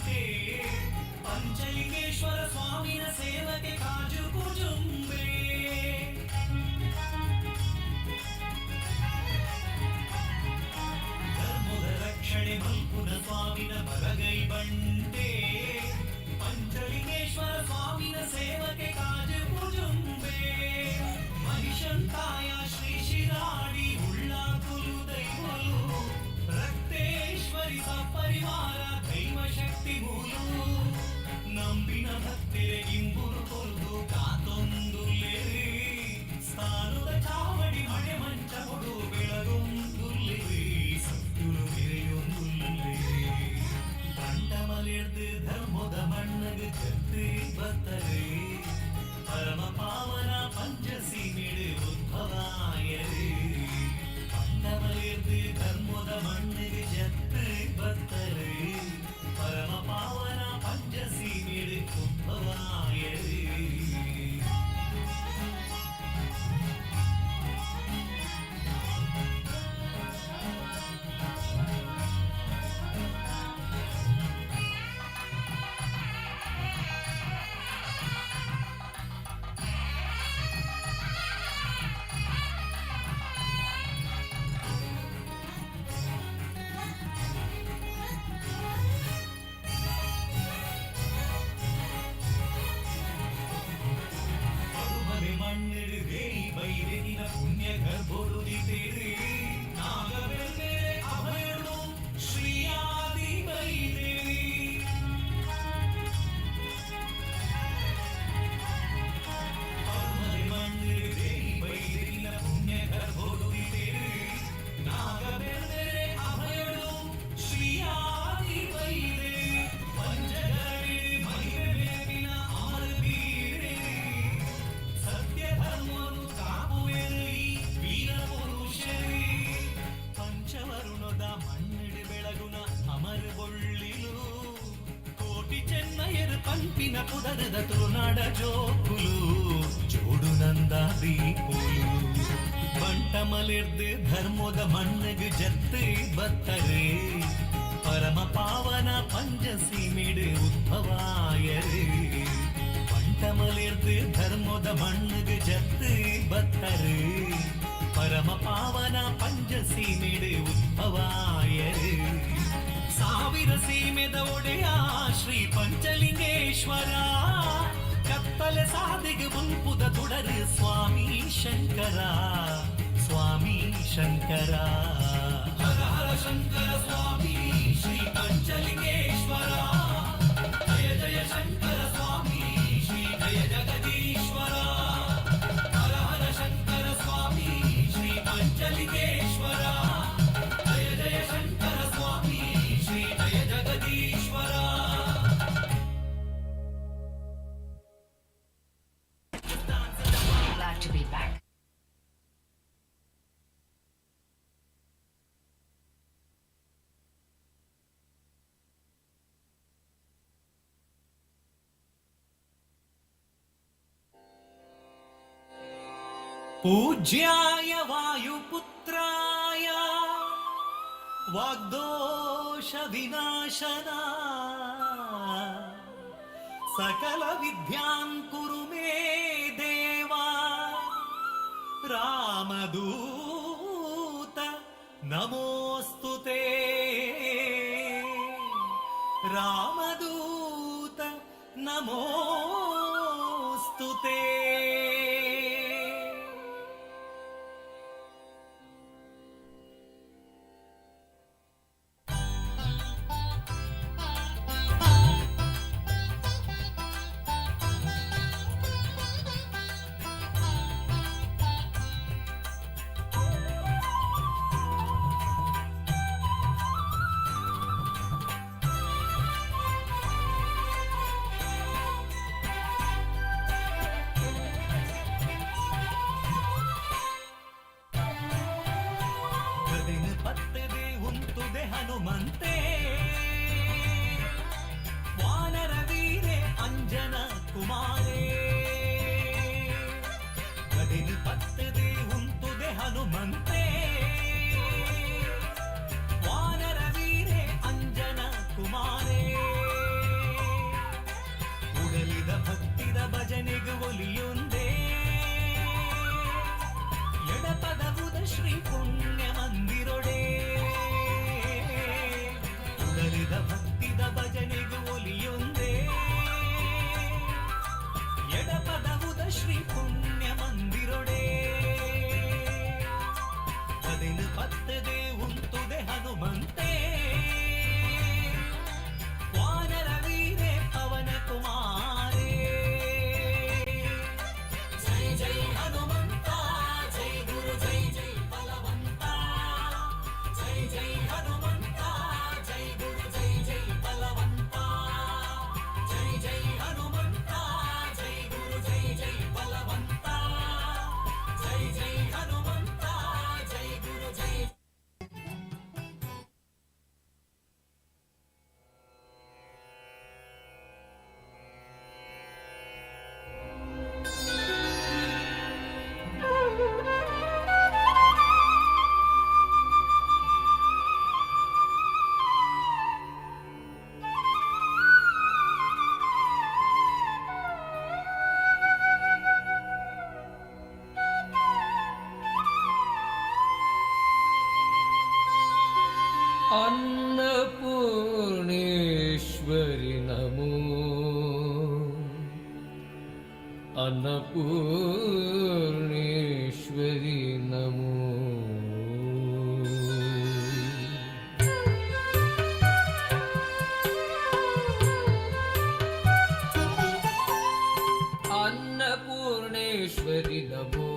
ಬಂಟೆ ಪಂಚಲಿಂಗೇಶ್ವರ ಸ್ವಾಮಿನ ಸೇವಕೆ ಕಾಜು ಕುಜುಂಬೆ. ಧರ್ಮದ ರಕ್ಷಣೆ ಮಲ್ಪುನ ಸ್ವಾಮಿನ ಬಲಗೈ ಬಂಟೆ ಪಂಚಲಿಂಗೇಶ್ವರ ಸ್ವಾಮಿನ ಸೇವಕೆ ಕಾಜು ಕುಜುಂಬೆ. ಮಹಿಷಂತಾಯ ಶ್ರೀ ಶಿರಾಡಿ ಉಳ್ಳಾಕುಲು ದೈವಲು ರಕ್ತೇಶ್ವರಿ ಸಪರಿವಾರ ದೈವ ಶಕ್ತಿ ಮೂಲು. ನಂಬಿನ ಭಕ್ತಿರೆ ಇಂಬುರು ಕೊರ್ದು ಕಾತೊಂದುಲ್ಲೇರಿ ಸ್ಥಾನದ ಚಾವಡಿ ಮಣೆ ಮಂಚ ಕೊಡು ಬೆಳಗೊಂದುಲ್ಲೇರಿ ಸತ್ಯುಲು ಮೆರೆಯೊಂದುಲ್ಲೇರಿ. ಬಂಡಮಲಿರ್ದು ಧರ್ಮದ ಮಣ್ಣಗ್ ಜತ್ತು ಬತ್ತರೆ ಪರಮ ಪಾವನ ಪಂಚಸೀಮಿಡು ಉದ್ಭವಾಯರು. ಬಂಡಮಲಿರ್ದು ಧರ್ಮದ ಮಣ್ಣಿಗೆ ಜತ್ತು ಬತ್ತರೆ ಪರಮ ಪಾವನ ಪಂಚಸೀಮಿಡು ಉದ್ಭವಾಯರು. ಪಡುಮಲೆ ಮಣ್ಣಿಡು ದೇಯಿ ಬೈರೆದಿನ ಪುಣ್ಯ ಗರ್ಭೊಡುದಿತೇರು ನಾಗಬೆಲ್ಮೆರೆ ಅಭಯಡು ಶ್ರೀಯಾದಿ ಬೈದೇವಿ. ಪಡುಮಲೆ ಮಣ್ಣಿಡು ದೇಯಿ ಬೈರೆದಿನ ಪುಣ್ಯ ಗರ್ಭೊಡುದಿತೇರು ನಾಗಬೆಲ್ಮೆರೆ ಅಭಯಡು ಶ್ರೀಯಾದಿ ಬೈದೇವಿ. ಪಂಚಗರಡಿಡು ಮಹಿಮೆ ಮೇವಿನ ಅಮರ ಬೀರೆ ಸತ್ಯ ಧರ್ಮನು ಕಾಪುವೆರು ಈ ವೀರ ಪುರುಷರೇ. ಪಂಚವರುಣದ ಮಣ್ಣಿಡು ಬೆಳಗುನ ಅಮರ ಬೊಳ್ಳಿಲು ಕೋಟಿ ಚೆನ್ನಯರು ಪಂಪಿನ ಪುದರದ ತುಳುನಾಡ ಜೋಕುಲು ಜೋಡು ನಂದ ದೀಪುಲು. ಬಂಟಮಲಿರ್ದು ಧರ್ಮದ ಮಣ್ಣಿಗೆ ಜತ್ತು ಬತ್ತರೆ ಪರಮ ಪಾವನ ಪಂಚಸೀಮಿಡು ಉದ್ಭವಾಯರು. ಬಂಟಮಲಿರ್ದು ಧರ್ಮದ ಮಣ್ಣಿಗೆ ಜತ್ತು ಬತ್ತರು ಪರಮ ಪಾವನ ಪಂಚಸೀಮಿಡು ಉದ್ಭವಾಯರು. ಸಾವಿರ ಸೀಮೆದ ಒಡೆಯ ಶ್ರೀ ಪಂಚಲಿಂಗೇಶ್ವರ ಕತ್ತಲೆ ಸಾದಿಗೆ ಮುಲ್ಪುದ ತುಡರು ಸ್ವಾಮಿ ಶಂಕರ ಸ್ವಾಮಿ ಶಂಕರ. ಹರ ಹರ ಶಂಕರ ಸ್ವಾಮಿ ಶ್ರೀ ಪಂಚಲಿಂಗೇಶ್ವರ ಜಯ ಜಯ ಶಂಕರ ಸ್ವಾಮಿ ಶ್ರೀ ಜಯ ಜಗದೀಶ್ವರ. ಹರ ಹರ ಶಂಕರ ಸ್ವಾಮಿ ಶ್ರೀ ಪಂಚಲಿಂಗೇಶ್ವರ ಜಯ ಜಯ ಶಂಕರ ಸ್ವಾಮಿ ಶ್ರೀ ಜಯ ಜಗದೀಶ್ವರ. Glad to be back. ಪೂಜ್ಯಾಯ ವಾಯುಪುತ್ರಾಯ ವಾಗ್ದೋಷ ವಿನಾಶನ ಸಕಲ ವಿದ್ಯಾಂ ಕುರು ಮೇ ದೇವಾ ರಾಮದೂತ ನಮೋಸ್ತು ತೇ ರಾಮದೂತ ನಮೋಸ್ತು ತೇ. ಅನ್ನಪೂರ್ಣೇಶ್ವರಿ ನಮೋ. ಅನ್ನಪೂರ್ಣೇಶ್ವರಿ ನಮೋ,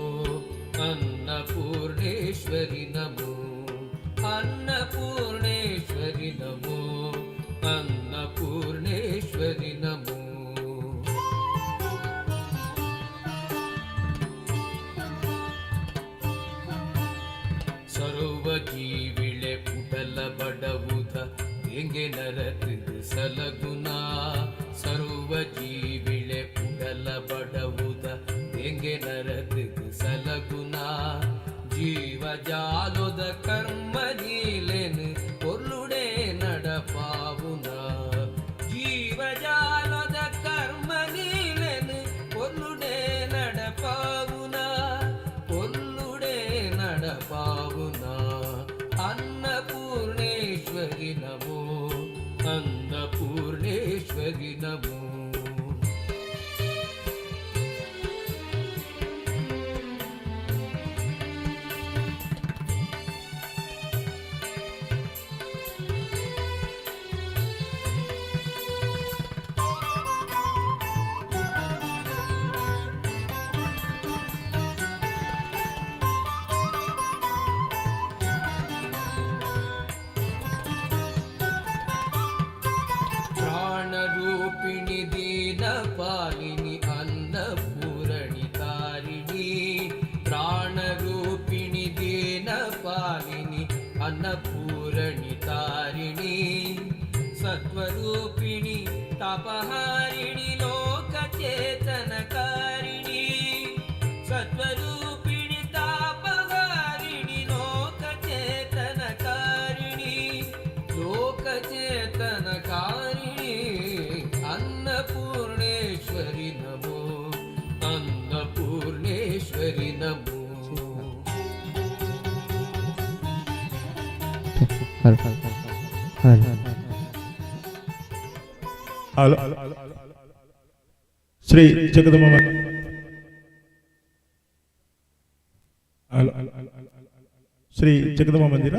ಅನ್ನಪೂರ್ಣೇಶ್ವರಿ ನಮೋ, ಅನ್ನಪೂರ್ಣೇಶ್ವರಿ ನಮೋ, ಅನ್ನಪೂರ್ಣೇಶ್ವರಿ ನಮೋ. ಸರ್ವ ಜೀವಿಳೆ ಉಡಲ ಬಡವುದ ಎಂಗೆ ನರತದು ಸಲಗುಣ. ಸರ್ವ ಜೀವಿಳೆ ಉಡಲ ಬಡವುದ ಎಂಗೆ ನರತದು ಸಲಗುಣ. ಜೀವ ಜಾಲುದ ಕರ್ಮ ನೀಲೆನು ಪೊರ್ಲುಡೆ ನಡಪಾವುನ. ಜೀವ ಜಾಲದ ಕರ್ಮ ನೀಲೆನು ಪೊರ್ಲುಡೆ ನಡಪಾವುನ, ಪೊರ್ಲುಡೆ ನಡಪಾವುನ. ಅನ್ನಪೂರ್ಣೇಶ್ವರಿ ನಮೋ, ಅನ್ನಪೂರ್ಣೇಶ್ವರಿ ನಮೋ. ಪ್ರಾಣರೂಪಿಣಿ ದೀನ ಪಾಲಿನಿ ಅನ್ನಪೂರಣಿ ತಾರಿಣಿ. ಪ್ರಾಣರೂಪಿಣಿ ದೀನ ಪಾಲಿನಿ ಅನ್ನಪೂರಣಿ ತಾರಿಣಿ. ಸತ್ವರೂಪಿಣಿ ತಾಪಹಾರಿಣಿ ಲೋಕಚೇತನಕಾರಿಣಿ. ಸತ್ವರೂಪಿಣಿ ತಾಪಹಾರಿಣಿ ಲೋಕಚೇತನಕಾರಿಣಿ, ಲೋಕಚೇತನಕಾರಿಣಿ. ಅನ್ನಪೂರ್ಣೇಶ್ವರಿ ನಮೋ, ಅನ್ನಪೂರ್ಣೇಶ್ವರಿ ನಮೋ. Hello hello. Hello. Shri Jagadamba hello. Shri Jagadamba ಮಂದಿರ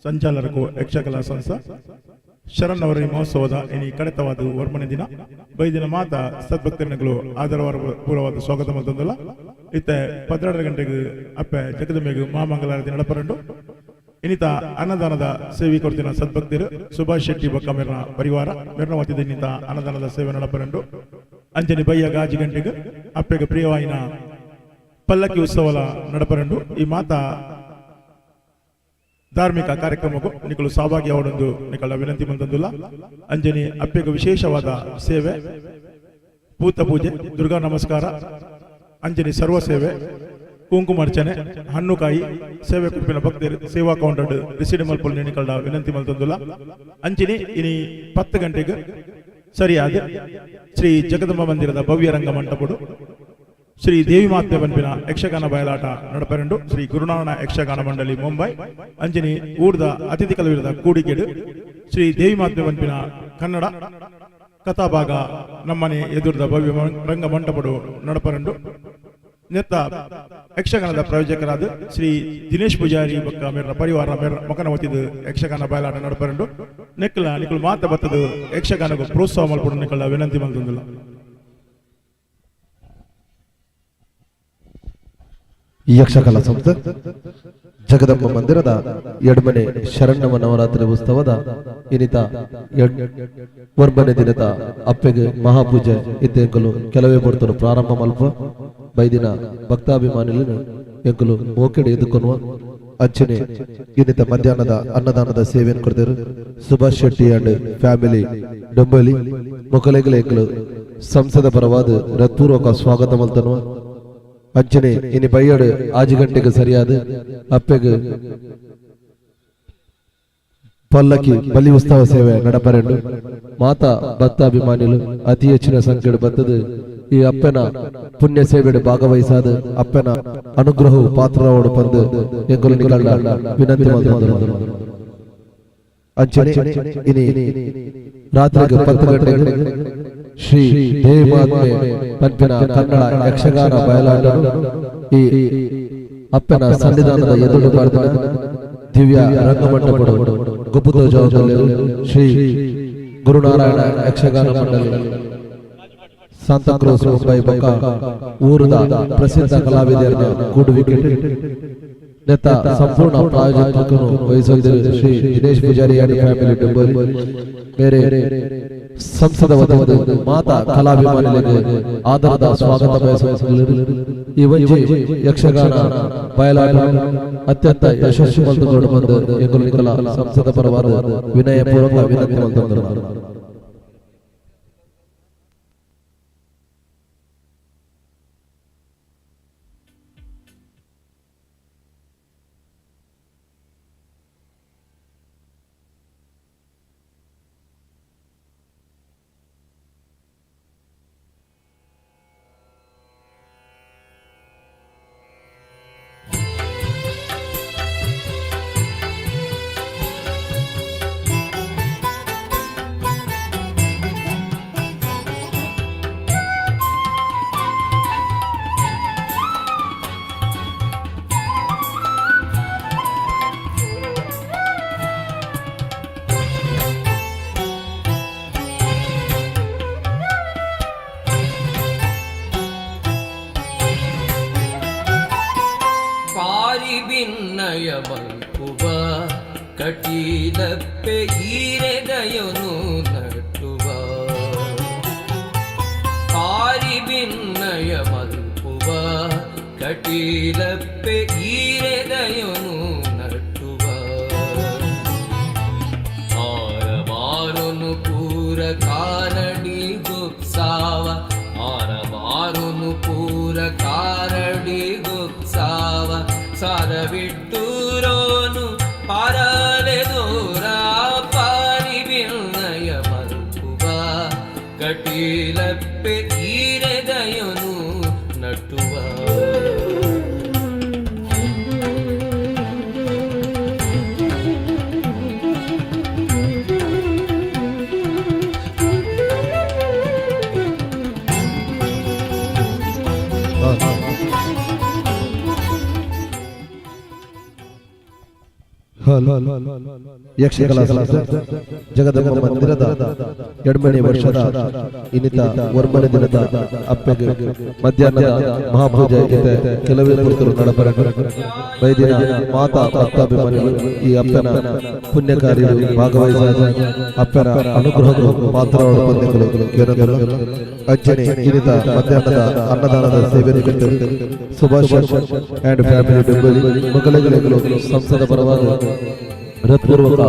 ಸಂಚಾಲಕರು ಯಕ್ಷಕಲಾ ಸಂಸ್ಥಾ ಶರನ್ನವರ ಮಹೋತ್ಸವದ ಇನಿ ಕಡೆತವಾದ ವರ್ಮನೆ ದಿನ ಬೈದಿನ ಮಾತ ಸದ್ಭಕ್ತರುಗಳು ಆದರವಾರ ಪೂರ್ವವಾದ ಸ್ವಾಗತ ಮಲ್ತೊಂದುಲ್ಲ. ಇತ್ತೆ 12 ಗಂಟೆಗೆ ಅಪ್ಪೆ ಜಗದಂಬೆಗೆ ಮಹಾಮಂಗಲಾರತಿ ನಡಪರಂಡು. ಇನ್ನಿತ ಅನ್ನದಾನದ ಸೇವೆ ಕೊಡ್ತಿನ ಸದ್ಭಕ್ತರು ಸುಭಾಷ್ ಶೆಟ್ಟಿ ಬೊಕ್ಕ ಮೆರ್ನ ಪರಿವಾರ ಮೆರ್ನ ವತಿದ ಇನ್ನಿತ ಅನ್ನದಾನದ ಸೇವೆ ನಡಪರಂಡು. ಅಂಚನೆ ಬಯ್ಯ ಗಾಜಿ ಗಂಟೆಗೆ ಅಪ್ಪೆಗೆ ಪ್ರಿಯವಾಯಿನ ಪಲ್ಲಕ್ಕಿ ಉತ್ಸವಲ ನಡಪರಂಡು. ಈ ಮಾತಾ ಧಾರ್ಮಿಕ ಕಾರ್ಯಕ್ರಮಕ್ಕೂ ನಿಕಲು ಸಹಭಾಗಿ ಅವಡೊಂದು ನಿಕಲ ವಿನಂತಿ ಮಂತಂದುಲ್ಲ. ಅಂಜನಿ ಅಪ್ಪೆಗೆ ವಿಶೇಷವಾದ ಸೇವೆ, ಭೂತ ಪೂಜೆ, ದುರ್ಗಾ ನಮಸ್ಕಾರ, ಅಂಜನಿ ಸರ್ವ ಸೇವೆ, ಕುಂಕುಮಾರ್ಚನೆ, ಹಣ್ಣುಕಾಯಿ ಸೇವೆ ಕುಪ್ಪಿನ ಭಕ್ತರು ಸೇವಾ ಕೌಂಟರ್ ರಿಸೀಡ್ ಮಲ್ಪೊಲ್ ನಿಕಲ್ಡ ವಿನಂತಿ ಮಲ್ತೊಂದುಲ್ಲ. ಅಂಚಿನಿ ಇನಿ 10 ಗಂಟೆಗೆ ಸರಿಯಾದ ಶ್ರೀ ಜಗದಂಬ ಮಂದಿರದ ಭವ್ಯ ರಂಗ ಮಂಟಪಡು ಶ್ರೀ ದೇವಿ ಮಾತೆ ಪನ್ಪಿನ ಯಕ್ಷಗಾನ ಬಯಲಾಟ ನಡಪರೆಂಡು. ಶ್ರೀ ಗುರುನಾರಾಯಣ ಯಕ್ಷಗಾನ ಮಂಡಳಿ ಮುಂಬೈ ಅಂಜನಿ ಊರ್ದ ಅತಿಥಿ ಕಲವಿರದ ಕೂಡಿಕೆಡು ಶ್ರೀ ದೇವಿ ಮಾತೆ ಪನ್ಪಿನ ಕನ್ನಡ ಕಥಾಭಾಗ ನಮ್ಮನೆ ಎದುರ್ದ ಭವ್ಯ ರಂಗ ಮಂಟಪಡು ನಡಪರಂಡು. ನೆತ್ತ ಯಕ್ಷಗಾನದ ಪ್ರಾಯೋಜಕರಾದ ಶ್ರೀ ದಿನೇಶ್ ಪೂಜಾರಿ ಬೊಕ್ಕ ಮೇರ್ನ ಪರಿವಾರ ಮೇರ್ ಮೊಕನ ವತಿದ ಯಕ್ಷಗಾನ ಬಯಲಾಟ ನಡಪರಂಡು. ನೆಕ್ಲ ನಿಕುಲು ಮಾತ ಬತ್ತದು ಯಕ್ಷಗಾನకు ಪ್ರೋತ್ಸಾಹ ಮಲ್ಪಡು ನಿಕಲ ವಿನಂತಿ ಮಲ್ತೊಂದುಲ್ಲ. ಯಕ್ಷಕಲಾ ಸಂಸ್ಥೆ ಜಗದಂಬ ಮಂದಿರದ ಎಡ್ಮನೆ ಶರಣ್ಣವ ನವರಾತ್ರಿ ಉತ್ಸವದ ಇನಿತ ವರ್ಬನೆ ದಿನದ ಅಪ್ಪೆಗೆ ಮಹಾಪೂಜೆ ಇತ್ತೆಂಕಲು ಕೆಲವೇ ಬರ್ತರು ಪ್ರಾರಂಭ ಮಲ್ಪ. ಬೈದಿನ ಭಕ್ತಾಭಿಮಾನಿలను ಎಂಕಲು ಮೋಕೆಡೆ ಎದುಕೊನುವ. ಅಂಚನೆ ಇನ್ನಿತ ಮಧ್ಯಾಹ್ನದ ಅನ್ನದಾನದ ಸೇವೆಯನ್ನು ಕೊಡ್ತೇರು ಸುಭಾಷ್ ಶೆಟ್ಟಿ ಅಂಡ್ ಫ್ಯಾಮಿಲಿ ಡೊಂಬಲಿ ಮೊಕಲೆಗಳ ಎಂಕಲು ಸಂಸದ ಪರವಾದ ಹೃತ್ಪೂರ್ವಕ ಸ್ವಾಗತ ಮಲ್ತನುವ. ಅಂಚನೆ ಇನಿ ಬೈಯಡು ಆಜಿ ಗಂಟೆಗೆ ಸರಿಯಾದ ಅಪ್ಪೆಗೆ ಪಲ್ಲಕ್ಕಿ ಬಲಿ ಉತ್ಸವ ಸೇವೆ ನಡಪರೆಂಡು. ಮಾತಾ ಭಕ್ತಾಭಿಮಾನಿಲು ಅತಿ ಹೆಚ್ಚಿನ ಸಂಖ್ಯೆಡು ಬತ್ತದು ಈ ಅಪ್ಪನ ಪುಣ್ಯ ಸೇವೆಡು ಭಾಗವಹಿಸಾದ ಅಪ್ಪನ ಅನುಗ್ರಹವು ಪಾತ್ರರಾವಡು ಪಂದು ಎಂಕುಲು ನಿಕಲ್ಡ ವಿನಂತಿ ಮಲ್ತೊಂದುಲ್ಲ. ಅಂಚನೆ ಇನಿ ರಾತ್ರಿಗೆ 10 ಗಂಟೆಗೆ ಶ್ರೀ ದೇವಮಾತ್ಮೆ ಪನ್ಪಿನ ಕನ್ನಡ ಯಕ್ಷಗಾನ ಬಯಲಾಟ ಈ ಅಪ್ಪನ ಸನ್ನಿಧಾನದ ಎದುರು ಪಾಡ್ದಿನ ದಿವ್ಯ ರಂಗಮಂಟಪಡು ಗೊಬ್ಬುದ ಜವಾಬ್ದಾರಿ ಶ್ರೀ ಗುರುನಾರಾಯಣ ಯಕ್ಷಗಾನ ಮಂಡಳಿ ಸಾಂತಾಕ್ರೂಸ್ ಮುಂಬೈ ಬೊಕ್ಕ ಊರುದ ಪ್ರಸಿದ್ಧ ಕಲಾವಿದರನ್ನ ಕೂಡುವಿಕೆ ನೆತ್ತ ಸಂಪೂರ್ಣ ಪ್ರಾಯೋಜಕತ್ವವನ್ನು ವಹಿಸಿದ್ದರು ಶ್ರೀ ದಿನೇಶ್ ಪೂಜಾರಿ ಅಂಡ್ ಫ್ಯಾಮಿಲಿ ಡುಂಬೋಲಿ. ಬೇರೆ ಸಂಸದ ವತಿಯಿಂದ ಮಾತಾ ಕಲಾಭಿಮಾನಿಗಳಿಗೆ ಆದರದ ಸ್ವಾಗತ ಬಯಸುವ ಈ ಒಂಜಿ ಯಕ್ಷಗಾನ ಬಯಲಾಟ ಅತ್ಯಂತ ಯಶಸ್ವಿ ಮಲ್ತುಕೊಂಡು ಬಂದು ಎಂಕುಲು ಸಂಸದ ಪರವಾದ ವಿನಯ ಪೂರ್ವಕ ವಿನಂತಿ ಮಲ್ತೊಂದುಲ್ಲ. ಪಾರಿಭಿನ್ನಯ ಮಲ್ಪುವ ಕಟೀಲಪ್ಪೆ ಈರೆದಯನು ನಟ್ಟುವ, ಪಾರಿಭಿನ್ನಯ ಮಲ್ಪುವ ಕಟೀಲಪ್ಪೆ ಈರೆದಯನು ನಟ್ಟುವ, ಆರವಾರುನು ಪೂರ ಕಾರಡಿ ಗುಪ್ಸಾವ, ಆರವಾರುನು ಪೂರ ಕಾರಡಿ ಗುಪ್ಸಾವ, ಸಾರವಿಟ್ಟೂರೋನು ಪಾರಲೆ ದೂರ, ಪಾರಿವಿನಯ ಮರುಪುವ ಕಟೀಲಪ್ಪೆ ಈರೆದಯನು ನಟುವ. ಯಕ್ಷಕಲಾ ಸಂಸ್ಥೆ ಜಗದಂಬ ಮಂದಿರದ ಎಡ್ಮಣಿ ವರ್ಷದ ಇನ್ನಿತ ವರ್ಮನೆ ದಿನದ ಅಪ್ಪೆಗೆ ಮಧ್ಯಾಹ್ನದ ಮಹಾಪೂಜೆ ಇದೆ. ಕೆಲವೇ ಪುರುಷರು ನಡಬರ ಬೈದಿನ ಮಾತಾ ಭಕ್ತಾಭಿಮಾನಿಗಳು ಈ ಅಪ್ಪನ ಪುಣ್ಯ ಕಾರ್ಯದಲ್ಲಿ ಭಾಗವಹಿಸಿದ ಅಪ್ಪನ ಅನುಗ್ರಹಗಳು ಪಾತ್ರವಾದ ಪಂದ್ಯಗಳು ಕೇರಳ ಅಜ್ಜನೆ ಇನ್ನಿತ ಮಧ್ಯಾಹ್ನದ ಅನ್ನದಾನದ ಸೇವೆ ಕುರಿತು ಸುಭಾಷ್ ಅಂಡ್ ಫ್ಯಾಮಿಲಿ ಬೆಂಬಲಿ ಮೊಗಲಿಗಳು ಸಂಸದ ಪರವಾದ ಹೃತ್ಪೂರ್ವಕ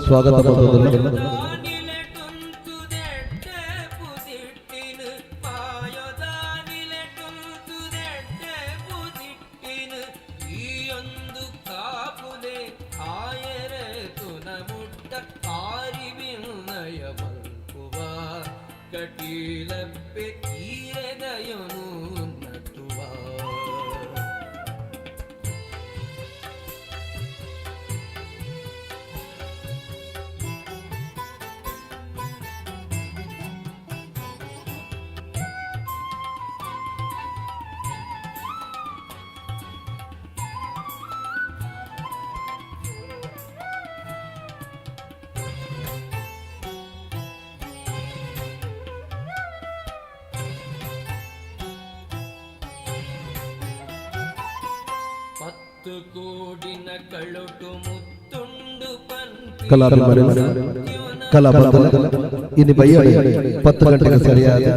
ಸ್ವಾಗತ ಪತ್ರದಲ್ಲಿ. ಕಟೀಲಪ್ಪೆ ಈರೆದಯನು ನಟುವ. ಪತ್ತು ಕೋಡಿನ ಕಳೊಟು ಮುತ್ತುಂಡು ಪಂಪಿ ಕಲಾಭಿಮಾನಿಗಳು ಕಲಾ ಬಂಧುಗಳು, ಇನ್ನು ಬಯ್ಯ 10 ಗಂಟೆಗೆ ಸರಿಯಾದ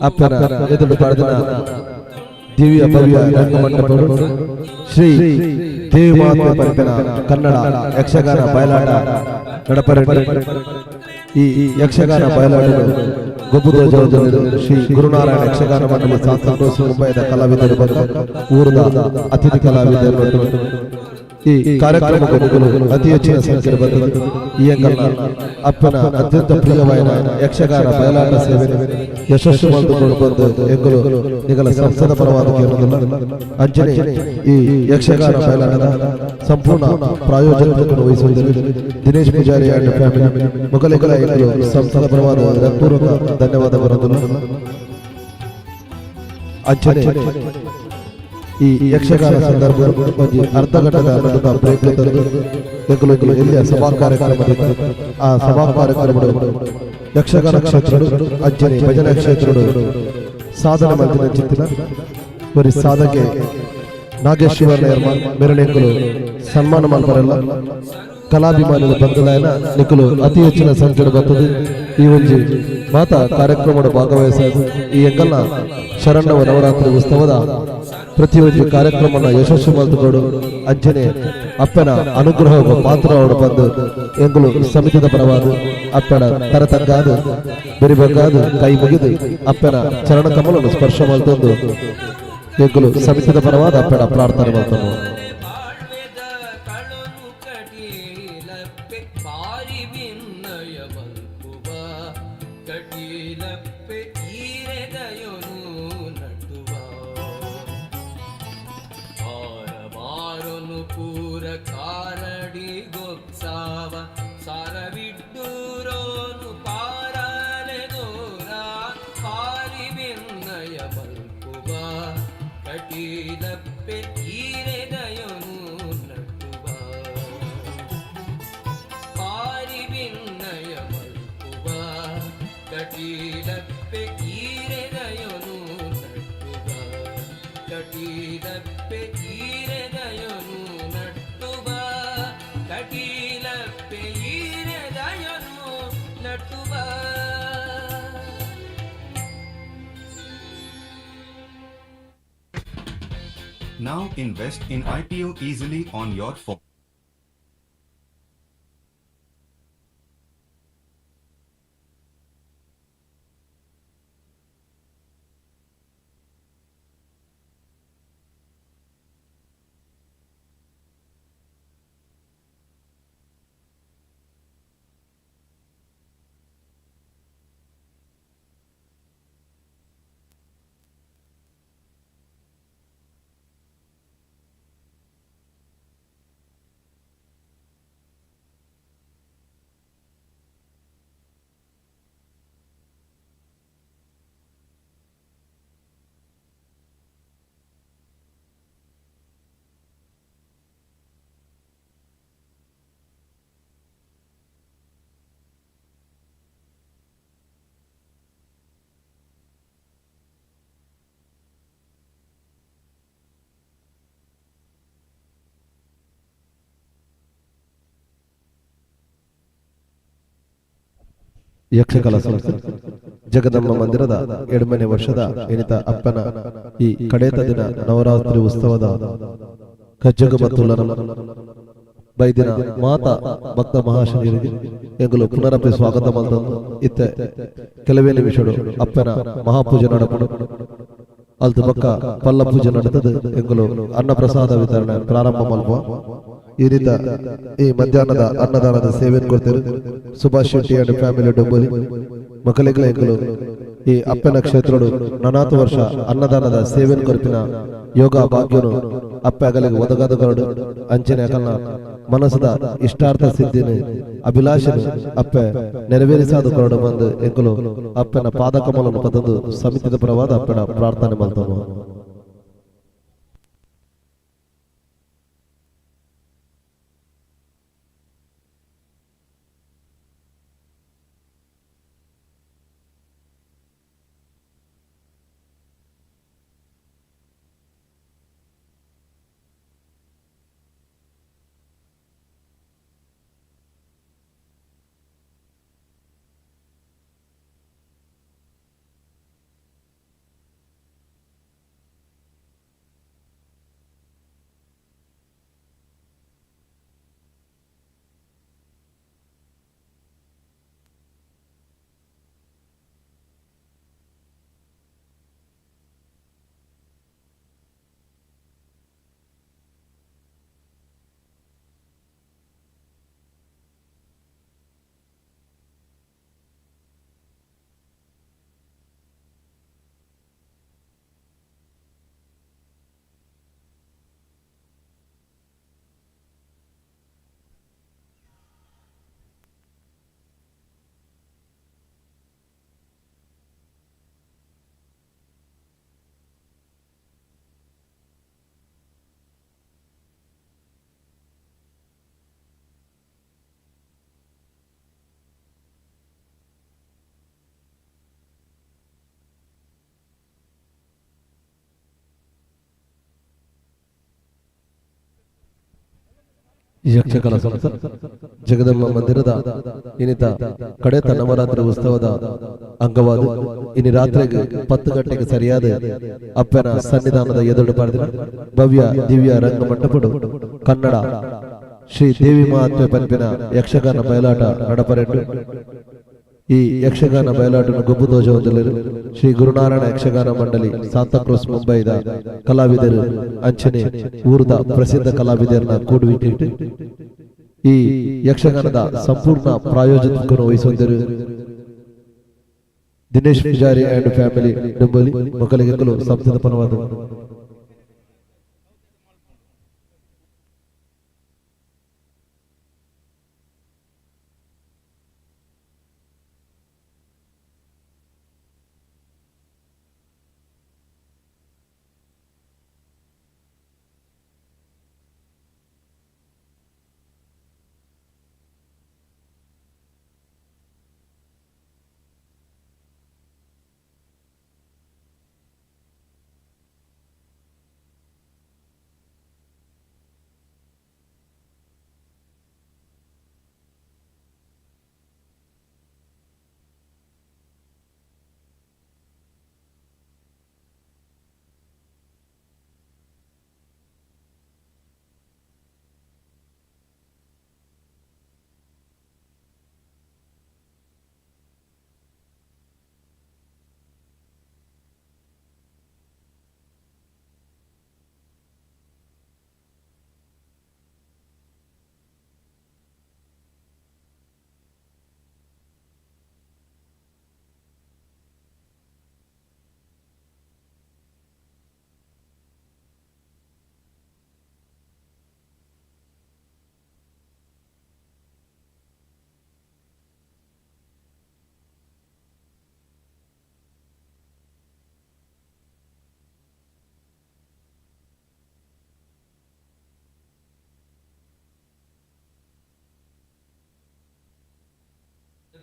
ಅಪ್ಪನ ಎದುರು ಪಡೆದ ದಿವ್ಯ ಭವ್ಯ ರಂಗಮಂಟಪಗಳು ಶ್ರೀ ದೇವಮಾತೆ ಪಂಪಿನ ಕನ್ನಡ ಯಕ್ಷಗಾನ ಬಯಲಾಟ ನಡಪರ. ಈ ಯಕ್ಷಗಾನ ಬಯಲಾಟಗಳು ಗೊಬ್ಬುದ ಜವಾಬ್ದಾರಿ ಶ್ರೀ ಗುರುನಾರಾಯಣ ಯಕ್ಷಗಾನ ಮಂಡಳಿ ಸಾಂತಾಕ್ರೂಸ್ ಮುಂಬೈದ ಕಲಾವಿದರು ಬಂದ ಊರದ ಅತಿಥಿ ಕಲಾವಿದರು. ಈ ಕಾರ್ಯಕ್ರಮಕ್ಕೆ ಅತಿ ಹೆಚ್ಚಿನ ಸಂಖ್ಯೆ ಬಂದದ್ದು ಈ ಅಂಗಲ್ನ ಅಪ್ಪನ ಅತ್ಯಂತ ಪ್ರಿಯವಾದ ಯಕ್ಷಗಾನ ಬಯಲಾಟ ಸೇವೆ ಯಶಸ್ಸು ಬಂದುಕೊಂಡು ಬಂದು ಎಂಗಲು ನಿಗಲ ಸಂಸ್ಥೆದ ಪರವಾದ ಕೇಳುವುದಿಲ್ಲ. ಅಂಚನೆ ಈ ಯಕ್ಷಗಾನ ಬಯಲಾಟದ ಸಂಪೂರ್ಣ ಪ್ರಾಯೋಜಕತ್ವವನ್ನು ವಹಿಸುವುದಿಲ್ಲ ದಿನೇಶ್ ಪೂಜಾರಿ ಅಂಡ್ ಫ್ಯಾಮಿಲಿ ಮೊಗಲಿಗಳ ಎಂಗಲು ಸಂಸ್ಥೆದ ಪರವಾದ ಹೃತ್ಪೂರ್ವಕ ಧನ್ಯವಾದ ಬರೋದಿಲ್ಲ. ಅಂಚನೆ ಈ ಯಕ್ಷಗಾನ ಸಂದರ್ಭ ಒಂಜಿ ಅರ್ಧ ಗಂಟೆದ ನಡುತ ಬ್ರೇಕ್ ತಂದು ಎಂಕುಲು ಎಂಕುಲು ಎಲ್ಲಿಯ ಸಭಾ ಕಾರ್ಯಕ್ರಮ, ಆ ಸಭಾ ಕಾರ್ಯಕ್ರಮ ಯಕ್ಷಗಾನ ಕ್ಷೇತ್ರಡು ಅಂಚನೆ ಭಜನಾ ಕ್ಷೇತ್ರಡು ಸಾಧನೆ ಮಲ್ತಿನ ಚಿತ್ತಿನ ಬರಿ ಸಾಧಕೆ ನಾಗೇಶ್ವರ ಮೆರಳೆಂಕುಲು ಸನ್ಮಾನ ಮಲ್ಪರೆಲ್ಲ. ಕಲಾಭಿಮಾನಿಗಳು ಬಂಧುಲಾಯನ ನಿಕುಲು ಅತಿ ಹೆಚ್ಚಿನ ಸಂಖ್ಯೆಡು ಬರ್ತದೆ ಈ ಒಂಜಿ ಮಾತ ಕಾರ್ಯಕ್ರಮದ ಭಾಗವಹಿಸದು ಈ ಎಂಗಲ್ನ ಶರಣ್ಣವ ನವರಾತ್ರಿ ಉತ್ಸವದ ಪ್ರತಿಯೊಂದು ಕಾರ್ಯಕ್ರಮನ ಯಶಸ್ಸು ಮಲ್ತುಕೊಡು ಅಂಚನೆ ಅಪ್ಪನ ಅನುಗ್ರಹ ಪಾತ್ರ ಬಂದು ಎಂಗುಲು ಸಮಿತಿದ ಪರವಾದ ಅಪ್ಪನ ತರತಗ್ಗಾದು ಬೆರಿಬೇಕಾದ ಕೈ ಮುಗಿದು ಅಪ್ಪನ ಚರಣ ಕಮಲನ್ನು ಸ್ಪರ್ಶ ಮಲ್ತೊಂದು ಎಂಗುಲು ಸಮಿತಿದ ಪರವಾದ ಅಪ್ಪನ ಪ್ರಾರ್ಥನೆ ಮಲ್ತನು. ಬಾಳ್ವೆದ ಕಳನು ಕಟೀಲಪ್ಪೆ ಪಾರಿ ಭಿನ್ನಯ ಮಲ್ಪುವ, ಕಟೀಲಪ್ಪೆ ಈರೆದಯನು ನಟುವ. ಬಾರ ಬಾರನು ಪೂರ ಕಾಲಡಿ ಗೊತ್ಸಾವ, ಸಾರವಿಡ್ಡೂರೋನು ಪಾರಾಲೆ ದೋರ, ಪಾರಿ ಭಿನ್ನಯ ಮಲ್ಪುವ, ಕಟೀಲಪ್ಪೆ ಈರೆದಯನು ನಟುವ. ಪಾರಿ ಭಿನ್ನಯ ಮಲ್ಪುವ, ಕಟೀಲಪ್ಪೆ ಈರೆದಯನು ನಟ್ಟುವ. ಕಟೀಲಪ್ಪೆ ಈರೆದಯನು ನಟ್ಟುವ, ಕಟೀಲಪ್ಪೆ ಈರೆದಯನು ನಟ್ಟುವ. Now invest in IPO easily on your phone. Yakshakala ಸಂಸ್ಥೆ ಜಗದಂಬ ಮಂದಿರದ ಎಡ್ಮನೆ ವರ್ಷದ ಎನಿತ ಅಪ್ಪನ ಈ ಕಡೇತ ದಿನ ನವರಾತ್ರಿ ಉತ್ಸವದ ಕಜ್ಜಗು ಮತ್ತು ಬೈದಿನ ಮಾತಾ ಭಕ್ತ ಮಹಾಶಯರಿಗೆ ಎಂಗುಲು ಪುನರಪಿ ಸ್ವಾಗತ ಮಲ್ತಂದು, ಇತ್ತೆ ಕೆಲವೇ ನಿಮಿಷಡು ಅಪ್ಪನ ಮಹಾಪೂಜೆ ನಡಪಡು. ಅಲ್ತು ಬಕ್ಕ ಪಲ್ಲ ಪೂಜೆ ನಡೆದದು ಎಂಗುಲು ಅನ್ನ ಪ್ರಸಾದ ವಿತರಣೆ ಪ್ರಾರಂಭ ಮಲ್ಪುವ. ಈ ರೀತ ಈ ಮಧ್ಯಾಹ್ನದ ಅನ್ನದಾನದ ಸೇವೆಯನ್ನು ಕೊಡ್ತೇವೆ ಸುಭಾಷ್ ಶೆಟ್ಟಿ ಅಂಡ್ ಫ್ಯಾಮಿಲಿ ಡೊಂಬೋಲಿ ಮಕ್ಕಳಿಗಳ. ಎಂಗುಲು ಈ ಅಪ್ಪನ ಕ್ಷೇತ್ರಡು ನನಾತು ವರ್ಷ ಅನ್ನದಾನದ ಸೇವೆಯನ್ನು ಕೊರ್ಪಿನ ಯೋಗ ಭಾಗ್ಯನು ಅಪ್ಪ ಅಗಲಿಗೆ ಒದಗಾದ ಕೊರಡು. ಅಂಚನೆ ಅಕಲ್ನ ಮನಸ್ಸದ ಇಷ್ಟಾರ್ಥ ಸಿದ್ಧಿನ ಅಭಿಲಾಷನ ಅಪ್ಪೆ ನೆರವೇರಿಸಾದ ಕೊರಡು ಬಂದು ಎಂಕುಲು ಅಪ್ಪನ ಪಾದಕಮಲನ್ನು ಪದಂದು ಸಮಿತಿದ ಪರವಾದ ಅಪ್ಪನ ಪ್ರಾರ್ಥನೆ ಮಲ್ತನು. ಯಕ್ಷಗಾನ ಸಂಸ್ಥೆ ಜಗದಂಬ ಮಂದಿರದ ಇನ್ನಿತ ಕಡೆತ ನವರಾತ್ರಿ ಉತ್ಸವದ ಅಂಗವಾದ ಇನಿ ರಾತ್ರಿಗೆ 10 ಗಂಟೆಗೆ ಸರಿಯಾದ ಅಪ್ಪನ ಸನ್ನಿಧಾನದ ಎದುರು ಪಡೆದಿನ ಭವ್ಯ ದಿವ್ಯ ರಂಗ ಮಂಟಪಡು ಕನ್ನಡ ಶ್ರೀ ದೇವಿ ಮಹಾತ್ಮೆ ಪನ್ಪಿನ ಯಕ್ಷಗಾನ ಬಯಲಾಟ ನಡಪರೆಂಡು. ಈ ಯಕ್ಷಗಾನ ಬಯಲಾಟನು ಗೊಬ್ಬು ದೋಷ ಶ್ರೀ ಗುರುನಾರಾಯಣ ಯಕ್ಷಗಾನ ಮಂಡಳಿ, ಸಾಂತಾಕ್ರೂಸ್, ಮುಂಬೈದ ಕಲಾವಿದರು ಅಂಚನೆ ಊರದ ಪ್ರಸಿದ್ಧ ಕಲಾವಿದರನ್ನ ಕೂಡುವಿಟ್ಟಿಟ್ಟು ಈ ಯಕ್ಷಗಾನದ ಸಂಪೂರ್ಣ ಪ್ರಾಯೋಜಕತ್ವವನ್ನು ವಹಿಸಿದ್ದರು ದಿನೇಶ್ ಪೂಜಾರಿ ಅಂಡ್ ಫ್ಯಾಮಿಲಿ, ಡುಂಬಲಿ. ಮೊಕಲಿಗೆ ಸಂಸ್ಥೆದ ಪರವಾದ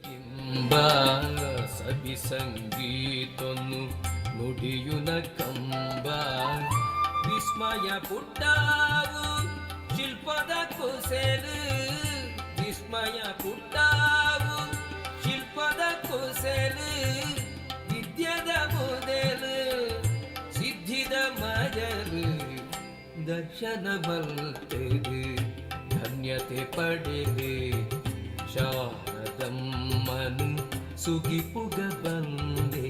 ಬಿಂಬ ಸವಿ ಸಂಗೀತೊನ್ನು ನುಡಿಯುನ ಕಂಬ, ವಿಸ್ಮಯ ಪುಟ್ಟಾವು ಶಿಲ್ಪದ ಕುಸೆಲು, ವಿಸ್ಮಯ ಪುಟ್ಟಾವು ಶಿಲ್ಪದ ಕುಸೆಲು, ವಿದ್ಯದ ಮುದೆಲು, ಸಿದ್ಧಿದ ಮಜಲು, ದರ್ಶನ ಬಲ್ತೆದು ಧನ್ಯತೆ ಪಡೆದೆ. ಶಾರದಮ್ಮನು ಸುಗಿಪುಗ ಬಂದೆ,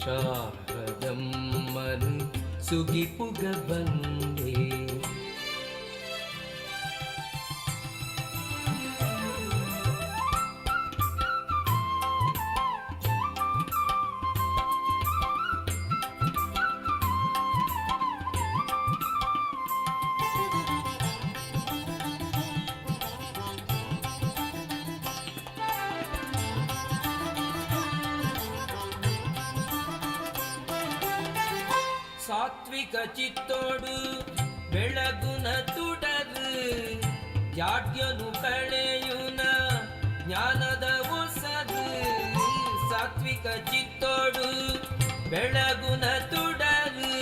ಶಾರದಮ್ಮನು ಸುಗಿಪುಗ ಬಂದೆ. ಸಾತ್ವಿಕ ಚಿತ್ತೋಡು ಬೆಳಗುನ ತುಡರು, ಜಾಡ್ಯನು ಕಳೆಯುನ ಜ್ಞಾನದ ಒಸರು. ಸಾತ್ವಿಕ ಚಿತ್ತೋಡು ಬೆಳಗುನ ತುಡರು,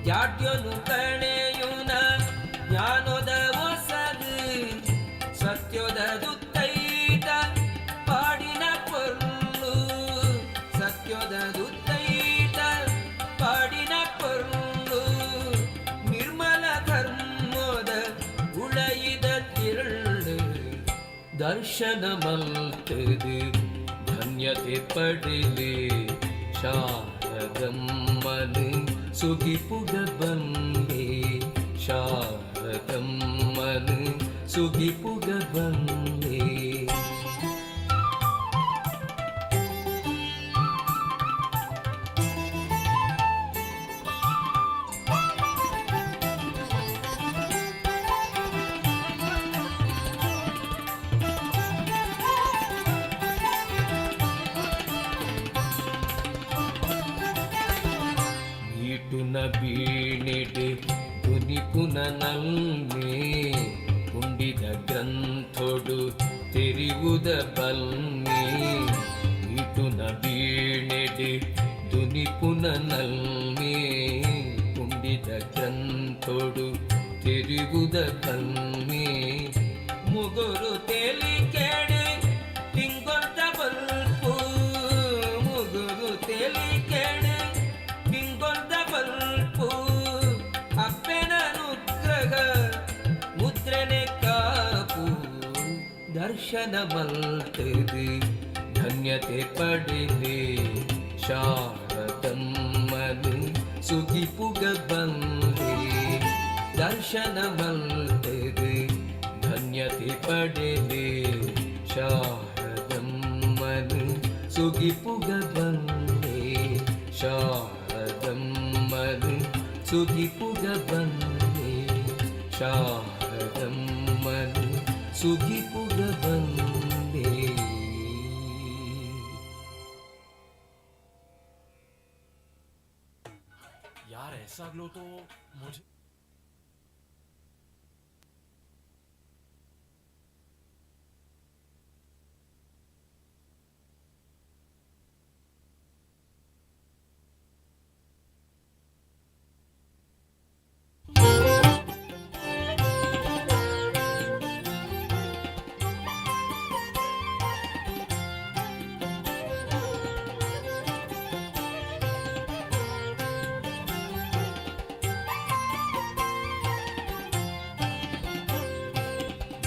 ಜಾಡ್ಯನು ಕಳೆಯುನ ಜ್ಞಾನದ ಒಸರು, ಸತ್ಯದ ದುತ್ತೈತ ಪಾಡಿನ ಪೊರ್ಲು, ಸತ್ಯದ ದುತ್ತೈತ ಪಾಡಿನ ಪೊರ್ಲು, ನಿರ್ಮಲ ಧರ್ಮದ ಉಳಯಿದ ತಿರುಳು, ದರ್ಶನ ಮಲ್ತದು ಧನ್ಯತೆ ಪಡೆಲೆ. ಶಾರದಮ್ಮನು ಸುಗಿಪುಗ ಬಂದೆ, ಶಾರದಮ್ಮನು ಸುಗಿಪುಗ ಬಂದೆ. ಮೀಟುನ ಬೀಣಿಡ್ ದುನಿಪುನ ನಲ್ಮೆ, ಕುಂಡಿದ ಗ್ರಂಥೊಡು ತೆರಿವುದ ಬಲ್ಮೆ. ಮೀಟುನ ಬೀಣೆಡ್ ದುನಿಪುನ ನಲ್ಮೆ, ಕುಂಡಿದ ಗ್ರಂಥೊಡು ತೆರಿಗುದ ಕಮ್ಮಿ ಮುಗುರು ತೆಲಿಕೆಡೆ ತಿಂಗೊಲ್ದ ಬಲ್ಪು ಮುಗುರು ತೆಲಿಕೆಡೆ ತಿಂಗೊಲ್ದ ಬಲ್ಪು ಅಪ್ಪೆನನುಗ್ರಹ ಮುದ್ರನೆ ಕಾಪು ದರ್ಶನ ಮಲ್ತದೆ ಧನ್ಯತೆ ಪಡೆದೆ ಶಾರದಮ್ಮನು ಸುಗಿಪುಗ ಬಂದೆ. ದರ್ಶನ ಮಲ್ತದೆ ಧನ್ಯತೆ ಪಡೆದೆ ಶಾರದಮ್ಮನು ಸುಗಿಪುಗ ಬಂದೆ. ಶಾರದಮ್ಮನು ಸುಗಿಪುಗ ಬಂದೆ. ಶಾರದಮ್ಮನು ಸುಗಿಪುಗ ಬಂದೆ. यार, ऐसा ग्लो तो मुझे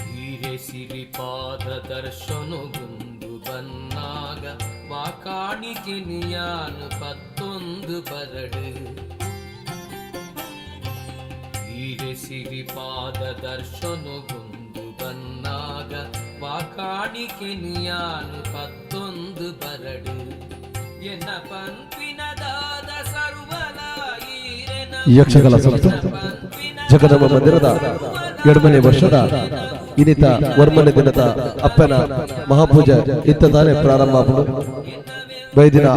ಹೀರೆ ಸಿರಿಪಾದ ದರ್ಶನಗುಂದು ಬನ್ನಾಗ ವಾಕಾಣಿಕೆ ನಿಯಾನು ಪತ್ತೊಂದು ಬರಡು. ಹೀರೆ ಸಿರಿಪಾದ ದರ್ಶನಗುಂದು ಬನ್ನಾಗ ವಾಕಾಣಿಕೆ ನಿಯಾನು ಪತ್ತೊಂದು ಬರಡು. ಎನ್ನ ಪಂಪಿನದಾದ ಸರ್ವಲ ಈರೆನ ಯಕ್ಷಗಾನ ಸಂಸ್ಥೆ ಜಗದಂಬ ಮಂದಿರದ 2ನೇ ವರ್ಷದ ಇನ್ನಿತ ವರ್ಮನೆ ದಿನದ ಅಪ್ಪನ ಮಹಾಪೂಜೆ ಇತ್ತ ತಾನೇ ಪ್ರಾರಂಭ ಆಪುಂಡು. ಬೈದಿನ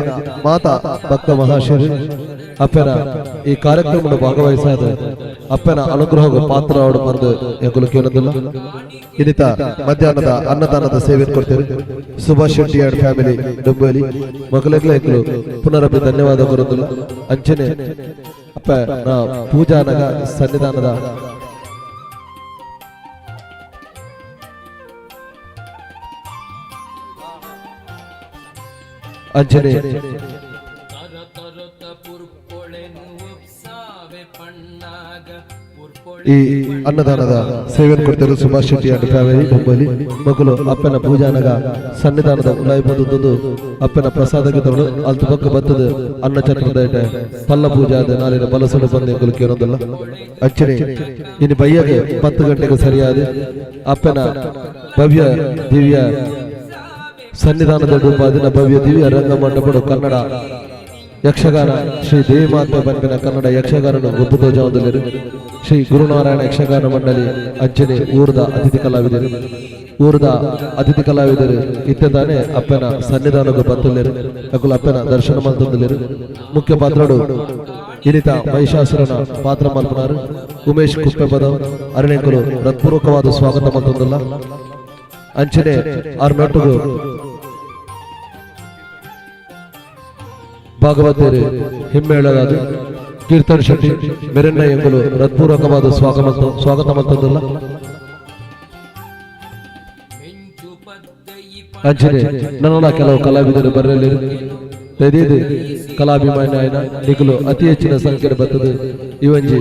ಮಾತಾ ಭಕ್ತ ಮಹಾಶಿರಿ ಅಪ್ಪನ ಈ ಕಾರ್ಯಕ್ರಮದ ಭಾಗವಹಿಸಾದ ಅಪ್ಪನ ಅನುಗ್ರಹ ಪಾತ್ರ ಬಂದು ಎಂಕುಲು ಕೇಳೋದಿಲ್ಲ. ಇನ್ನಿತ ಮಧ್ಯಾಹ್ನದ ಅನ್ನದಾನದ ಸೇವೆ ಕೊಡ್ತೇವೆ ಸುಭಾಷ್ ಶೆಟ್ಟಿ ಅಂಡ್ ಫ್ಯಾಮಿಲಿ ಡೊಂಬೋಲಿ ಮಕ್ಕಳಿಗೆ ಎಂಕುಲು ಪುನರಪಿ ಧನ್ಯವಾದ ಕೊರೋದಿಲ್ಲ. ಅಂಚನೆ ಅಪ್ಪ ನಾ ಪೂಜಾನಗ ಸನ್ನಿಧಾನದ ಅಂಚನೆ ತರ ತರತ ಪುರ್ಪೊಳೆನು ಉಪ್ಸಾವೆ ಪಣ್ಣಾಗ ಪುರ್ಪೊಳೆ ಈ ಅನ್ನದಾನದ ಸೇವೆಯನ್ನು ಕೊಡ್ತಾರೆ ಸುಭಾಷ್ ಶೆಟ್ಟಿ ಅಂಡ್ ಫ್ಯಾಮಿಲಿ ಡೊಂಬೋಲಿ ಮಕ್ಕಳು. ಅಪ್ಪನ ಪೂಜಾನಗ ಸನ್ನಿಧಾನದ ಉಲಾಯಿಪೊಂದು ಅಪ್ಪನ ಪ್ರಸಾದಕ್ಕೆ ತಗೊಂಡು ಅಲ್ತು ಪಕ್ಕ ಬತ್ತದ ಅನ್ನ ಛತ್ರದ ಪಲ್ಲ ಪೂಜೆ ಆದ ನಾಳಿನ ಬಲಸಡು ಬಂದು ಎಂಕುಲು ಕೇಳೋದಿಲ್ಲ. ಅಂಚನೆ ಇನ್ನು ಬಯ್ಯಗೆ 10 ಗಂಟೆಗೆ ಸರಿಯಾದ ಅಪ್ಪನ ಭವ್ಯ ದಿವ್ಯ ಸನ್ನಿಧಾನದ ರೂಪಾದಿನ ಭವ್ಯ ದಿವ್ಯ ರಂಗಮಂಡಪಡು ಕನ್ನಡ ಯಕ್ಷಗಾನ ಶ್ರೀ ದೇವಿಮಾತೆ ಬಂಪಿನ ಕನ್ನಡ ಯಕ್ಷಗಾನನು ಗೊಬ್ಬು ಶ್ರೀ ಗುರುನಾರಾಯಣ ಯಕ್ಷಗಾನ ಮಂಡಳಿ ಅಂಚನೆ ಊರದ ಅತಿಥಿ ಕಲಾವಿದರು. ಊರದ ಅತಿಥಿ ಕಲಾವಿದರು ಇತ್ತದಾನೆ ಅಪ್ಪನ ಸನ್ನಿಧಾನಕ್ಕೆ ಬತ್ತುಲ್ಲೇರು, ಅಕುಲು ಅಪ್ಪನ ದರ್ಶನ ಮಲ್ತೊಂದುಲ್ಲೆರ್. ಮುಖ್ಯ ಪಾತ್ರಡು ಇನಿತ ಮಹಿಷಾಸುರನ ಪಾತ್ರ ಮಲ್ಪನಾರು ಉಮೇಶ್ ಕುಪ್ಪೆಪದ ಅರಣ್ಯಕರು ಹೃತ್ಪೂರ್ವಕವಾದ ಸ್ವಾಗತ ಮಲ್ತೊಂದುಲ್ಲ. ಅಂಚನೆ ಆರ್ನೊಟ್ಟುಗು ಭಾಗವತರು ಹಿಮ್ಮೇಳರಾದ ಕೀರ್ತನ್ ಶೆಟ್ಟಿ ಮೆರನ್ನ ಎಂಕುಲು ಹೃತ್ಪೂರ್ವಕವಾದ ಸ್ವಾಗತ ಸ್ವಾಗತ ಮಲ್ತೊಂದುಲ್ಲ. ಮೆಂಚು ಪದ್ದಯಿ ಅಂಚನೆ ನನ್ನ ಕೆಲವು ಕಲಾವಿದರು ಬರಲಿ ದಯದೀದು ಕಲಾಭಿಮಾನಿ ಆಯ್ನ ನಿಕುಲು ಅತಿ ಹೆಚ್ಚಿನ ಸಂಖ್ಯೆ ಬರ್ತದೆ. ಇವಂಜಿ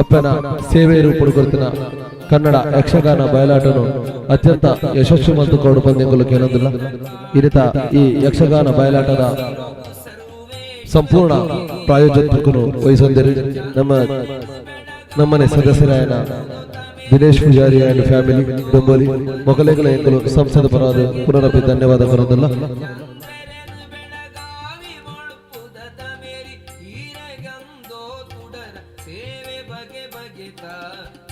ಅಪ್ಪನ ಸೇವೆ ರೂಪುಡು ಕೊಡ್ತಿನ ಕನ್ನಡ ಯಕ್ಷಗಾನ ಬಯಲಾಟನು ಅತ್ಯಂತ ಯಶಸ್ವಿ ಮತ್ತು ಕೊಡು ಬಂದೆಂಗುಲು ಕೇಳೋದಿಲ್ಲ. ಇರಿತ ಈ ಯಕ್ಷಗಾನ ಬಯಲಾಟದ ಸಂಪೂರ್ಣ ಪ್ರಾಯೋಜಕತ್ವಕ್ಕೂ ವಹಿಸೊಂದಿರಿ ನಮ್ಮ ನಮ್ಮನೆ ಸದಸ್ಯರಾಯನ ದಿನೇಶ್ ಪೂಜಾರಿ ಅಂಡ್ ಫ್ಯಾಮಿಲಿ ಡೊಂಬೋಲಿ ಮೊಗಲೆಗಳ ಎಂಕುಲು ಸಂಸದ ಪರವಾದ ಪುನರಪಿ ಧನ್ಯವಾದ ಕೊರೋದಿಲ್ಲ. ಬೆಳಗಾವಿ ಮೊಳ್ಪುದ ತಮೇರಿ ಹೀರೆಗಂದೋ ತುಡರ ಸೇವೆ ಬಗೆ ಬಗೆತ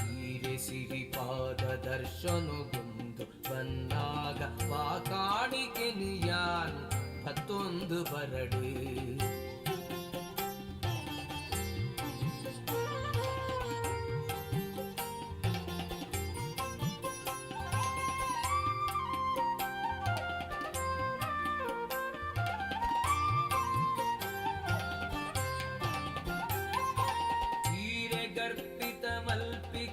ಹೀರೆ ಸಿರಿಪಾದ ದರ್ಶನಗುಂದು ಬನ್ನಾಗ ವಾಕಾಣಿಕೆ ನಿಯಾನ್ ಪತ್ತೊಂದು ಬರಡು. ಹೀರೆ ಗರ್ಪಿತ ಮಲ್ಪಿ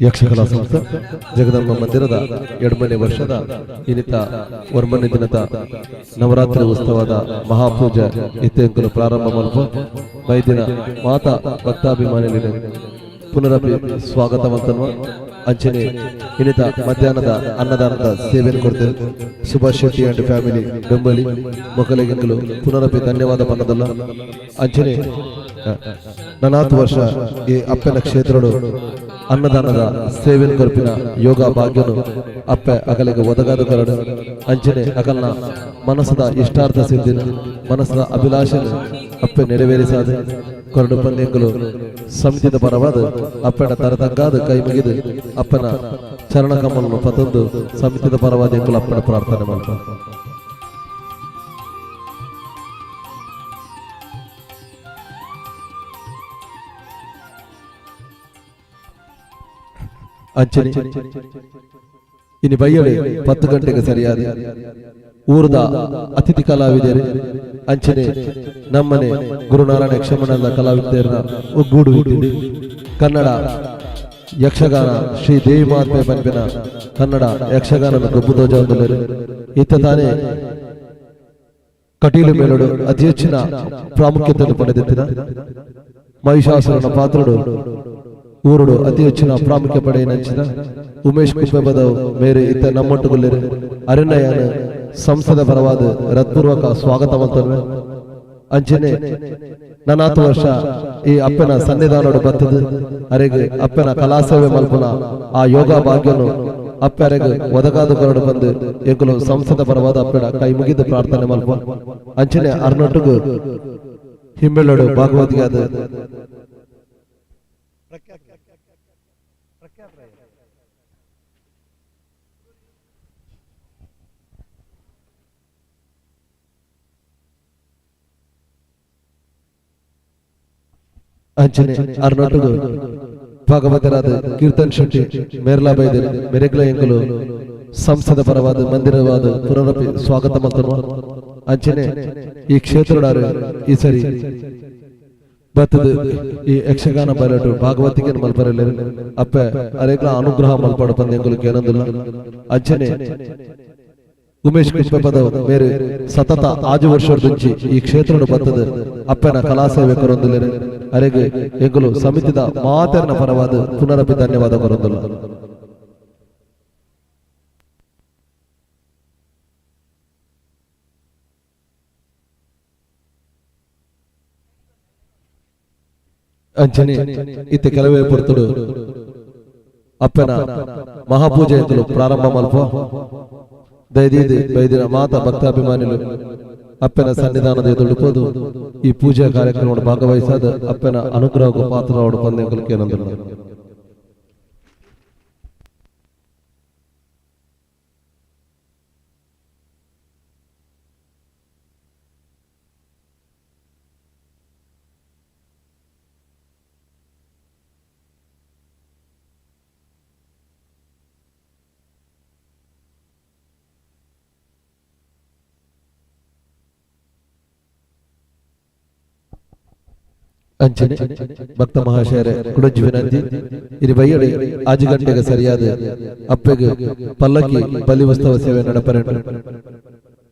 ಯಕ್ಷಕಲಾ ಸಂಸ್ಥೆ ಜಗದಂಬ ಮಂದಿರದ 2ನೇ ವರ್ಷದ ಇನಿತ 9ನೇ ದಿನದ ನವರಾತ್ರಿ ಉತ್ಸವದ ಮಹಾಪೂಜೆ ಇತ್ತೆಂಕುಲು ಪ್ರಾರಂಭ ಮಲ್ಪ ಬೈದಿನ ಮಾತಾ ಭಕ್ತಾಭಿಮಾನಿಗಳಿಗೆ ಪುನರಪಿ ಸ್ವಾಗತವಂತನ್ವ. ಅಂಚನೆ ಇನ್ನಿತ ಮಧ್ಯಾಹ್ನದ ಅನ್ನದಾನದ ಸೇವೆಯನ್ನು ಕೊಡ್ತೇವೆ. ಸುಭಾಷ್ ಶೆಟ್ಟಿ ಅಂಡ್ ಫ್ಯಾಮಿಲಿ ಬೆಂಬಲಿ ಮೊಕಲಿಗೆಂಕುಲು ಪುನರಪಿ ಧನ್ಯವಾದ ಪನ್ನದಲ್ಲ. ಅಂಚನೆ ನನಾತ್ ವರ್ಷ ಈ ಅಪ್ಪನ ಕ್ಷೇತ್ರಡು ಅನ್ನದಾನದ ಸೇವೆಯನ್ನು ಕೊರ್ಪಿನ ಯೋಗ ಭಾಗ್ಯನು ಅಪ್ಪೆ ಅಗಲಿಗೆ ಒದಗಾದ ಕರಡು. ಅಂಚನೆ ಅಗಲ್ನ ಮನಸ್ಸದ ಇಷ್ಟಾರ್ಥ ಸಿದ್ಧಿನ, ಮನಸ್ಸದ ಅಭಿಲಾಷೆನ ಅಪ್ಪೆ ನೆರವೇರಿಸಾದ ಕೊರಡು ಪಂದ್ಯಂಕುಲು ಸಮಿತಿದ ಪರವಾದ ಅಪ್ಪನ ತರತಗ್ಗಾದ ಕೈ ಮುಗಿದು ಅಪ್ಪನ ಚರಣ ಕಮಲನ್ನು ಪತಂದು ಸಮಿತಿದ ಪರವಾದ ಎಂಕುಲು ಅಪ್ಪನ ಪ್ರಾರ್ಥನೆ ಮಾಡ್ತ. ಅಂಚನೆ ಇನಿ ಬಯ್ಯಡೆ 10 ಗಂಟೆಗೆ ಸರಿಯಾದ ಊರದ ಅತಿಥಿ ಕಲಾವಿದರು ಅಂಚನೆ ನಮ್ಮನೆ ಗುರುನಾರಾಯಣ ಕ್ಷಮಣದ ಕಲಾವಿದರ ಒಗ್ಗೂಡು ಕನ್ನಡ ಯಕ್ಷಗಾನ ಶ್ರೀ ದೇವಿ ಮಹಾತ್ಮೆ ಪನ್ಪಿನ ಕನ್ನಡ ಯಕ್ಷಗಾನದ ಗೊಬ್ಬುದೋಜ ಇತ್ತ ತಾನೇ ಕಟೀಲು ಮೇಲುಡು ಅತಿ ಹೆಚ್ಚಿನ ಪ್ರಾಮುಖ್ಯತೆಯನ್ನು ಪಡೆದಿತ್ತಿನ ಮಹಿಷಾಸುರನ ಪಾತ್ರಡು ಊರುಡು ಅತಿ ಹೆಚ್ಚಿನ ಪ್ರಾಮುಖ್ಯ ಪಡೆಯಿನಂಚಿನ ಉಮೇಶ್ ಕುಪ್ಪೆಬದವ್ ಮೇರೆ ಇತ್ತ ನಮ್ಮೊಟ್ಟುಗುಲ್ಲೆರು. ಅರಣ್ಯಯಾನ ಸಂಸದ ಪರವಾದ ಹೃತ್ಪೂರ್ವಕ ಸ್ವಾಗತ ಮಂತನ್ವೆ. ಅಂಚನೆ ನನಾತು ವರ್ಷ ಈ ಅಪ್ಪನ ಸನ್ನಿಧಾನೋಡು ಬತ್ತದು ಅರೆಗ್ ಅಪ್ಪನ ಕಲಾಸೇವೆ ಮಲ್ಪುನ ಆ ಯೋಗ ಭಾಗ್ಯನು ಅಪ್ಪೆ ಅರೆಗ್ ಒದಗಾದ ಕೊರಡು ಬಂದು ಎಂಕುಲು ಸಂಸದ ಪರವಾದ ಅಪ್ಪೆಡ ಕೈ ಮುಗಿದು ಪ್ರಾರ್ಥನೆ ಮಲ್ಪ. ಅಂಚನೆ ಅರ್ನೊಟ್ಟುಗು ಹಿಮ್ಮೆಳ್ಳೋಡು ಭಾಗವತಿಗಾದ ಅಂಚನೆ ಅರ್ನೊಟ್ಟುಗು ಭಾಗವತರಾದ ಕೀರ್ತನ್ ಶೆಟ್ಟಿ ಮೇರ್ಲಾ ಬೈದರು ಮೆರೆಗ್ಲ ಎಂಕುಲು ಸಂಸದ ಪರವಾದ ಮಂದಿರವಾದ ಪುನರಪಿ ಸ್ವಾಗತ ಮಲ್ತನು. ಅಂಚನೆ ಈ ಕ್ಷೇತ್ರಡಾರು ಈ ಸರಿ ಬತ್ತದ ಈ ಯಕ್ಷಗಾನ ಬಯಲಾಟ ಭಾಗವತಿಗೆ ಮಲ್ಪರಲ್ಲೇರು. ಅಪ್ಪೆ ಅರೇಗ್ಲ ಅನುಗ್ರಹ ಮಲ್ಪಾಡು ಪಂದ್ ಎಂಕುಲು ಕೇನಂದಿಲ್ಲ. ಅಂಚನೆ ಉಮೇಶ್ ಕುಪ್ಪೆಪದ ಮೇರೆ ಸತತ 6 ವರ್ಷದಂಚಿ ಈ ಕ್ಷೇತ್ರಡು ಬತ್ತದ ಅಪ್ಪನ ಕಲಾಸೇವೆ ಕೊರೊಂದುಲ್ಲೆರ್. ಅರೆಗ್ ಎಂಕುಲು ಸಮಿತಿದ ಮಾತೆರ್ನ ಪರವಾದ ಪುನರಪಿ ಧನ್ಯವಾದ ಕೊರೊಂದುಲ್ಲ. ಅಂಚನೆ ಇತ್ತೆ ಕೆಲವೇ ಪೊರ್ತುಡು ಅಪ್ಪನ ಮಹಾಪೂಜೆ ಎಂಕುಲು ಪ್ರಾರಂಭ ಮಲ್ಪ. ದಯದೀದಿ ಬೈದಿನ ಮಾತಾ ಭಕ್ತಾಭಿಮಾನಿಲು ಅಪ್ಪನ ಸನ್ನಿಧಾನದ ಎದುರುಪೋದು ಈ ಪೂಜಾ ಕಾರ್ಯಕ್ರಮ ಭಾಗವಹಿಸಾದ ಅಪ್ಪನ ಅನುಗ್ರಹ ಪಾತ್ರವಾಡು ಪಂದ್ಯಂಕುಲು ಕೇನಂದುಲ್ಲ. ಅಂಚನೆ ಭಕ್ತ ಮಹಾಶಯರೇ, ಕುಡಂಜಿ ವಿನಂತಿ, ಇರಿ ಬೈಯಡೆ 5 ಗಂಟೆಗೆ ಸರಿಯಾದ ಅಪ್ಪೆಗೆ ಪಲ್ಲಕ್ಕಿ ಬಲಿ ಉತ್ಸವ ಸೇವೆ ನಡಪರೆಂಡು.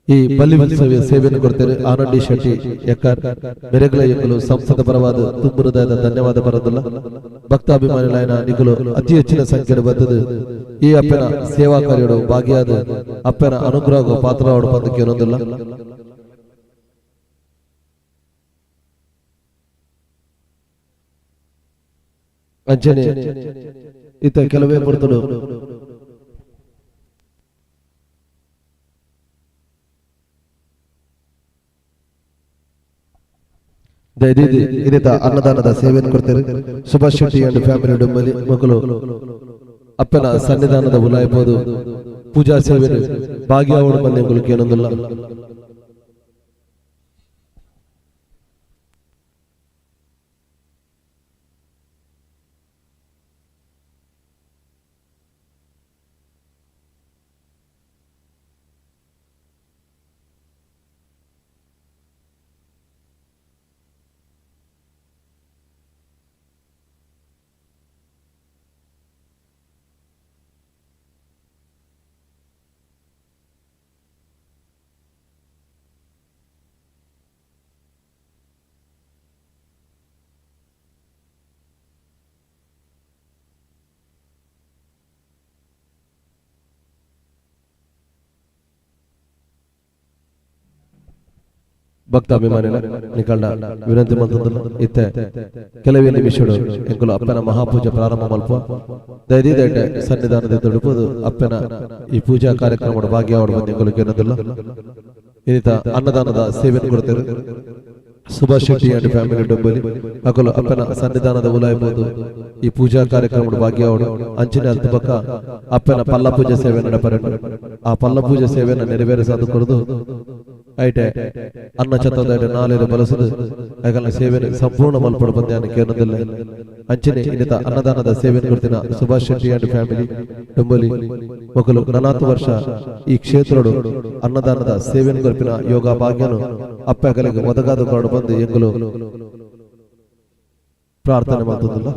ಈ ಬಲಿ ಉತ್ಸವ ಸೇವೆಯನ್ನು ಕೊಡ್ತಾರೆ ಆನಂದಿ ಶೆಟ್ಟಿ ಎಕ್ಕರ್ ಮೆರೆಗ್ಲ ಎಂಕುಲು ಸಂಸದ ಪರವಾದ ತುಂಬು ಹೃದಯದ ಧನ್ಯವಾದ ಬರೋದಿಲ್ಲ. ಭಕ್ತಾಭಿಮಾನಿಗಳಾಯನ ನಿಕುಲು ಅತಿ ಹೆಚ್ಚಿನ ಸಂಖ್ಯೆ ಬರ್ತದೆ ಈ ಅಪ್ಪನ ಸೇವಾ ಕಾರ್ಯಡು ಭಾಗಿಯಾದ ಅಪ್ಪನ ಅನುಗ್ರಹ ಪಾತ್ರವಾಡು ಬಂದು ಕೇಳೊಂದಿಲ್ಲ. ಅಂಚನೆ ಇತ್ತ ಕೆಲವೇ ಪೊರ್ತುಡು ದಯದೀದಿ ಇನ್ನಿತ ಅನ್ನದಾನದ ಸೇವೆಯನ್ನು ಕೊಡ್ತಾರೆ ಸುಭಾಷ್ ಶೆಟ್ಟಿ ಅಂಡ್ ಫ್ಯಾಮಿಲಿ ಡುಮ್ಮಲಿ ಮಕ್ಕಳು ಅಪ್ಪನ ಸನ್ನಿಧಾನದ ಉಲಾಯ್ಬೋದು ಪೂಜಾ ಸೇವೆ ಭಾಗ್ಯಾವಡು ಬಂದೆಂಗುಲು ಕೇನೊಂದುಲ್ಲ. ಭಕ್ತಾಭಿಮಾನಿಲ ನಿಕಲ್ನ ವಿನಂತಿ ಮಂತಂದುಲ್ಲ. ಇತ್ತೆ ಕೆಲವೇ ನಿಮಿಷಡು ಎಂಕುಲು ಅಪ್ಪನ ಮಹಾಪೂಜೆ ಪ್ರಾರಂಭ ಮಲ್ಪ. ದಯದೀದೈಟೆ ಸನ್ನಿಧಾನದ ತುಡುಪುದು ಅಪ್ಪನ ಈ ಪೂಜಾ ಕಾರ್ಯಕ್ರಮದ ಭಾಗ್ಯವಾಡು ಬಂದು ಎಂಕುಲು ಕೇನದಿಲ್ಲ. ಇನ್ನಿತ ಅನ್ನದಾನದ ಸೇವೆಯನ್ನು ಕೊಡ್ತೇವೆ ಸುಭಾಷ್ ಶೆಟ್ಟಿ ಅಂಡ್ ಫ್ಯಾಮಿಲಿ ಡೊಂಬಲಿ. ಅಕುಲು ಅಪ್ಪನ ಸನ್ನಿಧಾನದ ಉಲಾಯಬಹುದು ಈ ಪೂಜಾ ಕಾರ್ಯಕ್ರಮದ ಭಾಗ್ಯವಾಡು. ಅಂಚಿನ ಅಲ್ತ ಬೊಕ್ಕ ಅಪ್ಪನ ಪಲ್ಲ ಪೂಜೆ ಸೇವೆ ನಡಪರೆಂಡು. ಆ ಪಲ್ಲ ಪೂಜೆ ಸೇವೆಯನ್ನು ನೆರವೇರಿಸಾದು ಕೊರದು ಐಟೆ ಅನ್ನ ಛತ್ರದ ನಾಲೆರು ಬಲಸದು ಐಕಲ್ನ ಸೇವೆ ಸಂಪೂರ್ಣ ಮಲ್ಪಡು ಬಂದ್ಯಾನ ಕೇನದಿಲ್ಲ. ಅಂಚನೆ ಇನ್ನಿತ ಅನ್ನದಾನದ ಸೇವೆಯನ್ನು ಕೊಡ್ತಿನ ಸುಭಾಷ್ ಶೆಟ್ಟಿ ಅಂಡ್ ಫ್ಯಾಮಿಲಿ ಡೊಂಬಲಿ ಮೊಕಲು ನನಾತು ವರ್ಷ ಈ ಕ್ಷೇತ್ರಡು ಅನ್ನದಾನದ ಸೇವೆಯನ್ನು ಕೊರ್ಪಿನ ಯೋಗ ಭಾಗ್ಯನು ಅಪ್ಪಗಲಿಗೆ ಒದಗಾದ ಕೊರಡು ಬಂದು ಎಂಗುಲು ಪ್ರಾರ್ಥನೆ ಮಾಡ್ತದಲ್ಲ.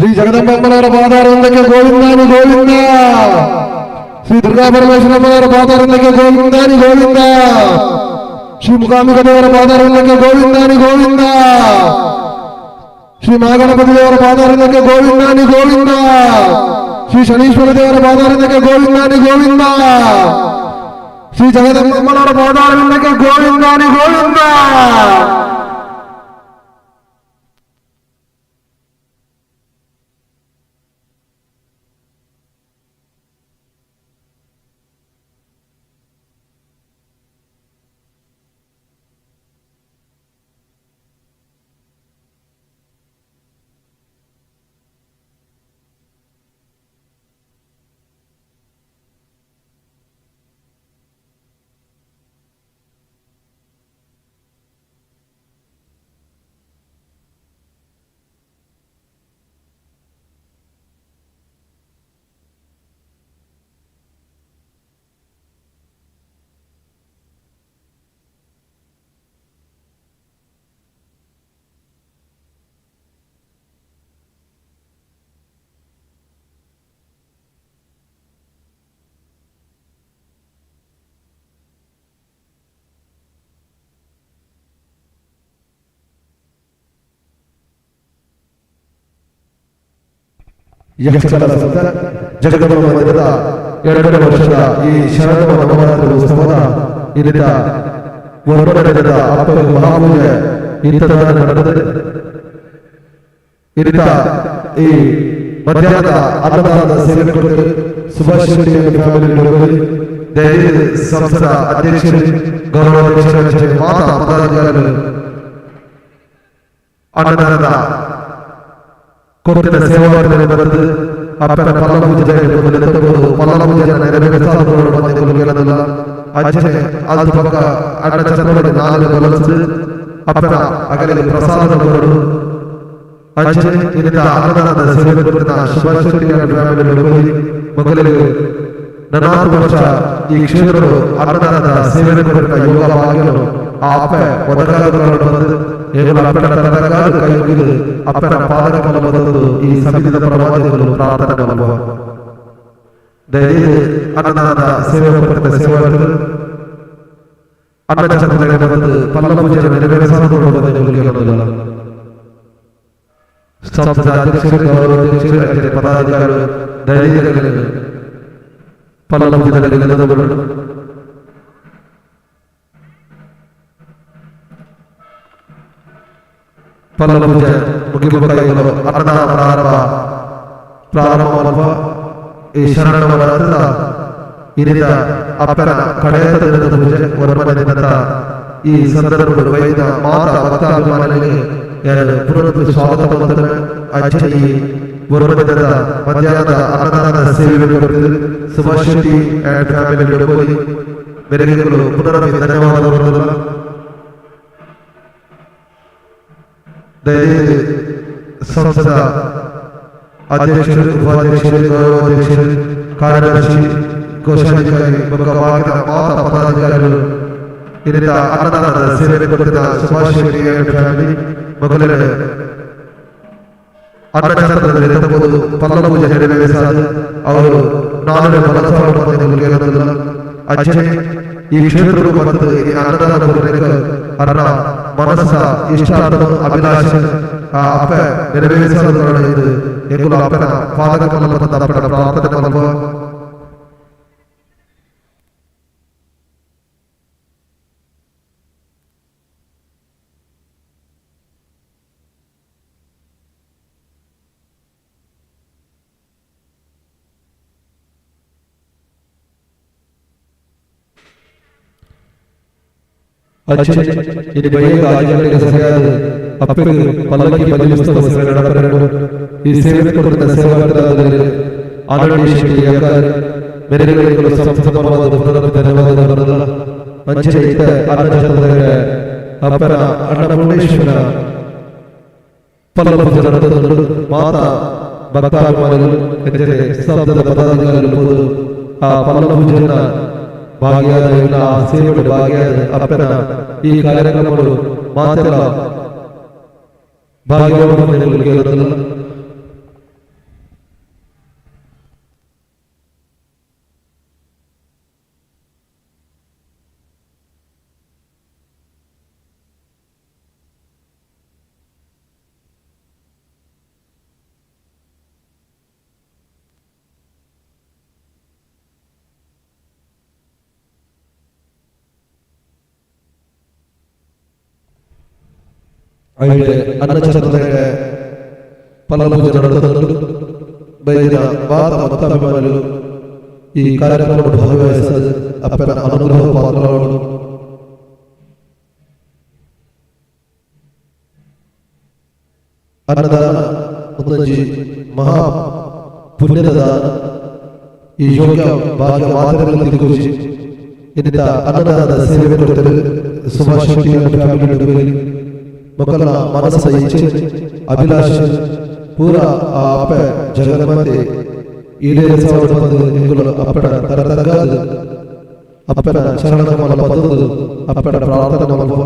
Shri ಜಗದಂಬಮ್ಮನವರ ಪಾದಾರವಿಂದಕ್ಕೆ ಗೋವಿಂದಾನಿ ಗೋವಿಂದ. ಶ್ರೀ ದುರ್ಗಾ ಪರಮೇಶ್ವರಮ್ಮನವರ ಪಾದಾರವಿಂದಕ್ಕೆ ಗೋವಿಂದಾನಿ ಗೋವಿಂದ. ಶ್ರೀ ಮುಖಾಂಬಿಕ ದೇವರ ಪಾದಾರವಿಂದಕ್ಕೆ ಗೋವಿಂದಾನಿ ಗೋವಿಂದ. ಶ್ರೀ ಮಹಾಗಣಪತಿ ದೇವರ ಪಾದಾರವಿಂದಕ್ಕೆ ಗೋವಿಂದಾನಿ ಗೋವಿಂದ. ಶ್ರೀ ಶನೀಶ್ವರ ದೇವರ ಪಾದಾರವಿಂದಕ್ಕೆ ಗೋವಿಂದಾನಿ ಗೋವಿಂದ. ಶ್ರೀ ಜಗದಂಬಮ್ಮನವರ ಪಾದಾರವಿಂದಕ್ಕೆ ಗೋವಿಂದಾನಿ ಗೋವಿಂದ. ಯಕ್ಷಗಾನ ಸಂಸ್ಥೆ ಜಗದಂಬ ಮಂದಿರದ 2ನೇ ವರ್ಷದ ಈ ಶರಣ ನವರಾತ್ರಿ ಉತ್ಸವದ ಇಲ್ಲಿದ್ದ ಹೊರಗಡೆದ ಅಪ್ಪ ಮಹಾಪೂಜೆ ಇಂಥದನ್ನು ನಡೆದಿದೆ. ಇಲ್ಲಿದ್ದ ಈ ಮಧ್ಯಾಹ್ನದ ಅನ್ನದಾನದ ಸೇವೆ ಕೊಡುತ್ತಾರೆ ಸುಭಾಷ್ ಶೆಟ್ಟಿ ಫ್ಯಾಮಿಲಿ ದೈಹಿಕ ಸಂಸ್ಥೆಯ ಅಧ್ಯಕ್ಷರು, ಗೌರವಾಧ್ಯಕ್ಷರು, ಮಾತಾ ಪದಾಧಿಕಾರಿಗಳು ಅನ್ನದಾನದ ಕೊಟ್ಟಿನ ಸೇವಾರ್ಥಿಗಳು ಬರೆದು ಅಪ್ಪನ ಪಲ್ಲ ಪೂಜೆ ಪಲ್ಲ ಪೂಜೆ ನೆರವೇರಿಸಾದ ಅಂಚನೆ ಅದು ಪಕ್ಕ ಅಣ್ಣ ಚಂದ್ರಬಡಿ ನಾಲ್ಕು ಬಲಸು ಅಪ್ಪನ ಅಗಲಿ ಪ್ರಸಾದ ಬರಡು ಅಂಚನೆ ಇದರಿಂದ ಅನ್ನದಾನದ ಸೇವೆ ಕೊಟ್ಟಿನ ಸುಭಾಷ್ ಶೆಟ್ಟಿ ಫ್ಯಾಮಿಲಿ ಮಕ್ಕಳಿಗೆ ನನಾರು ವರ್ಷ ಈ ಕ್ಷೇತ್ರಗಳು ಅನ್ನದಾನದ ಸೇವೆ ಕೊಟ್ಟಿನ ಯೋಗ ಭಾಗ್ಯನು ಆ ಅಪ್ಪ ಒದಗಾದಗಳು ಬಂದು ಏಳು ಅಪ್ಪನ ತನಕಾದ ಕೈ ಮುಗಿದು ಅಪ್ಪನ ಪಾದಕಮಲ ಬಂದು ಈ ಸಮಿತಿದ ಪರವಾದಿಗಳು ಪ್ರಾರ್ಥನೆ ಮಾಡುವ ದಯವಿಟ್ಟು ಅನ್ನದಾನದ ಸೇವೆ ಕೊಟ್ಟಿದ್ದ ಸೇವಾರ್ಥಿಗಳು ಅನ್ನ ಛತ್ರಗಳಿಗೆ ಬಂದು ಪಲ್ಲ ಪೂಜೆ ನೆರವೇರಿಸಲು ಬಂದು ಸಂಸ್ಥೆಯ ಅಧ್ಯಕ್ಷರು, ಗೌರವಾಧ್ಯಕ್ಷರು, ಪದಾಧಿಕಾರಿಗಳು ದಯವಿಟ್ಟು ಪಲ್ಲ ಪೂಜೆಗಳಿಗೆ ನೆಲೆದವರು. ಪಲ್ಲ ಪೂಜೆ ಮುಗಿಬೇಕಾಗಿರೋ ಅನ್ನದಾನ ಪ್ರಾರಂಭ ಪ್ರಾರಂಭ ಮಾಡುವ ಈ ಶರಣವರ ಇದರಿಂದ ಅಪ್ಪನ ಕಡೆಯ ದಿನದ ಪೂಜೆ ಹೊರಬಂದಿದ್ದಂತ ಈ ಸಂದರ್ಭಗಳು ವೈದ್ಯ ಮಾತಾ ಭಕ್ತಾಭಿಮಾನಿಗಳಿಗೆ ಪುನರ್ ಸ್ವಾಗತ ಮಾಡುತ್ತೇವೆ. ಅಂಚೆ ಈ ಹೊರಬಂದಿದ್ದ ಮಧ್ಯಾಹ್ನದ ಅನ್ನದಾನದ ಸೇವೆ ಕೊಡುತ್ತಿದೆ ಸುಭಾಷ್ ಶೆಟ್ಟಿ ಅಂಡ್ ಫ್ಯಾಮಿಲಿ ಡೊಬೋಲಿ ಮೇರೆಗಳು ಪುನರಪಿ ಧನ್ಯವಾದಗಳು. ದಯವಿಟ್ಟು ಸಂಸದ ಅಧ್ಯಕ್ಷರು, ಉಪಾಧ್ಯಕ್ಷರು, ಗೌರವಾಧ್ಯಕ್ಷರು, ಕಾರ್ಯದರ್ಶಿ, ಕೋಶಾಧಿಕಾರಿ ಬೊಕ್ಕ ಬಾಕಿದ ಮಾತಾ ಪದಾಧಿಕಾರಿಗಳು ಇದರಿಂದ ಅನ್ನದಾನದ ಸೇವೆ ಕೊಟ್ಟಿದ್ದ ಸುಭಾಷ್ ಶೆಟ್ಟಿ ಅಂಡ್ ಫ್ಯಾಮಿಲಿ ಮೊದಲನೇ ಅನ್ನಛತ್ರದಲ್ಲಿ ಎತ್ತಬಹುದು ಪಲ್ಲ ಪೂಜೆ ನೆರವೇರಿಸಾದ ಅವರು ನಾಲ್ಕು ಬಲಸಾವ ಅಂಚನೆ ಈ ಕ್ಷೇತ್ರಗಳು ಮತ್ತು ಈ ಅನ್ನದಾನ ಅನ್ನ ಮನಸ್ಸ ಇಷ್ಟಾರ್ಥನು ಅಭಿಲಾಷೆ ಆ ಅಪ್ಪ ನೆರವೇರಿಸಲು ಇದು ಎಂಗುಲ ಅಪ್ಪನ ಪಾದಕಮಲ ಮತ್ತು ಅಪ್ಪನ ಪ್ರಾರ್ಥನೆ ಮಾಡುವ. ಅಂಚನೆ ಇನಿ ಬಯ್ಯದ ಆಚರಣೆಗೆ ಸರಿಯಾದ ಅಪ್ಪಗೆ ಪಲ್ಲಕ್ಕಿ ಬಲಿ ಉತ್ಸವ ಸೇವೆ ನಡಪರೆಂಡು. ಈ ಸೇವೆ ಕೊಡುತ್ತ ಸೇವಾರ್ಥಿಗಳಾದ ಆನಂದ ಶೆಟ್ಟಿ ಯಕಾರ್ ಮೇರೆಗಳಿಗೆ ಸಂಸ್ಥಾಪನವಾದ ಪುನರಪಿ ಧನ್ಯವಾದಗಳು. ಅಂಚನೆ ಇತ್ತ ಅನ್ನಛತ್ರದ ಅಪ್ಪನ ಅನ್ನಪೂರ್ಣೇಶ್ವರ ಪಲ್ಲ ಪೂಜೆ ನಡೆದದ್ದು ಮಾತಾ ಭಕ್ತಾಭಿಮಾನಿಗಳು ಎಂದರೆ ಸ್ತಬ್ಧದ ಪದಾಧಿಕಾರಿಗಳು ಆ ಪಲ್ಲ ಪೂಜೆಯನ್ನ ಭಾಗಿಯಾದ ಎಲ್ಲ ಆ ಸೇವೆಗಳು ಭಾಗಿಯಾದ ಅಪ್ಪನ ಈ ಕಾರ್ಯಕ್ರಮಗಳು ಮಾತೆಲ್ಲ ಭಾಗಿಯಾಗುವ. ಐಡೆ ಅನ್ನಛತ್ರದ ಫಲ ಪೂಜೆ ನಡೆದದ್ದು ಬೈದಿನ ಮಾತ ಭಕ್ತಾಭಿಮಾನಿಗಳು ಈ ಕಾರ್ಯಕ್ರಮ ಭಾಗವಹಿಸದ ಅಪ್ಪನ ಅನುಗ್ರಹ ಪಾತ್ರಗಳು. ಅನ್ನದಾನ ಒಂದೊಂಜಿ ಮಹಾ ಪುಣ್ಯದ ದಾನ. ಈ ಯೋಗ್ಯ ಭಾಗ್ಯ ಮಾತ್ರದಲ್ಲಿ ತಿಕ್ಕೊಜಿ. ಇನ್ನಿತ ಅನ್ನದಾನದ ಸೇವೆ ಕೊಡ್ತಾರೆ ಸುಭಾಷ್ ಶೆಟ್ಟಿ ಫ್ಯಾಮಿಲಿ. ಮೊಕಲ ಮನಸ್ಸ ಇಚ್ಛೆ ಅಭಿಲಾಷೆ ಪೂರ ಆ ಅಪ್ಪೆ ಜಗನ್ಮಾತೆ ಈಡೇರಿಸಬಂದು ಎಂಗುಲು ಅಪ್ಪಡ ತರತಗಾದ ಅಪ್ಪನ ಚರಣಕಮಲ ಪದದು ಅಪ್ಪಡ ಪ್ರಾರ್ಥನೆ ಮಲ್ಪ.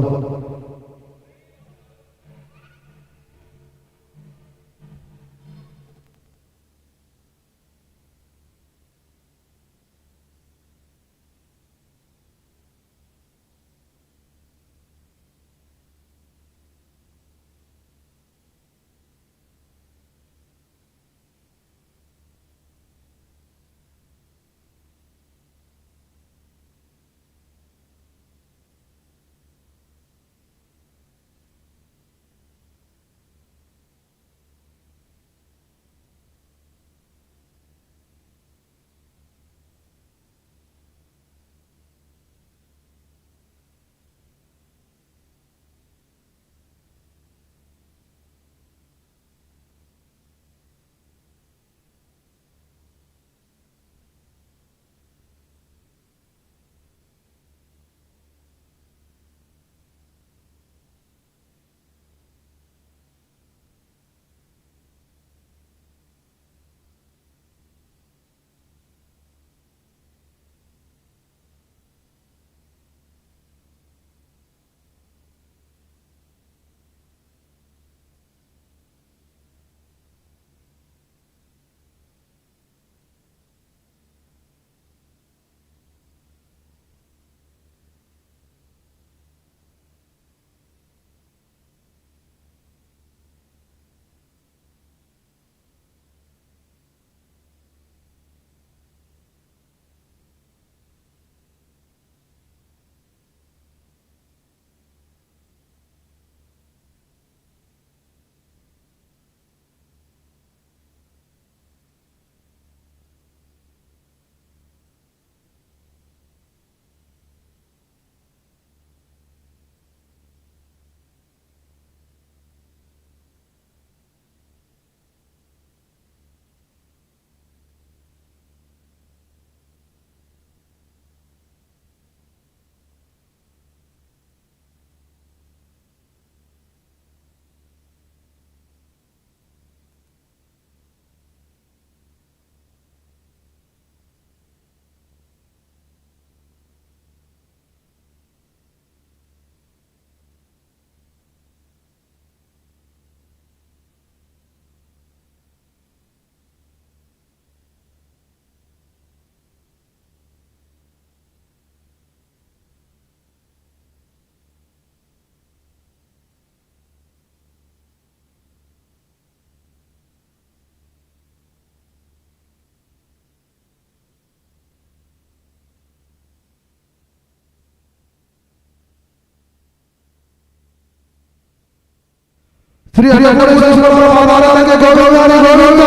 ಶ್ರೀ ಅನ್ನಪೂರ್ಣೇಶ್ವರ ಮಹಾರಾಜನಿಗೆ ಗೋವಿಂದ ಗೋವಿಂದ.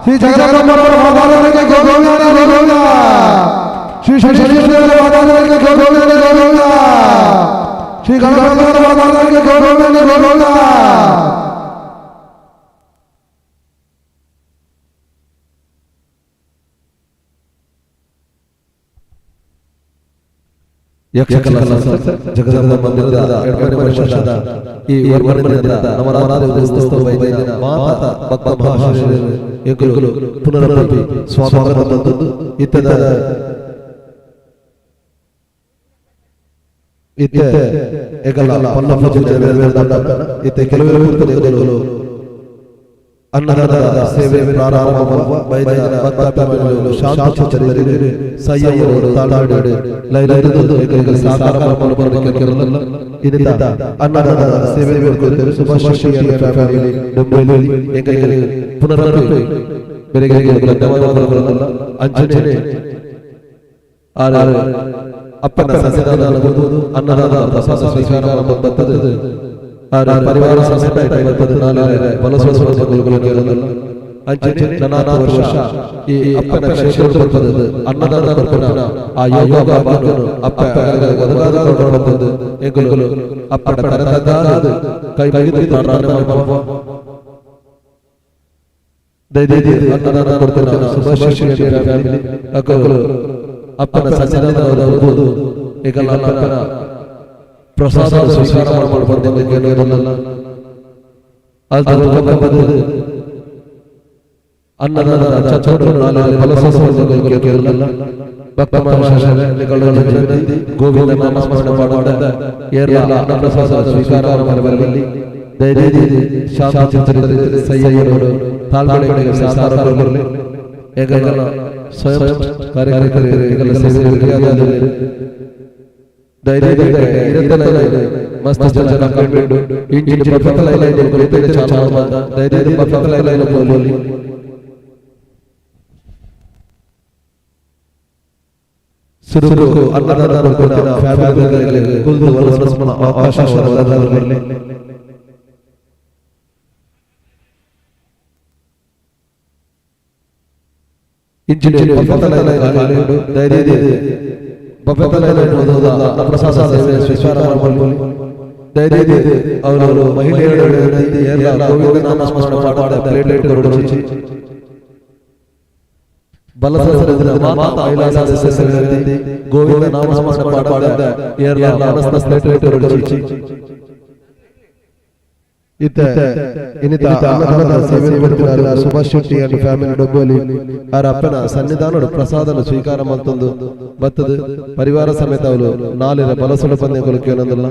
ಶ್ರೀ ಜಗನ್ಮಾತ ಮಹಾರಾಜನಿಗೆ ಗೋವಿಂದ ಗೋವಿಂದ. ಶ್ರೀ ಶಶಿಧರ ಮಹಾರಾಜನಿಗೆ ಗೋವಿಂದ ಗೋವಿಂದ. ಶ್ರೀ ಗಣಪತಿ ಮಹಾರಾಜನಿಗೆ ಗೋವಿಂದ ಗೋವಿಂದ. ಯಕ್ಷಕಲಾ ಸಂಸ್ಥೆ ಜಗದಂಬ ಮಂದಿರದ 2ನೇ ವರ್ಷದ ಈ ವರ್ಮನಿಂದ ನವರಾತ್ರಿ ಉತ್ಸವ ಬೈದಿನ ಮಾತ ಭಕ್ತ ಮಹಾಶಯರು ಎಂಕುಲು ಪುನರಪಿ ಸ್ವಾಗತ ತಂದದ್ದು. ಇತ್ತದ ಇತ್ತೆ ಎಗಲ ಪಲ್ಲ ಪೂಜೆ ನೆರವೇರಿದ ಇತ್ತೆ ಕೆಲವೇ ಎಂಕುಲು ಅನ್ನದಾನದ ಸೇವೆ ಪ್ರಾರಂಭ ಬೈದಿನ ಭಕ್ತಾಭಿಮಾನಿಗಳು ಶಾಂತ ಚರಿತ್ರೆ ಸಂಯಮಗಳು ತಾಳ್ಮೆಡು ಲೈಲೈದು ಎಂಕುಲು ಸಹಕಾರ ಮಲ್ಪುನ ಕೆರಲ ಇನ್ನಿತ ಅನ್ನದಾನದ ಸೇವೆ ಕೊಡ್ತೇವೆ. ಸುಭಾಷ್ ಶೆಟ್ಟಿ ಫ್ಯಾಮಿಲಿ ಡೊಂಬೈಲಿ ಎಂಕುಲು ಪುನರಪಿ ಬೆರೆಗೆ ಧನ್ಯವಾದಗಳು. ಅಂಜನೆ ಆರು ಅಪ್ಪನ ಸಸ್ಯದಾನ ಅನ್ನದಾನ ಪ್ರಸಾದ ಸ್ವೀಕಾರ ಬರ್ತದೆ. ಆರು ಪರಿವಾರ ಸಮೇತ ಬರ್ತದೆ ಬಲಸೋಸೋಸಗಳು ಅಂಚನೆ ನನಾಥ ವರ್ಷ ಈ ಅಪ್ಪನ ಕ್ಷೇತ್ರ ಬರ್ತದೆ ಅನ್ನದಾನ ಕೊರ್ಪುನ ಆ ಯೋಗ ಭಾಗ್ಯನು ಅಪ್ಪ ಒದಗಾದ ಬರ್ತದೆ ಎಂಕುಲು ಅಪ್ಪನ ತರತದಾದ ಕೈ ಮುಗಿದು ಪ್ರಾರ್ಥನೆ ಮಲ್ಪುವ. ದಯದೀದು ಅನ್ನದಾನ ಕೊಡ್ತಿನ ಸುಭಾಷ್ ಶೆಟ್ಟಿ ಫ್ಯಾಮಿಲಿ ಅಕ್ಕಲು ಅಪ್ಪನ ಸನ್ನಿಧಾನದ ಬರ್ಬೋದು. ಈಗ ಅಪ್ಪನ ಪ್ರಸಾದ ಸ್ವೀಕಾರ ಮಾಡ್ಬಾರ್ದು ಕೇಳೋದಲ್ಲ. ಅದು ಬಂದದ್ದು ಅನ್ನದಾನದ ಛತ್ರಗಳು ನಾಲ್ಕು ಫಲಸಸ್ಯಗಳು ಕೇಳಲ್ಲ. ಭಕ್ತ ಮಹಾಶಯರೇ, ನಿಗಳ ವಿನಂತಿ, ಗೋವಿಂದ ನಾಮಸ್ಮರಣೆ ಮಾಡದ ಏರ್ಲ ಅನ್ನಪ್ರಸಾದ ಸ್ವೀಕಾರ ಮಾಡಬರಲಿ. ದಯದೀದು ಶಾಂತಿ ಚಿತ್ತದಿಂದ ಸೈಯವರು ತಾಳ್ಮೆಗೆ ಸಹಕಾರ ಕೊಡಲಿ. ಎಂಗಲ ಸ್ವಯಂ ಕಾರ್ಯಕರ್ತರು ಎಂಗಲ ಸೇವೆ ದಯದೀದು ಇರತ್ತಲ ಮಸ್ತ್ ಜನ ಕಂಡು ಇಂಜಿನ್ ಬಫತ್ತಲ ಲೈನ್ ಕೊರಿತೆ ಚಾಲೂ ಬಂದ ದಯದೀದು ಬಫತ್ತಲ ಲೈನ್ ಪೋಲಿ. ಸುರುಕು ಅನ್ನದಾನ ಕೊಡ್ತಿನ ಫ್ಯಾಮಿಲಿಗಳಿಗೆ ಕುಲ್ದು ವಲಸಸ್ಮನ ಅವಕಾಶ ಒದಗಬರಲಿ. ಇಂಜಿನ್ ಬಫತ್ತಲ ಲೈನ್ ಕಾಲಿಡು ದಯದೀದು ಬಫತ್ತಲ ಲೈನ್ ಓದೋದ ಪ್ರಸಾದ ಸೇವೆ ಸ್ವೀಕಾರ ಮಾಡಲಿ. ದಯದೀದು ಅವರು ಮಹಿಳೆಯರು ಎಲ್ಲ ಗೋವಿಂದ ನಾಮಸ್ಮರಣ ಪಾಠದ ಪ್ಲೇಟ್ ಕೊರಡುಚಿ ಬಲಸರದ ಮಾತಾ ಮಹಿಳಾ ಸದಸ್ಯರಲ್ಲಿ ಗೋವಿಂದ ನಾಮಸ್ಮರಣ ಪಾಠದ ಏರ್ಲ ಮನಸ್ನ ಪ್ಲೇಟ್ ಕೊರಡುಚಿ. ಇತ್ತ ಇನ್ನಿತ ಅನ್ನದಾನ ಸೇವೆ ಕೊಡ್ತಿನ ಸುಭಾಷ್ ಶೆಟ್ಟಿ ಅಂಡ್ ಫ್ಯಾಮಿಲಿ ಡೊಬ್ಬೋಲಿ ಆರ ಅಪ್ಪನ ಸನ್ನಿಧಾನಡು ಪ್ರಸಾದನ ಸ್ವೀಕಾರ ಮಲ್ತೊಂದು ಬತ್ತದು ಪರಿವಾರ ಸಮೇತ ಅವಳು ನಾಲಿರ ಬಲಸುಡ ಪಂದ್ಯಗಳು ಕೇಳಂದಿಲ್ಲ.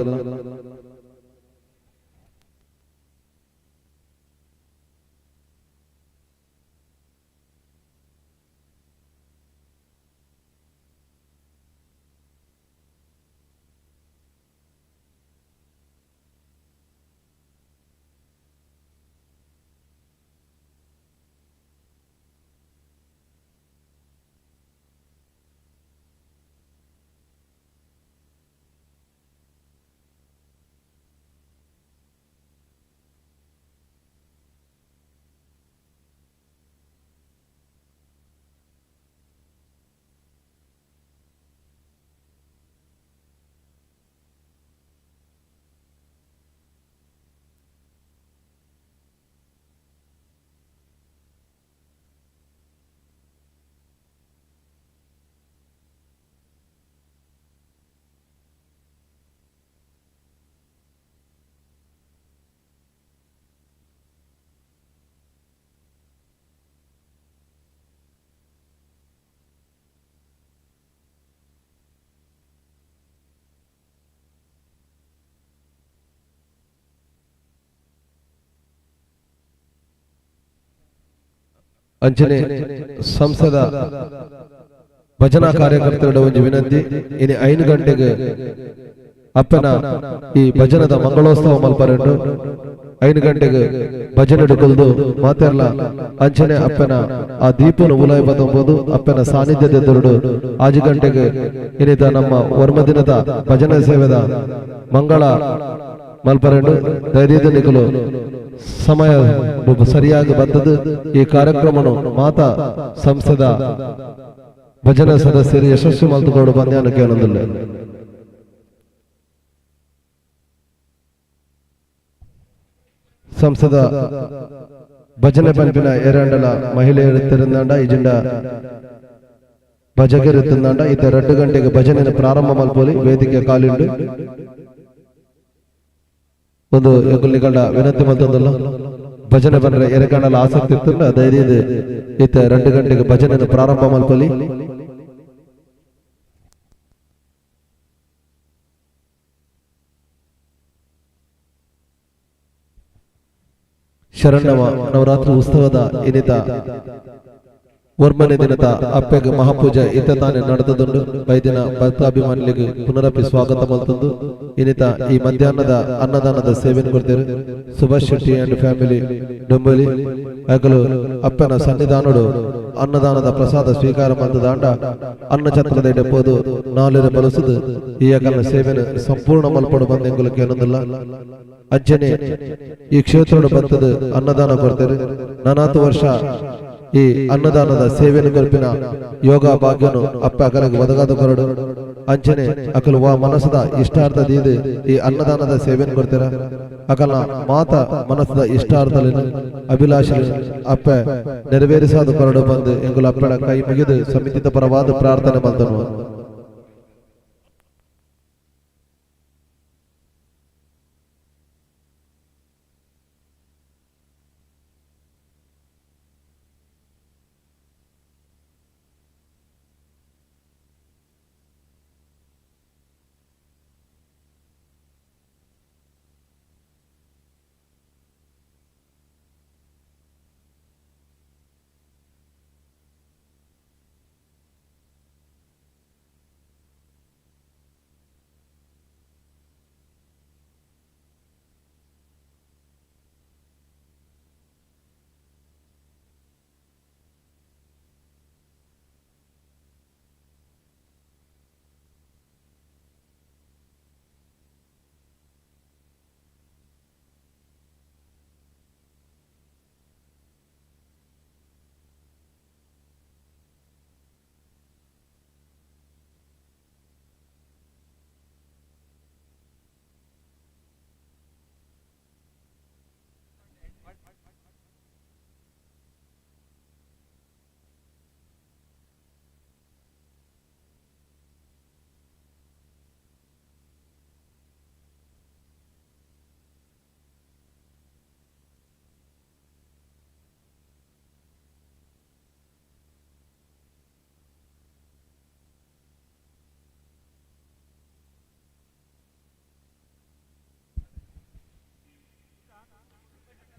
ಅಂಚನೆ ಸಂಸದ ಭಜನಾ ಕಾರ್ಯಕರ್ತರ ಒಂಜಿ ವಿನಂತಿ, ಇನಿ 5 ಗಂಟೆಗೆ ಅಪ್ಪನ ಈ ಭಜನದ ಮಂಗಳೋತ್ಸವ ಮಲ್ಪರೆಂಡು. 5 ಗಂಟೆಗೆ ಭಜನೆ ಕೊಲ್ದು ಮಾತೆರ್ಲ ಅಂಚನೆ ಅಪ್ಪನ ಆ ದೀಪನ ಉಲಾಯ ಬತಂಬೋದು ಅಪ್ಪನ ಸಾನ್ನಿಧ್ಯದ ದೊರಡು 5 ಗಂಟೆಗೆ ಇನಿತ ನಮ್ಮ ವರ್ಮ ದಿನದ ಭಜನೆ ಸೇವೆದ ಮಂಗಳ ಮಲ್ಪರೆಂಡು. ದಯದೀದ ನಿಕಲು ಸಮಯ ಸರಿಯಾಗಿ ಬಂದದ್ದು ಈ ಕಾರ್ಯಕ್ರಮನು ಮಾತಾ ಸಂಸದ ಭಜನಾ ಸದಸ್ಯರು ಯಶಸ್ವಿ ಮಲ್ತುಕೊಂಡು ಬಂದ್ಯಾನ ಕೇಳೊಂದಿಲ್ಲ. ಸಂಸದ ಭಜನೆ ಪನ್ಪಿನ ಏರಾಂಡಲ ಮಹಿಳೆಯರು ತಿರುಂದಾಂಡ ಇಜಿಂಡ ಭಜಕರು ತಿಂದಾಂಡ ಇತ್ತ 2 ಗಂಟೆಗೆ ಭಜನೆ ಪ್ರಾರಂಭ ಮಲ್ಪೋಲಿ ವೇದಿಕೆ ಕಾಲಿಂಡು ಒಂದು ಎಂಕುಲ್ನಿಕಲ್ಡ ವಿನಂತಿ ಮಲ್ತೊಂದುಲ್ಲ. ಭಜನೆ ಬಂದ್ರೆ ಎರಕಂಡಲ ಆಸಕ್ತಿ ಇತ್ತುಂಡ ದಯದೀದು ಇತ್ತ 2 ಗಂಟೆಗೆ ಭಜನೆ ಪ್ರಾರಂಭ ಮಲ್ಪೊಲಿ. ಶರಣ್ಣವ ನವರಾತ್ರಿ ಉತ್ಸವದ ಇನ್ನಿತ ಒರ್ಮನೆ ದಿನದ ಅಪ್ಪೆಗ್ ಮಹಾಪೂಜೆ ಇತ್ತೆ ತಾನೆ ನಡೆತದುಂಡು. ಬೈದಿನ ಭಕ್ತಾಭಿಮಾನಿಗಳಿಗೆ ಪುನರಪಿ ಸ್ವಾಗತ ಮಲ್ತೊಂದು ಇನಿತ ಈ ಮಧ್ಯಾಹ್ನದ ಅನ್ನದಾನದ ಸೇವೆಯನ್ನು ಕೊಡ್ತೇವೆ. ಸುಭಾಷ್ ಶೆಟ್ಟಿ ಅಂಡ್ ಫ್ಯಾಮಿಲಿ ಡೊಂಬಲಿ ಅಗಲು ಅಪ್ಪನ ಸನ್ನಿಧಾನಡು ಅನ್ನದಾನದ ಪ್ರಸಾದ ಸ್ವೀಕಾರ ಮಲ್ತದಾಂಡ ಅನ್ನ ಛತ್ರದ ಪೋದು ನಾಲೆರೆ ಬಲಸುದು ಈ ಅಕಲ್ನ ಸೇವೆನ ಸಂಪೂರ್ಣ ಮಲ್ಪಡು ಬಂದೆಂಗುಲು ಕೇನೊಂದಿಲ್ಲ. ಅಜ್ಜನೆ ಈ ಕ್ಷೇತ್ರದ ಬತ್ತದ ಅನ್ನದಾನ ಕೊಡ್ತೇವೆ. ನಾನಾತು ವರ್ಷ ಈ ಅನ್ನದಾನದ ಸೇವೆಯನ್ನು ಕೊರ್ಪಿನ ಯೋಗ ಭಾಗ್ಯನು ಅಪ್ಪ ಅಕಲಗ್ ಒದಗಾದ ಕೊರಡು. ಅಂಚನೆ ಅಕಲು ವಾ ಮನಸ್ಸದ ಇಷ್ಟಾರ್ಥ ದೀದು ಈ ಅನ್ನದಾನದ ಸೇವೆಯನ್ನು ಕೊಡ್ತೀರ. ಅಕಲ್ನ ಮಾತ ಮನಸ್ಸದ ಇಷ್ಟಾರ್ಥಲಿನ ಅಭಿಲಾಷೆ ಅಪ್ಪ ನೆರವೇರಿಸಾದ ಕೊರಡು ಬಂದು ಎಂಗುಲ ಅಪ್ಪಡ ಕೈ ಮುಗಿದು ಸಮಿತಿತ ಪರವಾದ ಪ್ರಾರ್ಥನೆ ಮಲ್ತನು.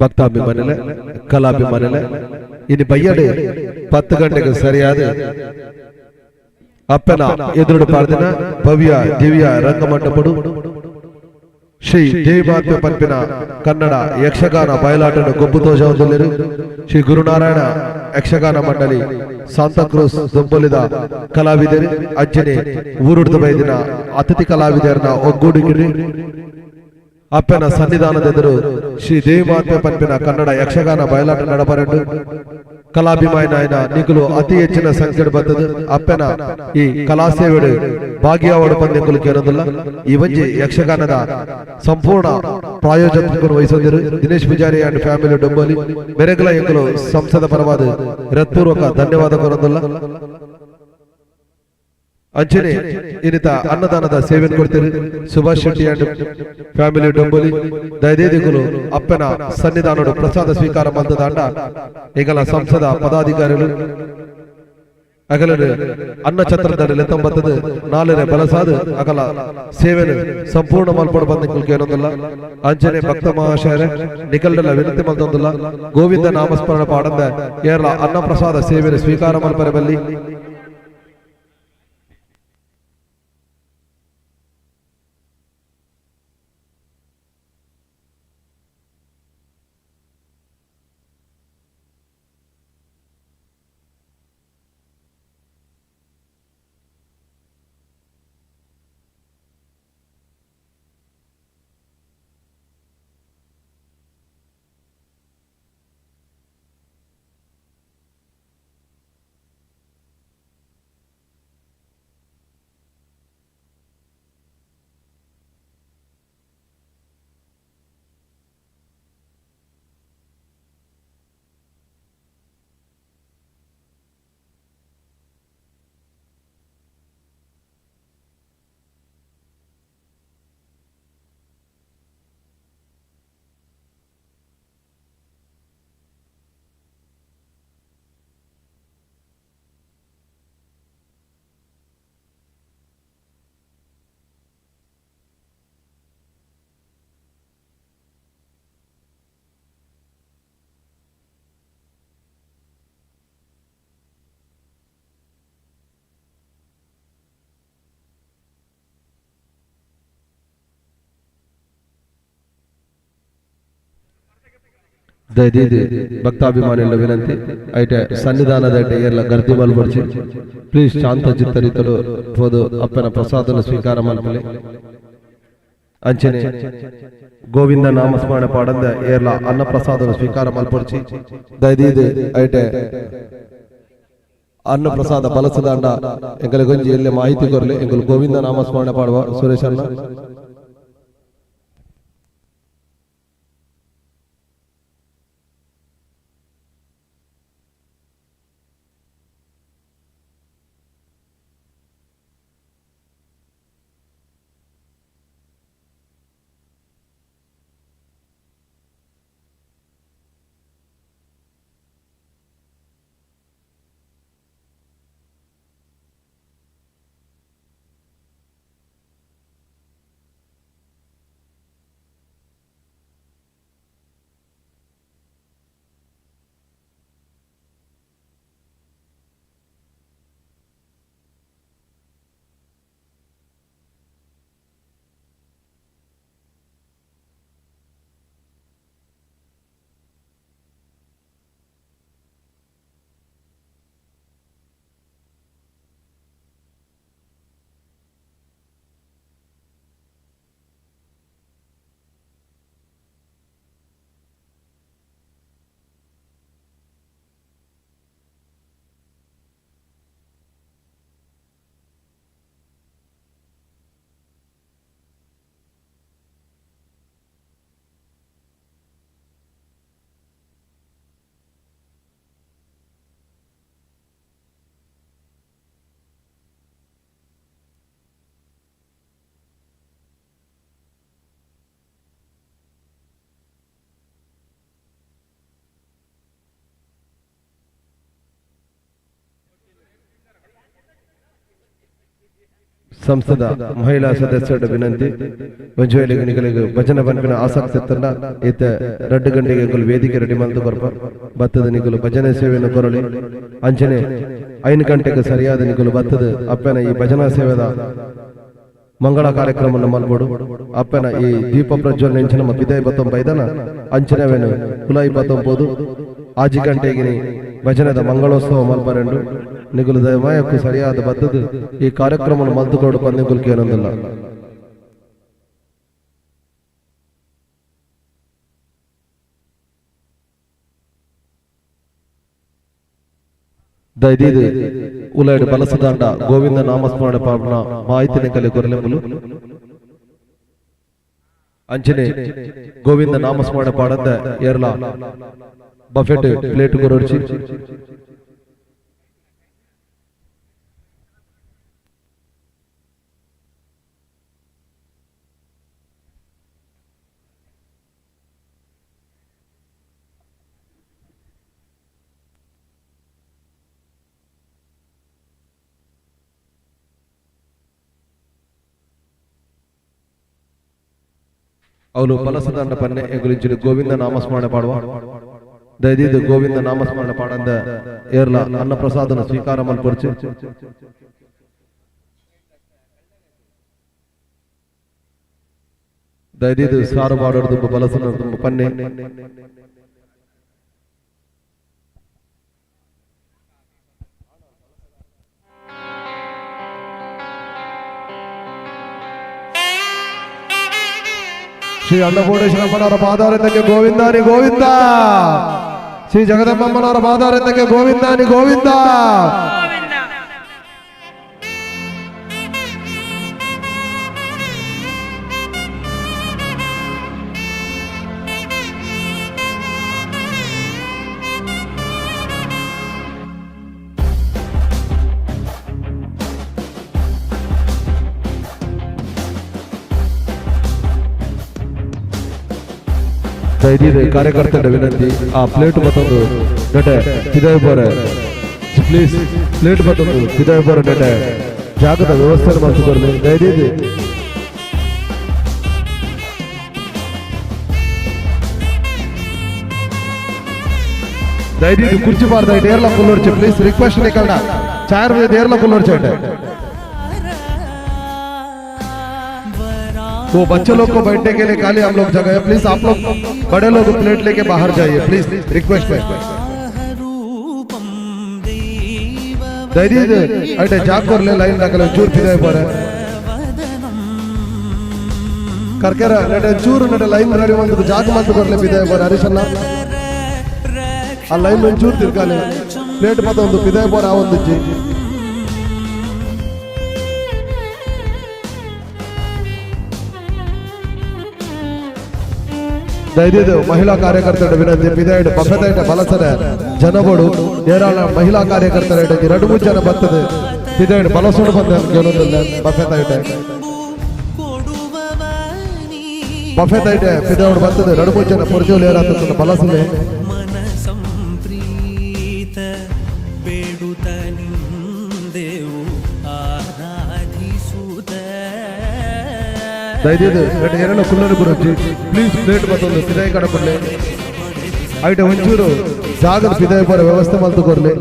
ಭಕ್ತಾಭಿಮಾನಿಲೆ, ಕಲಾಭಿಮಾನಿಲೆ, ಇನ್ನು ಬಯ್ಯಡೆ 10 ಗಂಟೆಗೆ ಸರಿಯಾದ ಅಪ್ಪನ ಎದುರುಡು ಪಾರ್ದಿನ ಭವ್ಯ ದಿವ್ಯ ರಂಗಮಂಟಪಡು ಶ್ರೀ ದೇವಾತ್ಮ ಪನ್ಪಿನ ಕನ್ನಡ ಯಕ್ಷಗಾನ ಬಯಲಾಟನು ಗೊಬ್ಬು ತೋಜವೊಂದುಲ್ಲೆರ್. ಶ್ರೀ ಗುರುನಾರಾಯಣ ಯಕ್ಷಗಾನ ಮಂಡಳಿ ಸಾಂತಾಕ್ರೂಸ್ ದೊಂಬೊಲಿದ ಕಲಾವಿದರು ಅಂಚನೆ ಊರುಡ್ದು ಬೈದಿನ ಅತಿಥಿ ಕಲಾವಿದರನ್ನ ಒಗ್ಗೂಡಿಗಿರಿ ಅಪ್ಪನ ಸನ್ನಿಧಾನದೆದುರು ಶ್ರೀ ದೇವಿಮಾತ್ಮೆ ಪನ್ಪಿನ ಕನ್ನಡ ಯಕ್ಷಗಾನ ಬಯಲಾಟ ನಡಪರೆಂಡು. ಕಲಾಭಿಮಾನ ನಿಕುಲು ಅತಿ ಹೆಚ್ಚಿನ ಸಂಖ್ಯೆ ಬತ್ತದು ಅಪ್ಪನ ಈ ಕಲಾಸೇವೆಡು ಭಾಗಿಯಾವಡು ಪಂದ್ಯಕುಲು ಕೇರೊಂದುಲ್ಲ. ಈ ಒಂಜಿ ಯಕ್ಷಗಾನದ ಸಂಪೂರ್ಣ ಪ್ರಾಯೋಜಕತ್ವವನ್ನು ವಹಿಸೊಂದಿರು ದಿನೇಶ್ ಪೂಜಾರಿ ಅಂಡ್ ಫ್ಯಾಮಿಲಿ ಡೊಂಬೋಲಿ ಮೆರೆಗಲ ಎಂಕುಲು ಸಂಸದ ಪರವಾದ ಹೃತ್ಪೂರ್ವಕ ಧನ್ಯವಾದ ಕೊರೊಂದುಲ್ಲ. ಅಂಚನೆ ಇನ್ನಿತ ಅನ್ನದಾನದ ಸೇವೆ ಕೊಡ್ತೀರಿ ಸುಭಾಷ್ ಶೆಟ್ಟಿ ಅಂಡ್ ಫ್ಯಾಮಿಲಿ ಡೊಂಬೋಲಿ. ದಯದೇದಿಗುಲು ಅಪ್ಪನ ಸನ್ನಿಧಾನಡು ಪ್ರಸಾದ ಸ್ವೀಕಾರ ಮಲ್ತದಾಂಡ ಈಗಲ ಸಂಸದ ಪದಾಧಿಕಾರಿಗಳು ಅಗಲನು ಅನ್ನ ಛತ್ರದಲ್ಲಿ ಲೆತ್ತಂಬತ್ತದು ನಾಲರೆ ಬಲಸಾದ ಅಗಲ ಸೇವೆನು ಸಂಪೂರ್ಣ ಮಲ್ಪಡು ಬಂದ ಏನೊಂದಿಲ್ಲ. ಅಂಚನೆ ಭಕ್ತ ಮಹಾಶಯರೇ, ನಿಕಲ್ಡೆಲ್ಲ ವಿನಂತಿ ಮಲ್ತೊಂದುಲ್ಲ, ಗೋವಿಂದ ನಾಮಸ್ಮರಣ ಪಾಡಂದ ಏರ್ಲ ಅನ್ನ ಪ್ರಸಾದ ಸೇವೆನು ಸ್ವೀಕಾರ ಮಲ್ಪರೆ ಬಲ್ಲಿ. ದಯದೀದಿ ಭಕ್ತಾಭಿಮಾನಿಗಳ ವಿನಂತಿ ಐಟೆ ಸನ್ನಿಧಾನದ ಐಟೆ ಏರ್ಲ ಗರ್ದಿ ಮಲ್ಪೊಡ್ಚಿ ಪ್ಲೀಸ್ ಶಾಂತ ಚಿತ್ತರಿತಲು ಪೋದು ಅಪ್ಪನ ಪ್ರಸಾದನ ಸ್ವೀಕಾರ ಮಲ್ಪಲೆ. ಅಂಚನೆ ಗೋವಿಂದ ನಾಮಸ್ಮರಣೆ ಪಾಡಂದ ಏರ್ಲ ಅನ್ನ ಪ್ರಸಾದನ ಸ್ವೀಕಾರ ಮಲ್ಪೊಡ್ಚಿ. ದಯದೀದಿ ಐಟೆ ಅನ್ನ ಪ್ರಸಾದ ಬಲಸದಾಂಡ ಎಂಕಲೆ ಒಂಜಿ ಎಲ್ಲೆ ಮಾಹಿತಿ ಕೊರ್ಲೆ. ಎಂಕುಲು ಗೋವಿಂದ ನಾಮಸ್ಮರಣೆ ಪಾಡುವ. ಸುರೇಶ್ ಅಣ್ಣ. ಸಂಸ್ಥದ ಮಹಿಳಾ ಸದಸ್ಯರ ವಿನಂತಿ, ಒಂಜುವೇಲಿಗೆ ನಿಗಲಿಗೆ ಭಜನೆ ಪನ್ಪಿನ ಆಸಕ್ತಿ ಇತ್ತಂಡ ಇತ್ತೆ 2 ಗಂಟೆಗೆ ಎಂಕುಲು ವೇದಿಕೆ ರೆಡಿ ಮಲ್ತು ಕೊರ್ಪ ಬತ್ತದ ನಿಕುಲು ಭಜನೆ ಸೇವೆಯನ್ನು ಕೊರಳಿ. ಅಂಚನೆ 5 ಗಂಟೆಗೆ ಸರಿಯಾದ ನಿಕುಲು ಬತ್ತದ ಅಪ್ಪನ ಈ ಭಜನಾ ಸೇವೆದ ಮಂಗಳ ಕಾರ್ಯಕ್ರಮವನ್ನು ಮಲ್ಬೋಡು. ಅಪ್ಪನ ಈ ದೀಪ ಪ್ರಜ್ವಲನೆ ಅಂಚನೆ ನಮ್ಮ ಬಿದಾಯಿ ಬತ್ತೊಂಬ ಐದನ ಅಂಚನೆವೇನು ಕುಲಾಯಿ ಬತ್ತೊಂಬೋದು. 5 ಗಂಟೆಗೆ ಭಜನೆದ ಮಂಗಳೋತ್ಸವ ಮಲ್ಪರೆಂಡು ನಿಗುಲು ದಯಮಾಯಕ್ಕೂ ಸರಿಯಾದ ಬತ್ತದ ಈ ಕಾರ್ಯಕ್ರಮವನ್ನು ಮಲ್ತುಕೊಡು ಪಂದ್ಯಗುಲ್ಕೆ ಏನೊಂದಿಲ್ಲ. ದಯದೀದು ಉಲೈಡ್ ಬಲಸದಾಂಡ ಗೋವಿಂದ ನಾಮಸ್ಮರಣೆ ಪಾಡ್ನ ಮಾಹಿತಿ ನಿಕಲೆ ಕೊರಲೆಂಬುಲು. ಅಂಚನೆ ಗೋವಿಂದ ನಾಮಸ್ಮರಣೆ ಪಾಡಂದ ಏರ್ಲ ಬಫೆಟ್ ಪ್ಲೇಟ್ ಕೊರೊಡ್ಚಿ. ಅವನು ಬಲಸದಂಡ ಪನ್ನೆ ಎಂಗುಲಿಂಚಿನ ಗೋವಿಂದ ನಾಮಸ್ಮರಣೆ ಪಾಡುವ. ದಯದೀದು ಗೋವಿಂದ ನಾಮಸ್ಮರಣೆ ಪಾಡಂದ ಏರ್ಲ ಅನ್ನ ಪ್ರಸಾದನ ಸ್ವೀಕಾರ ಮಲ್ಪೊಡ್ಚಿ. ದಯದೀದು ಸಾರು ಪಾಡೋದು ತುಂಬ ಬಲಸನ ತುಂಬ ಪನ್ನೆ. ಶ್ರೀ ಅನ್ನಪೂರ್ಣೇಶ್ವರಪ್ಪನವರ ಪಾದಾರವಿಂದಕ್ಕೆ ಗೋವಿಂದಾನಿ ಗೋವಿಂದ, ಶ್ರೀ ಜಗದಂಬಮ್ಮನವರ ಪಾದಾರವಿಂದಕ್ಕೆ ಗೋವಿಂದಾನಿ ಗೋವಿಂದ. ದಯದೀದು ಕಾರ್ಯಕರ್ತರ ವಿನಂತಿ, ಆ ಪ್ಲೇಟ್ ಮತ್ತೊಂದು ನಟೆ ಪಿದಾಯಿ ಬೋರೆ ಪ್ಲೀಸ್, ಪ್ಲೇಟ್ ಮತ್ತೊಂದು ಪಿದಾಯಿ ಬೋರೆ ನಟೆ ಜಾಗದ ವ್ಯವಸ್ಥೆ ಮಾಡ್ತಿದ್ದಾರೆ. ದಯದೀದು ದಯದೀದು ಕುರ್ಚಿ ಬಾರ್ದ ಏರ್ಲ ಕುಲ್ಲೊಡ್ಚಿ ಪ್ಲೀಸ್, ರಿಕ್ವೆಸ್ಟ್ ನಿಕಲ್ನ ಚಾರ್ ಏರ್ಲ ಕುಲ್ಲೊಡ್ಚಿ. ವರಾ वो बच्चे लोग को बैठने के लिए खाली हम लोग जगह है। प्लीज आप लोग बड़े लोग प्लेट लेके बाहर जाइए, प्लीज रिक्वेस्ट है। ರೂಪಂ ದೈವ ದಯದೀದ್ ಐಟೆ ಜಾಗ್ ಕೊರ್ಲೆ ಲೈನ್ ದಾಕಲೆ ಚೂರ್ ಪಿದಾಯ್ ಪೋರೆ. ವದನಂ. ಕರ್ಕೆರ ನಡೆ ಚೂರು ನಡೆ ಲೈನ್ ರೆಡಿ ಒಂದು ಜಾಗ ಮಲ್ತು ಕೊರ್ಲೆ ಪಿದಾಯ್ ಪೋರೆ. ಹರೀಶಣ್ಣ, ಆ ಲೈನ್ ಒಂಚೂರು ತಿರ್ಗಾಲೆ, ಪ್ಲೇಟ್ ಮತ್ತೆ ಒಂದು ಪಿದಾಯ್ ಪೋರೆ. ಆ ಒಂದು ಜಿ ದಯದೀದ್ ಮಹಿಳಾ ಕಾರ್ಯಕರ್ತರ ವಿನಂತಿ, ಪಿದಾಯ್ಡ್ ಬಫೆದೈಟ ಬಲಸರೆ ಜನಬೋಡು. ನೇರಾಳ ಮಹಿಳಾ ಕಾರ್ಯಕರ್ತರ ಎರಡು ಮೂರು ಜನ ಬರ್ತದೆ, ಪಿದಾಯ್ಡ್ ಬಲಸೋಡು ಬಂದ ಕೇಳೋದಿಲ್ಲ. ಬಫೆದೈಟ ಕೊಡುವವ ನೀ. ಬಫೆದೈಟ ಪಿದಾಯ್ಡ್ ಬರ್ತದೆ, ಎರಡು ಮೂರು ಜನ ಪೊರ್ಜೋಲು ಏರಾತದ ಬಲಸಲೆ. ಮನ ಸಂಪ್ರೀತ ಬೇಡುತ್ತ ನಿಂದೆವು ಆರಾಧಿಸುತ್ತ. ದಯದೀದ್ ಎರಡು ಎರಡು ಕುಲ್ಲರು ಗುರುಜಿ, ಪ್ಲೀಸ್ ಪ್ಲೇಟ್ ಮತ್ತೊಂದು ಪಿದಾಯಿ ಕಡೆ ಕೊಡ್ಲಿ. ಐಟ ಒಂಚೂರು ಜಾಗದ ಪಿದಾಯಿ ಬರೋ ವ್ಯವಸ್ಥೆ ಮಲ್ತು ಕೊರ್ಲಿ.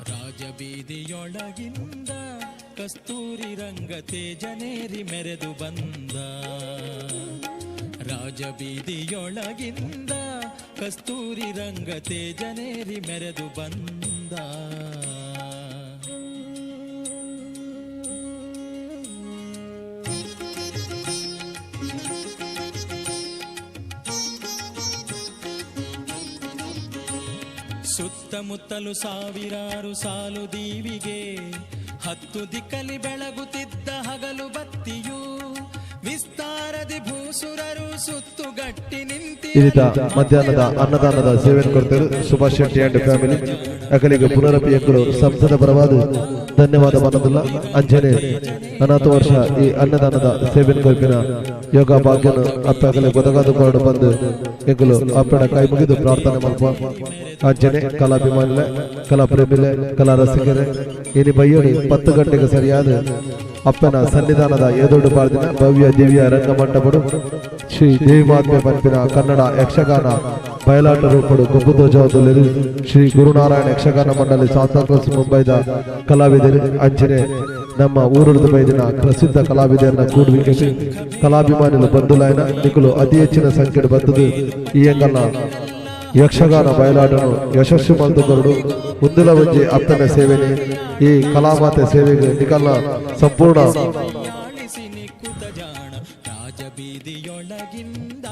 ರಾಜಬೀದಿಯೊಳಗಿಂದ ಕಸ್ತೂರಿ ರಂಗ ತೇಜನೇರಿ ಮೆರೆದು ಬಂದ. ರಾಜಬೀದಿಯೊಳಗಿಂದ ಕಸ್ತೂರಿ ರಂಗ ತೇಜನೇರಿ ಮೆರೆದು ಬಂದ. ಸುತ್ತಮುತ್ತಲು ಸಾವಿರಾರು ಸಾಲು ದೀವಿಗೆ, ಹತ್ತು ದಿಕ್ಕಲಿ ಬೆಳಗುತ್ತಿದ್ದ ಹಗಲು ಬತ್ತಿಯು, ವಿಸ್ತಾರದಿ ಭೂಸುರರು ಸುತ್ತುಗಟ್ಟಿ ಇದೀಗ ನಿಂತಿ. ಮಧ್ಯಾಹ್ನದ ಅನ್ನದಾನದ ಸೇವೆಯನ್ನು ಕೊಡ್ತಾರೆ ಸುಭಾಷ್ ಶೆಟ್ಟಿ ಅಂಡ್ ಫ್ಯಾಮಿಲಿ. ಅಕಲಿಗೆ ಪುನರಪಿ ಎಂಕುಲು ಸಂಸದ ಪರವಾದ ಧನ್ಯವಾದ ಮನದಿಲ್ಲ. ಅಂಚನೆ ಅನಾಥ ವರ್ಷ ಈ ಅನ್ನದಾನದ ಸೇವೆಯನ್ನು ಕೊರ್ಪಿನ ಯೋಗ ಭಾಗ್ಯನ ಅಪ್ಪ ಅಕಲೆ ಗೊದಗಾದ ಕೊರಡು ಬಂದು ಎಂಕುಲು ಅಪ್ಪಣ ಕೈ ಮುಗಿದು ಪ್ರಾರ್ಥನೆ ಮಲ್ಪ. ಅಂಚನೆ ಕಲಾಭಿಮಾನಿಲೆ, ಕಲಾ ಪ್ರೇಮಿಲೆ, ಕಲಾ ರಸಿಕರೇ, ಇನಿ ಬಯ್ಯಡಿ 10 ಗಂಟೆಗೆ ಸರಿಯಾದ ಅಪ್ಪನ ಸನ್ನಿಧಾನದ ಎದುರು ಬಾರ್ದಿನ ಭವ್ಯ ದಿವ್ಯ ರಂಗಮಂಟಪಡು ಶ್ರೀ ದೇವಿ ಮಹಾತ್ಮೆ ಪನ್ಪಿನ ಕನ್ನಡ ಯಕ್ಷಗಾನ ಬಯಲಾಟ ರೂಪಡು ಗೊಬ್ಬುದೋಜವದಲ್ಲಿ ಶ್ರೀ ಗುರುನಾರಾಯಣ ಯಕ್ಷಗಾನ ಮಂಡಳಿ ಸಾಂತಾಕ್ರೂಸ್ ಮುಂಬೈದ ಕಲಾವಿದರು, ಅಂಚನೆ ನಮ್ಮ ಊರುದ ಬೈದಿನ ಪ್ರಸಿದ್ಧ ಕಲಾವಿದರನ್ನ ಕೂಡುವಿಕೆ ಕಲಾಭಿಮಾನಿಗಳು ಬಂಧುಲಾಯನ ನಿಕುಲು ಅತಿ ಹೆಚ್ಚಿನ ಸಂಖ್ಯೆ ಬರ್ತದೆ. ಈ ಎಂಗಲ್ನ ಯಕ್ಷಗಾನ ಬಯಲಾಟನು ಯಶಸ್ಸು ಮಲ್ತುಕೊರಡು. ಮುಂದಿನ ಒಂಜಿ ಅಪ್ಪನ ಸೇವೆನೆ. ಈ ಕಲಾಮಾತೆ ಸೇವೆಗೆ ನಿಕಲ್ನ ಸಂಪೂರ್ಣ ಆಳಿಸಿ ನಿಕ್ಕುತ ಜಾಣ ರಾಜಬೀದಿಯೊಳಗಿಂದ.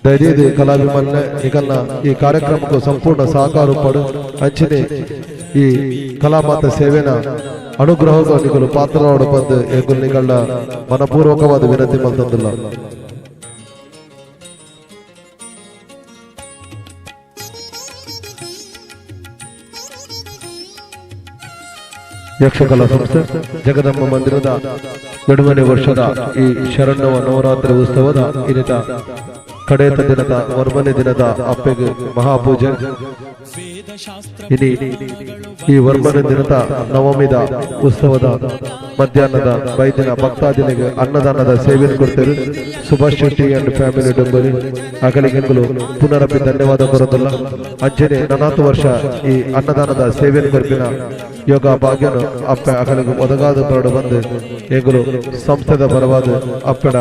ದಯದೀದಿ ಕಲಾಭಿಮಾನ ನಿಕಲ್ನ ಈ ಕಾರ್ಯಕ್ರಮಕ್ಕೂ ಸಂಪೂರ್ಣ ಸಹಕಾರ ಪಡು. ಅಂಚನೆ ಈ ಕಲಾಮಾತೆ ಸೇವೆನ ಅನುಗ್ರಹಕ್ಕೂ ನಿಕಲು ಪಾತ್ರವಾಡು ಬಂದು ಎಂಕುಲು ನಿಕಲ್ನ ಮನಪೂರ್ವಕವಾದ ವಿನಂತಿ ಮಲ್ತಂದಿಲ್ಲ. ಯಕ್ಷಕಲಾ ಸಂಸ್ಥೆ ಜಗದಂಬ ಮಂದಿರದ 2ನೇ ವರ್ಷದ ಈ ಶರಣ್ಣವ ನವರಾತ್ರಿ ಉತ್ಸವದ ಇನ್ನಿತ ಕಡೇತ ದಿನದ ವರ್ಮನೆ ದಿನದ ಅಪ್ಪೆಗೆ ಮಹಾಪೂಜೆ. ವೇದಶಾಸ್ತ್ರ ಇನಿ ಈ ವರ್ಮನೆ ದಿನದ ನವಮಿದ ಉತ್ಸವದ ಮಧ್ಯಾಹ್ನದ ಬೈದಿನ ಭಕ್ತಾದಿನಿಗೆ ಅನ್ನದಾನದ ಸೇವೆಯನ್ನು ಕೊಡ್ತೇವೆ ಸುಭಾಷ್ ಶೆಟ್ಟಿ ಅಂಡ್ ಫ್ಯಾಮಿಲಿ ಡೊಂಬರಿ. ಅಗಲಿಗೆಂಕುಲು ಪುನರಪಿ ಧನ್ಯವಾದ ಬರೋದಿಲ್ಲ. ಅಂಚನೆ ನನಾತು ವರ್ಷ ಈ ಅನ್ನದಾನದ ಸೇವೆಯನ್ನು ಕೊರ್ಪಿನ ಯೋಗ ಭಾಗ್ಯನು ಅಪ್ಪ ಅಗಲಿಗೆ ಒದಗಾದ ಬರಡು ಬಂದು ಎಂಗುಲು ಸಂಸ್ಥೆದ ಪರವಾದ ಅಪ್ಪಡ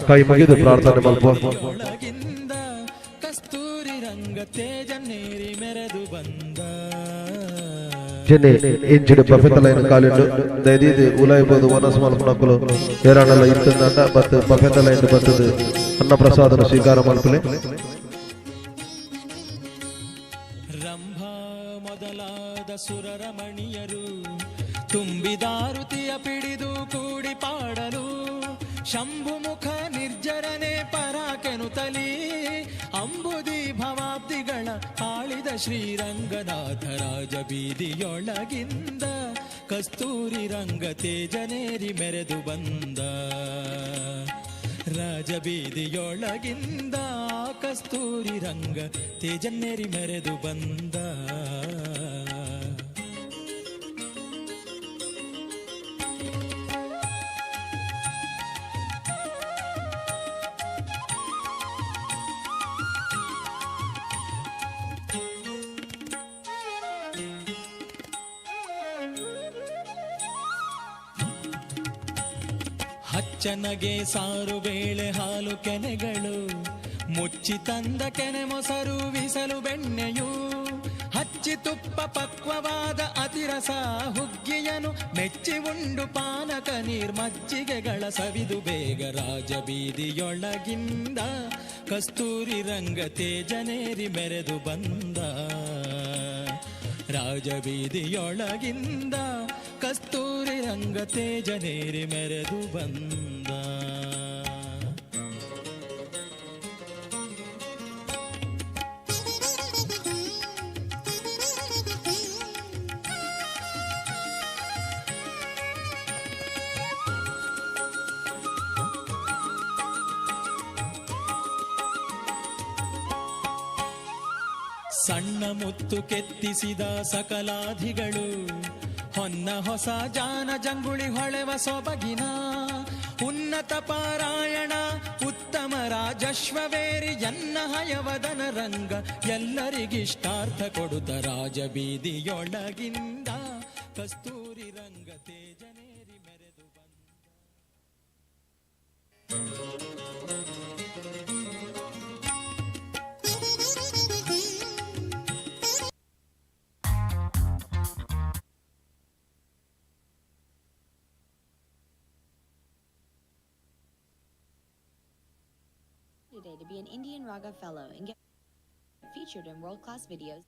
ಕೈ ಮುಗಿದು ಪ್ರಾರ್ಥನೆ ಮಲ್ಪ. ಒಳಗಿಂದ ಕಸ್ತೂರಿ ರಂಗ ತೇಜನೇರಿ ಮೆರೆದು ಬಂದ. ಜೆನೆ ಇಂಚಿಡು ಬಫೆತಲೈನ್ ಕಾಲಿಂಡು ದಯದೀದು ಉಲಾಯಿಬೋದು ವನಸ್ ಮಲ್ಪನಕುಲು ಏರಾಣಲ ಇತ್ತಂದ ಬತ್ತು ಬಫೆತಲೈನ್ ಬತ್ತದು ಅನ್ನ ಪ್ರಸಾದನ ಸ್ವೀಕಾರ ಮಲ್ಪಲೆ. ರಂಭಾ ಮೊದಲಾದ ಸುರರಮಣಿಯರು ತುಂಬಿದಾರುತಿಯ ಪಿಡಿದು ಕೂಡಿ ಪಾಡಲು ಶಂಭುಮುಖ ನಿರ್ಜರನೆ ಪರಾಕೆನುತಲಿ ಅಂಬುದಿ ಭವಾಬ್ದಿಗಳ ಆಳಿದ ಶ್ರೀರಂಗನಾಥ ರಾಜ ಬೀದಿಯೊಳಗಿಂದ ಕಸ್ತೂರಿ ರಂಗ ತೇಜನೇರಿ ಮೆರೆದು ಬಂದ ರಾಜಬೀದಿಯೊಳಗಿಂದ ಕಸ್ತೂರಿ ರಂಗ ತೇಜನ್ನೇರಿ ಮೆರೆದು ಬಂದ. ಹಚ್ಚನಗೆ ಸಾರು ಬೇಳೆ ಹಾಲು ಕೆನೆಗಳು ಮುಚ್ಚಿ ತಂದ ಕೆನೆ ಮೊಸರು ವಿಸಲು ಬೆಣ್ಣೆಯು ಹಚ್ಚಿ ತುಪ್ಪ ಪಕ್ವವಾದ ಅತಿರಸ ಹುಗ್ಗಿಯನು ಮೆಚ್ಚಿ ಉಂಡು ಪಾನಕ ನೀರ್ಮಜ್ಜಿಗೆಗಳ ಸವಿದು ಬೇಗ ರಾಜಬೀದಿಯೊಳಗಿಂದ ಕಸ್ತೂರಿ ರಂಗ ತೇಜನೇರಿ ಮೆರೆದು ಬಂದ ರಾಜಬೀದಿಯೊಳಗಿಂದ ಕಸ್ತೂರಿ ರಂಗ ತೇಜನೇರಿ ಮೆರೆದು ಬಂದ. ಸಣ್ಣ ಮುತ್ತು ಕೆತ್ತಿಸಿದ ಸಕಲಾಧಿಗಳು ಹೊನ್ನ ಹೊಸ ಜಾನ ಜಂಗುಳಿ ಹೊಳೆವ ಸೊಬಗಿನ ಉನ್ನತ ಪಾರಾಯಣ ಉತ್ತಮ ರಾಜಶ್ವವೇರಿ ಎನ್ನ ಹಯವದನ ರಂಗ ಎಲ್ಲರಿಗಿಷ್ಟಾರ್ಥ ಕೊಡುತ್ತ ರಾಜಬೀದಿಯೊಳಗಿಂದ ಕಸ್ತೂರಿ ರಂಗ ತೇಜನೇರಿ ಮೆರೆದು ಬಂದ. Today to be an IndianRaga Fellow and get featured in world-class videos.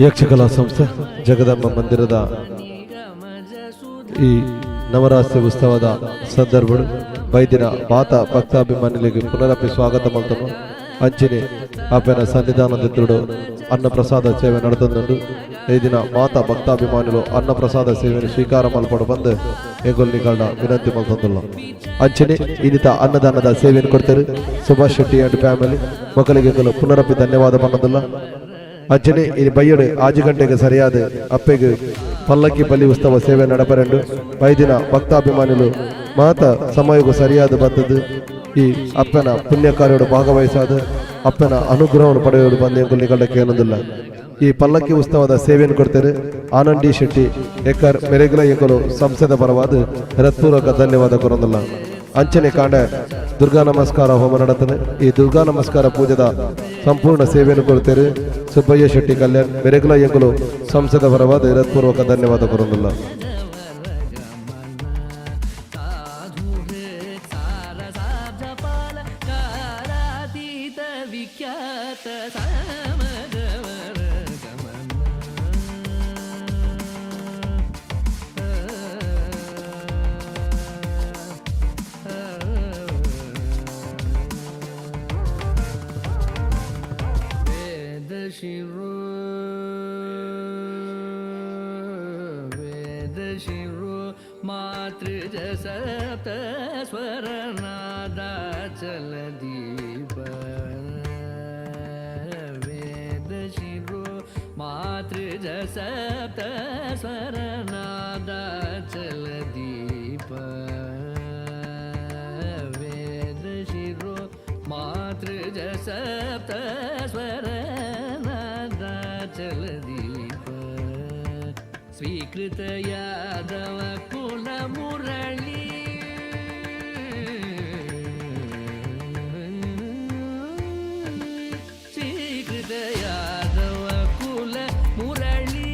Yakshakala ಸಂಸ್ಥೆ ಜಗದಂಬ ಮಂದಿರದ ಈ ನವರಾತ್ರಿ ಉತ್ಸವದ ಸಂದರ್ಭಡು ವೈದ್ಯನ ಮಾತ ಭಕ್ತಾಭಿಮಾನಿಗಳಿಗೆ ಪುನರಪಿ ಸ್ವಾಗತ ಮಲ್ತನು. ಅಂಚಿನೆ ಆಪೆನ ಸನ್ನಿಧಾನದಿದ್ದುಡು ಅನ್ನ ಪ್ರಸಾದ ಸೇವೆ ನಡೆತಂದುಂಡು. ಈ ದಿನ ಮಾತ ಭಕ್ತಾಭಿಮಾನಿಲು ಅನ್ನಪ್ರಸಾದ ಸೇವೆಯನ್ನು ಸ್ವೀಕಾರ ಮಲ್ಪಡು ಬಂದು ಎಂಗುಲ್ ನಿಗಳ್ನ ವಿನಂತಿ ಮಲ್ತಂದುಲ್ಲ. ಅಂಚನೆ ಇನ್ನಿತ ಅನ್ನದಾನದ ಸೇವೆಯನ್ನು ಕೊಡ್ತಾರೆ ಸುಭಾಷ್ ಶೆಟ್ಟಿ ಅಂಡ್ ಫ್ಯಾಮಿಲಿ ಮಕ್ಕಳಿಗೆ ಪುನರಪಿ ಧನ್ಯವಾದ ಬಂದಲ್ಲ. ಅಂಚನೆ ಇನಿ ಬಯ್ಯಡು 6 ಗಂಟೆಗೆ ಸರಿಯಾದ ಅಪ್ಪೆಗೆ ಪಲ್ಲಕ್ಕಿ ಬಲಿ ಉತ್ಸವ ಸೇವೆ ನಡಪರೆಂಡು. ಬೈದಿನ ಭಕ್ತಾಭಿಮಾನಿಲು ಮಾತ ಸಮಯಕ್ಕೂ ಸರಿಯಾದ ಬತ್ತದು ಈ ಅಪ್ಪನ ಪುಣ್ಯ ಕಾರ್ಯಡು ಭಾಗವಹಿಸಾದ ಅಪ್ಪನ ಅನುಗ್ರಹವನ್ನು ಪಡೆಯಲು ಬಂದ ಎಂಕುಲ್ ಕೇಳೋದಿಲ್ಲ. ಈ ಪಲ್ಲಕ್ಕಿ ಉತ್ಸವದ ಸೇವೆಯನ್ನು ಕೊಡ್ತಾರೆ ಆನಂದ್ ಡಿ ಶೆಟ್ಟಿ ಎಕ್ಕರ್ ಮೆರೆಗ್ಲ ಎಂಕುಲು ಸಂಸದ ಪರವಾದ ಹೃತ್ಪೂರ್ವಕ ಧನ್ಯವಾದ ಕೊರೊಂದಿಲ್ಲ. ಅಂಚನೆ ಕಾಂಡ ದುರ್ಗಾ ನಮಸ್ಕಾರ ಹೋಮ ನಡತನೆ. ಈ ದುರ್ಗಾ ನಮಸ್ಕಾರ ಪೂಜೆದ ಸಂಪೂರ್ಣ ಸೇವೆಯನ್ನು ಕೊಡ್ತಾರೆ ಸುಬ್ಬಯ್ಯ ಶೆಟ್ಟಿ ಕಲ್ಯಾಣ್ ಮೆರೆಗ್ಲ ಎಂಕುಲು ಸಂಸದ ಪರವಾದ ಹೃತ್ಪೂರ್ವಕ ಧನ್ಯವಾದ ಕೊರೊಂದಿಲ್ಲ. मातृज सप्त स्वरनादाचल दीप. ಶ್ರೀಕೃತ ಯಾದವ ಕುಲ ಮುರಳಿ. ಶ್ರೀಕೃತ ಯಾದವ ಕುಲ ಮುರಳಿ,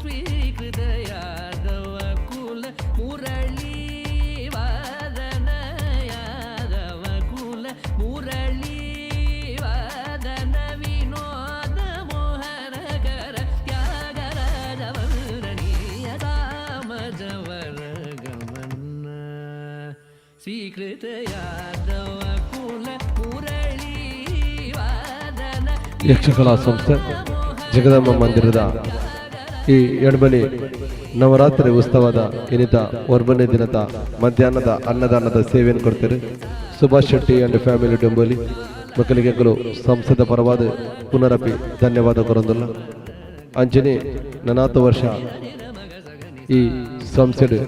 ಶ್ರೀಕೃತ ಯಾದವ ಕುಲ ಮುರಳಿ ವಾದನ, ಯಾದವ ಕುಲ ಮುರಳಿ ವಾದನ ವಿನೋದ ಮೋಹನ ಕರ ತ್ಯಾಗರಾಜವರಣೀಯ ರಾಮಜವರ ಗಮನ. ಶ್ರೀಕೃತ ಯಾದವ ಕುಲ ಮುರಳಿ ವಾದನ. ಯಕ್ಷಕಲಾ ಸಂಸ್ಥೆ ಜಗದಂಬ ಮಂದಿರದ ಈ ಎಡ್ಬನಿ ನವರಾತ್ರಿ ಉತ್ಸವದ ಇನಿತ ಒರ್ಬನೇ ದಿನದ ಮಧ್ಯಾಹ್ನದ ಅನ್ನದಾನದ ಸೇವೆಯನ್ನು ಕೊಡ್ತಾರೆ ಸುಭಾಷ್ ಶೆಟ್ಟಿ ಅಂಡ್ ಫ್ಯಾಮಿಲಿ ಡೊಂಬೋಲಿ ಮಕ್ಕಳಿಗೆ ಸಂಸ್ಥೆದ ಪರವಾದ ಪುನರಪಿ ಧನ್ಯವಾದ ಕೊರೊಂದುಲ್ಲ. ಅಂಚನೆ ನನಾತ ವರ್ಷ ಈ ಸಂಸ್ಥೆ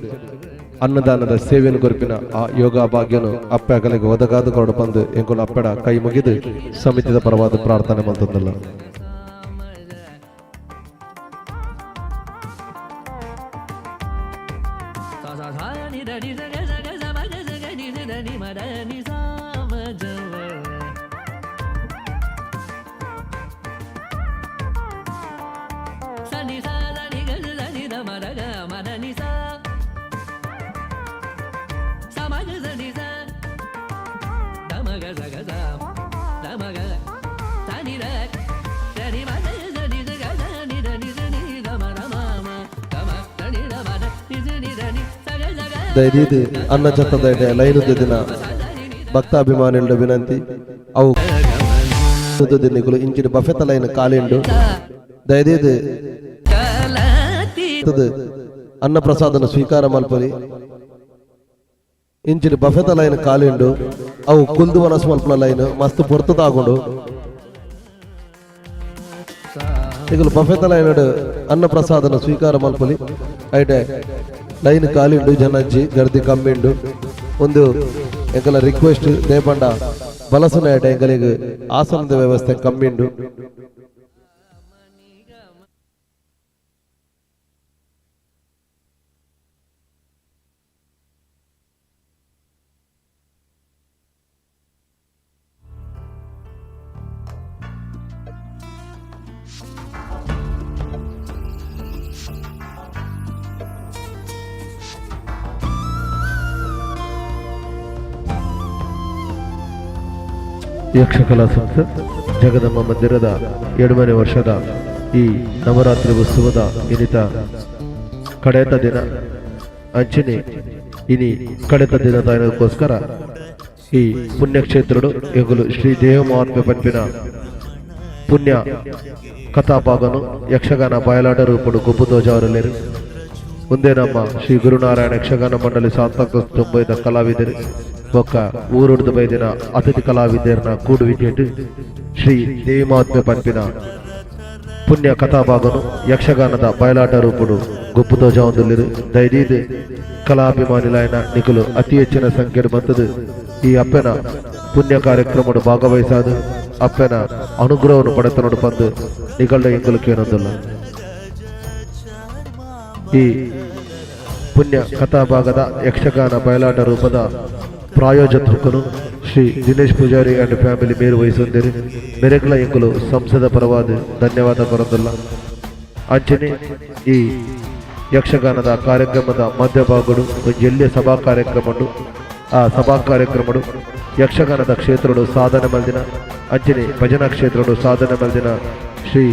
ಅನ್ನದಾನದ ಸೇವೆಯನ್ನು ಕೊರಪಿನ ಆ ಯೋಗ ಭಾಗ್ಯನು ಅಪ್ಪೆ ಅಗಲಿಗೆ ಒದಗಾದ ಕೊರಡು ಬಂದು ಎಂಕುಲು ಅಪ್ಪಡ ಕೈ ಮುಗಿದು ಸಮಿತಿದ ಪರವಾದ ಪ್ರಾರ್ಥನೆ ಮಂತಂದಲ್ಲ. ಸಾ ಸಾ ಸಾ ನಿ the ನಿ ಸ ಗ ಸ ಗ ಸ ಮ ಗ ಸ ಗ ನಿ ಸ the ನಿ ಮ the ನಿ ಸಾ ಮ ಜ ವ. ಸ ನಿ ಸ the ನಿ ಗ ಸ the ನಿ the ಮ the ಗ ಮ the ನಿ ಸಾ ಸ ಮ ಗ ಸ ನಿ ಸ the ಮ ಗ ಸ ಗ ಸ the ಮ ಗ ಸ ನಿ the ಸ ನಿ ಮ the ಸ ನಿ ಸ ಗ ಸ ನಿ the ನಿ ಸ ನಿ the ಮ the ಮ ಮ ಗ ಮ the ನಿ the ಮ the ನಿ ಸ ನಿ the ನಿ ಸ ಗ ಸ ಗ. ದಯದೀದು ಅನ್ನ ಜತ್ತದ ಲೈನ್ ದಿನ ಭಕ್ತಾಭಿಮಾನಿಗಳ ವಿನಂತಿ, ಅವು ದಿನಗಳು ಇಂಚಿನ ಬಫೆತ ಲೈನ್ ಕಾಲಿಂಡು. ದಯದೀದು ಕಲತಿ ಅನ್ನ ಪ್ರಸಾದನ ಸ್ವೀಕಾರ ಮಲ್ಪಲಿ. ಇಂಚಿನ ಬಫೆತ ಲೈನ್ ಕಾಲಿಂಡು, ಅವು ಕುಲ್ದು ಮನಸ್ಸು ಮಲ್ಪನ ಲೈನ್ ಮಸ್ತ್ ಪೊರ್ತದಾಗುಂಡು. ಇಗಲು ಬಫೆತ ಲೈನ್ ಅನ್ನ ಪ್ರಸಾದನ ಸ್ವೀಕಾರ ಮಲ್ಪಲಿ. ಐಟೆ ಲೈನ್ ಕಾಲಿಂಡು, ಜನಜ್ಜಿ ಗರ್ದಿ ಕಮ್ಮಿಂಡು. ಒಂದು ಎಂಕಲ ರಿಕ್ವೆಸ್ಟ್ ದೇಪಂಡ ಬಲಸುನ ಐಟೆ ಎಂಕಲಿಗೆ ಆಸನದ ವ್ಯವಸ್ಥೆ ಕಮ್ಮಿಂಡು. ಯಕ್ಷಕಲಾ ಸಂಸ್ಥೆ ಜಗದಂಬ ಮಂದಿರದ 7ನೇ ವರ್ಷದ ಈ ನವರಾತ್ರಿ ಉತ್ಸವದ ಇನಿತ ಕಡೆತ ದಿನ. ಅಂಚಿನಿ ಇನಿ ಕಡೆತ ದಿನದಕ್ಕೋಸ್ಕರ ಈ ಪುಣ್ಯಕ್ಷೇತ್ರಡು ಎಗುಲು ಶ್ರೀ ದೇವ ಮಹಾತ್ಮೆ ಪನ್ಪಿನ ಪುಣ್ಯ ಕಥಾಭಾಗನು ಯಕ್ಷಗಾನ ಬಯಲಾಟ ರೂಪಡು ಗೊಬ್ಬು ತೋಜಾವರಲೇರು. ಮುಂದೆ ನಮ್ಮ ಶ್ರೀ ಗುರುನಾರಾಯಣ ಯಕ್ಷಗಾನ ಮಂಡಳಿ ಸಾಂತಾಕ್ರೂಸ್ ತುಂಬೈದ ಕಲಾವಿದರು ಬೊಕ್ಕ ಊರುಡ್ದು ಬೈದಿನ ಅತಿಥಿ ಕಲಾವಿದರನ ಕೂಡುವಿಕೆಟ್ ಶ್ರೀ ದೇವಿ ಮಹಾತ್ಮೆ ಪನ್ಪಿನ ಪುಣ್ಯ ಕಥಾಭಾಗನು ಯಕ್ಷಗಾನದ ಬಯಲಾಟ ರೂಪುಡು ಗೊಬ್ಬು ತೋಜಾವೊಂದುಲ್ಲೆರ್. ದಯದೀದ್ ಕಲಾಭಿಮಾನಿಲಾಯನ ನಿಕುಲು ಅತಿ ಹೆಚ್ಚಿನ ಸಂಖ್ಯೆಡ್ ಬತ್ತದು ಈ ಅಪ್ಪೆನ ಪುಣ್ಯ ಕಾರ್ಯಕ್ರಮಡು ಭಾಗವಹಿಸಾದು ಅಪ್ಪೆನ ಅನುಗ್ರಹವನ್ನು ಪಡೆತನೋಡು ಪಂದು ನಿಗಳ್ದ ಎಂಕುಲು ಕೇನೊಂದುಲ್ಲ. ಈ ಪುಣ್ಯ ಕಥಾಭಾಗದ ಯಕ್ಷಗಾನ ಬಯಲಾಟ ರೂಪದ ಪ್ರಾಯೋಜಕರು ಶ್ರೀ ದಿನೇಶ್ ಪೂಜಾರಿ ಅಂಡ್ ಫ್ಯಾಮಿಲಿ ಮೇರು ವಹಿಸೊಂದಿರು. ಮೆರೆಗ್ಲ ಎಂಕುಲು ಸಂಸದ ಪರವಾದ ಧನ್ಯವಾದ ಕೊರೊಂದುಲ್ಲ. ಅಂಚನೆ ಈ ಯಕ್ಷಗಾನದ ಕಾರ್ಯಕ್ರಮದ ಮಧ್ಯಭಾಗಡು ಒಂಜಿ ಎಲ್ಯ ಸಭಾ ಕಾರ್ಯಕ್ರಮಡು. ಆ ಸಭಾ ಕಾರ್ಯಕ್ರಮಡು ಯಕ್ಷಗಾನದ ಕ್ಷೇತ್ರಡು ಸಾಧನೆ ಮಲ್ದಿನ, ಅಂಚನೆ ಭಜನಾ ಕ್ಷೇತ್ರಡು ಸಾಧನೆ ಮಲ್ದಿನ ಶ್ರೀ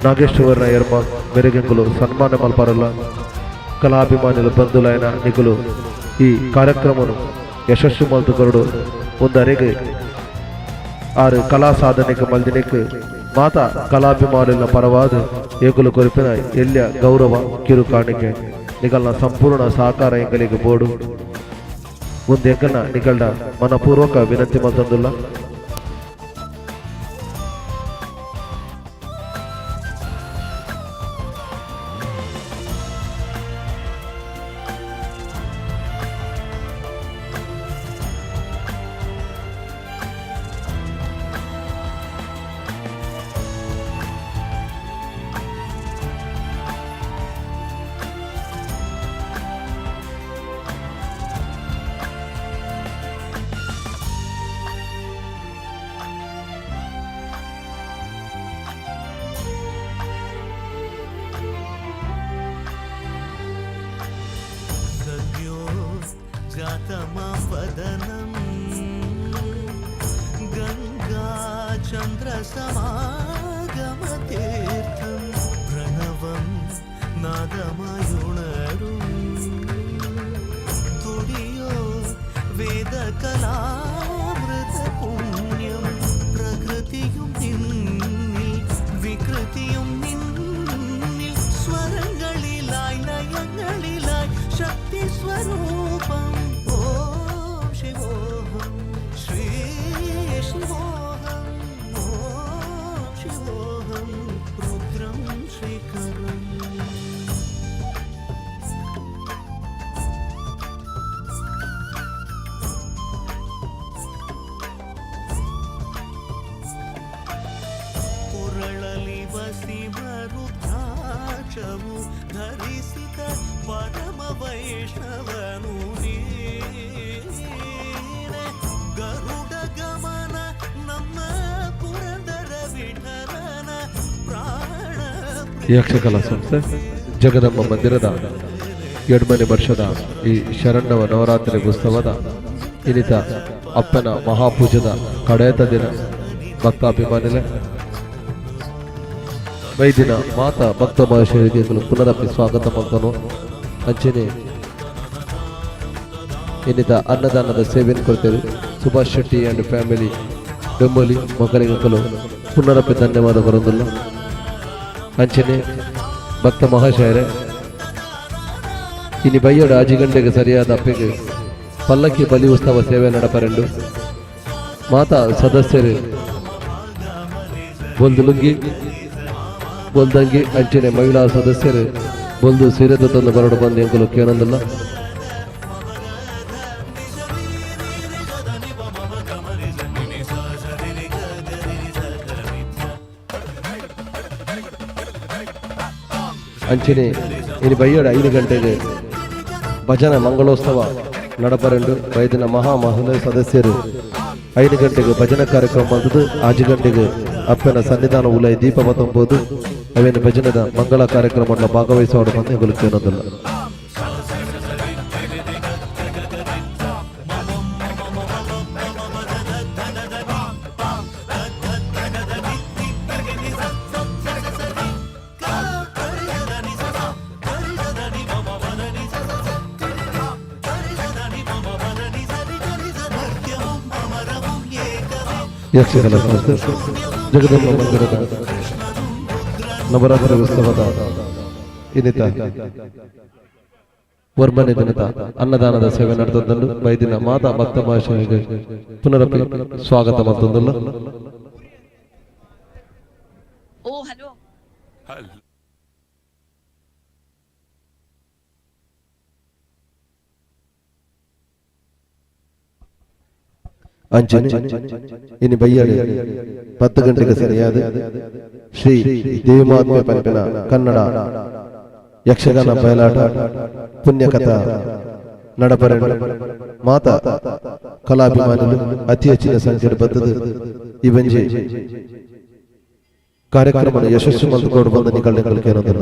ನಾಗೇಶ್ವರನ ಎರ್ಮ ಮೆರೆಗೆಂಕುಲು ಸನ್ಮಾನ ಮಲ್ಪರಲ್ಲ. ಕಲಾಭಿಮಾನಿಲು ಬಂಧುಲೈನ ನಿಕುಲು ಈ ಕಾರ್ಯಕ್ರಮನು ಯಶಸ್ಸು ಮಲ್ತು ಕೊರಡು. ಒಂದರೆಗೆ ಆರು ಕಲಾ ಸಾಧನೆಗೆ ಮಲ್ದಿನಕ್ಕೆ ಮಾತಾ ಕಲಾಭಿಮಾನಿನ ಪರವಾದ ಏಕುಲು ಕೊರಿಪಿನ ಎಲ್ಯ ಗೌರವ ಕಿರು ಕಾಣಿಕೆ. ನಿಗಲ್ನ ಸಂಪೂರ್ಣ ಸಹಕಾರ ಎಂಕಲಿಗೆ ಬೋಡು. ಒಂದು ಎಂಕಲ್ನ ನಿಗಲ್ಡ ಮನಪೂರ್ವಕ ವಿನಂತಿ ಮಲ್ತೊಂದುಲ್ಲ. तमवदनम् गङ्गाचन्द्रसमागमतीर्थं प्रणवं नादमयुणरुम् तुडियो വേദകലാമൃതപുണ്യം പ്രകൃതിയും നിന്നിൽ വികൃതിയും നിന്നിൽ സ്വരങ്ങളിലായി ലയങ്ങളിലായി ശക്തി സ്വരൂപം. ഓം ശിവോഹം ശ്രീ ശിവോഹം ഓം ശിവോഹം രുദ്രം ശ്രീകരം. ಕೊರಳಲಿ ರುದ್ರಾಕ್ಷವು ಧರಿಸಿದ ಪರಮ ವೈಷ್ಣವನು ನೀನೆ. ಗರುಡ ಗಮನ ನಮ್ಮ ಪುರಂದರ ವಿಠಲನ ಪ್ರಾಣ ಯಕ್ಷಕಲಾ ಸಂಸ್ಥೆ ಜಗದಂಬ ಮಂದಿರದ 7ನೇ ವರ್ಷದ ಈ ಶರಣ್ಣವ ನವರಾತ್ರಿ ಉತ್ಸವದ ಇನ್ನಿತ ಅಪ್ಪನ ಮಹಾಪೂಜದ ಕಡೆಯತ ದಿನ. ಭಕ್ತಾಭಿಮಾನಿಲೆ, ವೈದಿನ ಮಾತಾ ಭಕ್ತ ಮಹಾಶಯರಿಗೆ ಪುನರಪಿ ಸ್ವಾಗತ ಮಾಡ್ತಾನು. ಅಂಚನೆ ಇನ್ನಿತ ಅನ್ನದಾನದ ಸೇವೆಯನ್ನು ಕೊಡ್ತೇವೆ. ಸುಭಾಷ್ ಶೆಟ್ಟಿ ಅಂಡ್ ಫ್ಯಾಮಿಲಿ ಡೊಂಬೊಲಿ ಮಕ್ಕಳಿಗೆ ಪುನರಪಿ ಧನ್ಯವಾದ ಬರೋದಿಲ್ಲ. ಅಂಚನೆ ಭಕ್ತ ಮಹಾಶಯರೇ, ಇನಿ ಬಯ್ಯಡ 5 ಗಂಟೆಗೆ ಸರಿಯಾದ ಅಪ್ಪೆಗೆ ಪಲ್ಲಕ್ಕಿ ಬಲಿ ಉತ್ಸವ ಸೇವೆ ನಡಪರೆಂಡು. ಮಾತಾ ಸದಸ್ಯರು ಬೊಲ್ದು ಲುಂಗಿ ಬೊಲ್ದಂಗಿ, ಅಂಚನೆ ಮಹಿಳಾ ಸದಸ್ಯರು ಬೊಲ್ದು ಸೀರೆ ತಂದು ಬರಡು ಬಂದು ಎಂಕುಲು ಕೇನಂದಿಲ್ಲ. ಅಂಚನೆ ಇನಿ ಬಯ್ಯಡ 5 ಗಂಟೆಗೆ ಭಜನಾ ಮಂಗಳೋತ್ಸವ ನಡಪರೆಂಡು. ವೈದ್ಯನ ಮಹಾ ಮಹಿಳಾ ಸದಸ್ಯರು 5 ಗಂಟೆಗೆ ಭಜನಾ ಕಾರ್ಯಕ್ರಮ ಬಂದದ್ದು, 5 ಗಂಟೆಗೆ ಅಪ್ಪನ ಸನ್ನಿಧಾನ ಉಲೈ ದೀಪ ಬತ್ತೊಂಬೋದು ಅವೇನು ಭಜನದ ಮಂಗಳ ಕಾರ್ಯಕ್ರಮ ಭಾಗವಹಿಸುವ ಬಂದು ಎಂಕುಲು ಕೇನೊಂದಿಲ್ಲ. ಯಕ್ಷಕಲಾ ಸಂಸ್ಥೆ ಜಗದಂಬ ಮಂದಿರದ ನವರಾತ್ರಿ ಉತ್ಸವದ ಇನ್ನಿತ 9ನೇ ದಿನದ ಅನ್ನದಾನದ ಸೇವೆ ನಡೆದದ್ದು. ಬೈದಿನ ಮಾತಾ ಭಕ್ತ ಮಹಾಶಯರಿಗೆ ಪುನರಪಿ ಸ್ವಾಗತ ಮತ್ತೊಂದಲ್ಲ. Oh, hello. ಅಂಚನೆ ಇನಿ ಬಯ್ಯಡೆ 10 ಗಂಟೆಗೆ ಸರಿಯಾದ ಶ್ರೀ ದೇವಿಮಾತ್ಮೆ ಪಂಪಿನ ಕನ್ನಡ ಯಕ್ಷಗಾನ ಬಯಲಾಟ ಪುಣ್ಯಕಥಾ ನಡಪರೆಂಡು. ಮಾತಾ ಕಲಾಭಿಮಾನಿಲು ಅತಿ ಹೆಚ್ಚಿನ ಸಂಖ್ಯೆ ಬತ್ತದು ಈ ಬಂಜಿ ಕಾರ್ಯಕ್ರಮ ಯಶಸ್ವಿ ಮಲ್ತುಕೊಂಡು ಬಂದ ನಿಕಲ್ ಕೇಳೋದಿಲ್ಲ.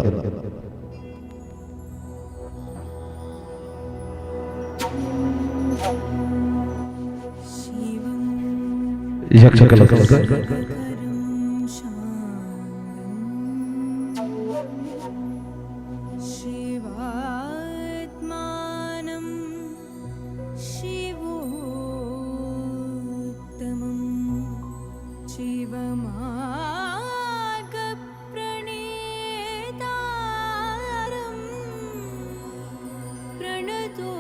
ಯಕ್ಷಕಲಾ ಸಂಸ್ಥೆ शिवात्मानं शिवोत्तमं शिवमार्गप्रणेतारं प्रणतोऽस्मि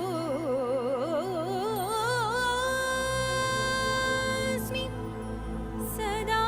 सदा।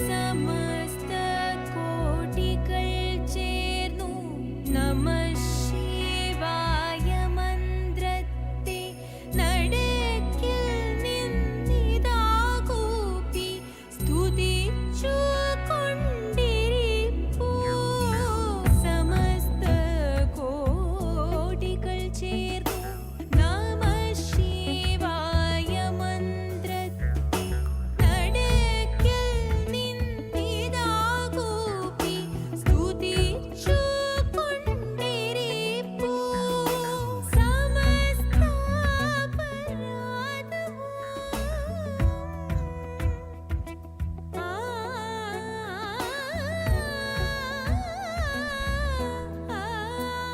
സമസ്ത കോടികൾ ചേർന്നു നമ ശിവായ മന്ത്രത്തെ നടക്കിൽ നിന്നിതാ കൂപ്പി സ്തുതിച്ചു കൊണ്ടിരിപ്പൂ. സമസ്ത കോടികൾ ചേർന്നു നമ ശിവായ മന്ത്രത്തെ നടക്കിൽ നിന്നിതാ കൂപ്പി സ്തുതിച്ചു കൊണ്ടിരിപ്പൂ. സമസ്ത അപരാധവും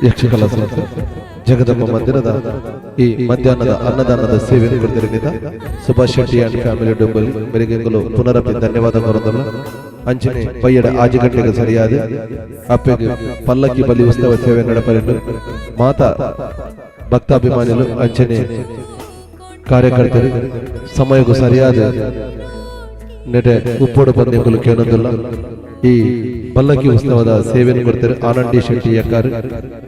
ಯಕ್ಷಕಲಾ ಸಂಸ್ಥೆ ಜಗದಂಬ ಮಂದಿರದ ಈ ಮಧ್ಯಾಹ್ನದ ಅನ್ನದಾನದ ಸೇವೆ ಕೊಡ್ತಿರಲಿದ್ದ ಸುಭಾಷ್ ಶೆಟ್ಟಿ ಅಂಡ್ ಫ್ಯಾಮಿಲಿ ಡೊಂಬಲಿ ಮೆರೆಗೆಂಗಲು ಪುನರಪಿ ಧನ್ಯವಾದ ಕೊರದಲ್ಲ. ಅಂಚನೆ ಬಯ್ಯಡ 5 ಗಂಟೆಗೆ ಸರಿಯಾದ ಅಪ್ಪೆಗೆ ಪಲ್ಲಕ್ಕಿ ಬಲಿ ಉತ್ಸವ ಸೇವೆ ನಡಪರೆಂಡು ಮಾತಾ ಭಕ್ತಾಭಿಮಾನಿಗಳು ಅಂಚನೆ ಕಾರ್ಯಕರ್ತರು ಸಮಯಕ್ಕೂ ಸರಿಯಾದ ನೆಟೆ ಉಪ್ಪೋಡು ಪಂದ್ಯಗಳು ಕೇಳೋದಿಲ್ಲ. ಈ ಪಲ್ಲಕ್ಕಿ ಉತ್ಸವದ ಸೇವೆಯನ್ನು ಕೊಡ್ತಾರೆ ಆನಂದ್ ಡಿ ಶೆಟ್ಟಿ ಯಕ್ಕಾರ್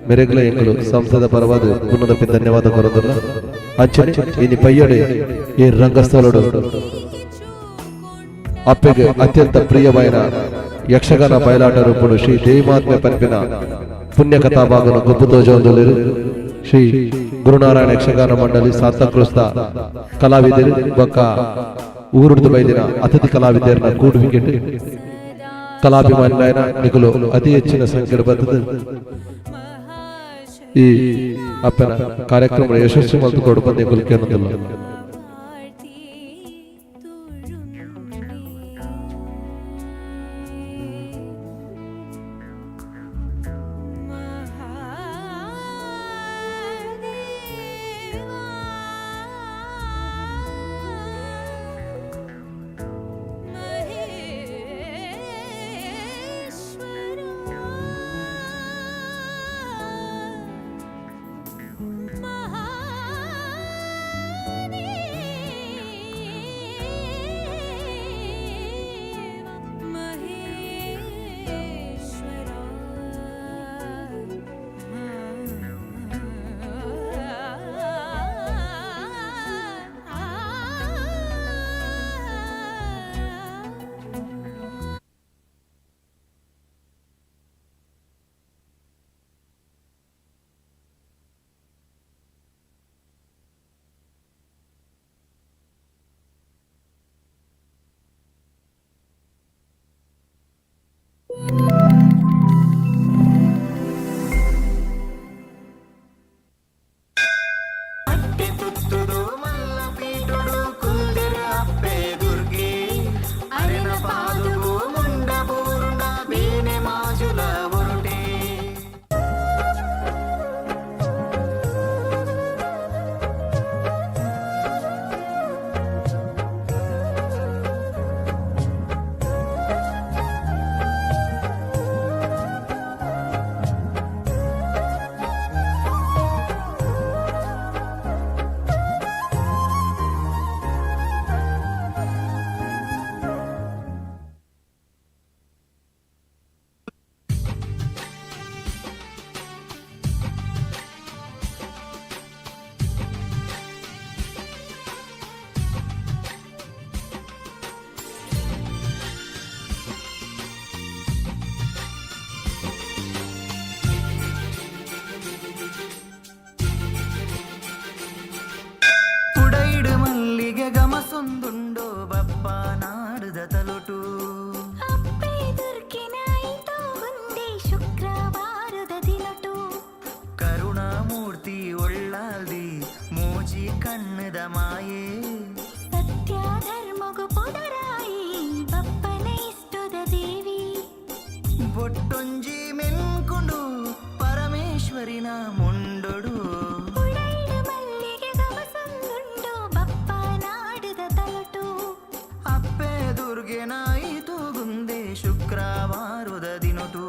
ಮೆರೆಗ್ಲ ಎಂಕುಲು ಸಂಸದ ಪರವಾದ ಪುನರಪಿ ಧನ್ಯವಾದ ಕೊರದಲ್ಲ. ಅಂಚನೆ ಇನಿ ಪಯ್ಯಡೆ ಈ ರಂಗಸ್ಥಳಡು ಅಪ್ಪೆಗೆ ಅತ್ಯಂತ ಪ್ರಿಯವಾಯಿನ ಯಕ್ಷಗಾನ ಬಯಲಾಟ ರೂಪುಡು ಶ್ರೀ ದೇವಿಮಾತ್ಮೆ ಪನ್ಪಿನ ಪುಣ್ಯ ಕಥಾಭಾಗನು ಗೊಬ್ಬು ತೋಜೊಂದುಲ್ಲೆರ್. ಶ್ರೀ ಗುರುನಾರಾಯಣ ಯಕ್ಷಗಾನ ಮಂಡಳಿ ಸಾಂತಾಕ್ರೂಸ್ದ ಕಲಾವಿದರು ಬೊಕ್ಕ ಊರುಡ್ದು ಬೈದಿನ ಅತಿಥಿ ಕಲಾವಿದರನ್ನ ಕೂಡುವಿಕೆಟ್ ಕಲಾಭಿಮಾನಿಲಾಯನ ನಿಕುಲು ಅತಿ ಹೆಚ್ಚಿನ ಸಂಖ್ಯೆ ಬರ್ತದೆ ಈ ಅಪ್ಪನ ಕಾರ್ಯಕ್ರಮ ಯಶಸ್ವಿ ಮಲ್ತು ಕೊಡು ನಿಕುಲು ಕೇಳೋದಿಲ್ಲ. വാഴ്ത്തി തൊഴുന്നേ. മഹാദേവാ മഹേശ്വര മഹാദേവ മഹേശ്വര. ಅಟ್ಟೆ ತುತ್ತುದು ಮಲ್ಲ ಪೀಟುಡು ಕುಲ್ದೆರ ಅಪ್ಪೆ ದುರ್ಗೆ ಅರೆನ ಪಾದುಗು ಮುಂಡ ಬೂರುಂಡ ಬೇನೆ ಮಾಜುಲ ಒರುಟೆ. ಪುಡೈಡು ಮಲ್ಲಿಗೆ ಗಮಸೊಂದುಂಡೋ ಬಪ್ಪ ನಾಡುದ ತಲುಟು. ಅಪ್ಪೆ ದುರ್ಗಿನಾಯಿತು ಒಂದೇ ಶುಕ್ರವಾರದ ದಿನಟು. ಕರುಣಾಮೂರ್ತಿ ಒಳ್ಳಾಲ್ದಿ ಮೋಜಿ ಕಣ್ಣದ ಮಾಯೆ. ಸತ್ಯ ಧರ್ಮಗು ಪೊದರಾಯಿ ಬಪ್ಪನ ಇಷ್ಟದ ದೇವಿ. ಬೊಟ್ಟೊಂಜಿ ಮೆನ್ಕೊಂಡು ಪರಮೇಶ್ವರಿನ ಮುಂಡೊಡು. ಪುಡೈಡು ಮಲ್ಲಿಗೆ ಗಮಸೊಂದುಂಡು ಬಪ್ಪ ನಾಡುದ ತಲುಟು. ಅಪ್ಪೆ ದುರ್ಗೆನಾಯಿತು ಗುಂದೆ ಶುಕ್ರವಾರದ ದಿನಟು.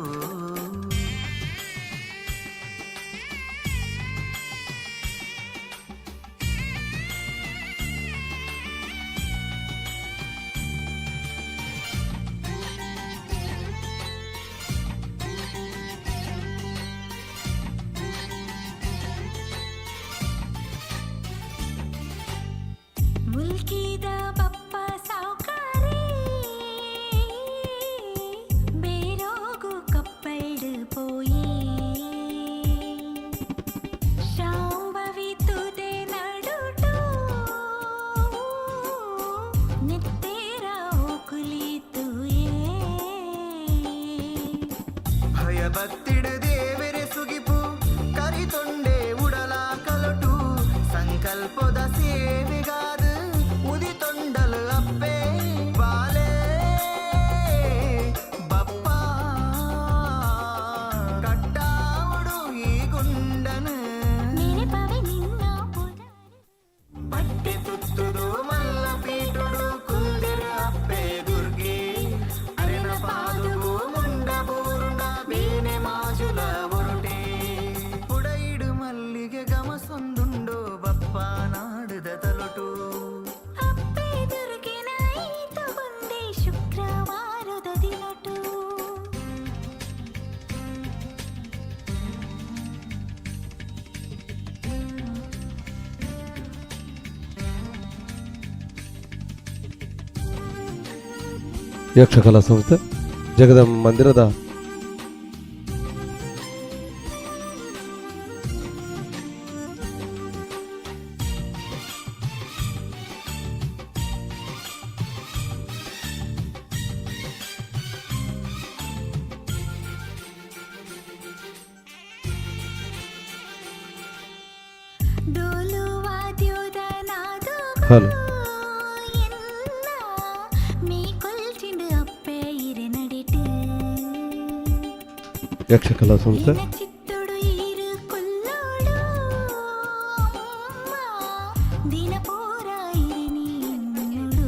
ಭಕ್ತಿಡು ದೇವೆರೆ ಸುಗಿಪು ಕರಿತೊಂಡೆ ಉಡಲ ಕಲಟು ಸಂಕಲ್ಪದ ಸೇವೆಗಾದ ಉದಿತೊಂಡಲು ಅಪ್ಪೆ ಬಾಲೆ ಬಪ್ಪ ಕಟ್ಟಾವಡು ಈ ಗುಂಡನು. ಮೆರೆಪವೆ ನಿನ್ನ ಪುದರ್. ಪಟ್ಟಿ ತುತ್ತುದು ಮಲ್ಲ ಪೀಟುಡು ಕುಲ್ದಿರ ಅಪ್ಪೆ ದುರ್ಗೆ ಅರೆನ ಪಾದುಗು ಮುಂಡ ಬೂರುಂಡ ಬೇನೆ ಮಾಜುಲ ಒರುಟೆ ಪುಡೈಡು ಮಲ್ಲಿಗೆ ಗಮಸೊಂದುಂಡು ಬಪ್ಪ ನಾಡುದ ತಲುಟು. ಅಪ್ಪೆ ದುರ್ಗೆನ ಐತುಗೊಂದೆ ಶುಕ್ರವಾರದ ದಿನಟು. ಯಕ್ಷಕಲಾ ಸಂಸ್ಥೆ ಜಗದಂಬ ಮಂದಿರದ ಡೋಲು ವಾದ್ಯೋದ ನಾದು ಹಲೋ. ಎನ್ನ ಮೀ ಕೊಲ್ಚಿಂಡು ಅಪ್ಪೆ ಇರೆ ನಡಿಟು. ಯಕ್ಷಕಲಾ ಸಂಸ್ಥೆ. ಇನ ಚಿತ್ತುಡು ಈರು ಕೊಲ್ಲೋಡು ಅಮ್ಮ ದಿನ ಪೂರ ಇರೆ ನೀನುಡು.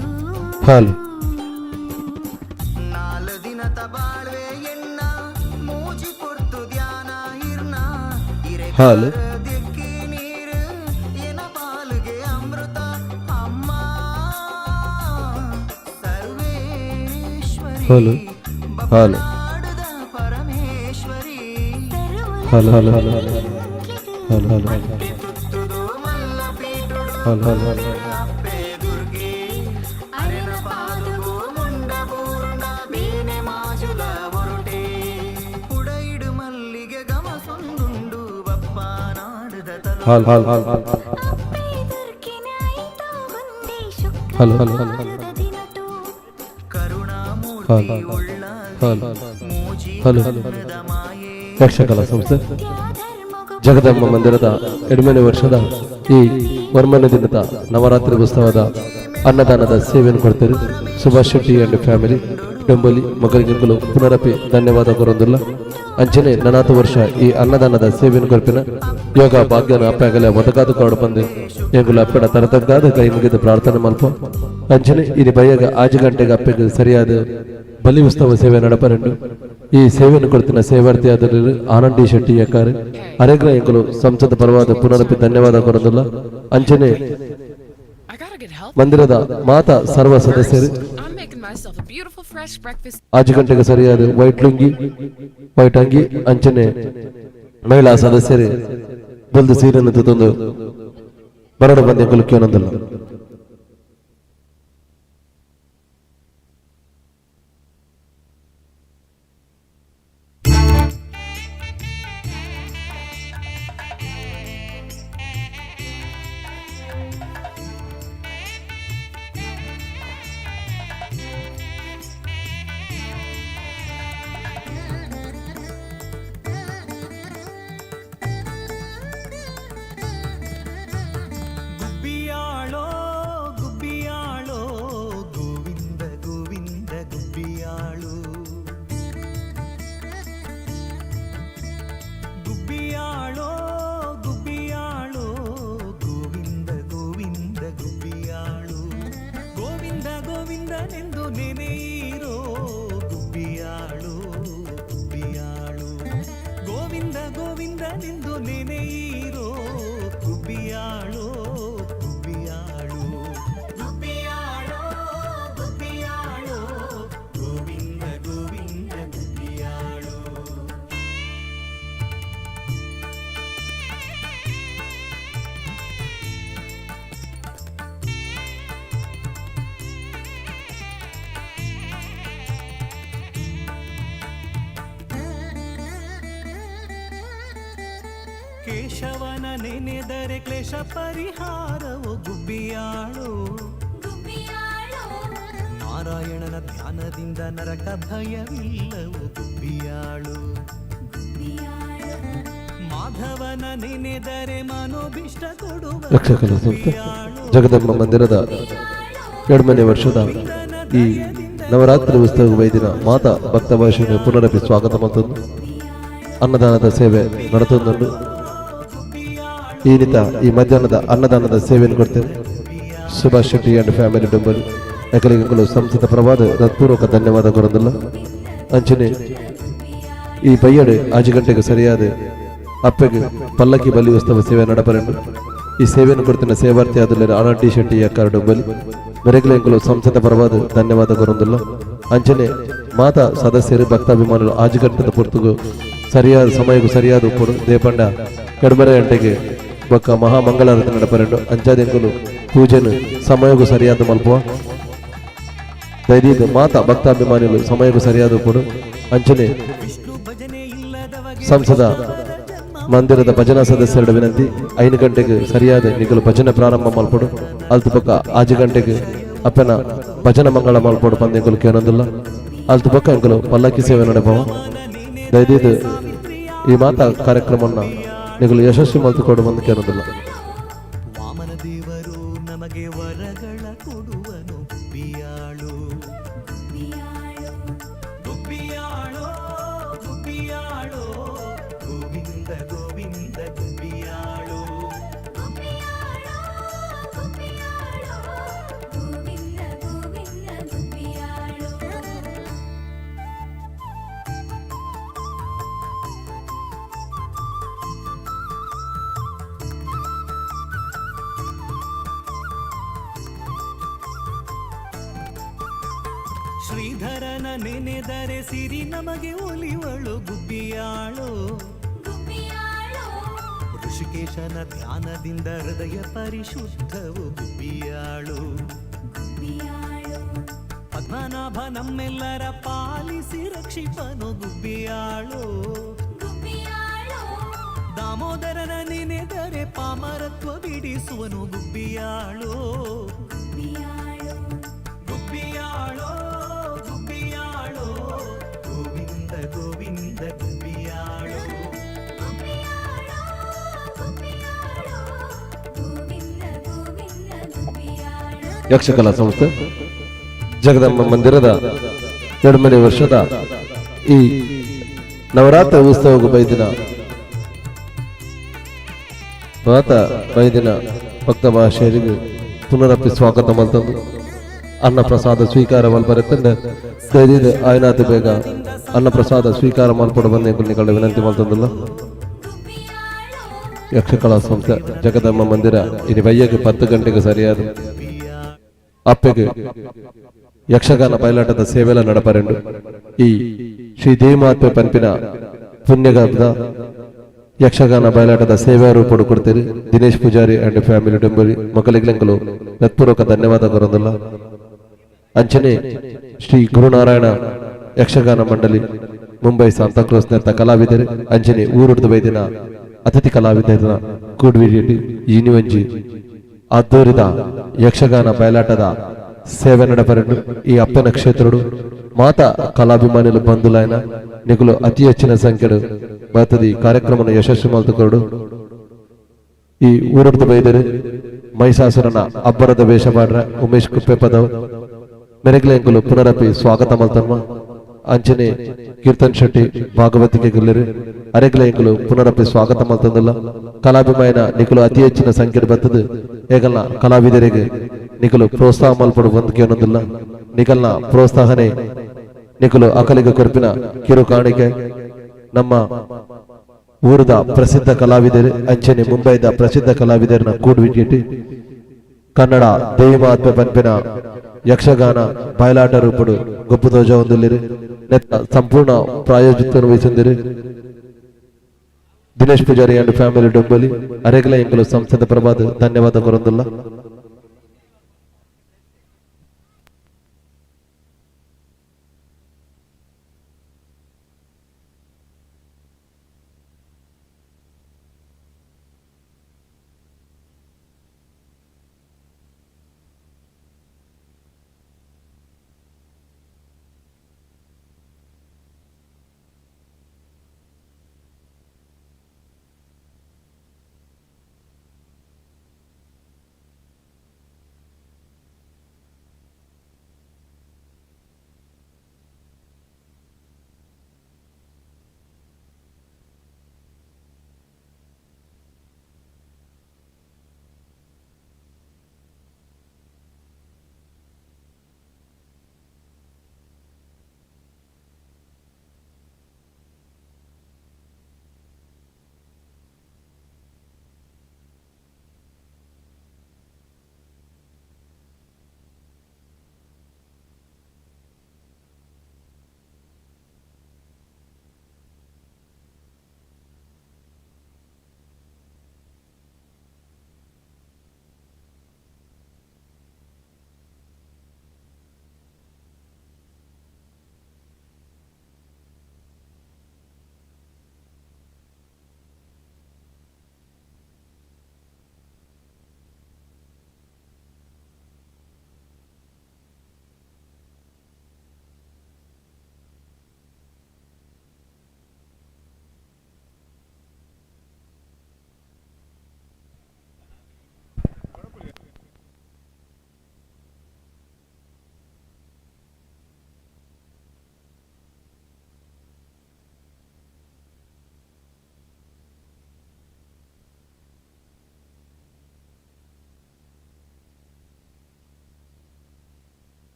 ಹಲೋ. ನಾಲು ದಿನತ ಬಾಳ್ವೆ ಎನ್ನ ಮೂಜಿ ಪೊರ್ತು ಧ್ಯಾನ ಇರ್ನ ಇರೆ. ಹಾಲು. ದಿಕ್ಕಿ ನೀರು ಎನ ಪಾಲುಗೆ ಅಮೃತ ಅಮ್ಮ ಸರ್ವೇಶ್ವರಿ. ಹಾಲು. ಹಾಲು. ಬಪ್ಪನಾಡುದ Parameshwari. Hello hello hello hello hello. ತುತ್ತುದು ಮಲ್ಲ ಪೀಟುಡು ಹಲೋ ಹಲೋ ಹಲೋ. ಅಪ್ಪೆ ದುರ್ಗೆ ಅರೆನ ಪಾದುಗು ಮುಂಡ ಪೂರ್ಣ ಬೇನೆ ಮಾಜುಲ ಒರುಟೆ ಪುಡೈಡು ಮಲ್ಲಿಗೆ ಗಮಸೊಂದುಂಡು ಬಪ್ಪ ನಾಡುದ ತಲು. ಹಾಲ್ ಹಾಲ್ ಹಾಲ್. ಅಪ್ಪೆ ದುರ್ಗೆನ ಐತುಗೊಂದೆ ಹಲೋ, ಹಲೋ, ಹಲೋ. ಶುಕ್ರವಾರದ ದಿನಟು. ಕರುಣಾಮೂರ್ತಿ ಹಾಲು. ಉಳ್ಳ ಹಾಲು. ಮೂಜಿ ಹಲೋ ಹಲೋ. ಕನ್ನದ ಮಾಯೆ. ಯಕ್ಷಕಲಾ ಸಂಸ್ಥೆ ಧರ್ಮಗು ಜಗದಂಬ ಮಂದಿರದ 8ನೇ ವರ್ಷದ ಈ ವರ್ಮನೆ ದಿನದ ನವರಾತ್ರಿ ಉತ್ಸವದ ಅನ್ನದಾನದ ಸೇವೆಯನ್ನು ಕೊಡ್ತಾರೆ ಸುಭಾಷ್ ಶೆಟ್ಟಿ ಅಂಡ್ ಫ್ಯಾಮಿಲಿ ಡೊಂಬಲಿ ಮಗರಿಗಿಂತಲೂ ಪುನರಪಿ ಧನ್ಯವಾದ ಕೊರೊಂದಿಲ್ಲ. ಅಂಚನೆ ನನಾತು ವರ್ಷ ಈ ಅನ್ನದಾನದ ಸೇವೆಯನ್ನು ಕೊರ್ಪಿನ ಯೋಗ ಭಾಗ್ಯನ ಅಪ್ಪಾಗಲೆ ಒದಗಾದ ಕೊರಡು ಬಂದು ಎಂಗುಲ ಅಪ್ಪಡ ತರತಗ್ಗಾದ ಕೈ ಮುಗಿದು ಪ್ರಾರ್ಥನೆ ಮಲ್ಪ. ಅಂಚನೆ ಇಲ್ಲಿ ಬಯ್ಯಾಗ 6 ಗಂಟೆಗೆ ಅಪ್ಪೆಗೆ ಸರಿಯಾದ ಬಲಿ ಉತ್ಸವ ಸೇವೆ ನಡಪರೆಂಡು. ಈ ಸೇವೆಯನ್ನು ಕೊಡ್ತಿನ ಸೇವಾರ್ಥಿಯಾದ ಆನಂದ್ ಡಿ ಶೆಟ್ಟಿ ಯಕ್ಕಾರೆ ಅರೆಗ್ರ ಎಂಕುಲು ಸಂಸದ ಪರವಾದ ಪುನರಪಿ ಧನ್ಯವಾದ ಕೊರೊಂದಿಲ್ಲ. ಅಂಚನೆ I gotta get healthy. ಮಂದಿರದ ಮಾತಾ ಸರ್ವ ಸದಸ್ಯರು I'm making myself a beautiful fresh breakfast. 6 ಗಂಟೆಗೆ ಸರಿಯಾದ ವೈಟ್ ಲುಂಗಿ ವೈಟ್ ಅಂಗಿ ಅಂಚನೆ ಮಹಿಳಾ ಸದಸ್ಯರು ಬಲ್ದು ಸೀರೆಯನ್ನು ತಂದು ಬರಡು ಬಂದ ಎಂಕುಲು ಕೇಳೊಂದಿಲ್ಲ. ಗುಬ್ಬಿಯಾಳೋ ಗುಬ್ಬಿಯಾಳೋ ಗೋವಿಂದ ಗೋವಿಂದ ಗುಬ್ಬಿಯಾಳು, ಗುಬ್ಬಿಯಾಳೋ ಗುಬ್ಬಿಯಾಳೋ ಗೋವಿಂದ ಗೋವಿಂದ ಗುಬ್ಬಿಯಾಳು, ಗೋವಿಂದ ಗೋವಿಂದನೆಂದು ನೆನೆಯಿರೋ ಗುಬ್ಬಿಯಾಳು ಗುಬ್ಬಿಯಾಳು, ಗೋವಿಂದ ಗೋವಿಂದನೆಂದು ನೆನೆಯಿರೋ ಗುಬ್ಬಿಯಾಳು ಗುಬ್ಬಿಯಾಳು, ಗುಬ್ಬಿಯಾಳೋ ಗುಬ್ಬಿಯಾಳೋ ಗೋವಿಂದ ಗೋವಿಂದ ಗುಬ್ಬಿಯಾಳು. ಕೇಶವನ ನೆನೆದರೆ ಕ್ಲೇಶ ಪರಿಹಾರವು ಗುಬ್ಬಿಯಾಳು, ನಾರಾಯಣನ ಧ್ಯಾನದಿಂದ ನರಕ ಭಯವಿಲ್ಲವು ಗುಬ್ಬಿಯಾಳು. ಮಾಧವನ ನೆನೆದರೆ ಮನೋಭಿಷ್ಟ ಕೊಡುವ ಯಕ್ಷಕಲಾ ಸಂಸ್ಥೆ ಜಗದಂಬ ಮಂದಿರದ 2ನೇ ವರ್ಷದ ಈ ನವರಾತ್ರಿ ಉತ್ಸವ ವೈದಿನ ಮಾತಾ ಭಕ್ತ ಭಾಷೆಯನ್ನು ಪುನರಪಿ ಸ್ವಾಗತ ಮಲ್ತೊಂದು ಅನ್ನದಾನದ ಸೇವೆ ನಡತೊಂದುಂಡು. ಈ ನಿತ ಈ ಮಧ್ಯಾಹ್ನದ ಅನ್ನದಾನದ ಸೇವೆಯನ್ನು ಕೊಡ್ತೇವೆ ಸುಭಾಷ್ ಶೆಟ್ಟಿ ಅಂಡ್ ಫ್ಯಾಮಿಲಿ ಡೊಂಬಲಿ ಎಕಲಿಗೆ ಸಂಸ್ಥೆದ ಪ್ರವಾದ ಹೃತ್ಪೂರ್ವಕ ಧನ್ಯವಾದ ಕೊರೊಂದುಲ್ಲ. ಅಂಚನೆ ಈ ಬಯ್ಯಡೆ 5 ಗಂಟೆಗೆ ಸರಿಯಾದ ಅಪ್ಪೆಗೆ ಪಲ್ಲಕ್ಕಿ ಬಲಿ ಉತ್ಸವ ಸೇವೆ ನಡಪರೆಂಡು. ಈ ಸೇವೆಯನ್ನು ಕೊಡ್ತಿನ ಸೇವಾರ್ಥಿ ಆದುಲ್ಲೆರ್ ಆನಂದ್ ಟಿ ಶೆಟ್ಟಿ ಅಕ್ಕಾರ ಡೊಂಬಲಿ ಮೆರೆಗ್ಲೆಂಕುಲು ಸಂಸ್ಥೆದ ಪರವಾದ ಧನ್ಯವಾದ ಕೊರೊಂದುಲ್ಲ. ಅಂಚನೆ ಮಾತಾ ಸದಸ್ಯರು ಭಕ್ತಾಭಿಮಾನಿಗಳು 5 ಗಂಟೆದ ಪೊರ್ತುಗು ಸರಿಯಾದ ಸಮಯಕ್ಕೂ ಸರಿಯಾದ ಉಪ್ಪುಡು ದೇಪಂಡ 2:30 ಗಂಟೆಗೆ ಬೊಕ್ಕ ಮಹಾಮಂಗಳಾರತಿ ನಡಪರೆಂಡು. ಅಂಚಾದೆಂಕುಲು ಪೂಜೆನು ಸಮಯಕ್ಕೂ ಸರಿಯಾದ ಮಲ್ಪುವ. ದಯದೀದ್ ಮಾತಾ ಭಕ್ತಾಭಿಮಾನಿಗಳು ಸಮಯಕ್ಕೂ ಸರಿಯಾದ ಉಪ್ಪುಡು. ಅಂಚನೆ ಸಂಸದ ಮಂದಿರದ ಭಜನಾ ಸದಸ್ಯರ ವಿನಂತಿ, 5 ಗಂಟೆಗೆ ಸರಿಯಾದ ನಿಗಲು ಭಜನೆ ಪ್ರಾರಂಭ ಮಲ್ಪಡು. ಅಲ್ತು ಪಕ್ಕ 5 ಗಂಟೆಗೆ ಅಪ್ಪನ ಭಜನ ಮಂಗಳ ಮಲ್ಪಡು ಪಂದೆಂಕುಲು ಕೇನೊಂದುಲ್ಲ. ಅಲ್ತು ಪಕ್ಕ ಎಂಕುಲು ಪಲ್ಲಕ್ಕಿ ಸೇವೆ ನಡೆಪವ. ದಯದೀದ್ ಈ ಮಾತಾ ಕಾರ್ಯಕ್ರಮನ್ನ ನಿಗಲು ಯಶಸ್ವಿ ಮಲ್ತುಕೊಡು ಬಂದು ಕೇನೊಂದುಲ್ಲ. ವಾಮನ ದೇವರು ನಮಗೆ ವರಗಳ ಕೊಡುವನು. ಗುಬ್ಬಿಯಾಳು ಗುಬ್ಬಿಯಾಳೋ ಗುಬ್ಬಿಯಾಳೋ ಗೋವಿಂದ ಗೋವಿಂದ ಗುಬ್ಬಿಯಾಳೋ. ಗೋವಿಂದ ಗೋವಿಂದ ಗುಬ್ಬಿಯಾಳೋ. ಶ್ರೀಧರನ ನೆನೆದರೆ ಸಿರಿ ನಮಗೆ ಒಲಿವಳು. ಗುಬ್ಬಿಯಾಳೋ. ಗುಬ್ಬಿಯಾಳೋ. ಋಷಿಕೇಶನ ಧ್ಯಾನದಿಂದ ಹೃದಯ ಪರಿಶುದ್ಧವು. ಗುಬ್ಬಿಯಾಳು. ಗುಬ್ಬಿಯಾಳೋ. ಪದ್ಮನಾಭ ನಮ್ಮೆಲ್ಲರ ಪಾಲಿಸಿ ರಕ್ಷಿಪನು. ಗುಬ್ಬಿಯಾಳು. ಗುಬ್ಬಿಯಾಳೋ. ದಾಮೋದರನ ನೆನೆದರೆ ಪಾಮರತ್ವ ಬಿಡಿಸುವನು. ಗುಬ್ಬಿಯಾಳು. ಗುಬ್ಬಿಯಾಳೋ. ಗುಬ್ಬಿಯಾಳೋ ಗುಬ್ಬಿಯಾಳೋ ಗೋವಿಂದ ಗೋವಿಂದ ಗುಬ್ಬಿಯಾಳೋ. ಗುಬ್ಬಿಯಾಳೋ ಗುಬ್ಬಿಯಾಳೋ ಗೋವಿಂದ ಗೋವಿಂದ ಗುಬ್ಬಿಯಾಳೋ. ಯಕ್ಷಕಲಾ ಸಂಸ್ಥೆ ಜಗದಂಬ ಮಂದಿರದ 2ನೇ ವರ್ಷದ ಈ ನವರಾತ್ರಿ ಉತ್ಸವಕ್ಕೆ ಬೈದಿನ ಮಾತ ಬೈದಿನ ಭಕ್ತ ಮಹಾಶಯರಿಗೆ ಪುನರಪಿ ಸ್ವಾಗತ ಮಲ್ತಂದು ಅನ್ನ ಪ್ರಸಾದ ಸ್ವೀಕಾರ ಮಲ್ಪರೆತ್ತಂದೆ ದಯದೀದ್ ಆಯ್ನಾತ್ ಬೇಗ ಅನ್ನ ಪ್ರಸಾದ ಸ್ವೀಕಾರ ಮಲ್ಪಡ ಬಂದ ನಿಗಳ ವಿನಂತಿ ಮಲ್ತಂದುಲ್ಲ. ಯಕ್ಷಕಲಾ ಸಂಸ್ಥೆ ಜಗದಂಬ ಮಂದಿರ ಇನಿ ಬಯ್ಯಗೆ 10 ಗಂಟೆಗೆ ಸರಿಯಾದ ಅಪ್ಪೆಗೆ ಯಕ್ಷಗಾನ ಬಯಲಾಟದ ಸೇವೆಲ ನಡಪರೆಂಡು. ಈ ಶ್ರೀ ದೇವಿಮಾತ್ಮೆ ಪನ್ಪಿನ ಪುಣ್ಯಗಾದ ಯಕ್ಷಗಾನ ಬಯಲಾಟದ ಸೇವಾ ರೂಪಡು ಕೊಡ್ತೀರಿ ದಿನೇಶ್ ಪೂಜಾರಿ ಅಂಡ್ ಫ್ಯಾಮಿಲಿ ಡೊಂಬರಿ ಮಕ್ಕಳಿಗ್ಲೆಂಕಲು ಹೃತ್ಪೂರ್ವಕ ಧನ್ಯವಾದ ಕೊರೊಂದುಲ್ಲ. ಅಂಚನೆ ಶ್ರೀ ಗುರುನಾರಾಯಣ ಯಕ್ಷಗಾನ ಮಂಡಳಿ ಮುಂಬೈ ಸಾಂತಾಕ್ರೂಸ್ ನೆತ್ತ ಕಲಾವಿದರು ಅಂಚನೆ ಊರುಡ್ದು ಬೈದಿನ ಅತಿಥಿ ಕಲಾವಿದರ ಕೂಡ್ವಿಡಿ ಈನಿವಂಜಿ ಅದ್ದೂರಿದ ಯಕ್ಷಗಾನ ಬಯಲಾಟದ ಸೇವೆ ನಡಪರೆಂಡು. ಈ ಅಪ್ಪನ ಕ್ಷೇತ್ರಡು ಮಾತಾ ಕಲಾಭಿಮಾನಿಲು ಬಂಧುಲಾಯನ ನಿಗುಲು ಅತಿ ಹೆಚ್ಚಿನ ಸಂಖ್ಯೆಡು ಬರ್ತದೆ. ಈ ಕಾರ್ಯಕ್ರಮನ ಯಶಸ್ವಿ ಮಲ್ತುಕೊರಡು. ಈ ಊರುಡ್ದು ಬೈದರು ಮಹಿಷಾಸುರನ ಅಬ್ಬರದ ವೇಷ ಮಾಡ್ರ ಉಮೇಶ್ ಕುಪ್ಪೆ ಪದವ್ ಮೆರೆಗ್ಲೆಂಕುಲು ಪುನರಪಿ ಸ್ವಾಗತ ಮಲ್ತನ್ಮ. ಅಂಚನೆ ಕೀರ್ತನ್ ಶೆಟ್ಟಿ ಭಾಗವತಿಕೆ ಗುಲ್ಲೆರು ಅರೆಗ್ಲೆಂಕುಲು ಪುನರಪಿ ಸ್ವಾಗತ ಮಲ್ತಂದುಲ್ಲ. ಕಲಾಭಿಮಾನ ನಿಕುಲು ಅತಿ ಹೆಚ್ಚಿನ ಸಂಖ್ಯೆ ಬರ್ತದೆ. ಏಕಲ್ನ ಕಲಾವಿದರಿಗೆ ನಿಕುಲು ಪ್ರೋತ್ಸಾಹ ಮಲ್ಪಡು ಬಂದ್ಕೇನೊಂದಿಲ್ಲ. ನಿಕಲ್ನ ಪ್ರೋತ್ಸಾಹನೆ ನಿಕುಲು ಅಕಲಿಗ ಕೊರ್ಪಿನ ಕಿರು ಕಾಣಿಕೆ. ನಮ್ಮ ಊರದ ಪ್ರಸಿದ್ಧ ಕಲಾವಿದರು ಅಂಚನೆ ಮುಂಬೈದ ಪ್ರಸಿದ್ಧ ಕಲಾವಿದರನ್ನ ಕೂಡ್ವಿಟ್ಟಿಟ್ಟು ಕನ್ನಡ ದೇವಿಮಾತ್ಮೆ ಪನ್ಪಿನ ಯಕ್ಷಗಾನ ಬಯಲಾಟ ರೂಪಡು ಗೊಪ್ಪು ತೋಜ ಹೊಂದಿಲ್ಲಿರು. ನೆತ್ತ ಸಂಪೂರ್ಣ ಪ್ರಾಯೋಜಿತ್ವವನ್ನು ವಹಿಸಿಂದಿರು ದಿನೇಶ್ ಪೂಜಾರಿ ಅಂಡ್ ಫ್ಯಾಮಿಲಿ ಡೊಂಬಲಿ ಅರೆಗಲ ಇಂಕಲು ಸಂಸ್ಥೆದ ಪ್ರಭಾದ ಧನ್ಯವಾದ ಕೊರೊಂದುಲ್ಲ.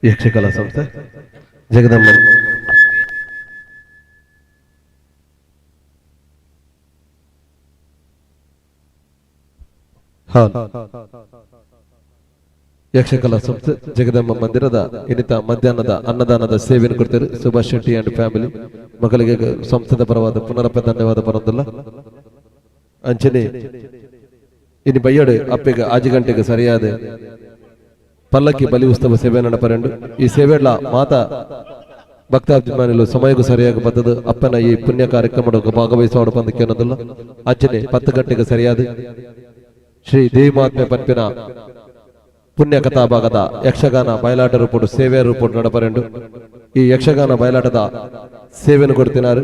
ಯಕ್ಷಕಲಾ ಸಂಸ್ಥೆ ಜಗದಂಬ ಹಾಲ್ ಯಕ್ಷಕಲಾ ಸಂಸ್ಥೆ ಜಗದಂಬ ಮಂದಿರದ ಇನ್ನಿತ ಮಧ್ಯಾಹ್ನದ ಅನ್ನದಾನದ ಸೇವೆಯನ್ನು ಕೊಡ್ತಾರೆ ಸುಭಾಷ್ ಶೆಟ್ಟಿ ಅಂಡ್ ಫ್ಯಾಮಿಲಿ ಮಕ್ಕಳಿಗೆ ಸಂಸ್ಥೆದ ಪರವಾದ ಪುನರಪ್ಪ ಧನ್ಯವಾದ ಪರಂದಿಲ್ಲ. ಅಂಚನೆ ಇನ್ನು ಬಯ್ಯಡು ಅಪ್ಪೆಗೆ ಆಜಿ ಗಂಟೆಗೆ ಸರಿಯಾದ ಪಲ್ಲಕ್ಕಿ ಬಲಿ ಉತ್ಸವ ಸೇವೆ ನಡಪರೆಂಡು. ಈ ಸೇವೆಡ್ಲ ಮಾತಾ ಭಕ್ತಾಭಿಮಾನಿಗಳು ಸಮಯಕ್ಕೂ ಸರಿಯಾಗಿ ಬದ್ದದು ಅಪ್ಪನ ಈ ಪುಣ್ಯ ಕಾರ್ಯಕ್ರಮದ ಭಾಗವಹಿಸುವ ಬಂದಕ್ಕೇನದಲ್ಲ. ಅಂಚನೆ 10 ಗಂಟೆಗೆ ಸರಿಯಾದ ಶ್ರೀ ದೇವಿ ಮಹಾತ್ಮೆ ಪನ್ಪಿನ ಪುಣ್ಯ ಕಥಾಭಾಗದ ಯಕ್ಷಗಾನ ಬಯಲಾಟ ರೂಪುಡು ಸೇವೆ ರೂಪುಡು ನಡಪರೆಂಡು. ಈ ಯಕ್ಷಗಾನ ಬಯಲಾಟದ ಸೇವೆಯನ್ನು ಕೊಡ್ತಿನಾರು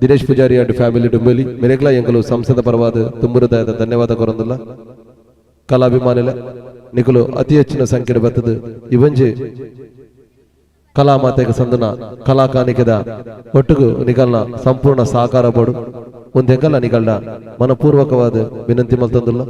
ದಿನೇಶ್ ಪೂಜಾರಿ ಅಂಡ್ ಫ್ಯಾಮಿಲಿ ಡುಂಬಲಿ ಮೆರೆಗ್ಲಾ ಎಂಕಲು ಸಂಸದ ಪರವಾದ ತುಂಬುರದಾಯದ ಧನ್ಯವಾದ ಕೊರಂದಿಲ್ಲ. ಕಲಾಭಿಮಾನಿಲ ನಿಕುಲು ಅತಿ ಹೆಚ್ಚಿನ ಸಂಖ್ಯೆ ಬರ್ತದೆ ಇವಂಜಿ ಕಲಾಮಾತೆಗೆ ಸಂದನ ಕಲಾಕಾಣಿಕೆದ ಒಟ್ಟುಗು ನಿಗಲ್ನ ಸಂಪೂರ್ಣ ಸಹಕಾರ ಬೋಡು ಒಂದೆಂಗಲ್ಲ ನಿಗಲ್ನ ಮನಪೂರ್ವಕವಾದ ವಿನಂತಿ ಮಲ್ತಂದುಲ್ಲ.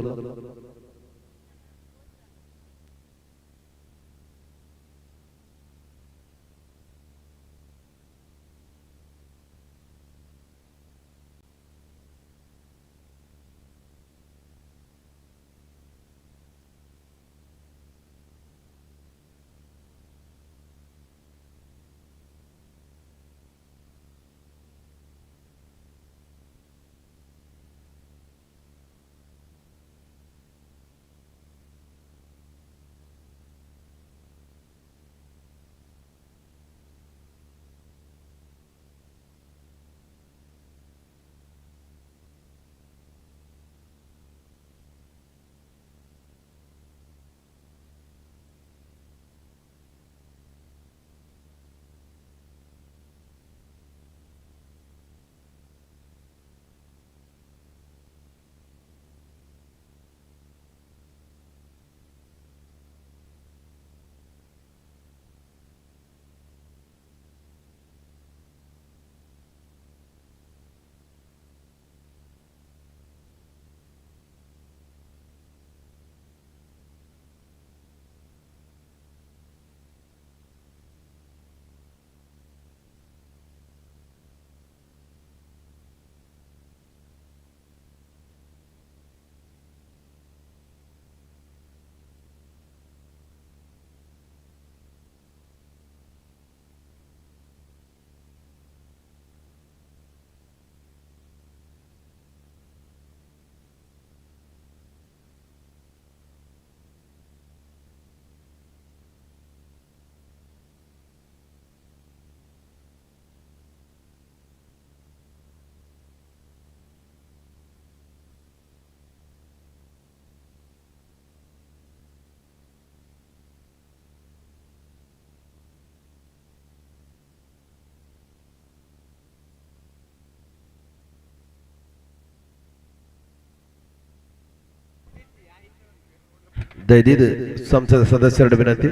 ದಯದೀದು ಸಂಸದ ಸದಸ್ಯರ ವಿನಂತಿ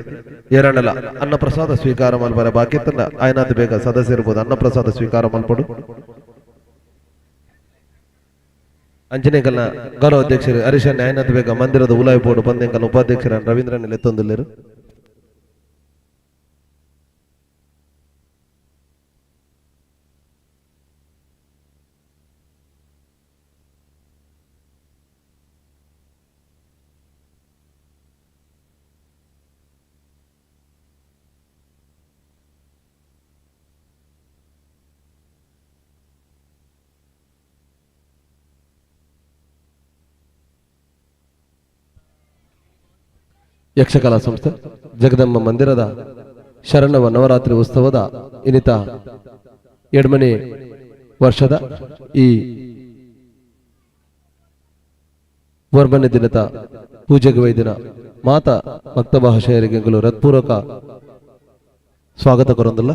ಏರಣ್ಣಲ ಅನ್ನಪ್ರಸಾದ ಸ್ವೀಕಾರ ಮಲ್ಪರ ಬಾಕಿ ತಂಡ ಆಯ್ನಾತ್ ಬೇಗ ಸದಸ್ಯರು ಅನ್ನಪ್ರಸಾದ ಸ್ವೀಕಾರ ಮಲ್ಪಡು. ಅಂಜನೇಕಲ್ನ ಗೌರವ ಅಧ್ಯಕ್ಷರು ಹರೀಶ್ ಆಯ್ನಾತ್ ಬೇಗ ಮಂದಿರದ ಉಲಾಯಿ ಬೋರ್ಡು ಬಂದೆಂಕಲ್ನ ಉಪಾಧ್ಯಕ್ಷರ ರವೀಂದ್ರನ್ ಎತ್ತೊಂದುಲ್ಲೇರು. ಯಕ್ಷಕಲಾ ಸಂಸ್ಥೆ ಜಗದಂಬ ಮಂದಿರದ ಶರಣವ ನವರಾತ್ರಿ ಉತ್ಸವದ ಇನ್ನಿತ ಎಡ್ಮನೆ ವರ್ಷದ ಈ ವರ್ಮನೆ ದಿನದ ಪೂಜೆಗೆ ವೈದಿನ ಮಾತಾ ಭಕ್ತ ಮಹಾಶಯರಿಗೆ ಹೃತ್ಪೂರ್ವಕ ಸ್ವಾಗತ ಕೊರಂದಿಲ್ಲ.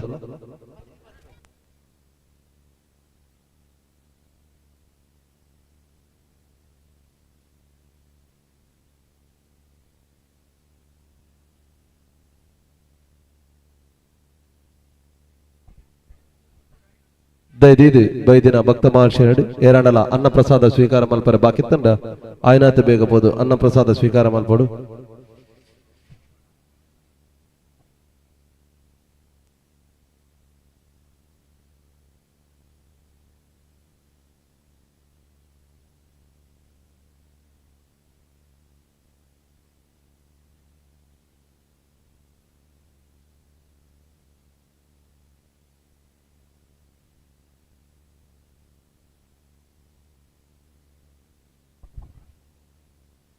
ದಯದೀದು ಬೈದಿನ ಭಕ್ತ ಮಹರ್ಷಿಯರು ಏರಾಣಲ ಅನ್ನಪ್ರಸಾದ ಸ್ವೀಕಾರ ಮಲ್ಪರೆ ಬಾಕಿತ್ತಂಡ ಆಯ್ನಾತ ಬೇಗ ಬೋದು ಅನ್ನಪ್ರಸಾದ ಸ್ವೀಕಾರ ಮಲ್ಪಡು.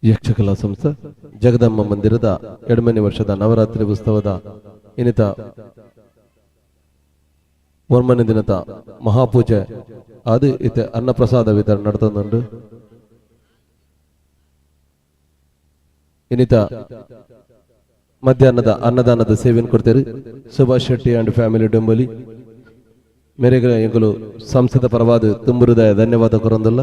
ಯಕ್ಷಕಲಾ ಸಂಸ್ಥೆ ಜಗದಂಬ ಮಂದಿರದ 2ನೇ ವರ್ಷದ ನವರಾತ್ರಿ ಉತ್ಸವದ ಇನ್ನಿತ 9ನೇ ದಿನದ ಮಹಾಪೂಜೆ ಅದು ಇತ್ತೆ ಅನ್ನಪ್ರಸಾದ ವಿತರಣೆ ನಡೆತುಂಡು. ಇನ್ನಿತ ಮಧ್ಯಾಹ್ನದ ಅನ್ನದಾನದ ಸೇವೆಯನ್ನು ಕೊಡ್ತಾರೆ ಸುಭಾಷ್ ಶೆಟ್ಟಿ ಅಂಡ್ ಫ್ಯಾಮಿಲಿ ಡೊಂಬಲಿ ಮೇರೆಗೆ ಎಂಕುಲು ಸಂಸ್ಥೆದ ಪರವಾದ ತುಂಬು ಹೃದಯ ಧನ್ಯವಾದ ಕೊರೊಂದುಲ್ಲ.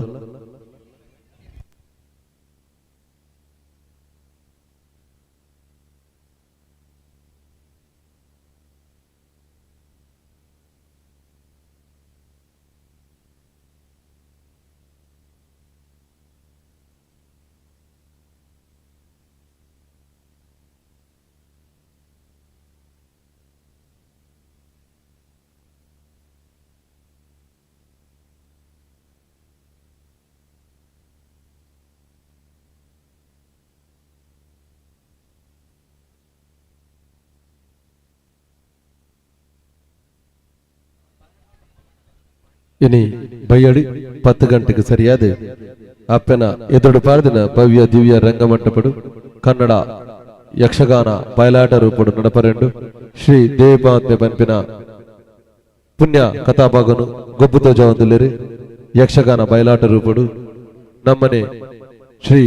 ಇನಿ ಬೈಯಡಿ 10 ಗಂಟೆಗೆ ಸರಿಯಾದ ಅಪ್ಪನ ಎದುರು ಪಾರದಿನ ಭವ್ಯ ದಿವ್ಯ ರಂಗಮಂಟಪಡು ಕನ್ನಡ ಯಕ್ಷಗಾನ ಬಯಲಾಟ ರೂಪಡು ನಡಪರೆಂಡು ಶ್ರೀ ದೇವಮಾತ್ಮೆ ಪನ್ಪಿನ ಪುಣ್ಯ ಕಥಾಭಾಗನು ಗೊಬ್ಬು ತೋಜವಂದುಲ್ಲೆರು. ಯಕ್ಷಗಾನ ಬಯಲಾಟ ರೂಪಡು ನಮ್ಮನೆ ಶ್ರೀ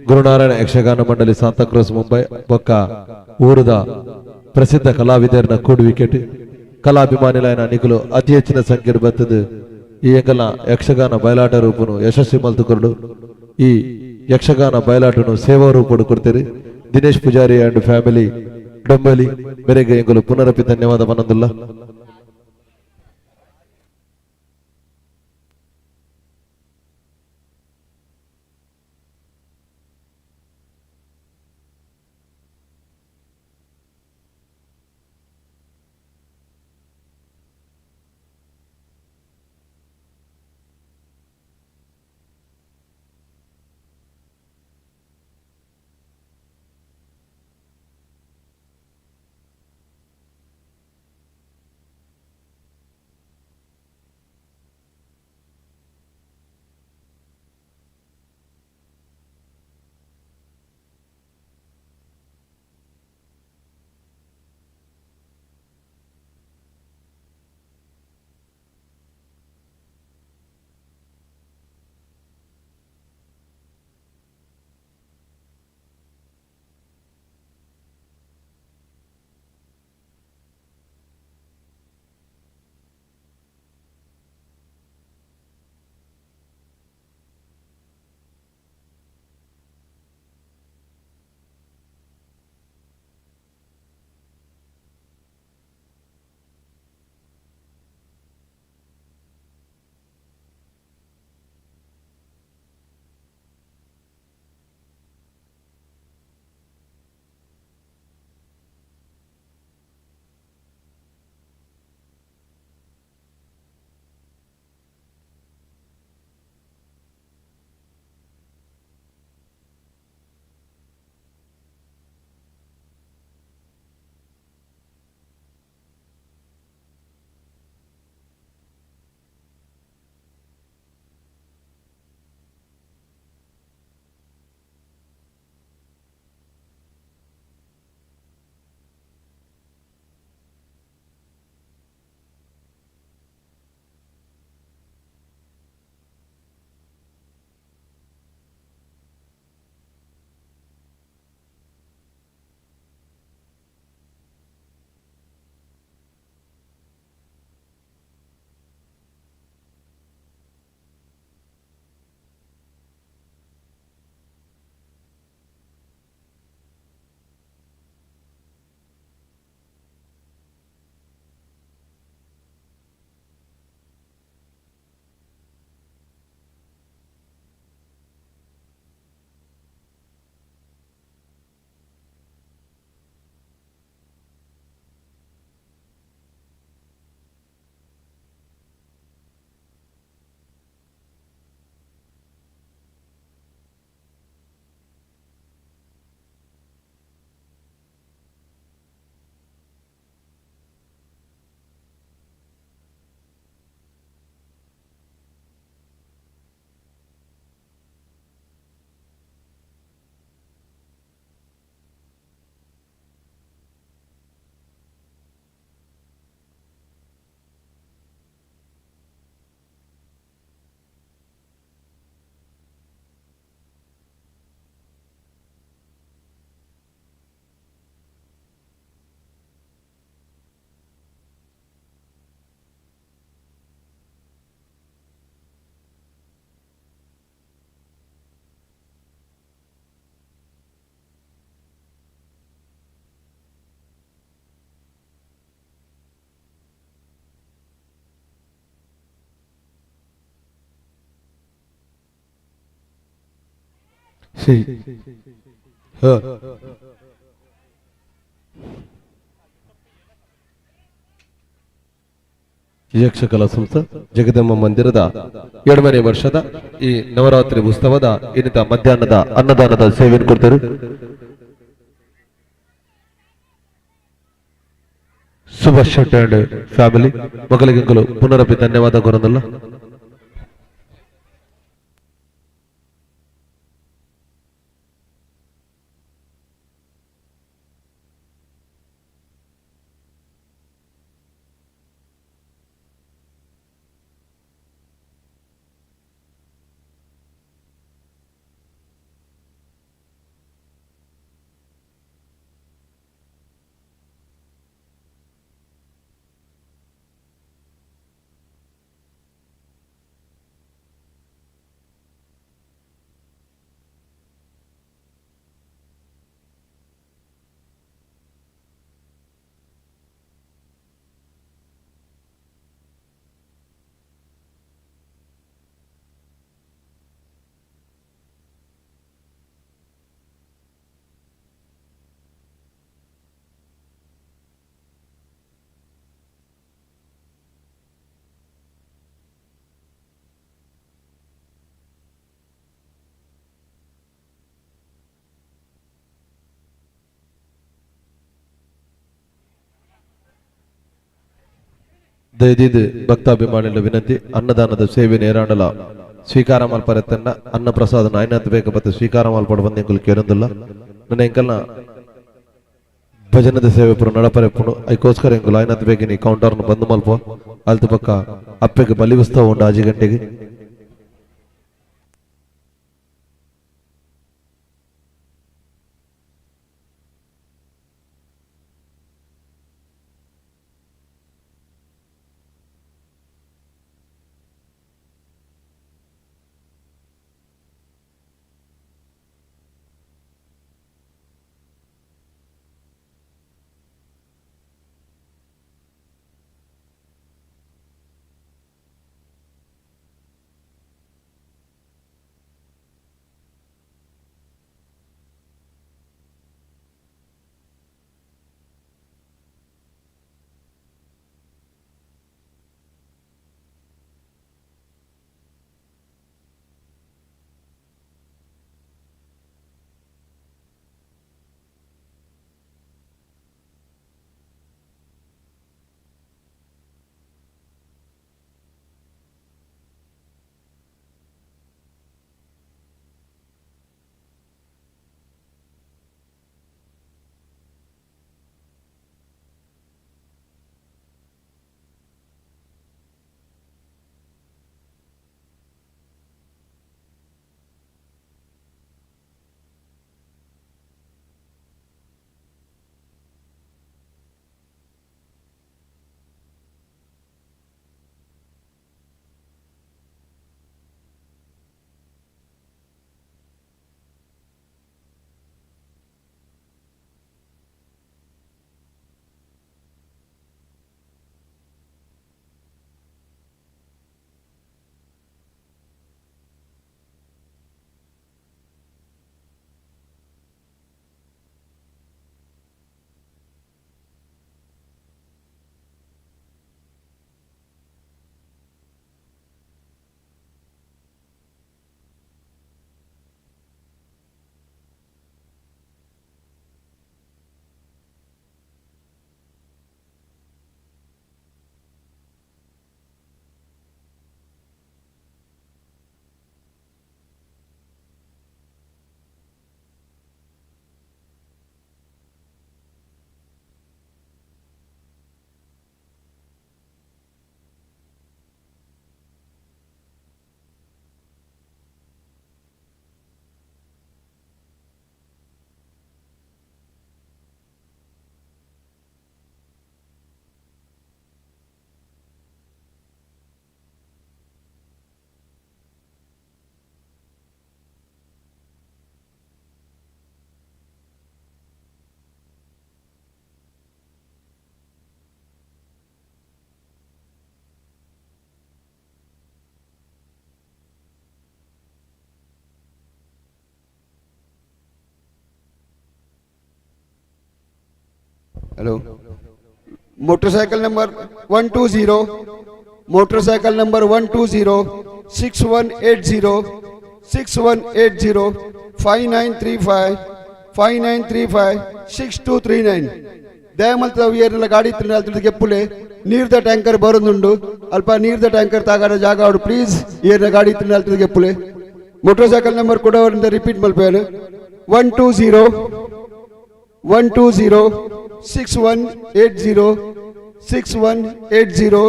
ಗುರುನಾರಾಯಣ ಯಕ್ಷಗಾನ ಮಂಡಳಿ ಸಾಂತಾಕ್ರೂಸ್ ಮುಂಬೈ ಬೊಕ್ಕ ಊರದ ಪ್ರಸಿದ್ಧ ಕಲಾವಿದರನ ಕೂಡುವಿಕೆಟ್ ಕಲಾಭಿಮಾನಿಲೈನ ನಿಕುಲು ಅತಿ ಹೆಚ್ಚಿನ ಸಂಖ್ಯೆಡ್ ಬತ್ತದು ಈ ಎಂಕಲ್ನ ಯಕ್ಷಗಾನ ಬಯಲಾಟ ರೂಪನು ಯಶಸ್ವಿ ಮಲ್ತುಕೊರಡು. ಈ ಯಕ್ಷಗಾನ ಬಯಲಾಟನು ಸೇವಾ ರೂಪಡು ಕೊಡ್ತೀರಿ ದಿನೇಶ್ ಪೂಜಾರಿ ಅಂಡ್ ಫ್ಯಾಮಿಲಿ ಡೊಂಬಲಿ ಮೇರೆಗೆ ಎಂಕುಲು ಪುನರಪಿ ಧನ್ಯವಾದ ಪನೊಂದುಲ್ಲ. ಶ್ರೀ ಹ ಯಕ್ಷಕಲಾ ಸಂಸ್ಥೆ ಜಗದಂಬ ಮಂದಿರದ 7ನೇ ವರ್ಷದ ಈ ನವರಾತ್ರಿ ಉತ್ಸವದ ಇನ್ನಿತ ಮಧ್ಯಾಹ್ನದ ಅನ್ನದಾನದ ಸೇವೆಯನ್ನು ಕೊಡ್ತಾರೆ. ಸುಭಾಷ್ ಶೆಟ್ಟಿ ಅಂಡ್ ಫ್ಯಾಮಿಲಿ ಮಗಲಿಗೆ ಪುನರಪಿ ಧನ್ಯವಾದ ಕೊರದಲ್ಲ. ದಯದೀದು ಭಕ್ತಾಭಿಮಾನಿಗಳ ವಿನಂತಿ, ಅನ್ನದಾನದ ಸೇವೆ ನೇರಾಂಡಲ ಸ್ವೀಕಾರ ಮಲ್ಪರೆತ್ತನ್ನ ಅನ್ನ ಪ್ರಸಾದ ನಾಯನಾಥ್ ಬೇಕ ಬತ್ತ ಸ್ವೀಕಾರ ಮಲ್ಪಡ ಬಂದ ಎಂಕುಲು ಕೇರೊಂದುಲ್ಲ. ನನ್ನ ಎಂಕಲ್ನ ಭಜನದ ಸೇವೆ ಪುರ ನಡಪರೆ ಪುಣು ಐಕೋಸ್ಕರ ಎಂಕುಲು ಆಯ್ನಾಥ್ ಬೇಕಿನಿ ಕೌಂಟರ್ನ ಬಂದ್ ಮಲ್ಪ. ಅಲ್ತ ಪಕ್ಕ ಅಪ್ಪೆಗೆ ಬಲಿ ಉತ್ಸವ ಉಂಡು 5 ಗಂಟೆಗೆ. Hello, motorcycle number 120, motorcycle number 120 6180 6180 5935 5935 6239. ದಯಮಲ್ತ ಏರ್ನೆಲ್ಲ ಗಾಡಿ ಇತ್ತಿನ ಗೆಪ್ಪುಲೆ. ನೀರ್ದ ಟ್ಯಾಂಕರ್ ಬರೋದುಂಡು. ಅಲ್ಪ ನೀರ್ದ ಟ್ಯಾಂಕರ್ ತಾಗಾಡ ಜಾಗ ಅವಡು. ಪ್ಲೀಸ್ ಏರ್ನ ಗಾಡಿ ಇತ್ತಿನ ಗೆಪ್ಪುಲೆ. ಮೋಟರ್ ಸೈಕಲ್ ನಂಬರ್ ಕೊಡೋವರಿಂದ ರಿಪೀಟ್ ಮಲ್ಪೇನು. 120 120 6180 6180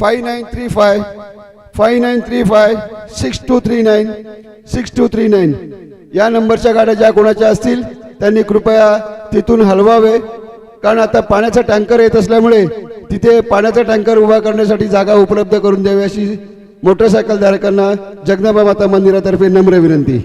5935 5935 6239 6239. या नंबरच्या गाड्या ज्या कोणाच्या असतील त्यांनी कृपया तिथून हलवावे, कारण आता पाण्याचा टँकर येत असल्यामुळे तिथे पाण्याचा टँकर उभा करण्यासाठी जागा उपलब्ध करून द्यावी अशी मोटरसायकल धारकांना जगदंबा माता मंदिरातर्फे नम्र विनंती.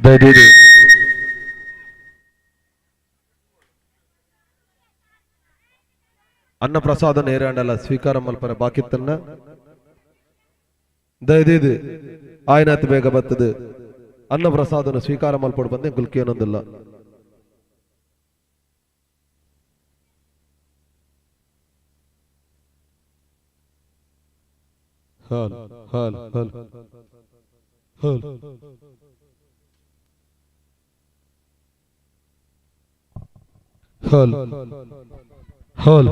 ದಯದೀದು ಅನ್ನಪ್ರಸಾದ ನೇರಾಂಡಲ ಸ್ವೀಕಾರ ಮಲ್ಪರ ಬಾಕಿತ್ತನ್ನ. ದಯದೀದು ಆಯ್ನಾತ್ ಬೇಗ ಬತ್ತದು ಅನ್ನಪ್ರಸಾದನ ಸ್ವೀಕಾರ ಮಲ್ಪಡು ಬಂದೆ ಗುಲ್ಕೇನೊಂದಿಲ್ಲ. ಹಲ್ ಹಲ್ ಹಲ್ ಹಲ್ ಹಲ್ ಹಲ್.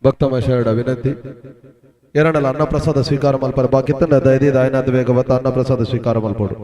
ಭಕ್ತ ಮಶರಡ ವಿನಂತಿ. ಎರಡಲ್ಲ ಅನ್ನಪ್ರಸಾದ ಸ್ವೀಕಾರ ಮಲ್ಪರ ಬಾಕಿ ದಯದೀದ ಆಯ್ನಾಥ ಬೇಗ ಬತ್ತ ಅನ್ನಪ್ರಸಾದ ಸ್ವೀಕಾರ ಮಲ್ಪಡು.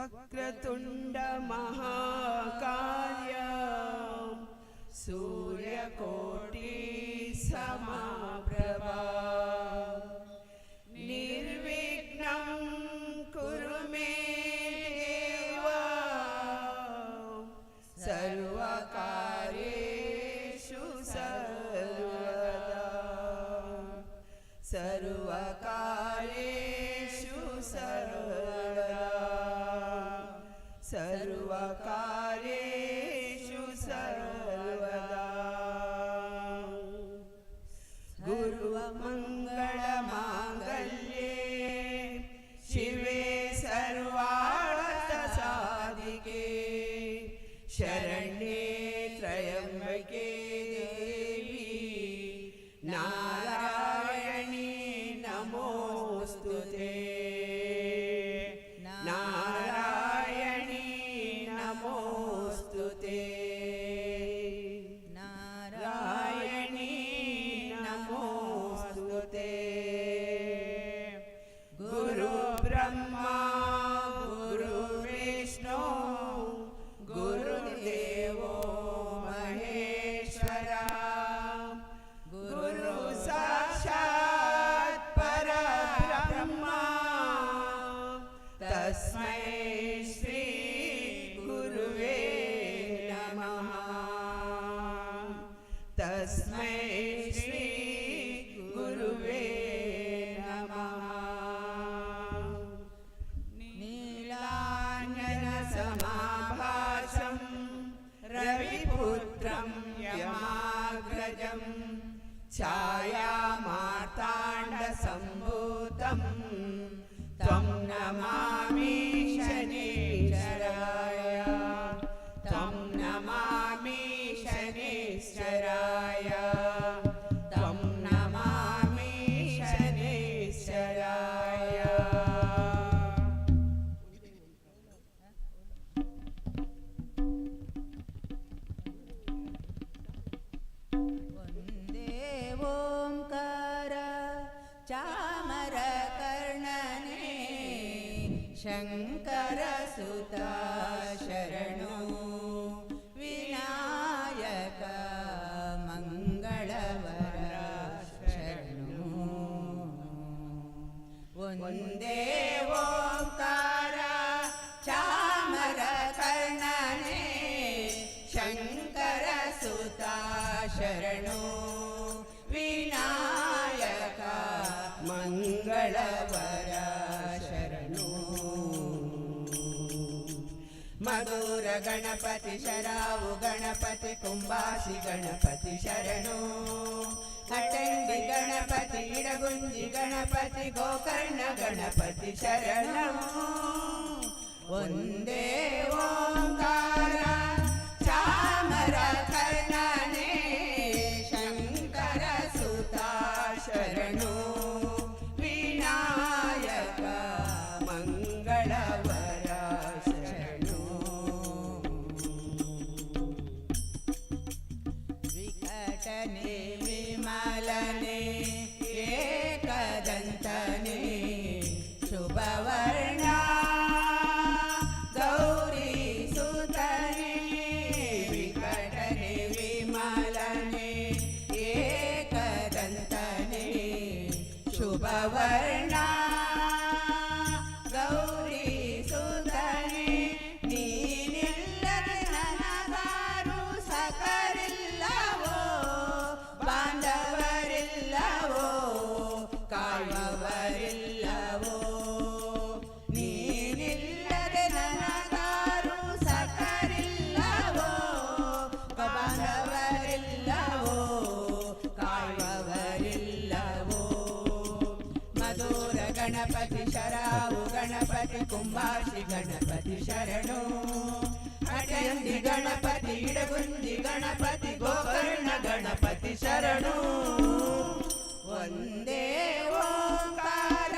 वक्रतुण्ड महाकाय सूर्यकोटि समाप्रभा। निर्विघ्नं कुरु मे देव सर्वकार्येषु सर्वदा। सर्वकार्येषु सर्वदा। सर्वकार्येषु सर्वदा। गुरुमङ्गलमाङ्गल्ये शिवे सर्वार्थसाधिके शरण्ये त्र्यम्बके देवी नारायणी नमोऽस्तु ते। नारायणी नमोऽस्तु ते। नारायणी नमोऽस्तु ते। गुरु ब्रह्मा गुरु विष्णु गुरुदेवो महेश्वरा। गुरु साक्षात् परब्रह्मा तस्मै श्री गुरुवे नमः। तस्मै श्री गुरुवे नमः। नीलाञ्जनसमाभासं रविपुत्रं यमाग्रजं छायामार्ताण्डसम्भूतं त्वं नमामि शनैश्चराय। त्वं नमामि शनैश्चराय। त्वं नमामि शनैश्चराय। वन्दे ओङ्कार चामरकर्णने शङ्करसुता शरणो विनायक मङ्गलवर शरणो। वन्दे ओङ्कार चामरकर्णने शङ्करसुता शरणो विनायक मङ्गलवर शरणो। मधुर गणपति शरावु गणपति कुंभासी गणपति शरणो। अटंगी गणपति इडगुंजी गणपति गोकर्ण गणपति शरणो। वन्दे ओंकार चामरकर्णने शङ्करसुता शरणो विनायक मङ्गलवर शरणो। विकटने विमलने एकदन्तने शुभवर्णा गौरी सुतने। विकटने विमलने एकदन्तने शुभवर्णा गौरी सुतने। ನೀನಿಲ್ಲದೆ ನನಗಾರು ಸಖರಿಲ್ಲವೋ ಬಾಂಧವರಿಲ್ಲವೋ ಕಾಯುವವರಿಲ್ಲವೋ. ನೀನಿಲ್ಲದೆ ನನಗಾರು ಸಖರಿಲ್ಲವೋ ಬಾಂಧವರಿಲ್ಲವೋ ಕಾಯುವವರಿಲ್ಲವೋ. ಮಧುರ ಗಣಪತಿ ಶರಾವು ಗಣಪತಿ ಕುಂಭಾಷಿ ಗಣಪತಿ ಶರಣು. ಅಟಂಗಿ ಗಣಪತಿ ಇಡಗುಂಜಿ ಗಣಪತಿ ಗೋಕರ್ಣ ಗಣಪತಿ ಶರಣು. ಒಂದೇ ಓಂಕಾರ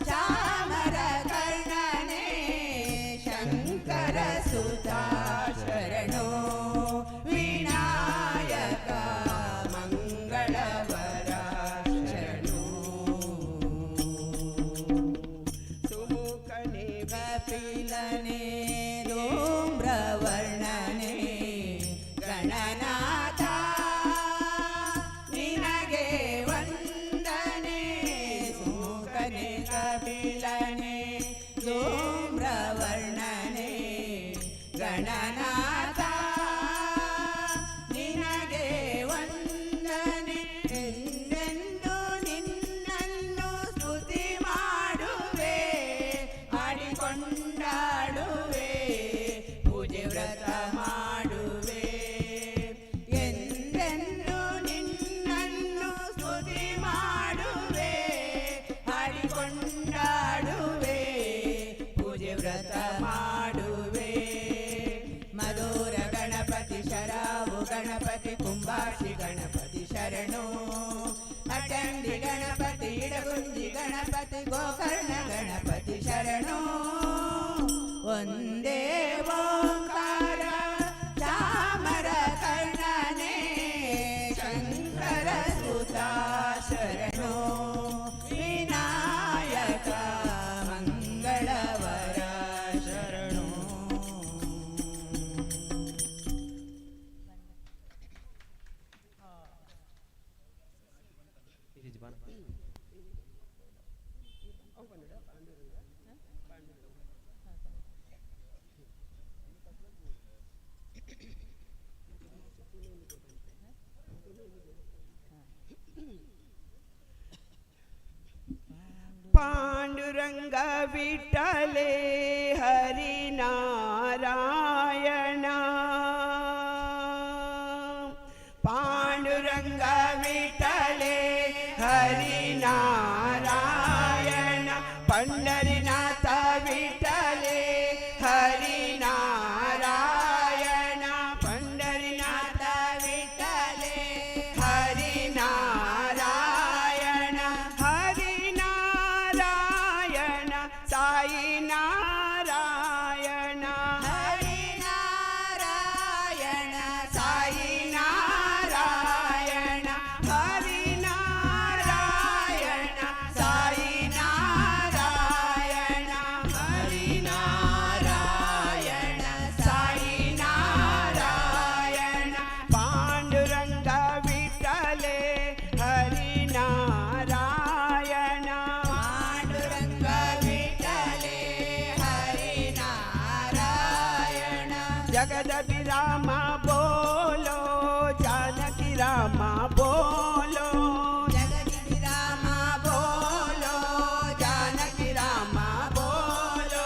ಚಾಮರ ಕರ್ಣನೆ ಶಂಕರ ಸುತ ಶರಣು ವಿನಾಯಕ ಮಂಗಳವರ ಶರಣು. ಸುಮುಖನೆ ಕಪಿಲನೆ. ಗಣನಾಥ ನಿನಗೆ ವಂದನೆ. ಎಂದೆಂದು ನಿನ್ನನ್ನು ಸ್ತುತಿ ಮಾಡುವೆ, ಹಾಡಿಕೊಂಡಾಡುವೆ, ಪೂಜೆ ವ್ರತ ಮಾಡುವೆ. ಎಂದೆಂದು ನಿನ್ನನ್ನು ಸ್ತುತಿ ಮಾಡುವೆ, ಹಾಡಿಕೊಂಡಾಡುವೆ, ಪೂಜೆ ವ್ರತ ಮಾಡುವೆ. ಮಧುರ ಗಣಪತಿ, ಶರಾವು ಗಣಪತಿ, ಕುಂಭಾಕ್ಷಿ ಗಣಪತಿ ಶರಣು. ಅಟಂಡಿ ಗಣಪತಿ, ಇಡಗುಂಜಿ ಗಣಪತಿ, ಗೋಕರ್ಣ ಗಣಪತಿ ಶರಣು. ಒಂದೇ ಓಂಕಾರ ಚಾಮರ ಕರ್ಣನೆ ಶಂಕರ ಸುತ ಶರಣು, ವಿನಾಯಕ ಮಂಗಳವರ ಶರಣು. ಪಾಂಡುರಂಗ ವಿಠಲೆ ಹರಿ ನಾರಾಯಣ, ಪಾಂಡುರಂಗ ವಿಠಲೆ ಹರಿ ನಾರಾಯಣ, ಪಂಡರಿನಾಥ ವಿಠಲೆ ಹರಿ ನಾರಾಯಣ, ಪಂಡರಿನಾಥ ವಿಠಲೆ ಹರಿ ನಾರಾಯಣ, ಹರಿ ನಾರಾಯಣ ಸಾಯಿ ನಾರಾಯಣ, ಹರಿ ನಾರಾಯಣ ಸಾಯಿ ನಾರಾಯಣ, ಹರಿ ನಾರಾಯಣ ಸಾಯಿ ನಾರಾಯಣ, ಹರಿ ನಾರಾಯಣ ಸಾಯಿ ನಾರಾಯಣ, ಪಾಂಡುರಂಗ ವಿಠಲೆ ಹರಿ ನಾರಾಯಣ. ಪಾಂಡುರಂಗ ವಿಠಲೆ ಹರಿ ನಾರಾಯಣ. ಜಗದಪಿ ರಾಮ ಬೋಲೋ, ಜಾನಕಿ ರಾಮ ಬೋಲೋ. ಜಗದಿ ರಾಮ ಬೋಲೋ, ಜಾನಕಿ ರಾಮ ಬೋಲೋ.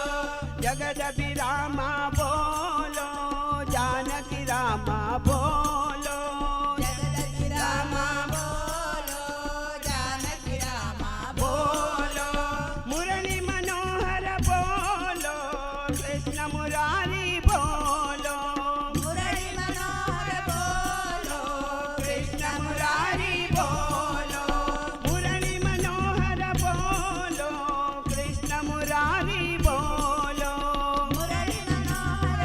ಜಗದಪಿ ರಾಮ ಬೋಲೋ, ಜಾನಕಿ ರಾಮ ಬೋಲೋ. ಜಗದಿ ರಾಮ ಬೋಲೋ, ಜಾನಕಿ ರಾಮ ಬೋಲೋ, ಮುರಳಿ ಮನೋಹರ ಬೋಲೋ, ಕೃಷ್ಣ ಮುರಾರಿ ಬೋಲೋ. ಮುರಳಿ ಮನೋಹರ ಬೋಲೋ, ಕೃಷ್ಣ ಮುರಾರಿ ಬೋಲೋ, ಮುರಳಿ ಮನೋಹರ ಬೋಲೋ, ಕೃಷ್ಣ ಮುರಾರಿ ಬೋಲೋ. ಮುರಳಿ ಮನೋಹರ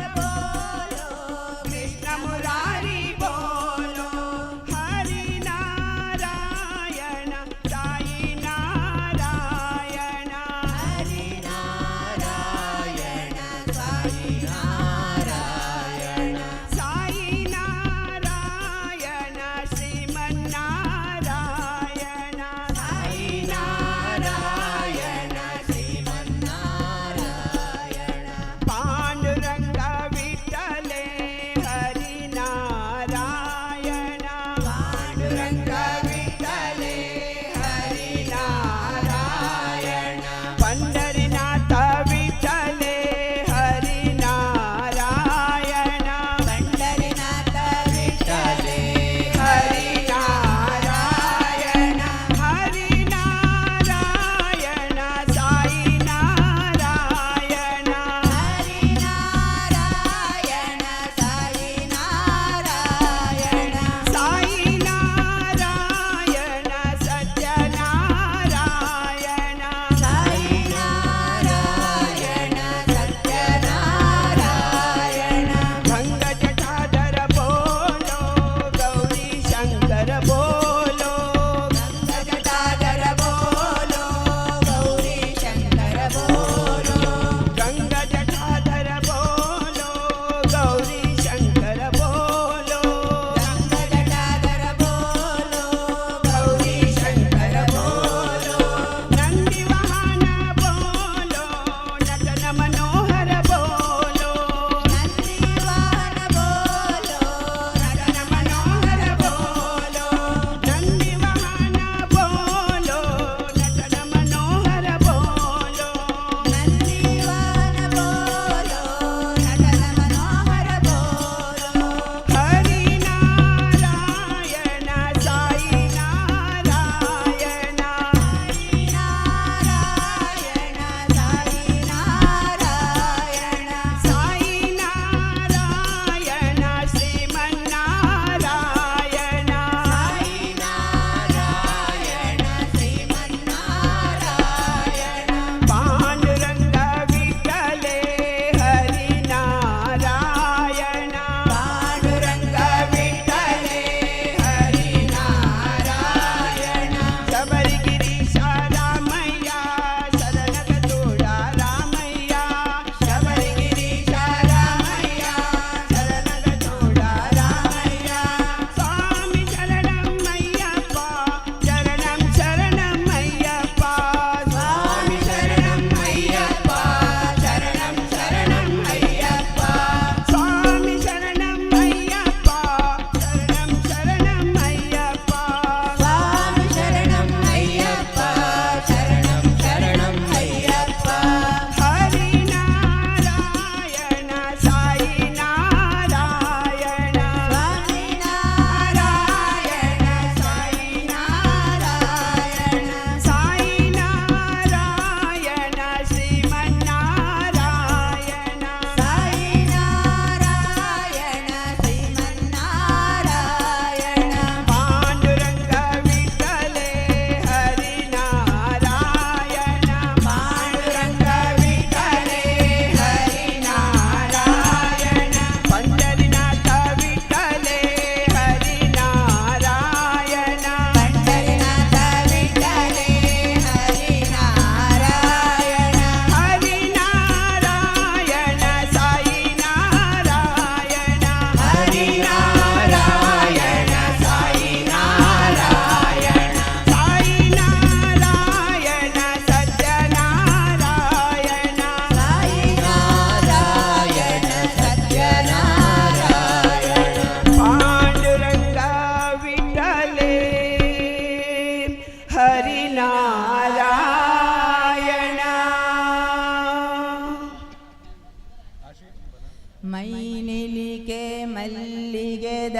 ಮೈನಿಲಿಕೆ ಮಲ್ಲಿಗೆದ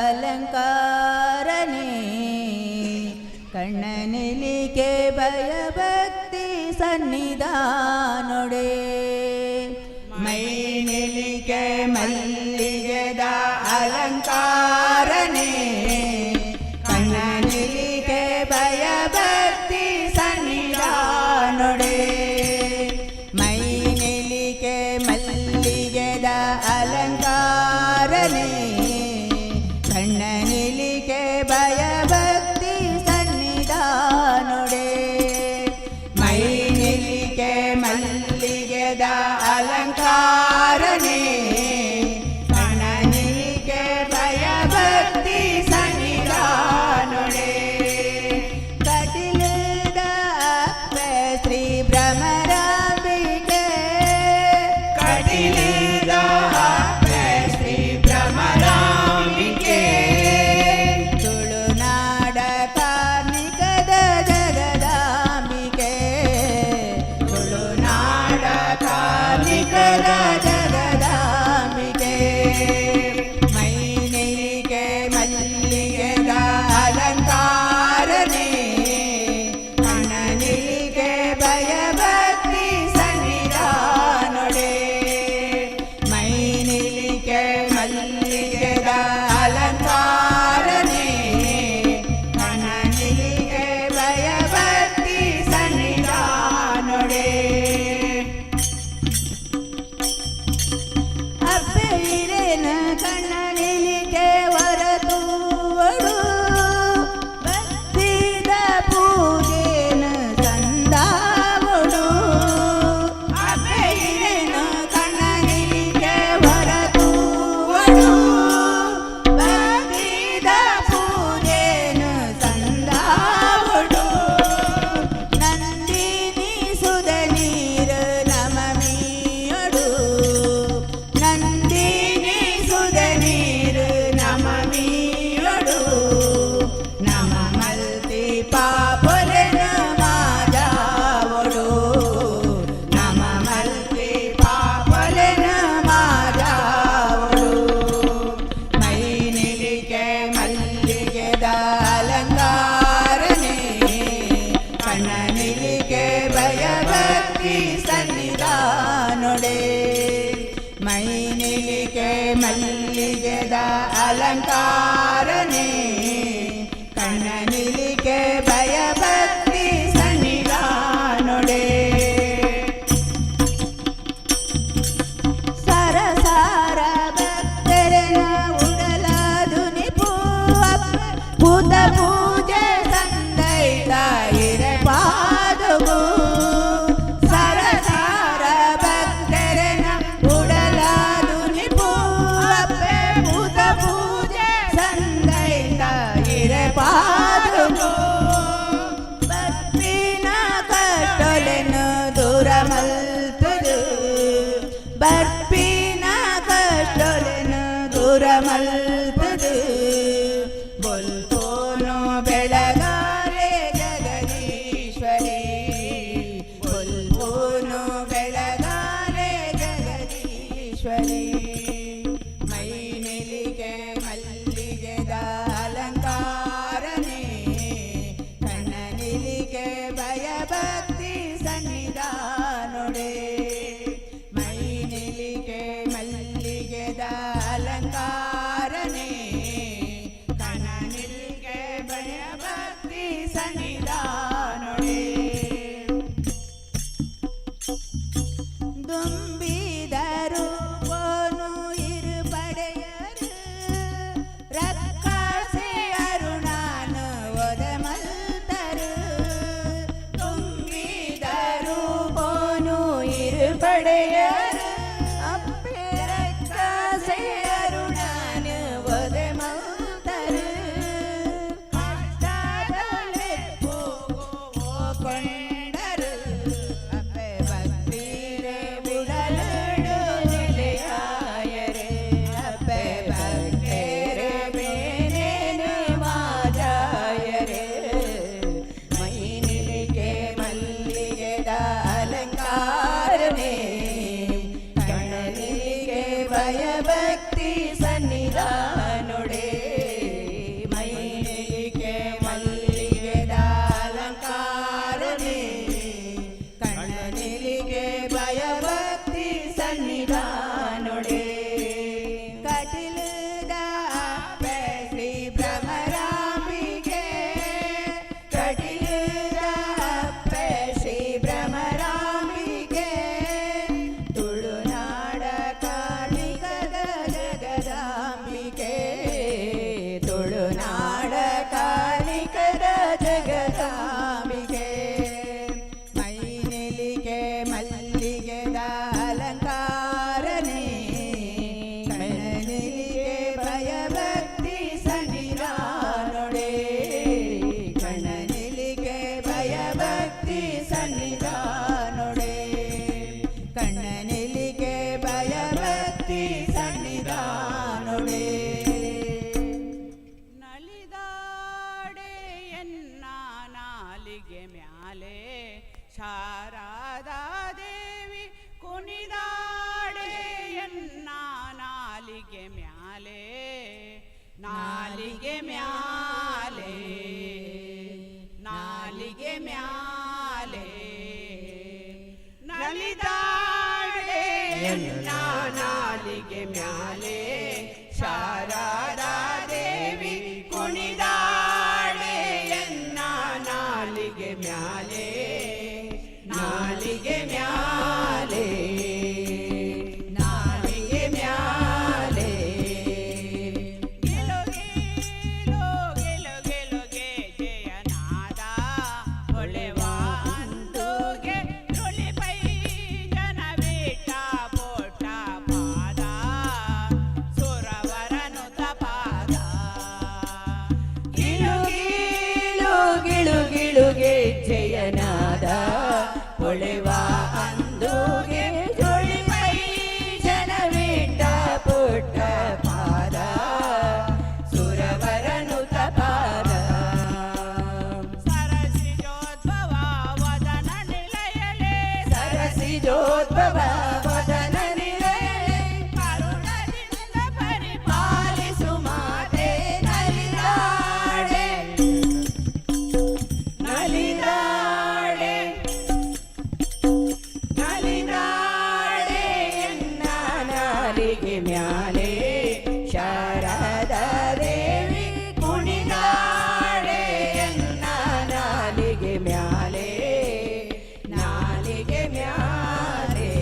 ಅಲಂಕಾರನೆ, ಕಣ್ಣನಿಲಿಕೆ ಭಯಭಕ್ತಿ ಸನ್ನಿಧಾನೊಡೆ. ಮೈನಿಲಿಕೆ ಮಲ್ಲಿಗೆದ ಅಲಂಕಾರನೆ, ಕಣ್ಣನಿಲಿಕೆ ಭಯಭಕ್ತಿ ಸನ್ನಿಧಾನೊಡೆ. ಮೈನಿಲಿಕೆ ಮಲ್ಲಿಗೆದ ಅಲಂಕಾರನೆ, ಕಣ್ಣನಿಲಿಕೆ ಭಯಭಕ್ತಿ ಸನ್ನಿಧಾನೊಡೆ. ಮೈನಿಲಿಕೆ ಮಲ್ಲಿಗೆದ ಅಲಂಕಾರನೆ, ಕಣ್ಣನಿಲಿಕೆ ಭಯಭಕ್ತಿ ಸನ್ನಿಧಾನೊಡೆ. ಕಟಿಲದ ಅಪ್ಪೆ ಶ್ರೀ ಭ್ರಮರಾಂಬಿಕೆ, ಕಟಿಲದ ಅಪ್ಪೆ ಶ್ರೀ ಭ್ರಮರಾಂಬಿಕೆ, ತುಳುನಾಡ ಕಾರ್ಣಿಕದ ಜಗದಾಂಬಿಕೆ, ತುಳುನಾಡ ಕಾರ್ಣಿಕದ ಜಗದಾಂಬಿಕೆ. ಮೈನಿಲಿಕೆ ಮಲ್ಲಿಗೆದ ಅಲಂಕಾರನೆ, ಕಣ್ಣನಿಲಿಕೆ ಭಯಭಕ್ತಿ ಸನ್ನಿಧಾನೊಡೆ. ಮೈನಿಲಿಕೆ ಮಲ್ಲಿಗೆದ ಅಲಂಕಾರನೆ, ಕಣ್ಣನಿಲಿಕೆ ಭಯಭಕ್ತಿ ಸನ್ನಿಧಾನೊಡೆ. ಅಪ್ಪೆಯಿರೇನ ಕಣ್ಣನಿಲಿಕೆ ಹೊರತೂವಡು, ಭಕ್ತಿದ ಪೂಜೆನ ಸಂದಾವಡು. ಅಪ್ಪೆಯಿರೇನ ಕಣ್ಣನಿಲಿಕೆ ಹೊರತೂವಡು, ಭಕ್ತಿದ ಪೂಜೆನ ಸಂದಾವಡು. ನಂದಿನಿ ಸುಧನೀರ ನಮಮಿಯಡು, ನಂದಿನಿ ಸುಧನೀರ ನಮಮಿಯಡು, ನಮ ಮಲ್ತಿ ಪಾಪೊಲೆನ ಮಾಜಾವಡು, ನಮ ಮಲ್ತಿ ಪಾಪೊಲೆನ ಮಾಜಾವಡು. ಮೈನಿಲಿಕೆ ಮಲ್ಲಿಗೆದ ಅಲಂಕಾರನೆ, ಕಣ್ಣನಿಲಿಕೆ ಭಯಭಕ್ತಿ ಸನ್ನಿಧಾನೊಡೆ. ಮೈನಿಲಿಕೆ ಮಲ್ಲಿಗೆದ ಅಲಂಕಾರನೆ, ಕಣ್ಣನಿಲಿಕೆ ಭಯಭಕ್ತಿ ಸನ್ನಿಧಾನೊಡೆ. ಸರಸಾರ ಭಕ್ತರನ ಉಡಲಾದುನಿ ಪೂತ ಪೂಜೆ ಸಂದೈತ ಇರೆ ಪಾದಗು. ಸರಸಾರ ಭಕ್ತರನ ಉಡಲಾದುನಿ ಪೂತ ಪೂಜೆ ಸಂದೈತ ಇರೆ ಪಾದಗು. ಬರ್ಪಿನ ಕಷ್ಟೊಲೆನು ದೂರ ಮಲ್ತದು, ಬರ್ಪಿನ ಕಷ್ಟೊಲೆನು ದೂರ ಮಲ್ತದು, ಬೊಲ್ಪೋನು ಬೆಳಗಾರೆ ಜಗದೀಶ್ವರಿ, ಬೊಲ್ಪೋನು ಬೆಳಗಾರೆ ಜಗದೀಶ್ವರಿ. ಮೈನಿಲಿಕೆ ಮಲ್ಲಿಗೆದ ಅಲಂಕಾರನೆ, ಕಣ್ಣನಿಲಿಕೆ ಭಯಭಕ್ತಿ ಸನ್ನಿಧಾನೊಡೆ. ಮೈನಿಲಿಕೆ ಮಲ್ಲಿಗೆದ ಅಲಂಕಾರನೆ, ಕಣ್ಣನಿಲಿಕೆ ಭಯಭಕ್ತಿ ಸನ್ನಿಧಾನೊಡೆ. ದುಂಬಿದರು ಪೋನು ಭಯಭಕ್ತಿ ಸನ್ನಿಧಾನೊಡೆ. ಮೈನೆಲಿಕೆ ಮಲ್ಲಿಗೆದ ಅಲಂಕಾರನೆ, ಕಣ್ಣನೆಲಿಗೆ ಭಯಭಕ್ತಿ ಸನ್ನಿಧಾನೊಡೆ. ಕಟಿಲದ ಶ್ರೀ ಭ್ರಮರಾಂಬಿಕೆ, ಕಟಿಲದ ಶ್ರೀ ಭ್ರಮರಾಂಬಿಕೆ, ತುಳುನಾಡ ಕಾರ್ಣಿಕದ ಜಗದಾಂಬಿಕೆ, ತುಳುನಾಡ ಕಾರ್ಣಿಕದ ಜಗದಾಂಬಿಕೆ. ಮೈನೆಲಿಗೆ ಮಲ್ಲಿಗೆದ ಅಲಂಕಾರನೆ, ಕಣ್ಣನೆಲಿಗೆ ಭಯಭಕ್ತಿ ಸನ್ನಿಧಾನೊಡೆ. ಕಣ್ಣನೆಲಿಗೆ ಭಯಭಕ್ತಿ ಸನ್ನಿಧಾನೊಡೆ, ಕಣ್ಣನೆಲಿಗೆ ಭಯಭಕ್ತಿ ಸನ್ನಿಧಾನೊಡೆ. ನಲಿದಾಡೆ ಎನ್ನ ನಾಲಿಗೆ ಮ್ಯಾಲೆ ಶಾರದಾ ದೇವಿ, ಕುಣಿದಾಡೆ ಎನ್ನ ನಾಲಿಗೆ ಮ್ಯಾಲೆ, ನಾಲಿಗೆ ಮ್ಯಾಲೆ, ನಾಲಿಗೆ ಮ್ಯಾಲೆ. ನಲಿದಾಡೆ ಎನ್ನ ನಾಲಿಗೆ ಮ್ಯಾಲೆ ಶಾರದಾ ದೇವಿ, ಕುಣಿದಾಡೆ ಎನ್ನ ನಾಲಿಗೆ ಮ್ಯಾಲೆ, ನಾಲಿಗೆ ಮ್ಯಾಲೆ, ನಾಲಿಗೆ ಮ್ಯಾಲೆ. ಗೆಲು ಗೆಲು ಗೆಲು ಗೆಲುಗೆ ಜಯನಾದ ಹೊಳೆವ ಅಂದುಗೆ ನುಲಿಪೈ ಜನವಿಟ್ಟ ಪೋಟ ಪಾದ ಸುರವರನುತ ಪಾದ. ಗಿಳು ಗಿಳು ಗಿಳು ಗಿಳುಗೆ ಜಯನಾದ ಹೊಳೆವ ಅಂದುಗೆ ಜೊಳಿಪೈ ಜನವಿಟ್ಟ ಪುಟ್ಟ ಪಾದ ಸುರವರನುತ ಪಾದ. ಸರಸಿಜೋದ್ಭವ ವದನ ನಿಲಯಲೆ, ಸರಸಿಜೋದ್ಭವ ವದನ ನಿಲಯಲೆ, ಕರುಣದಿಂದ ಪರಿಪಾಲಿಸು ಪಾಲಿಸು ಮಾತೆ. ನಲಿದಾಡೆ ನಲಿದಾಡೆ ನಲಿದಾಡೆ ಎನ್ನ ನಾಲಿಗೆ ಮ್ಯಾಲೆ ಶಾರದಾ ದೇವಿ, ಕುಣಿದಾಡೆ ಎನ್ನ ನಾಲಿಗೆ ಮ್ಯಾಲೆ, ನಾಲಿಗೆ ಮ್ಯಾಲೆ,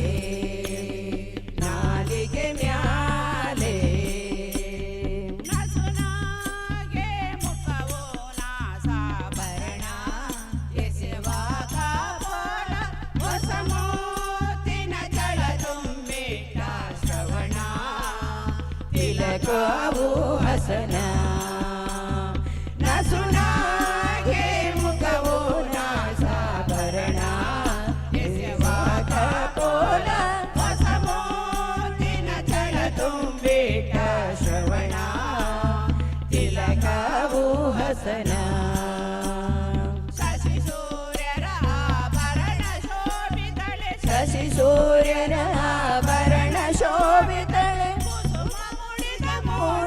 ನಾಲಿಗೆ ಮ್ಯಾಲೆ. ನಸುನಾಗೆ ಮುಖವೋ ನಾಸಾಭರಣ, ಎಸೆವಾ ಕಾಪೋಲ ಹೊಸ ಮೋತಿನ ಚಳ ತುಂಬಿಟ್ಟ ಶ್ರವಣ, ತಿಲಕವು ಹಸನ. ನಸುನಾಗೆ ಮುಖವು ನಾಸಾಭರಣ, ಎಸೆವಾ ಕಪೋಲ ಹೊಸ ಮೋತಿನ ಚಳ ತುಂಬಿಟ್ಟ ಶ್ರವಣ, ತಿಲಕವು ಹಸನ. ಶಶಿ ಸೂರ್ಯರ ಆಭರಣ ಶೋಭಿತಳೆ, ಶಶಿ ಸೂರ್ಯನ ಆಭರಣ ಶೋಭಿತಳೆ, ಕುಸುಮ ಮುಡಿದ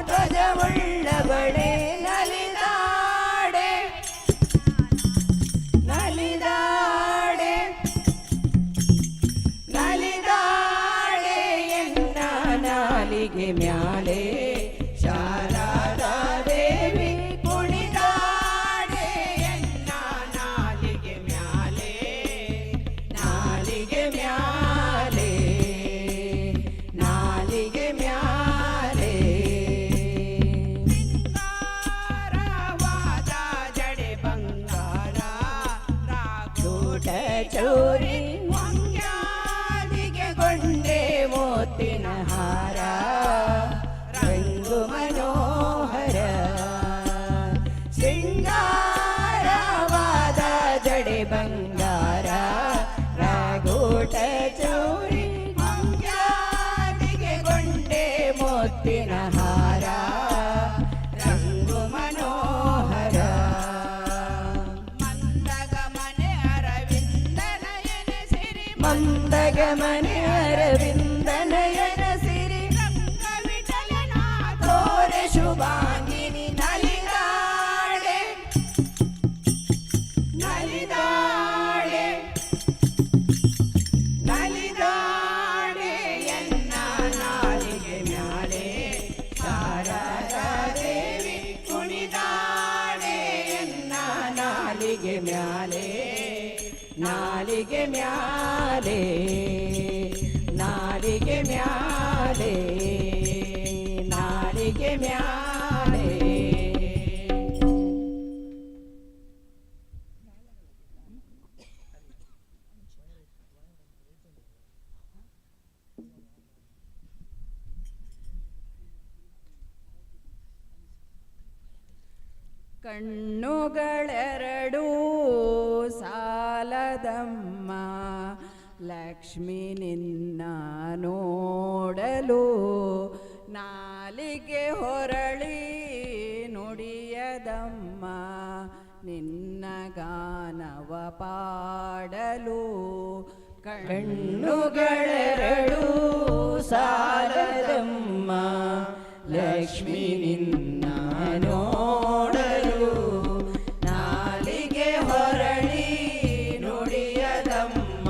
ಧ್ವಜವುಳ್ಳವಳೆ. ನಲಿದಾಡೆ ನಲಿದಾಡೆ ನಲಿದಾಡೆ ಎನ್ನ ನಾಲಿಗೆ ಮ್ಯಾಲೆ ಶಾರದಾ ದೇವಿ, ಕುಣಿದಾಡೆ ಎನ್ನ ನಾಲಿಗೆ ಮ್ಯಾಲೆ, ನಾಲಿಗೆ ಮ್ಯಾಲೆ, ನಾಲಿಗೆ ಮ್ಯಾಲೆ. ಸಿಂಗಾರವಾದ ಜಡೆ ಬಂಗಾರ ಕೂಟ ಚೌರಿ ಮಂಗ್ಯಾದಿಗೆ ಗೊಂಡೆ ಮೋತಿನ ಹಾರ ರಂಗು ಮನೋಹರ. ಸಿಂಗಾರವಾದ ಜಡೆ ಬಂಗಾರ ರಾಗೋಟ ಚೌರಿ ಮಂಗ್ಯಾದಿಗೆ ಗೊಂಡೆ ಮೋತಿನ ಹಾರ ರಂಗು ಮನೋಹರ. ಮಂದಗಮನೆ ಅರವಿಂದ ನಯನ ಸಿರಿ, ಮಂದಗಮನೆ ಅರವಿಂದ ನಯನ ಸಿರಿ, ರಂಗ ನಾಲಿಗೆ ಮ್ಯಾಲೆ. ಶಾರದಾ ದೇವಿ ಕುಣಿದಾಡೆ ಎನ್ನ ನಾಲಿಗೆ ಮ್ಯಾಲೆ, ನಾಲಿಗೆ ಮ್ಯಾಲೆ, ನಾಲಿಗೆ ಮ್ಯಾಲೆ, ನಾಲಿಗೆ ಮ್ಯಾಲೆ. ಕಣ್ಣುಗಳೆರಡೂ ಸಾಲದಮ್ಮ ಲಕ್ಷ್ಮಿ ನಿನ್ನ ನೋಡಲು, ನಾಲಿಗೆ ಹೊರಳಿ ನುಡಿಯದಮ್ಮ ನಿನ್ನ ಗಾನವ ಪಾಡಲು. ಕಣ್ಣುಗಳೆರಡೂ ಸಾಲದಮ್ಮ ಲಕ್ಷ್ಮಿ ನಿನ್ನ ನೋಡಲು, ನಾಲಿಗೆ ಹೊರಳಿ ನುಡಿಯದಮ್ಮ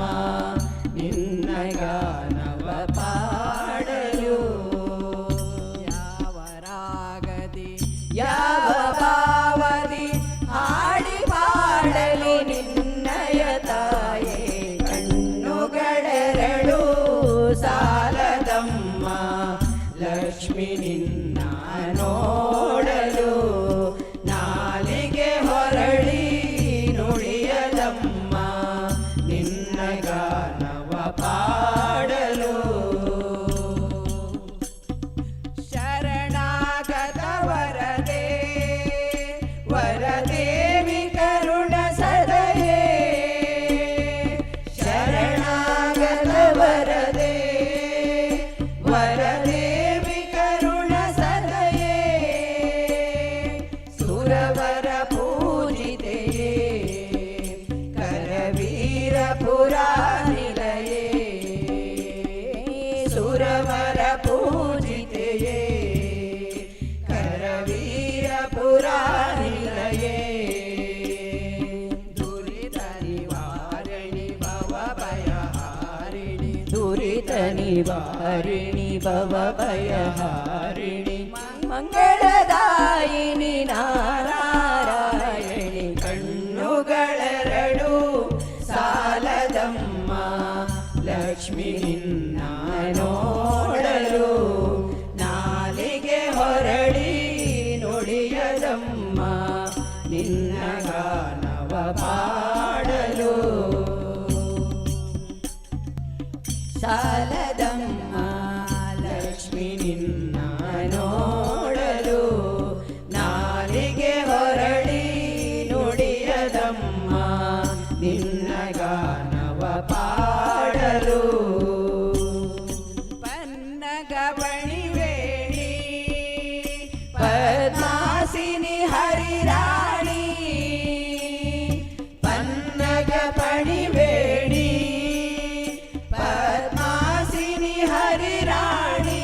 ನಿನ್ನ ಗಾನವ ಪಾಡಲು. ಯಾವ ರಾಗದಿ ಯಾವ ಭಾವದಿ ಹಾಡಿ ಪಾಡಲಿ ನಿನ್ನಯ ತಾಯೇ. ಕಣ್ಣುಗಳೆರಡು ಸಾಲದಮ್ಮ ಲಕ್ಷ್ಮಿ ನಿನ್ನ ನೋಡಲು, ನಾಲಿಗೆ ಹೊರಳಿ ನುಡಿಯದಮ್ಮ ನಿನ್ನ ಗಾನವ ಪಾಡಲು. ಶರಣಾಗತ ವರದೆ ವರದೇವಿ ಕರುಣ ಸದಯೇ, ಶರಣಾಗತ ವರದೆ ವರದೇವಿ ಕರುಣ ಸದಯೇ, ಸುರವರ ಪೂಜಿತೆಯೇ ಕರವೀರ ಪುರಾನಿಲಯೇ, ಸುರವರ ಪೂಜಿತೆಯೇ ಕರವೀರ ಪುರಾನಿಲಯೇ, ದುರಿತ ನಿವಾರಣಿ ಭವ ಭಯಹಾರಿಣಿ, ದುರಿತ ನಿವಾರಿಣಿ ಭವ ಭಯಹಾರಿಣಿ, ಮಂಗಳದಾಯಿನಿ ನಾರಾಯಣಿ. ಕಣ್ಣುಗಳೆರಡು ಸಾಲದಮ್ಮ ಲಕ್ಷ್ಮಿ ನಿನ್ನ ನೋಡಲು, ನಾಲಿಗೆ ಹೊರಳಿ ನುಡಿಯದಮ್ಮ ನಿನ್ನ ಗಾನವ ಪಾಡಲು. ಸಾಲದಮ್ಮ ಲಕ್ಷ್ಮಿ ನಿನ್ನ ನೋಡಲು, ನಾಲಿಗೆ ಹೊರಳಿ ನುಡಿಯದಮ್ಮ ನಿನ್ನ ಗಾನವ ಪಾಡಲು. ಪನ್ನಗ ಬಣಿವೇಣಿ ಪದ್ಮಾಸಿನಿ ಹರಿರಾಣಿ, ಪನ್ನಗ ಪಣಿವೇಣಿ ಪದ್ಮಾಸಿನಿ ಹರಿರಾಣಿ,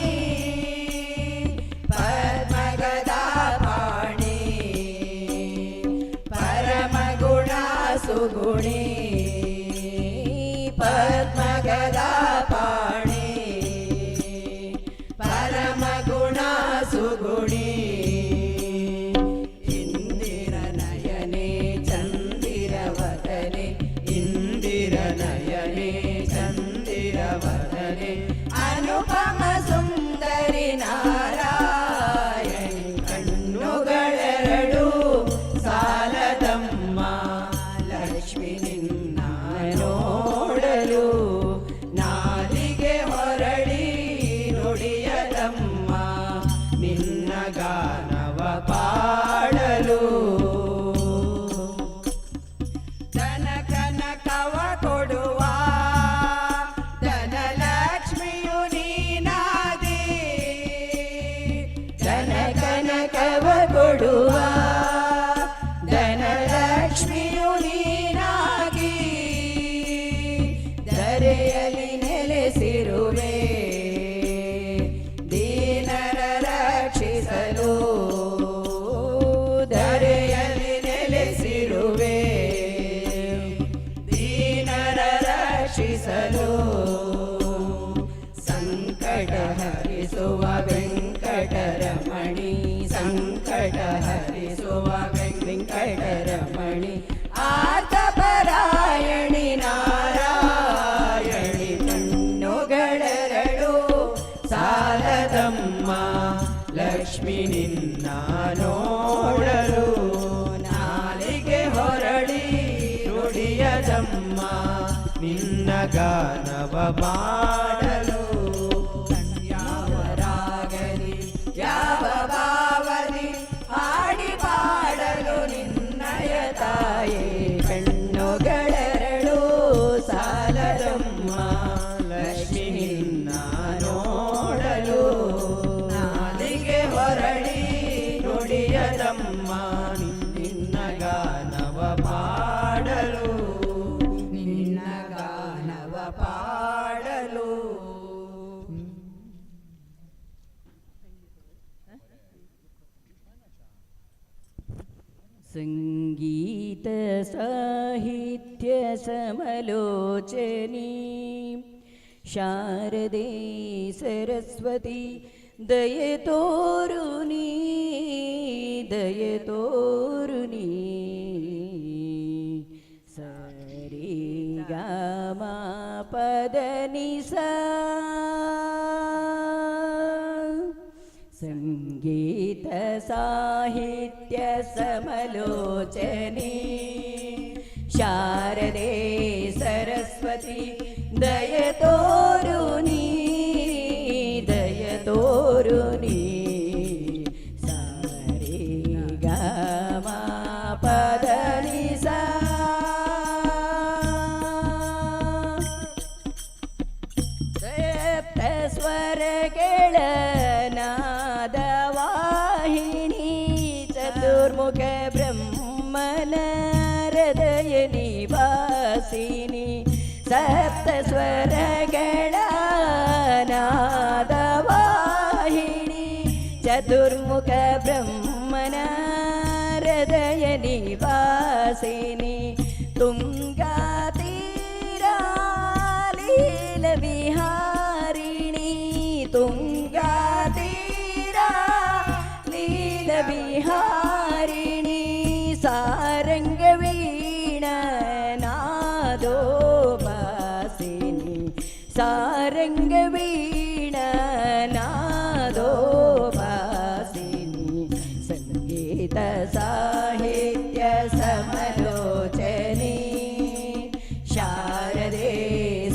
ಲಕ್ಷ್ಮಿ ನಿನ್ನ ನೋಡಲು ನಾಲಿಗೆ ಹೊರಳಿ ನುಡಿಯದಮ್ಮ ನಿನ್ನ ಗಾನವ ಮಾಡಲು. ಯಾವ ರಾಗದಿ ಯಾವ ಭಾವದಿ ಹಾಡಿ ಪಾಡಲು ನಿನ್ನಯ ತಾಯೇ, ಕಣ್ಣುಗಳೆರಡು ಸಾಲದಮ್ಮ ಲಕ್ಷ್ಮಿ ನಿನ್ನ ನೋಡಲು ನಾಲಿಗೆ ಹೊರಳಿ ನುಡಿಯದಮ್ಮ ನಿನ್ನ ಗಾನವ ಪಾಡಲು, ನಿನ್ನ ಗಾನವ ಪಾಡಲು. ಸಂಗೀತ ಸಾಹಿತ್ಯ ಸಮಲೋಚನಿ ಶಾರದೆ ಸರಸ್ವತಿ ದಯೆ ತೋರು ನೀ, ದಯೆ ತೋರು ನೀ. ಸರಿ ಗ ಮ ಪದ ನಿ ಸ. ಸಂಗೀತ ಸಾಹಿತ್ಯ ಸಮಲೋಚನಿ ಶಾರದೆ ಸರಸ್ವತಿ ದಯ ತೋರು ನೀ, ದಯ ತೋರು ನೀ. ಸರಿ ಗ ಮ ಪದ ನಿ ಸ. ಸಪ್ತ ಸ್ವರಗಳ ನಾದವಾಹಿನಿ ಚತುರ್ಮುಖ ಬ್ರಹ್ಮನ ಹೃದಯ ನಿವಾಸಿನಿ. ಸಪ್ತ ಸ್ವರಗಳ ನಾದವಾಹಿನಿ ಚತುರ್ಮುಖ ಬ್ರಹ್ಮನ ಹೃದಯ ನಿವಾಸಿನಿ. ತುಂಗಾ ತೀರಾ ಲೀಲ ವಿಹಾರಿಣಿ, ತುಂಗಾ ತೀರಾ ಲೀಲ ವಿಹಾರಿಣಿ. ಸಾರಂಗ ವೀಣ ನಾದೋಪಾಸಿನಿ, ಸಾರಂಗ ವೀಣ ನಾದೋಪಾಸಿನಿ. ಸಂಗೀತ ಸಾಹಿತ್ಯ ಸಮಲೋಚನಿ ಶಾರದೆ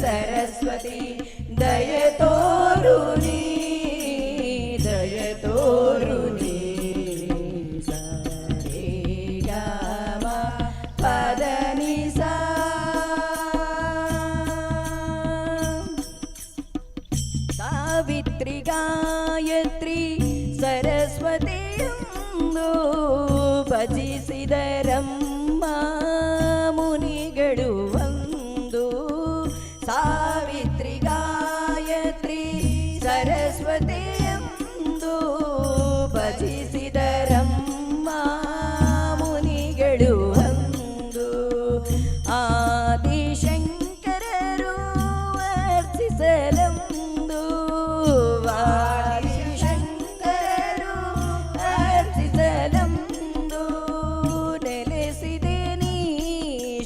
ಸರಸ್ವತಿ ದಯ ತೋರು ನೀ, ದಯ ತೋರು ನೀ. ಸರಿ ಗ ಮ ಪದ ನಿ ಸ. ಸಾವಿತ್ರಿ ಗಾಯತ್ರಿ ಸರಸ್ವತಿಯೊಂದು ಭಜಿಸಿದರಮ್ಮ ಮುನಿಗಳು ಒಂದು. ಸಾವಿತ್ರಿ ಗಾಯತ್ರಿ ಸರಸ್ವತಿಯೊಂದು ಭಜಿಸಿದರಮ್ಮ ಮುನಿಗಳು ಒಂದು. ಆದಿಶಂಕರರು ಅರ್ಚಿಸಲೆಂದು, ಆದಿಶಂಕರರು ಅರ್ಚಿಸಲೆಂದು ನೆಲೆಸಿದೆ ನೀ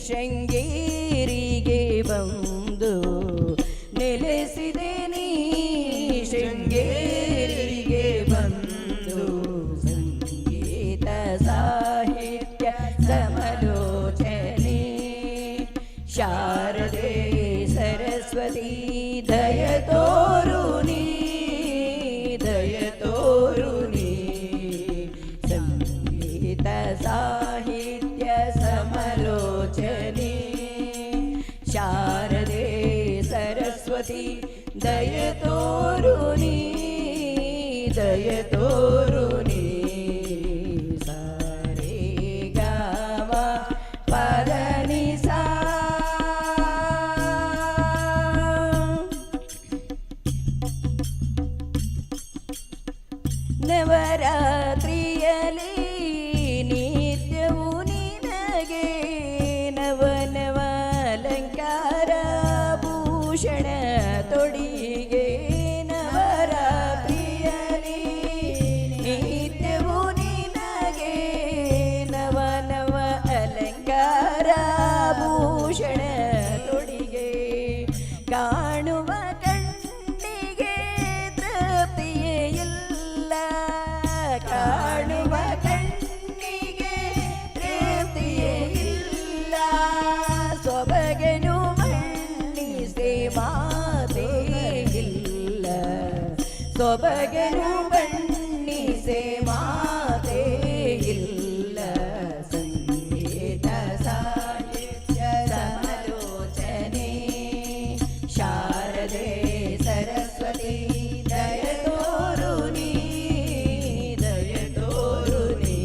ಶೃಂಗೇರಿಗೆ ಬಂದು, ನೆಲೆಸಿದೆ ನೀ ಶೃಂಗೇರಿಗೆ ಬಂದು. ಸಂಗೀತ ಸಾಹಿತ್ಯ ಸಮಲೋಚನೆ ಶಾರದೆ ಸರಸ್ವತಿ ದಯ ತೋರು ನೀ, ದಯ ತೋರು ನೀ. ಸಂಗೀತ ಸಾಹಿತ್ಯ ಸಮಲೋಚನೆ ಶಾರದೆ ಸರಸ್ವತಿ ದಯ ತೋರು ನೀ, ದಯ ತೋರು ನೀ. ಸರಿ ಗ ಮ ಪದ ನಿ ಸಾ. ನವರಾತ್ರಿಯಲಿ ನಿತ್ಯವೂ ನಿನಗೆ ನವ ನವ ಅಲಂಕಾರ ಭೂಷಣ ತೊಡಿಗೆ. ನವರಾತ್ರಿಯಲಿ ನಿತ್ಯವೂ ನಿನಗೆ ನವ ನವ ಅಲಂಕಾರ ಭೂಷಣ ತೊಡಿಗೆ. ಕಾಣುವ ಕಣ್ಣಿಗೆ ತೃಪ್ತಿಯೇ ಇಲ್ಲ. ಬಗೆನು ಬಣ್ಣಿಸೆ ಮಾತೇ ಇಲ್ಲ. ಸಂಗೀತ ಸಾಹಿತ್ಯ ಸಮಾಲೋಚನೆ, ಶಾರದೆ ಸರಸ್ವತಿ ದಯ ತೋರು ನೀ, ದಯ ತೋರು ನೀ.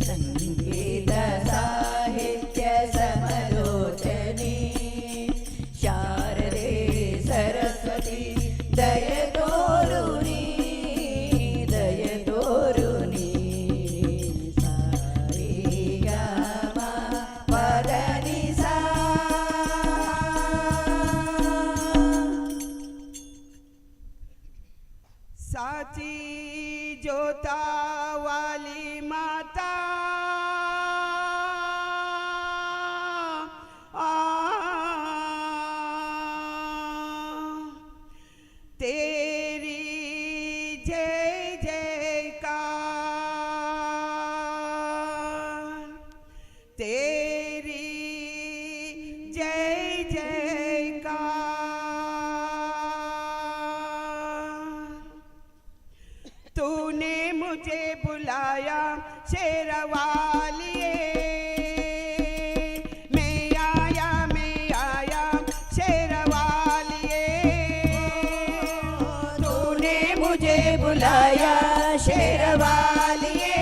ಸಂಗೀತ ಸಾಹಿತ್ಯ ಸಮಾಲೋಚನೆ, ಶಾರದೆ ಸರಸ್ವತಿ ದಯ ತೋರು ನೀ, ದಯ ತೋರು ನೀ. ಸಾರಿ ಗ ಮ ಪದ ನಿ ಸಾ. साची जोता वाली माता, आ, तेरी जय जयकार, तेरी जय जयकार। तूने मुझे बुलाया शेरवालिए, मैं आया, मैं आया शेरवालिए। तूने मुझे बुलाया शेरवालिए,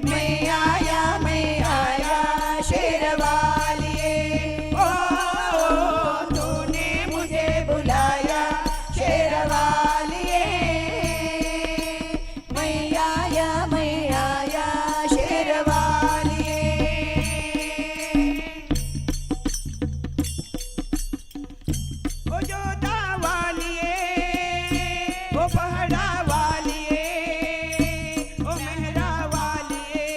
मैं आया, मैं आया शेरवालिए। ओ तूने मुझे बुलाया शेरवालिए, मैं आया, मैं आया शेरवालिए। ओ जोता वालिए, ओ पहाड़ा वालिए, ओ मेहरा वालिए,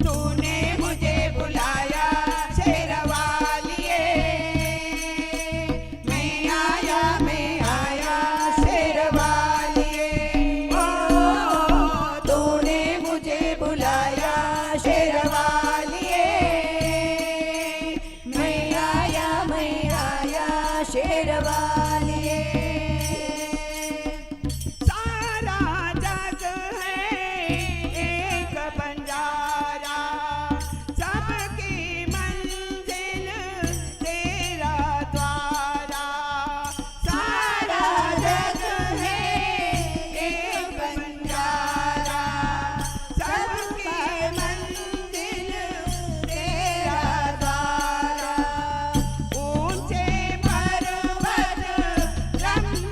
तूने मुझे बुलाया शेरवालिए, मैं आया, मैं आया शेरवालिए। ओ तूने मुझे बुलाया शेरवालिए, मैं आया, मैं आया शेरवालिए। सारा जग है एक बंजारा, सबकी मंजिल तेरा द्वारा। सारा जग है एक बंजारा, सबकी मंजिल तेरा द्वारा। ऊंचे पर्वत लंबे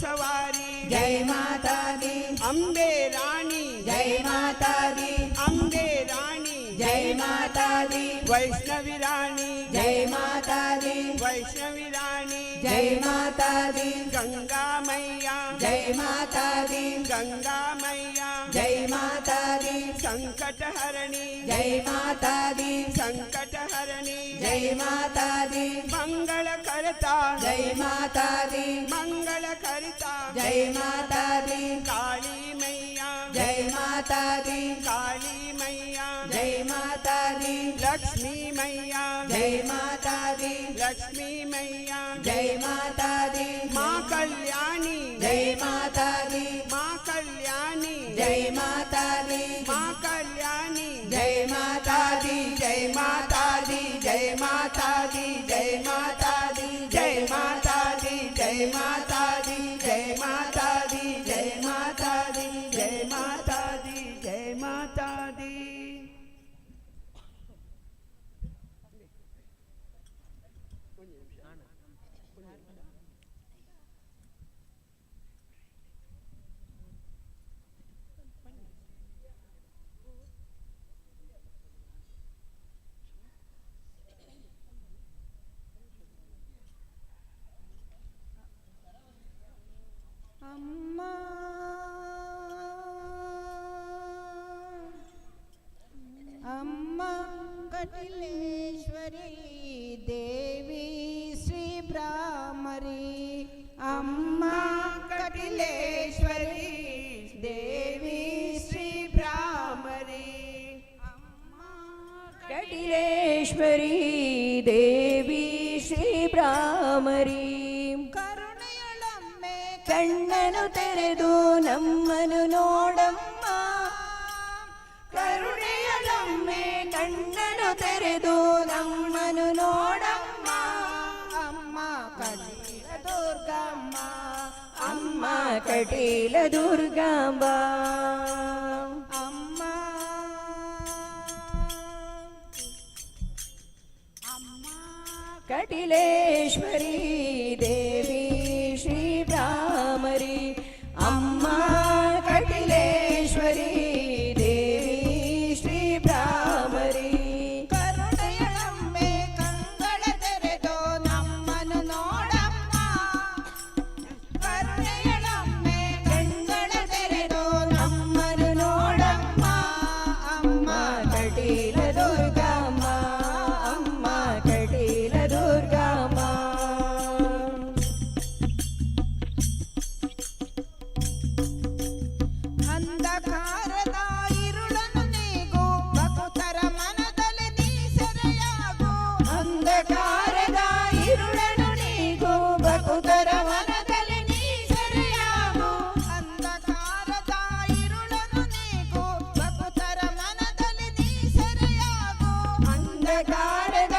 ಸವಾರಿ. ಜೈ ಮಾತಾ ದಿ. ಅಂಬೆ ರಾಣಿ. ಜೈ ಮಾತಾ ದಿ. ಅಂಬೆ ರಾಣಿ. ಜೈ ಮಾತಾ ದಿ. ವೈಷ್ಣವಿ ರಾಣಿ. ಜೈ ಮಾತಾ ದಿ. ವೈಷ್ಣವಿ ರಾಣಿ. ಜೈ ಮಾತಾ ದಿ. ಗಂಗಾ ಮೈಯ. ಜೈ ಮಾತಾ ದಿ. ಗಂಗಾ ಮೈಯ. ಜೈ ಮಾತಾ ದಿ. ಸಂಕಟ ಹರಣಿ. ಜೈ ಮಾತಾ ದಿ. ಸಂಕಟ ಹರಣಿ. ಜೈ ಮಾತಾ ದಿ. ಮಂಗಳ ಕರ್ತಾ. ಜೈ ಮಾತಾ ದಿ. ಮಂಗಳ ಕರ್ತಾ. ಜೈ ಮಾತಾ ದಿ. ಕಾಳಿ ಮೈಯ. ಜೈ ಮಾತಾ ದಿ. ಕಾಳಿ ಮೈಯ. ಜೈ ಮಾತಾ ದಿ. ಲಕ್ಷ್ಮೀ ಮೈಯ. ಜೈ ಮಾತಾ ದಿ. ಲಕ್ಷ್ಮೀ ಮೈಯ. ಜೈ ಮಾತಾ ದಿ. ಮಾ ಕಲ್ಯಾಣಿ. ಜೈ ಮಾತಾ ದಿ. ಮಾ ಕಲ್ಯಾಣಿ. ಜೈ ಮಾತಾ ದಿ. ಮಾ ಕಲ್ಯಾಣಿ. ಜೈ ಮಾತಾ ದಿ. ಜೈ ಮಾತಾ ದಿ. ಜೈ ಮಾತಾ ದಿ. ಜೈ ಮಾತಾ ದಿ. ಜೈ ಮಾತಾ ದಿ. ಜೈ ಮಾತಾ ದಿ. ಜೈ ಮಾತಾ ದಿ. ಜೈ ಮಾತಾ ದಿ. ಜೈ ಮಾತಾ the. ಜೈ ಮಾತಾ the. ಅಮ್ಮ, ಅಮ್ಮ ಕಟಿಲೇಶ್ವರಿ ದೇವಿ ಶ್ರೀ ಭ್ರಾಮರಿ. ಅಮ್ಮ ಕಟಿಲೇಶ್ವರಿ ದೇವಿ ಶ್ರೀ ಭ್ರಾಮರಿ. ಕಟಿಲೇಶ್ವರಿ ದೇವಿ ಶ್ರೀ ಭ್ರಾಮರಿ. ಕರುಣೆಯಳಮ್ಮೆ ಕಣ್ಣನು ತೆರೆದು ನಮ್ಮನು ನೋಡಮ್ಮ. ಕರುಣೆಯಳಮ್ಮೆ ಕಣ್ಣನು ತೆರೆದು ನಮ್ಮನು ನೋಡಮ್ಮ. ಅಮ್ಮ ಕಟೀಲ ದುರ್ಗಮ್ಮ. ಅಮ್ಮ ಕಟೀಲ ದುರ್ಗಾಂಬ. ಅಮ್ಮ, ಅಮ್ಮ ಕಟಿಲೇಶ್ವರಿ ದೇವಿ ಶ್ರೀ ಭ್ರಾಮರಿ. ಅಮ್ಮ ಕಟಿಲೇಶ್ವರಿ ದೇವಿ ಶ್ರೀ ಭ್ರಾಮರಿ. ಕರುಣೆಯಳಮ್ಮೆ ಕಂಗಳ ತೆರೆದು ನಮ್ಮನು ನೋಡಮ್ಮ. ಕರುಣೆಯಳಮ್ಮೆ ಕಂಗಳ ತೆರೆದು ನಮ್ಮನು ನೋಡಮ್ಮ. ಅಮ್ಮ ಕಟೀಲ ದುರ್ಗಮ್ಮ. ಅಮ್ಮ ಕಟೀಲ ದುರ್ಗಮ್ಮ. ಅಂಧಕಾರದ ಇರುಳನ್ನು ನೀಗು, ಭಕ್ತರ ಮನದಲ್ಲಿ ನೀ ಸೆರೆಯಾಗು. ಅಂಧಕಾರದ ಇರುಳನು ನೀಗು, ಭಕ್ತರ ಮನದಲ್ಲಿ ನೀ ಸೆರೆಯಾಗು. ಅಂಧಕಾರದ ಇರುಳನ್ನು ನೀಗು, ಭಕ್ತರ ಮನದಲ್ಲಿ ನೀ ಸೆರೆಯಾಗು. ಅಂಧಕಾರದ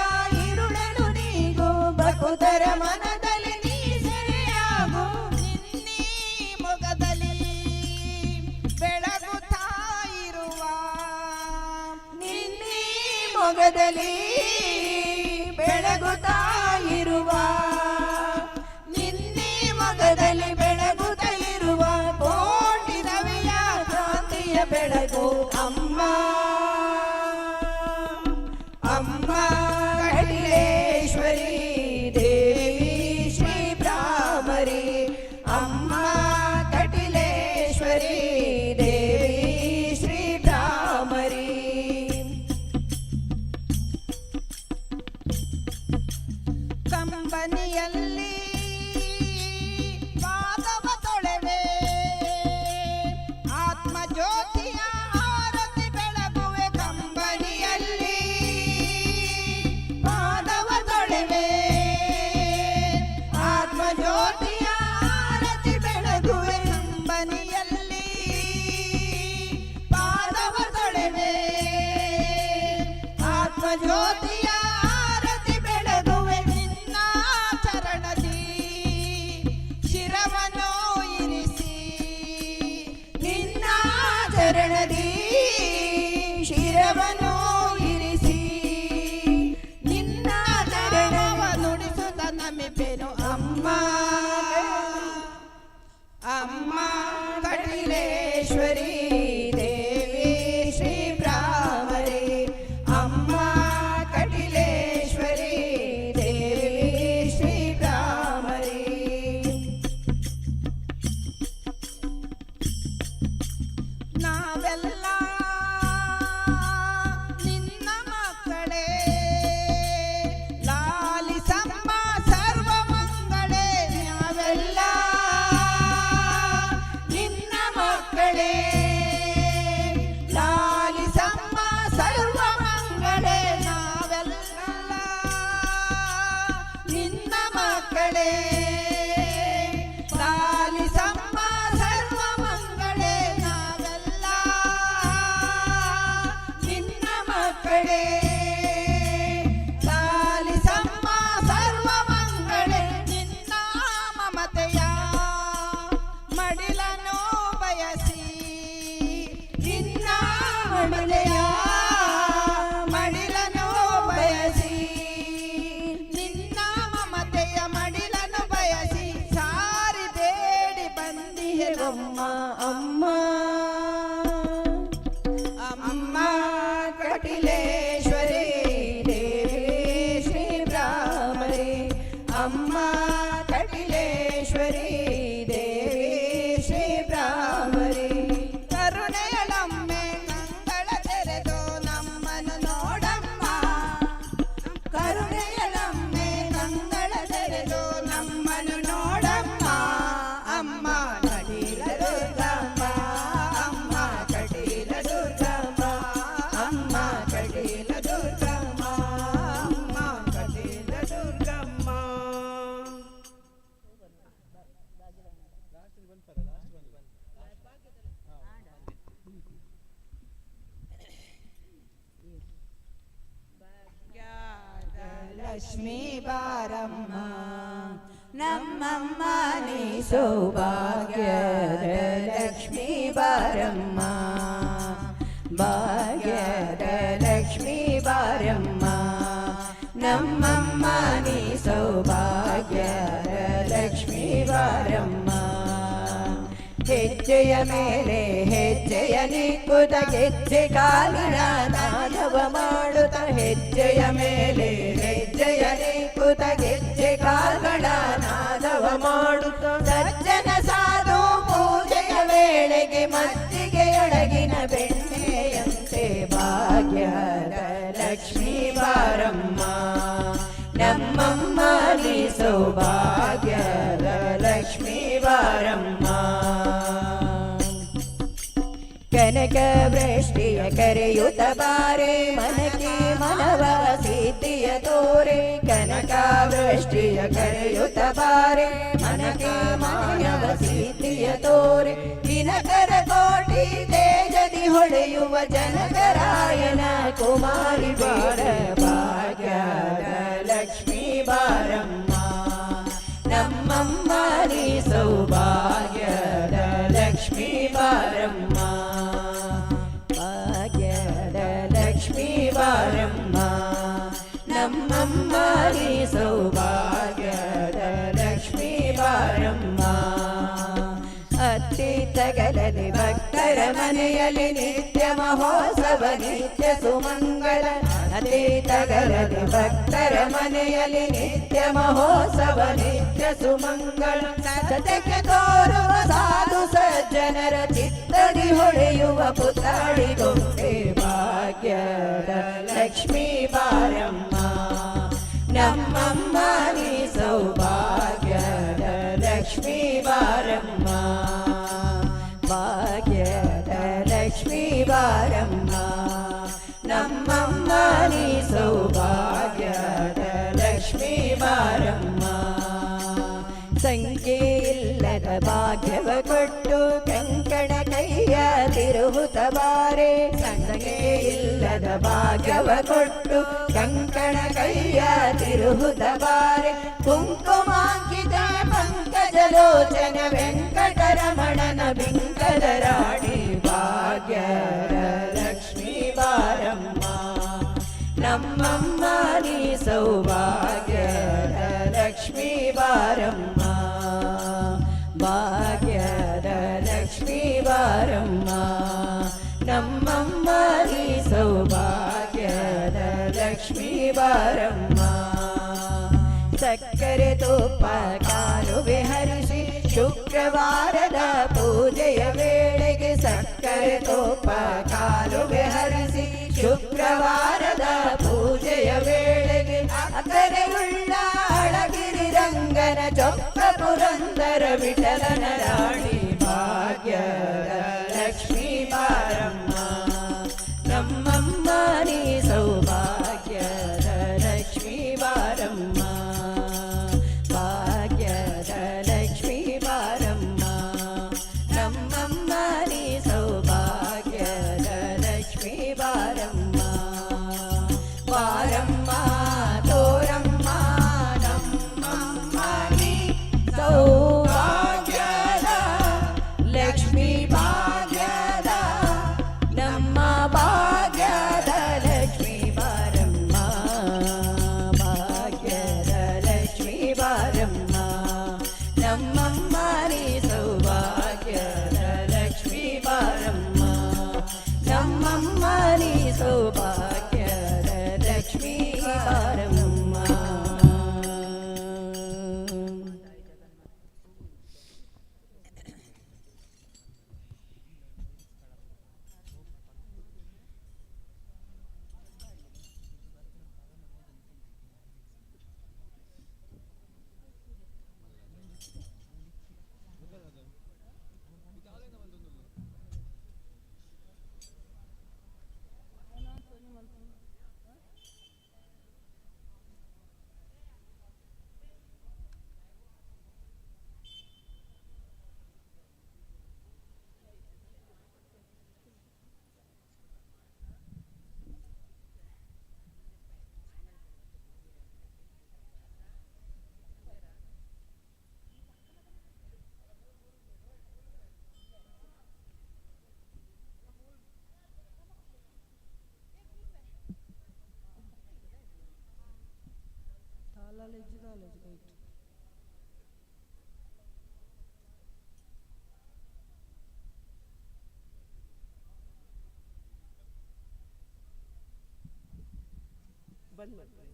ಇರುಳನು ನೀಗು, ಭಕ್ತರ ಮನದಲ್ಲಿ ನೀ ಸೆರೆಯಾಗು. ನಿನ್ನೀ ಮೊಗದಲ್ಲಿ ಬೆಳಗುತ್ತಾ ಇರುವ, ನಿನ್ನೀ ಮೊಗದಲ್ಲಿ ಬೆಳಗುತ್ತಾ ಇರುವ, ನಿನ್ನೀ ಮೊಗದಲ್ಲಿ ಬೆಳಗುತ್ತಾ ಇರುವ ಕೋಟಿ ರವಿಯ ಕಾಂತಿಯ ಬೆಳಗು ಅಮ್ಮ. ಅಮ್ಮ ಕಟಿಲೇಶ್ವರಿ ದೇವಿ ಶ್ರೀ ಭ್ರಾಮರಿ. ಅಮ್ಮ ಕಟಿಲೇಶ್ವರಿ ದೇವಿ ಶ್ರೀ ಭ್ರಾಮರಿ. ಕಂಬನಿಯಲ್ಲಿ ಪಾದವ ತೊಳೆವೆ, ಆತ್ಮಜ್ಯೋತಿಯ ಆರತಿ ಬೆಳಗುವೆ. ಕಂಬನಿಯಲ್ಲಿ ಪಾದವ ತೊಳೆವೆ, ಆತ್ಮಜ್ಯೋತಿಯ ಆರತಿ ಬೆಳಗುವೆ. ಕಂಬನಿಯಲ್ಲಿ ಪಾದವ ತೊಳೆವೆ, ಆತ್ಮಜ್ಯೋತಿಯ ಆರತಿ ಬೆಳಗುವೆ. ನಿನ್ನ ಚರಣದಿ ಶಿರವನ್ನು ಇರಿಸಿ, ನಿನ್ನ ಚರಣದಿ ಶಿರವನ್ನು ಇರಿಸಿ, ನಿನ್ನ ಚರಣ ನಾಮ ನುಡಿಸುತ್ತ ನಮಿಪೆನು. ಅಮ್ಮ. ಮಂಗಳೇ ಲಾಲಿಸಮ್ಮ ಸರ್ವ ಮಂಗಳೇ ನಾವೆಲ್ಲ ನಿನ್ನ ಮಕ್ಕಳೇ ಲಾಲಿಸಮ್ಮ ಸರ್ವ ಮಂಗಳೇ ನಿನ್ನ ಮಮತೆಯ ಮಡಿಲನು ಬಯಸಿ ನಿನ್ನ ಮಮತೆಯ ಮಡಿಲನು ಬಯಸಿ ನಿನ್ನ ಮಮತೆಯ ಮಡಿಲನು ಬಯಸಿ ಸಾರಿ ಬೇಡಿ ಬಂದಿಹೆವಮ್ಮ ಅಮ್ಮ ಅಮ್ಮ ಕಟಿಲೇಶ್ವರಿ ದೇವಿ ಶ್ರೀ ಭ್ರಾಮರಿ ಅಮ್ಮ ಕಟಿಲೇಶ್ವರಿ ದೇವಿ ಶ್ರೀ ಭ್ರಾಮರಿ ಕರುಣೆಯಳಮ್ಮೆ ಕಂಗಳ ತೆರೆದು ನಮ್ಮನ್ನು ನೋಡಮ್ಮ ಕರುಣೆಯಳಮ್ಮೆ ಕಂಗಳ ತೆರೆದು ನಮ್ಮನ್ನು ನೋಡಮ್ಮ ಅಮ್ಮ ಕಟೀಲ ದುರ್ಗಮ್ಮ ಅಮ್ಮ ಕಟೀಲ ದುರ್ಗಮ್ಮ ಅಮ್ಮ ಕಟೀಲ ದುರ್ಗಮ್ಮ ಅಮ್ಮ ಕಟೀಲ ದುರ್ಗಮ್ಮ. ಲಕ್ಷ್ಮೀ ಬಾರಮ್ಮ ನಮ್ಮಮ್ಮ ನೀ ಸೌಭಾಗ್ಯದ ಲಕ್ಷ್ಮೀ ಬಾರಮ್ಮ ಭಾಗ್ಯದ ಲಕ್ಷ್ಮೀ ಬಾರಮ್ಮ ನಮ್ಮಮ್ಮ ನೀ ಸೌಭಾಗ್ಯದ ಲಕ್ಷ್ಮೀ ಬಾರಮ್ಮ. ಹೆಜ್ಜೆಯ ಮೇಲೆ ಹೆಜ್ಜೆಯ ನಿಕ್ಕುತ ಗೆಜ್ಜೆ ಕಾಲಿನ ನಾದವ ಮಾಡುತ್ತ ಹೆಜ್ಜೆಯ ಮೇಲೆ ಹೆಜ್ಜೆಯ ನಿಕ್ಕುತ ಗೆಜ್ಜೆ ಕಾಲ್ಗಳ ನಾದವ ಮಾಡುತ್ತ ಸಜ್ಜನ ಸಾಧು ಪೂಜೆಯ ವೇಳೆಗೆ ಮಜ್ಜಿಗೆಯೊಳಗಿನ ಬೆಣ್ಣೆಯಂತೆ ಭಾಗ್ಯದ ಲಕ್ಷ್ಮೀ ಬಾರಮ್ಮ ನಮ್ಮಮ್ಮ ನೀ ಸೌಭಾಗ್ಯದ ಲಕ್ಷ್ಮೀ ಬಾರಮ್ಮ. ಕನಕ ವೃಷ್ಟಿಯ ಕರೆಯುತ್ತ ಬಾರೆ ಮನಕ್ಕೆ ಮನವ ಸಿದ್ಧಿಯ ತೋರೆ ಕನಕ ವೃಷ್ಟಿಯ ಕರೆಯುತ್ತ ಬಾರೆ ಮನಕ್ಕೆ ಮಾನವ ಸಿದ್ಧಿಯ ತೋರೆ ದಿನಕರ ಕೋಟಿ ತೇಜದಿ ಹೊಳೆಯುವ ಜನಕರಾಯನ ಕುಮಾರಿ ಬಾರ ಭಾಗ್ಯದ ಲಕ್ಷ್ಮೀ ಬಾರಮ್ಮ ನಮ್ಮಮ್ಮ ನೀ ಸೌಭಾಗ್ಯದ ಲಕ್ಷ್ಮೀ ಬಾರಮ್ಮ ಭಾಗ್ಯದ ಲಕ್ಷ್ಮೀ ಬಾರಮ್ಮ ನಮ್ಮಮ್ಮ ನೀ ಸೌಭಾಗ್ಯದ ಲಕ್ಷ್ಮೀ ಬಾರಮ್ಮ. ಅತ್ತಿತ್ತಗಲಲ್ಲಿ ಭಕ್ತರ ಮನೆಯಲ್ಲಿ ನಿತ್ಯ ಮಹೋತ್ಸವ ನಿತ್ಯ ಸುಮಂಗಳ ಅತ್ತಿತ್ತಗಲಲ್ಲಿ ಭಕ್ತರ ಮನೆಯಲ್ಲಿ ನಿತ್ಯ ಮಹೋತ್ಸವ ನಿತ್ಯ ಸುಮಂಗಳ ಸತ್ಯಕ್ಕೆ ತೋರುವ ಸಾಧು ಸಜ್ಜನರ ಚಿತ್ತದಿ ಹೊಳೆಯುವ ಪುತಾಳಿ ಗೊಂಬೆ ಭಾಗ್ಯದ ಲಕ್ಷ್ಮೀ ಬಾರಮ್ಮ ನಮ್ಮಮ್ಮ ನೀ ಸೌಭಾಗ್ಯದ ಲಕ್ಷ್ಮೀ ಬಾರಮ್ಮ ಭಾಗ್ಯದ ಲಕ್ಷ್ಮೀ ಬಾರಮ್ಮ ನಮ್ಮಮ್ಮ ನೀ ಸೌಭಾಗ್ಯದ ಲಕ್ಷ್ಮೀ ಬಾರಮ್ಮ. ಸಂಖ್ಯೆ ಇಲ್ಲದ ಭಾಗ್ಯವ ಕೊಟ್ಟು ಕಂಕಣ ಕೈಯ ತಿರುಹುತ ಬಾರೆ ಸಂಖ್ಯೆ ಇಲ್ಲದ ಭಾಗ್ಯವ ಕೊಟ್ಟು ಕಂಕಣ ಕೈಯ ತಿರುಹುತ ಬಾರೆ ಕುಂಕುಮಾಂಕಿತ ಪಂಕಜಲೋಚನ ವೆಂಕಟರಮಣನ ಬಿಂಕದ ರಾಣಿ ಭಾಗ್ಯದ ಲಕ್ಷ್ಮೀ ಬಾರಮ್ಮ ನಮ್ಮಮ್ಮ ನೀ ಸೌಭಾಗ್ಯದ ಲಕ್ಷ್ಮೀ ಬಾರಮ್ಮ ಭಾಗ್ಯದ ಲಕ್ಷ್ಮೀ ಬಾರಮ್ಮ ನಮ್ಮಮ್ಮ ನೀ ಸೌಭಾಗ್ಯದ ಲಕ್ಷ್ಮೀ ಬಾರಮ್ಮ. ಸಕ್ಕರೆ ತುಪ್ಪ ಕಾಲುವೆ ಹರಿಸಿ ಶುಕ್ರವಾರದ ಪೂಜೆಯ ವೇಳೆಗೆ ಸಕ್ಕರೆ ತುಪ್ಪ ಕಾಲುವೆ ಹರಿಸಿ ಶುಕ್ರವಾರದ ಪೂಜೆಯ ವೇಳೆಗೆ ಅಕ್ಕರೆಯುಳ್ಳ ಅಳಗಿರಿ ರಂಗನ ಚೊಕ್ಕ ಪುರಂದರ ವಿಠಲನ ರಾಣಿ ಭಾಗ್ಯದ ಲಕ್ಷ್ಮೀ ಬಾರಮ್ಮ ನಮ್ಮಮ್ಮ ನೀ ಸೌಭಾಗ್ಯದ ಲಕ್ಷ್ಮೀ ಬಾರಮ್ಮ. ಬಂದ್ ಮಾಡ್ಕೊಳ್ಳಿ.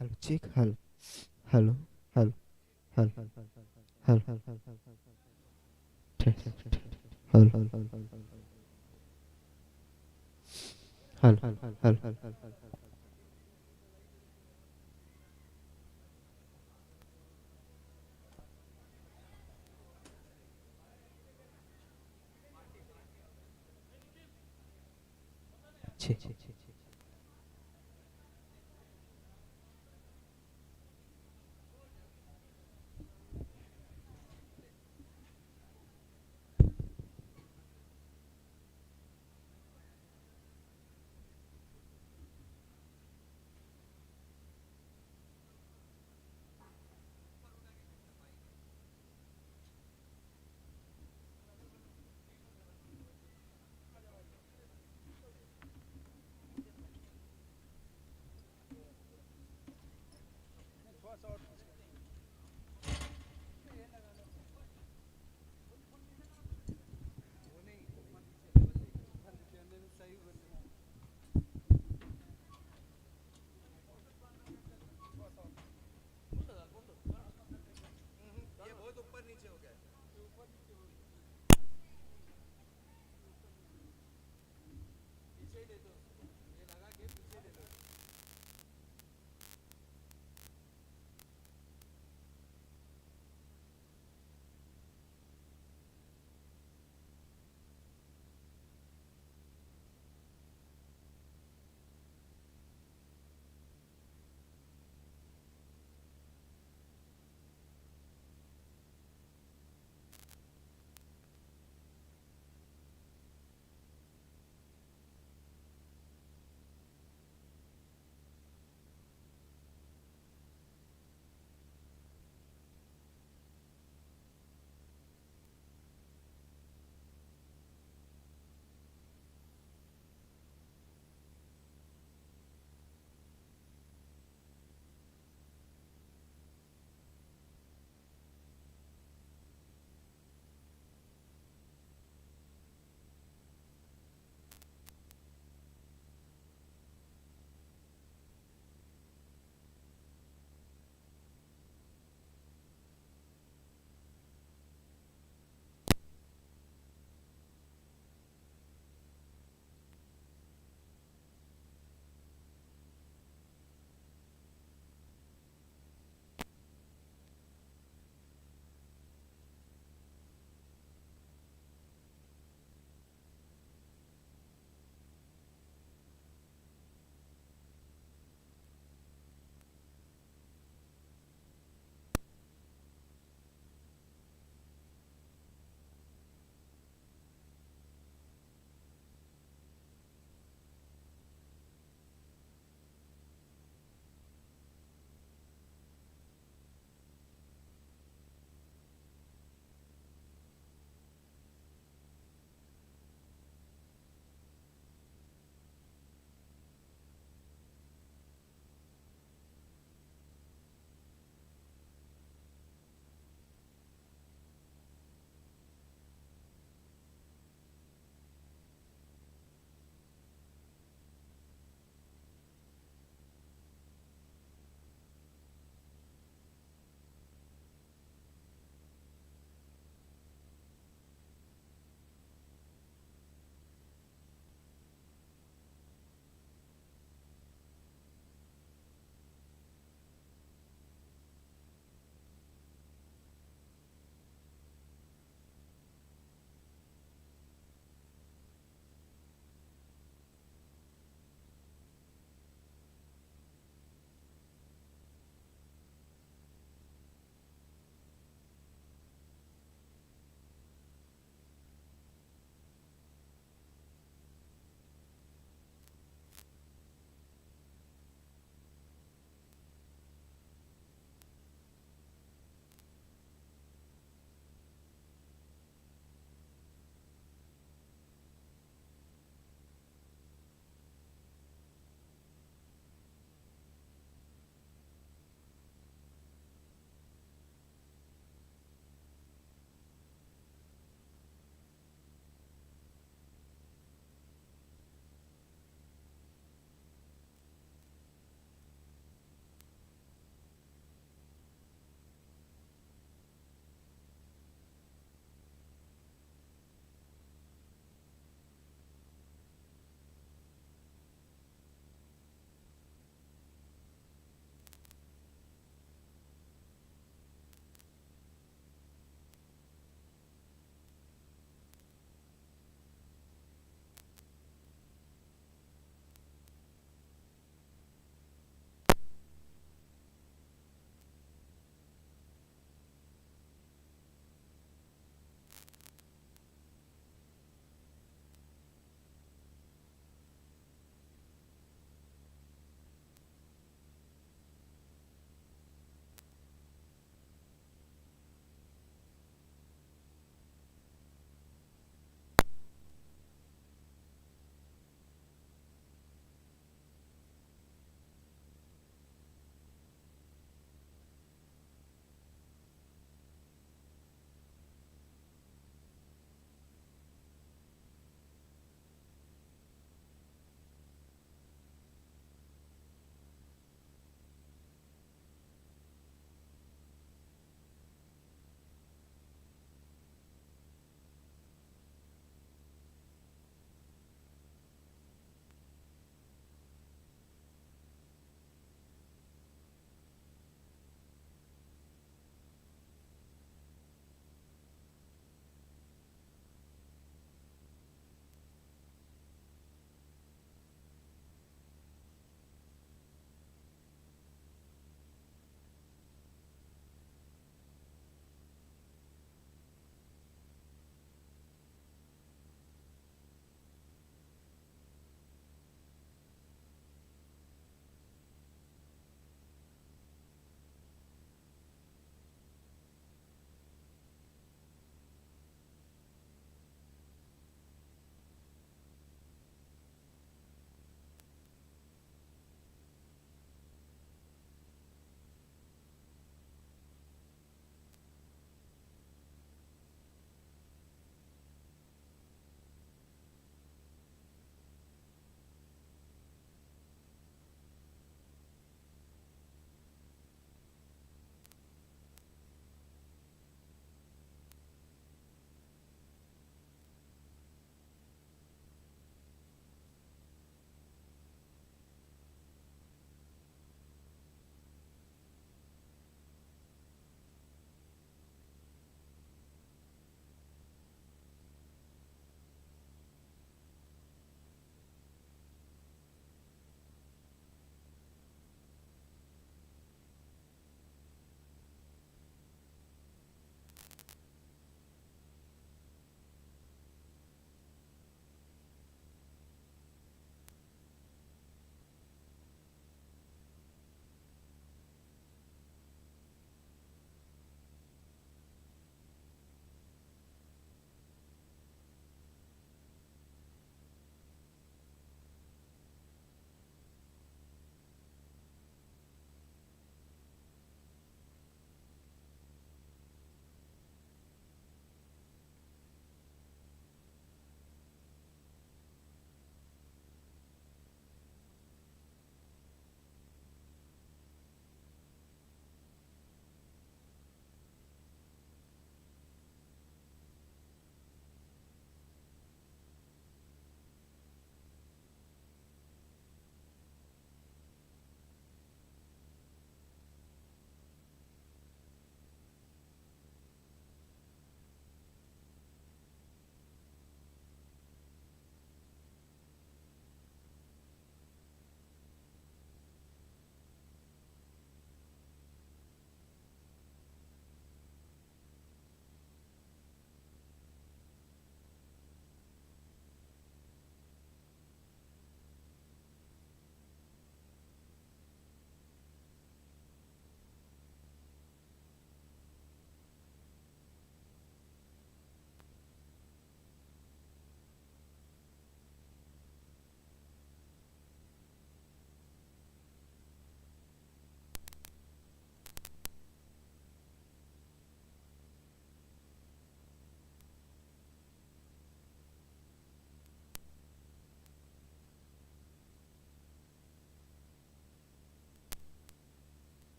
Hello, check. Hello, hello, hello, hello, hello, hello, hello, hello, hello. Check.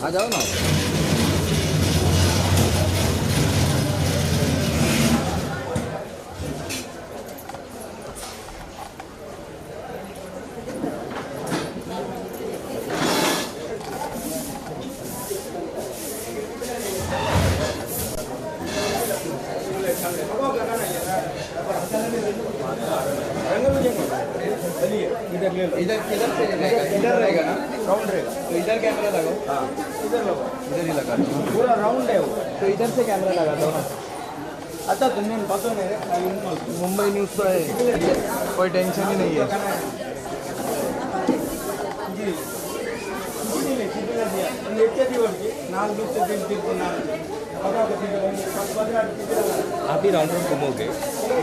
आ जाओ ना। इधर किधर से रहेगा? इधर रहेगा ना, राउंड रहेगा तो इधर कैमरा लगाओ। हाँ इधर लगाओ, इधर ही लगा दो, पूरा राउंड है वो, तो इधर से कैमरा लगा दो ना। अच्छा तुमने पता नहीं, मुंबई न्यूज़ तो है, कोई टेंशन ही नहीं है। आप ही राउंड राउंड घूमोगे?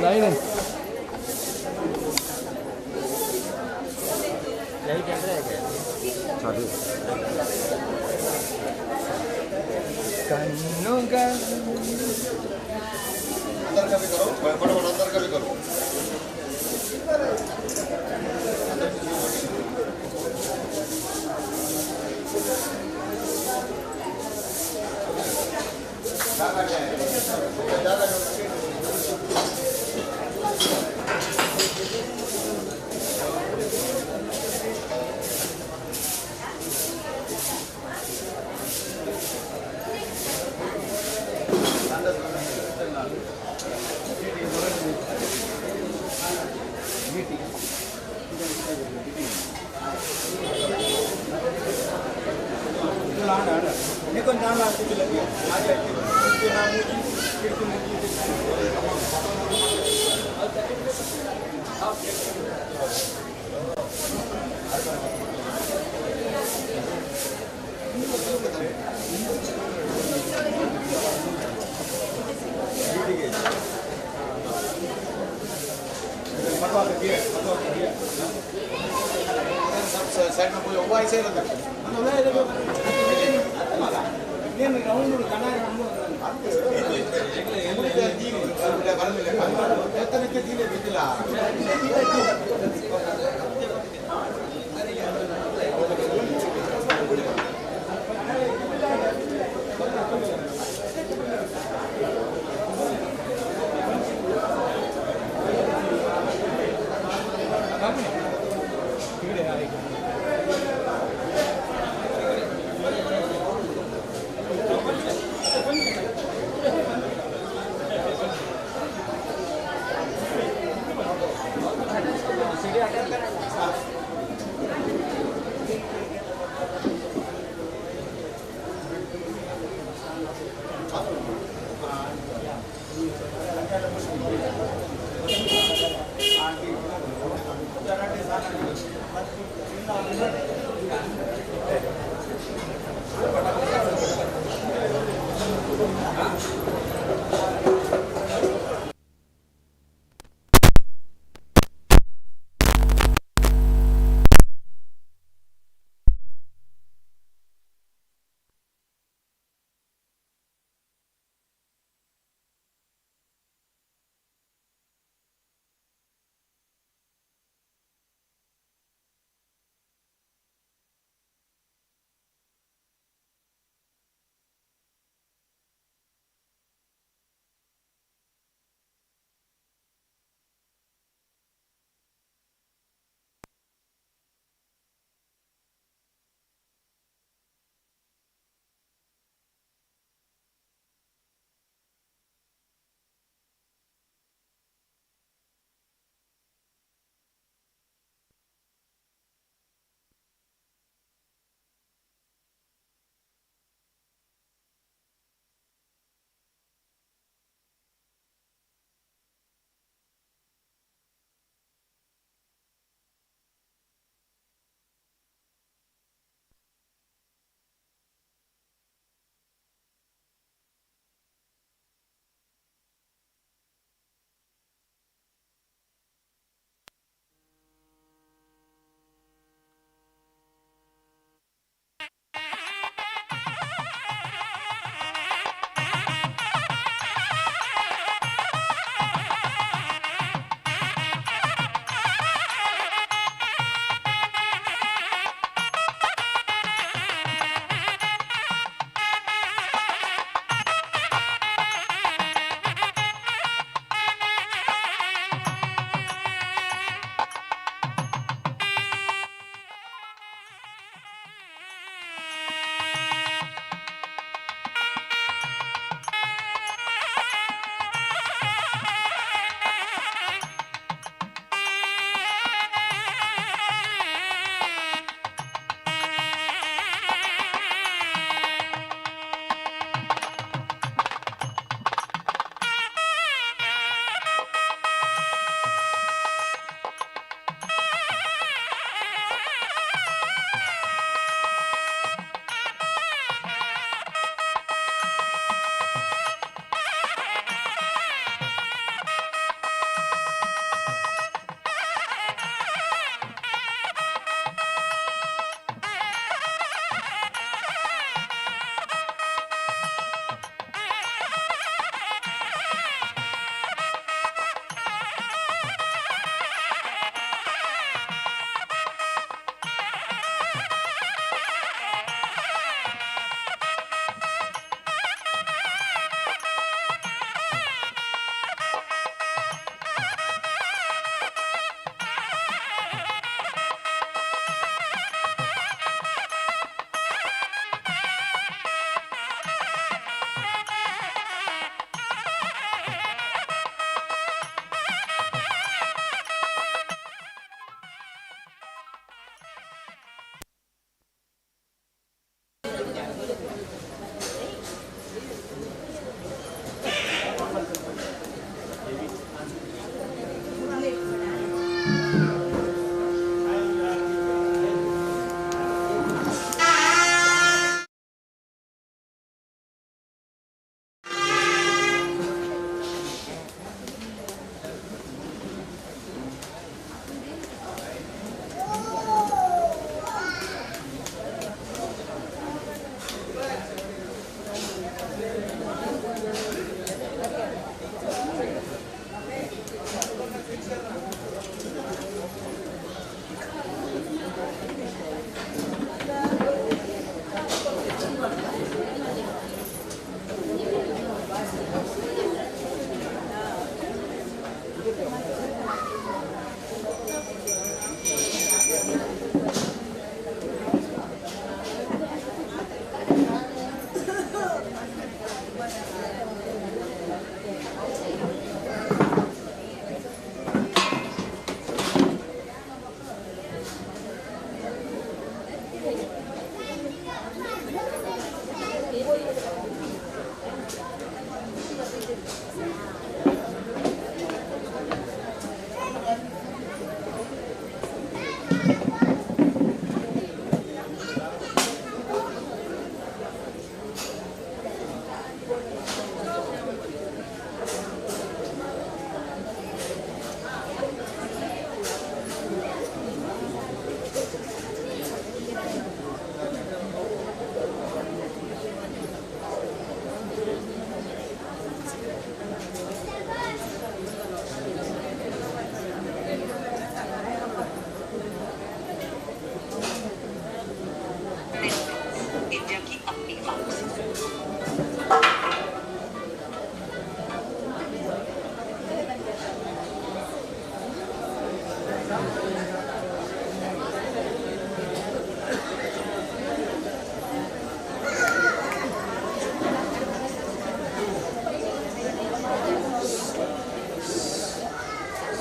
नहीं नहीं, यही कैमरा है क्या? चालू। अंदर का भी करो, फटाफट अंदर का भी करो। साइड में कोई हुआ ऐसे रहता है।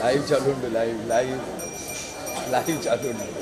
ಲೈವ್ ಚಾಲು ಉಂಟು, ಲೈವ್ ಲೈವ್ ಲೈವ್ ಚಾಲು ಉಂಟು.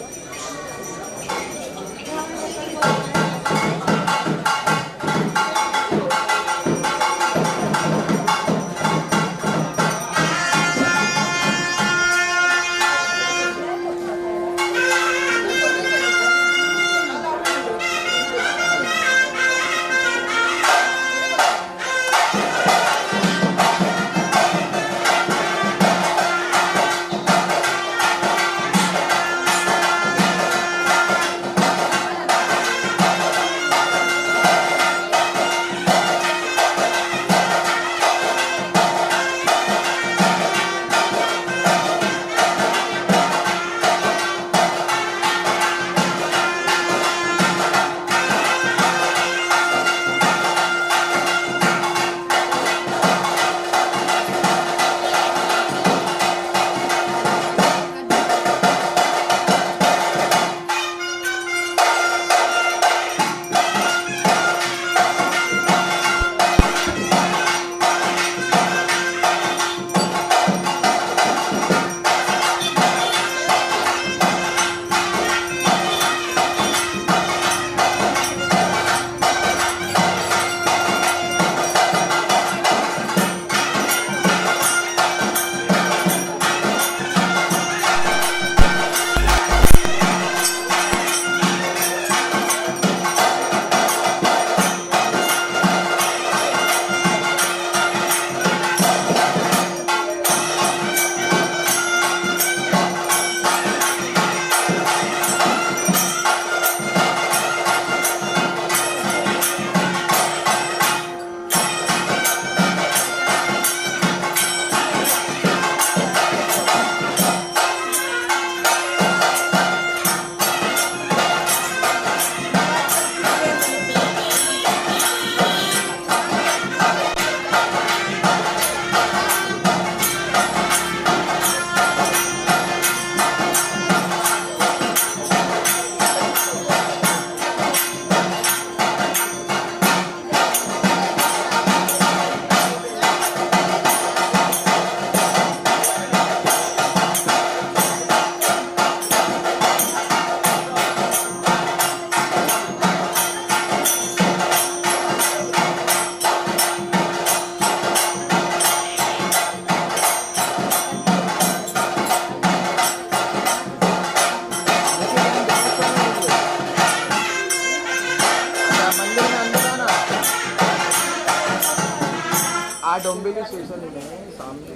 डोंबिवली स्टेशन में सामने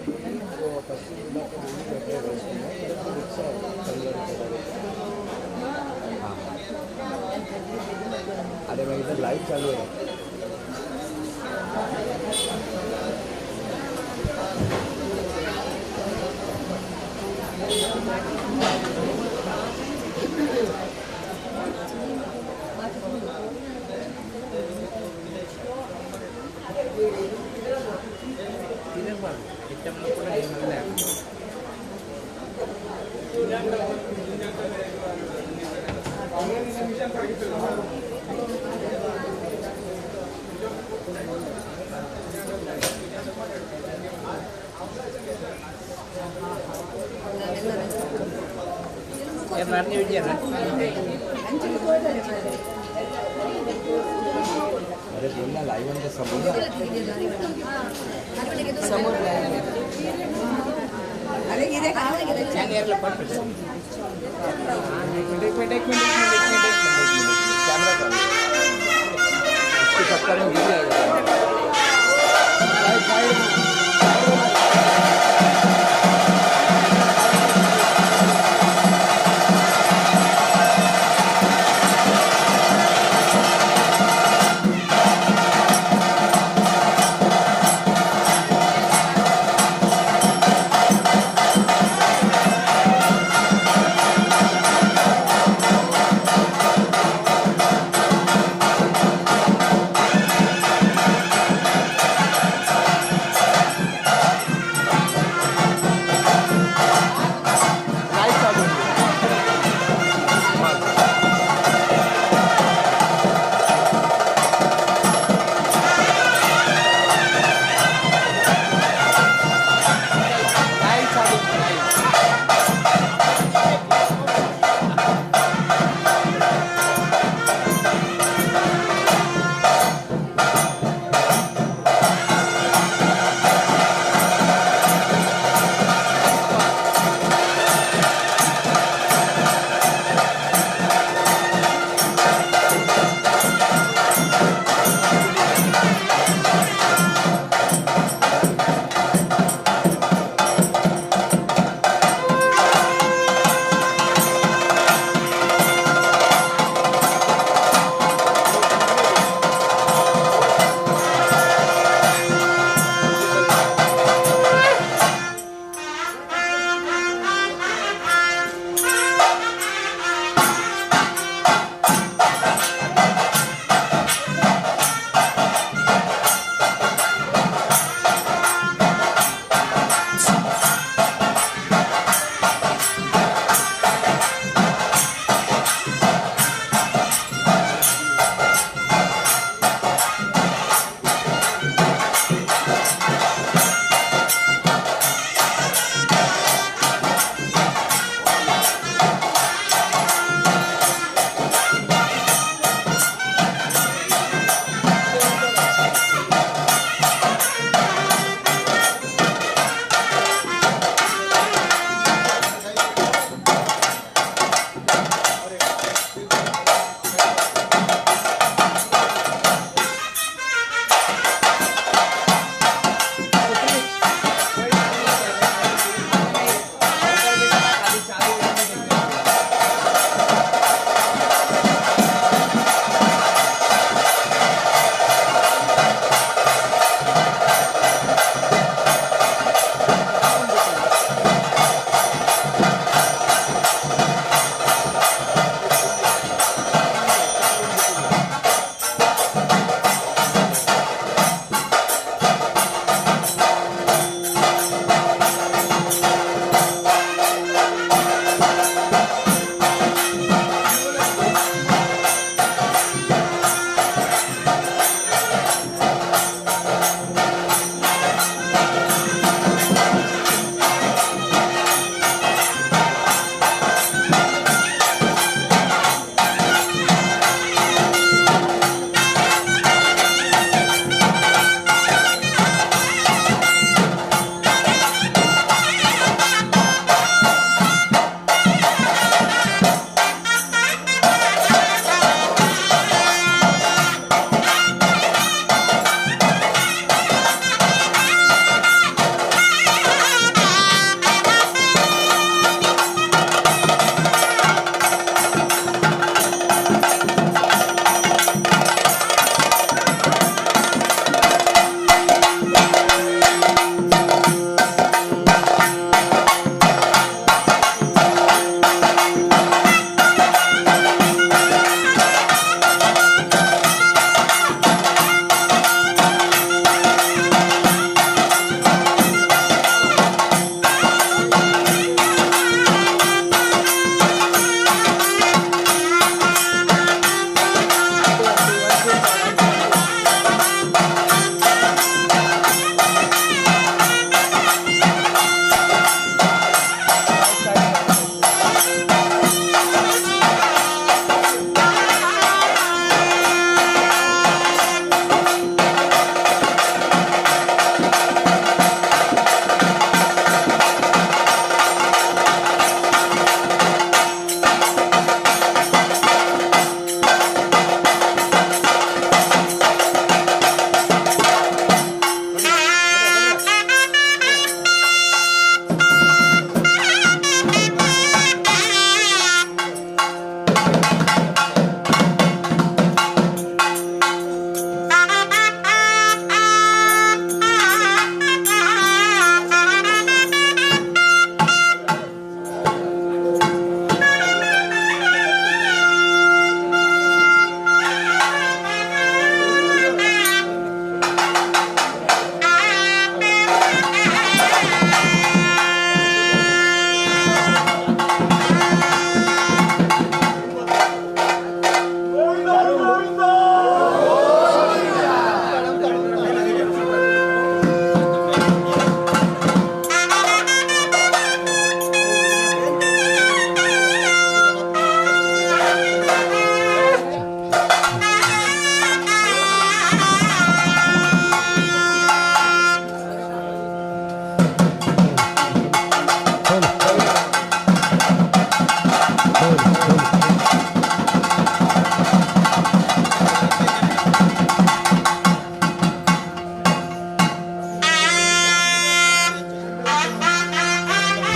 वो पश्चिम जिला के बोर्ड बैठे हुए हैं, इधर से रिक्शा है कलर। हाँ, अरे भाई इधर लाइव चालू है। अरे बोलना लाइव म्हणजे समोर समोर अरे गिरे एक मिनट एक मिनट एक मिनट एक मिनट एक मिनट कैमरा चालू, इसके चक्कर में गिर जाएगा।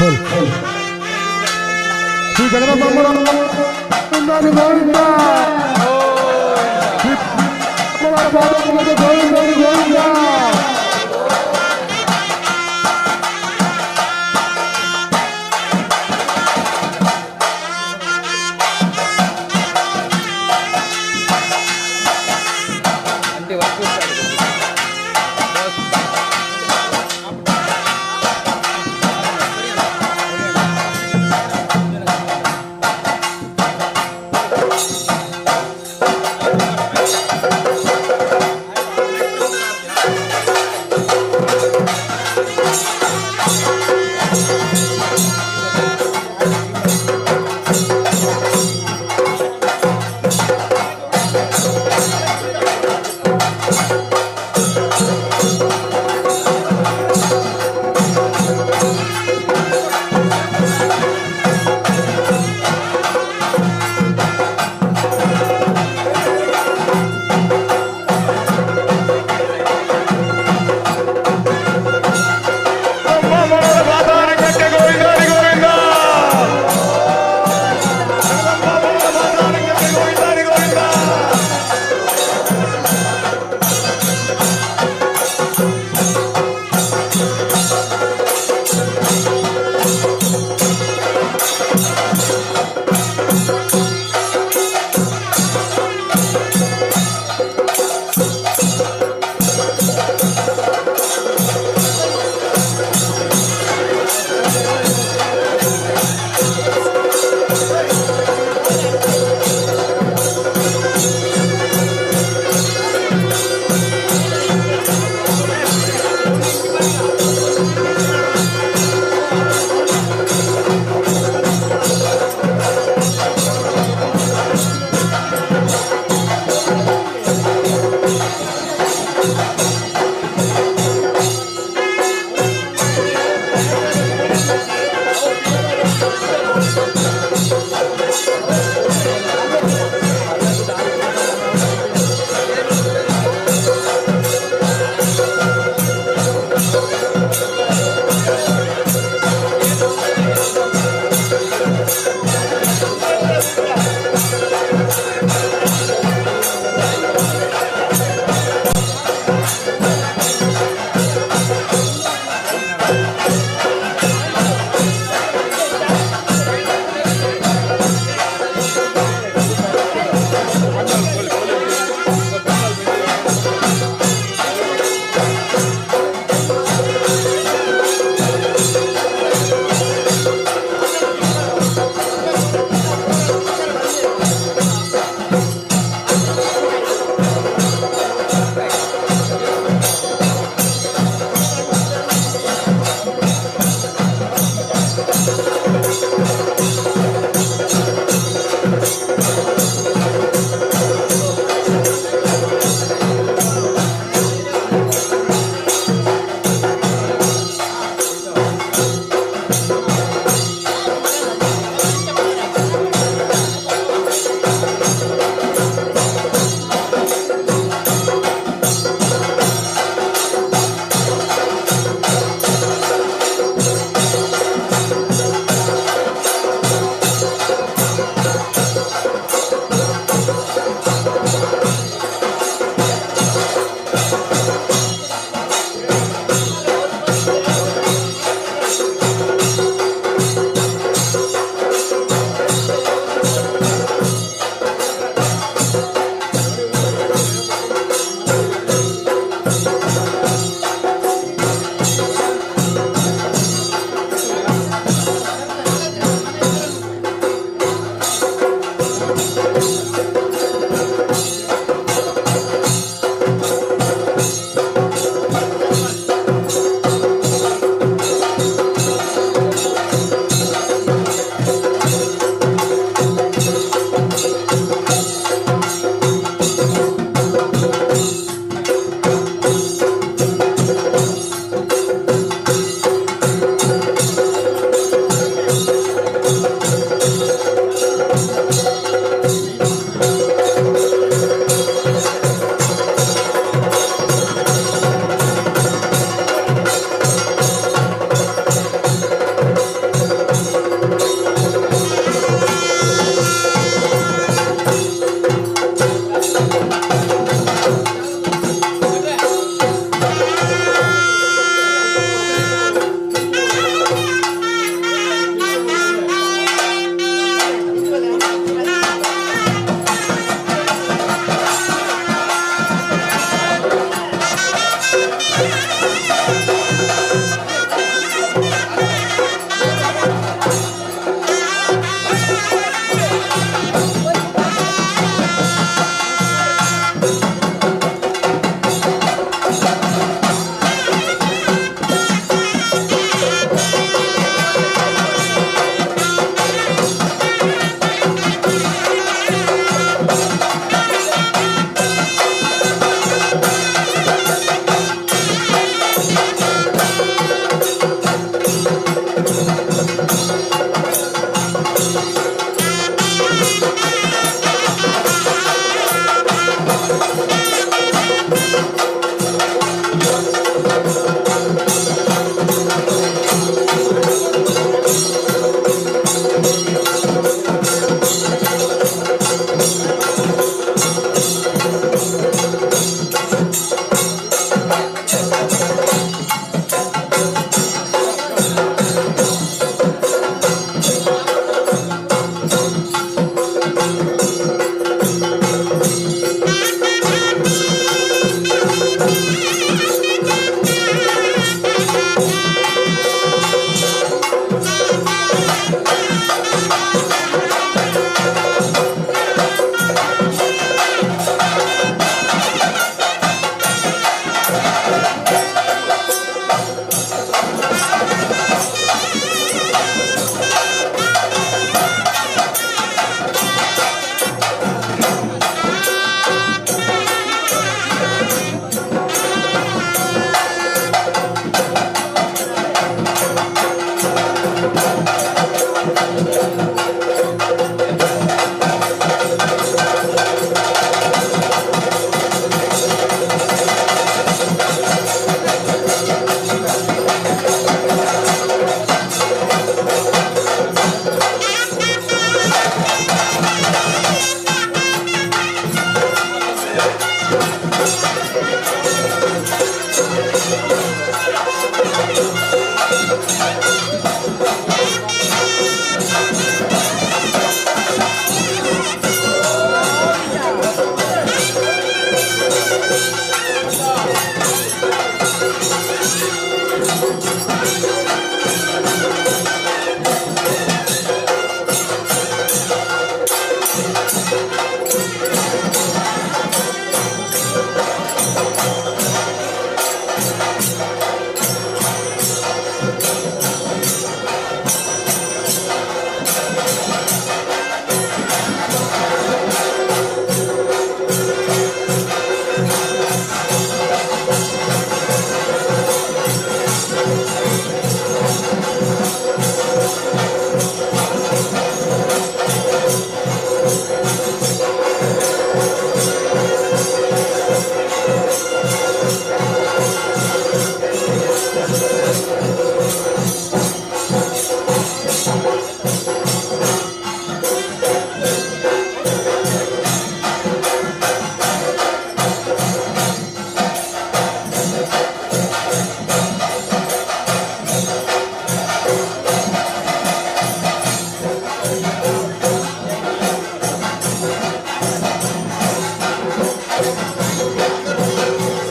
Shri Jagadamba Govinda, Shri Govinda Govinda.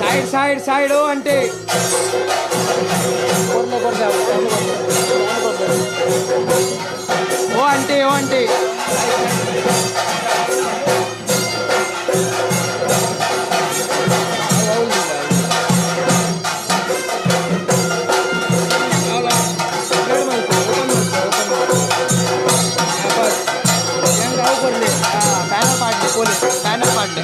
Side side side हो आंटी ओ आंटी, ओ आंटी। बॅनर पाडले, पोलीस बॅनर पाडले।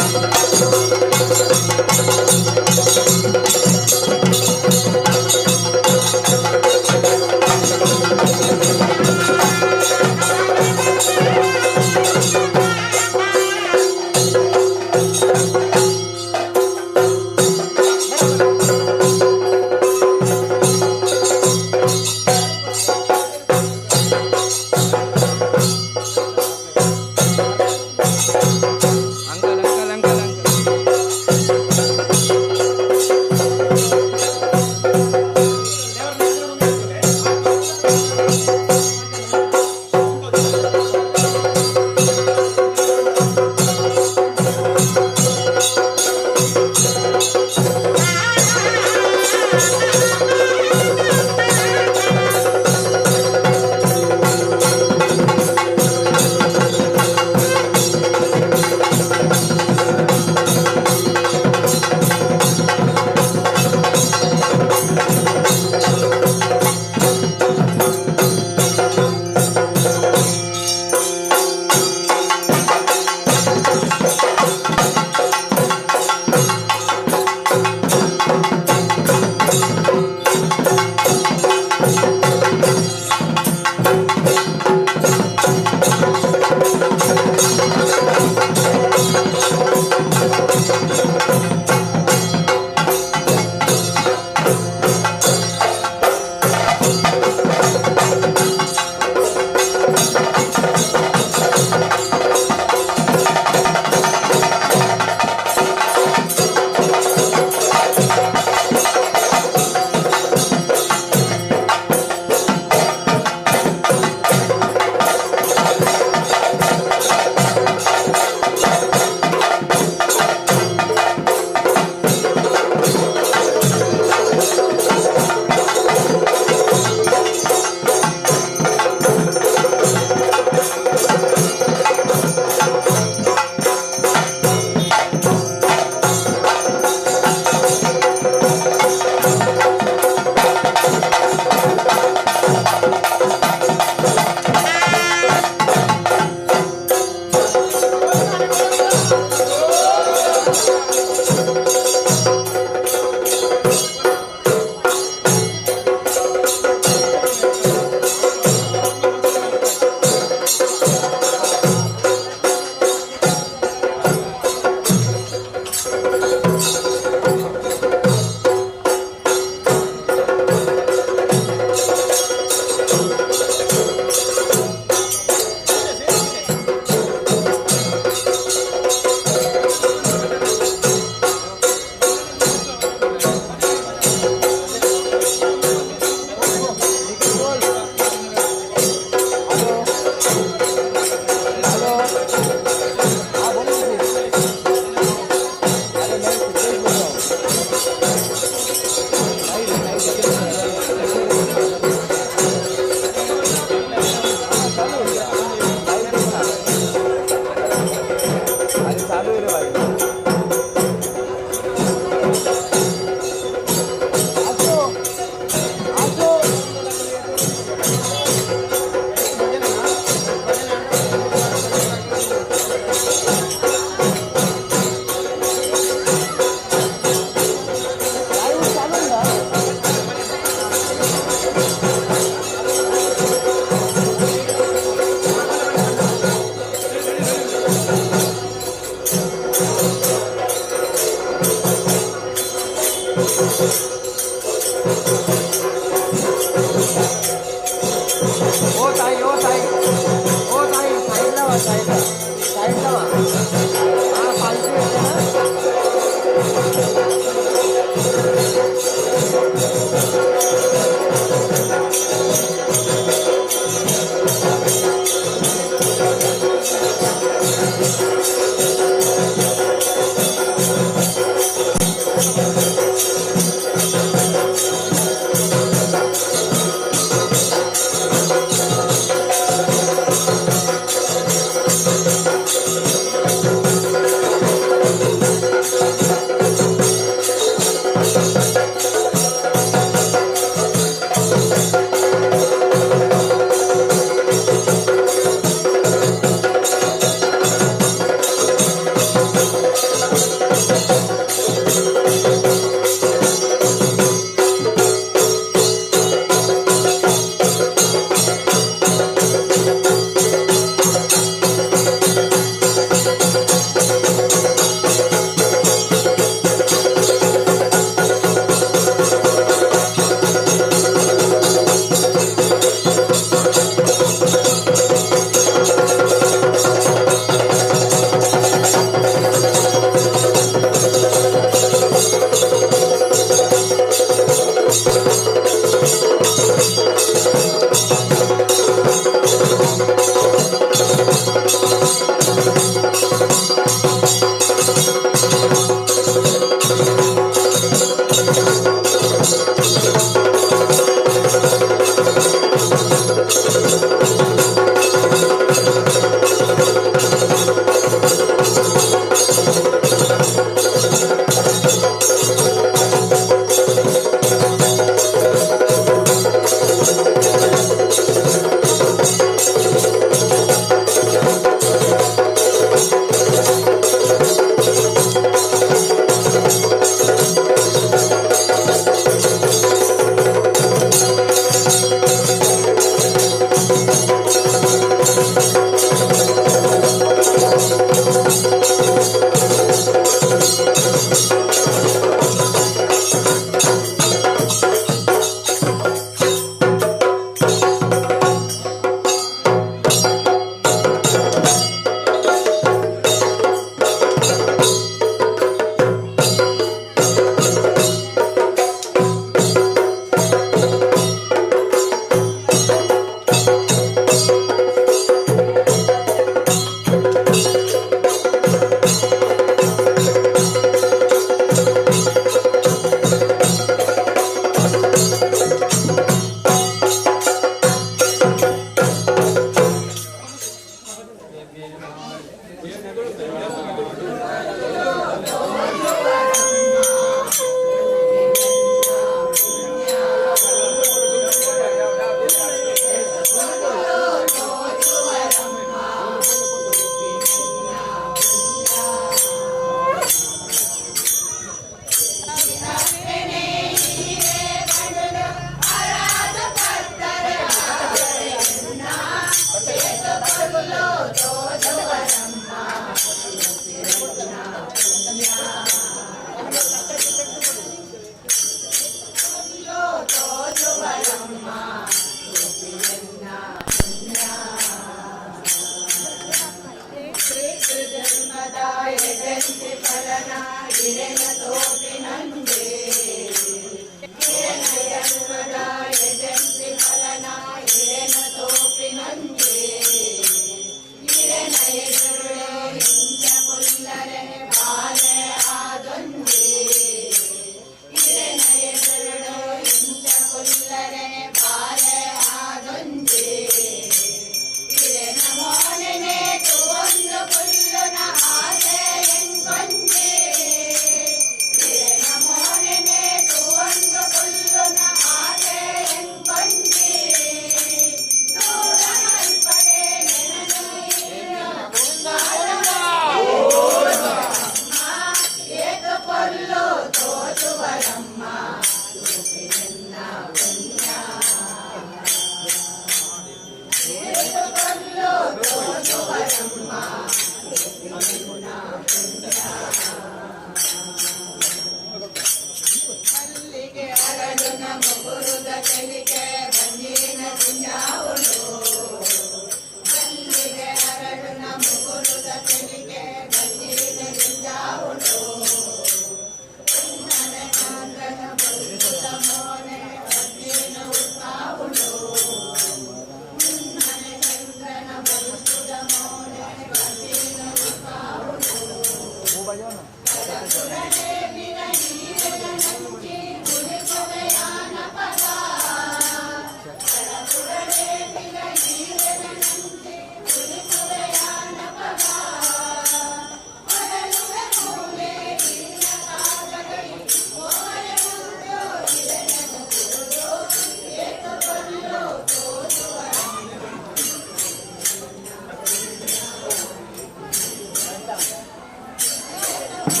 अभी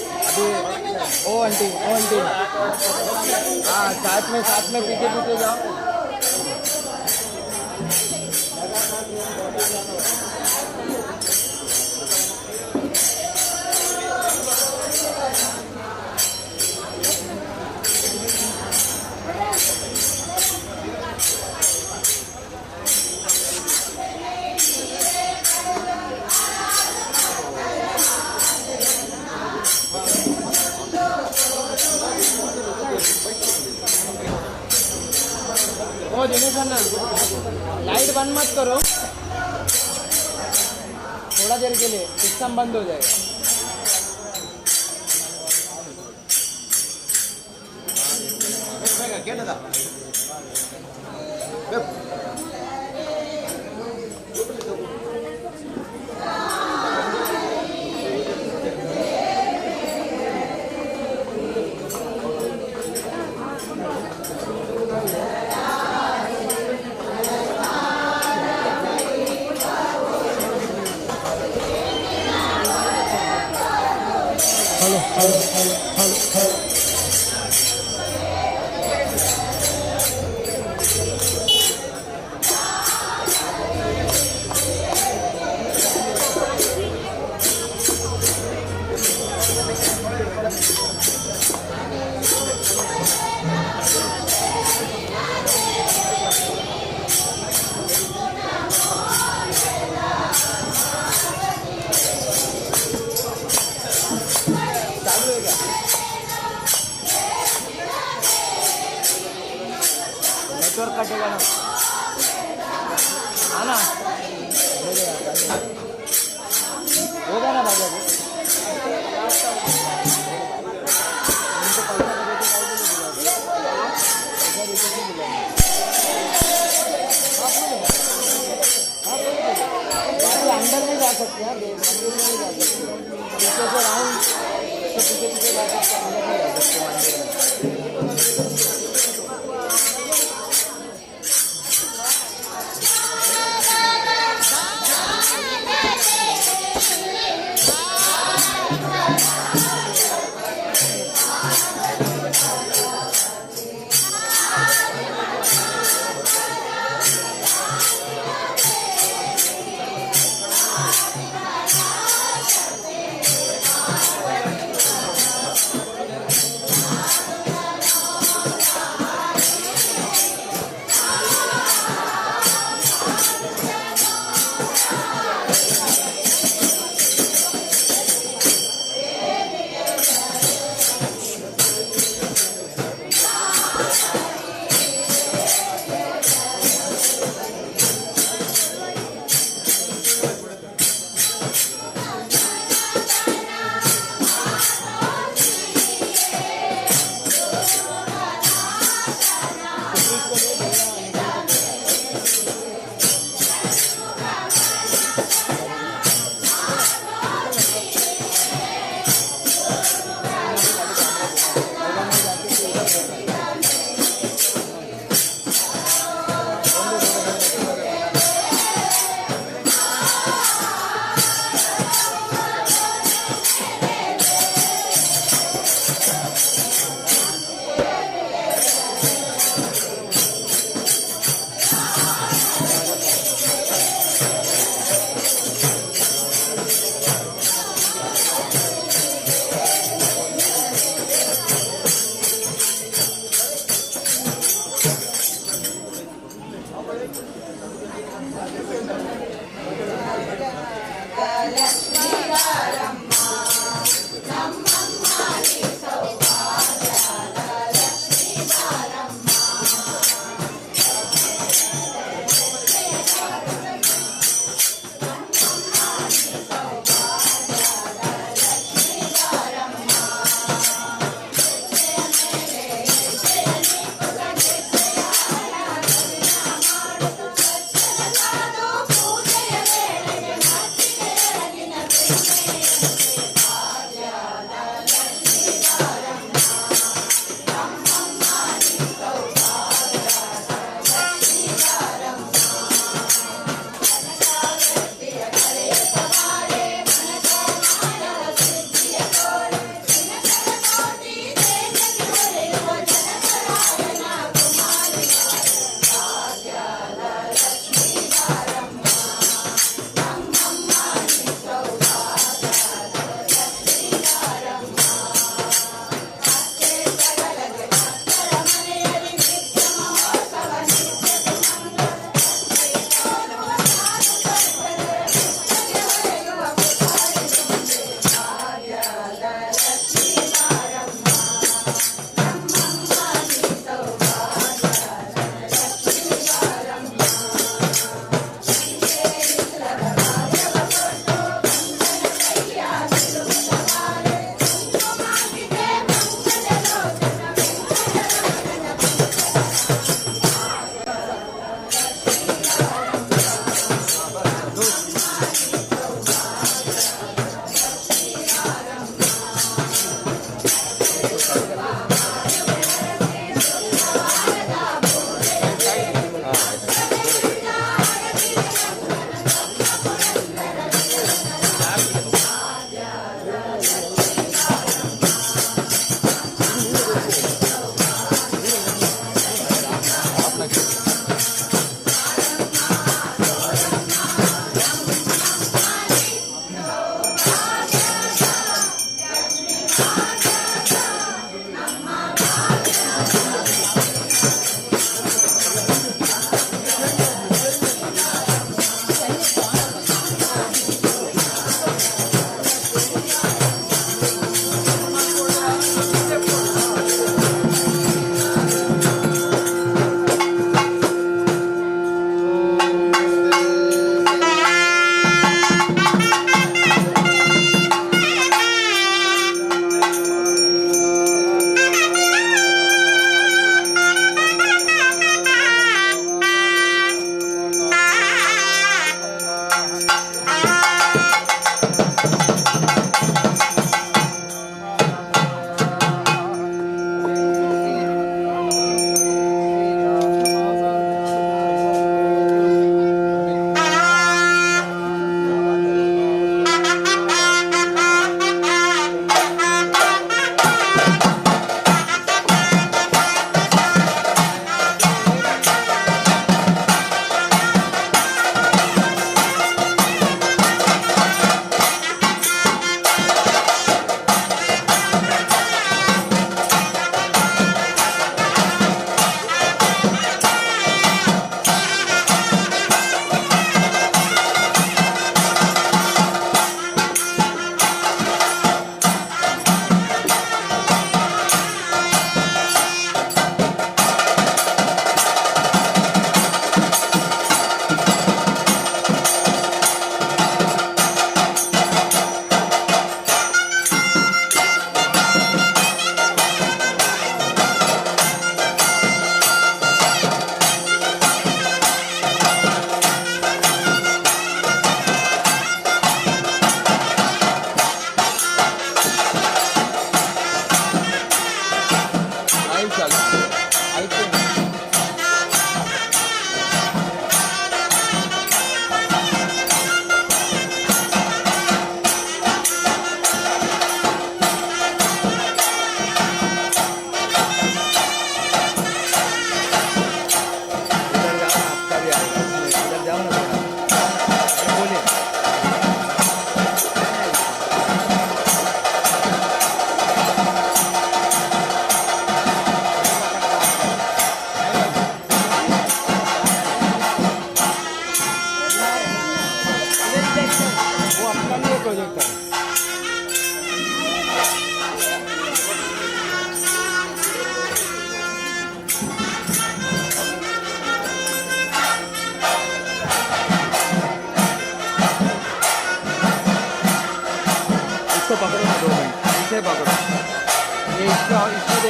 ओ आंटी, ओ आंटी, हाँ साथ में पीछे पीछे जाओ। ओ दिनेश अन्ना, लाइट बंद मत करो, थोड़ा देर के लिए सिस्टम बंद हो जाएगा। Hello hello hello hello hello. चालू है क्या? नेटवर्क कटेगा ना? हाँ ना, हो गया ना भाई? अभी उनको पैसा दे के पैसा दे के नहीं बुलाएंगे। बाकी अंदर नहीं जा सकते हैं, मंदिर में नहीं जा सकते, पीछे से राउंड तो पीछे पीछे जा सकते, अंदर नहीं जा सकते मंदिर में।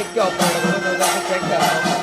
देख के ऑपरेट करो, मैं उधर से चेक कर रहा हूँ।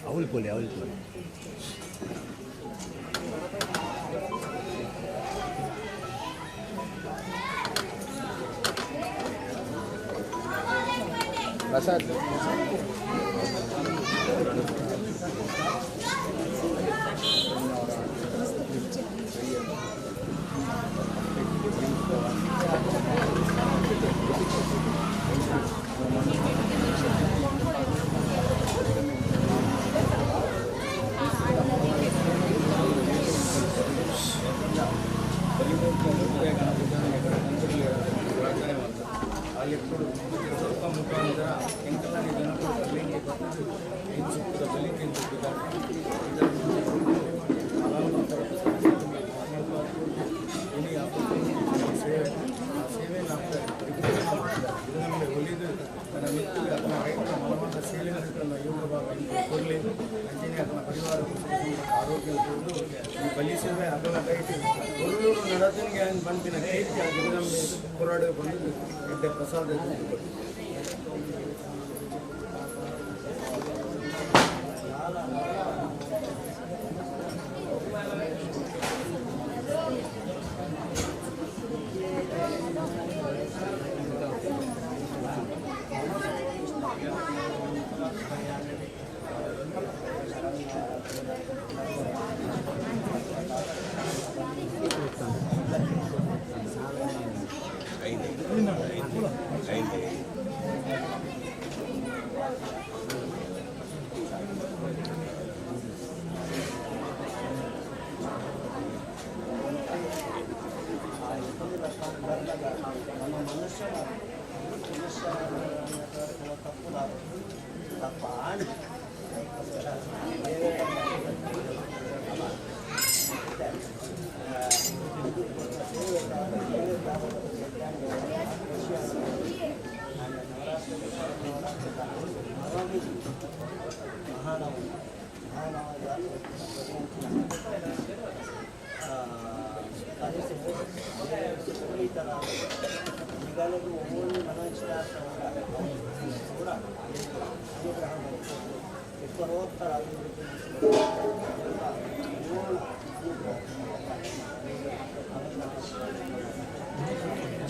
ಅವಲ್ ಪೋಲಿ ಅವಲ್ ಪೋಲಿ ಪ್ರಸಾದ್ ಪ್ರಸಾದ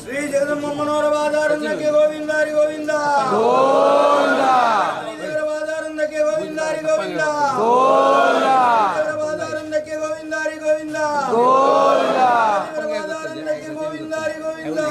ಶ್ರೀ ಜಗದಂಬಮ್ಮನವರ ಬಾದಾರಂದಕ್ಕೆ ಗೋವಿಂದಾರಿ ಗೋವಿಂದ ದೇವರ ಬಾದಾರಂದಕ್ಕೆ ಗೋವಿಂದಾರಿ ಗೋವಿಂದ ದೇವರ ಬಾದಾರಂದಕ್ಕೆ ಗೋವಿಂದಾರಿ ಗೋವಿಂದ ದೇವರ ಬಾದಾರಂದಕ್ಕೆ ಗೋವಿಂದಾರಿ ಗೋವಿಂದ.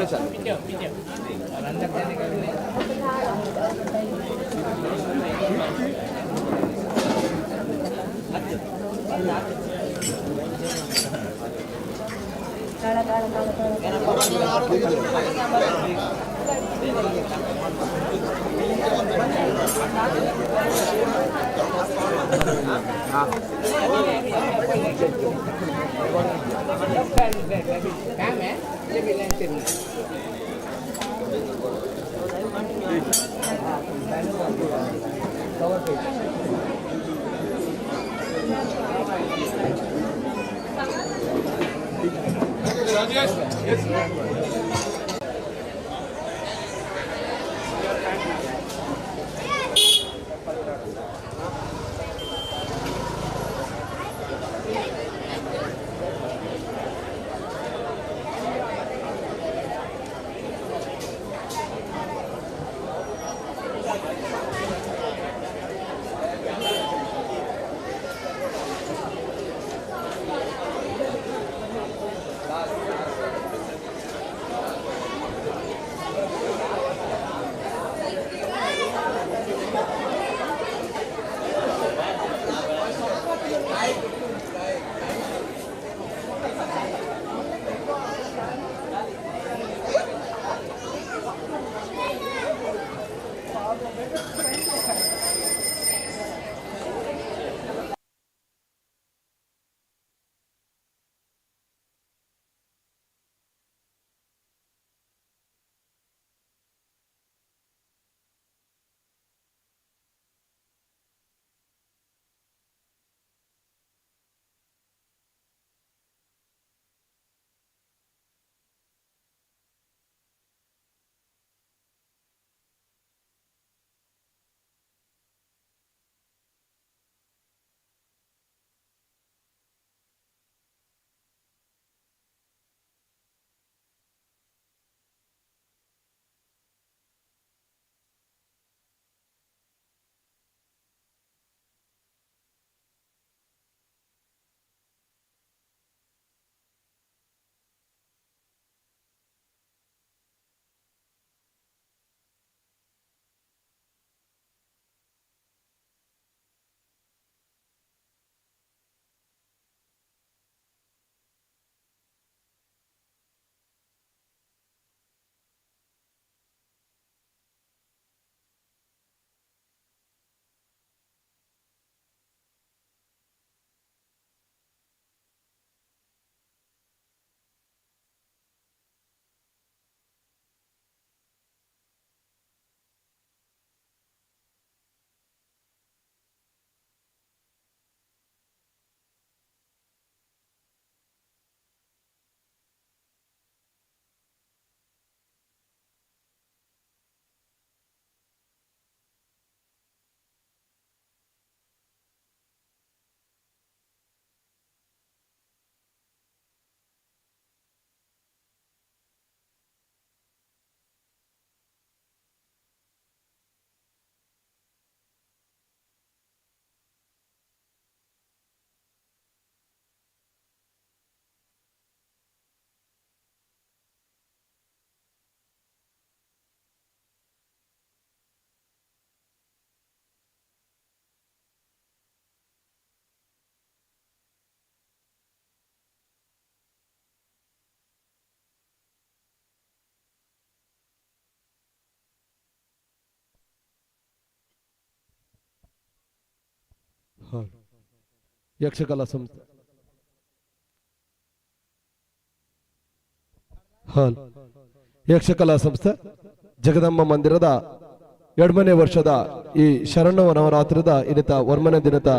करो चालू। काम है यक्षकला संस्था ಹಲ್ ಯಕ್ಷಕಲಾ ಸಂಸ್ಥೆ ಜಗದಂಬ ಮಂದಿರದ ಎರಡನೇ ವರ್ಷದ ಈ ಶರಣವ ನವರಾತ್ರಿದ ಇನ್ನಿತ ವರ್ಮನೆ ದಿನದ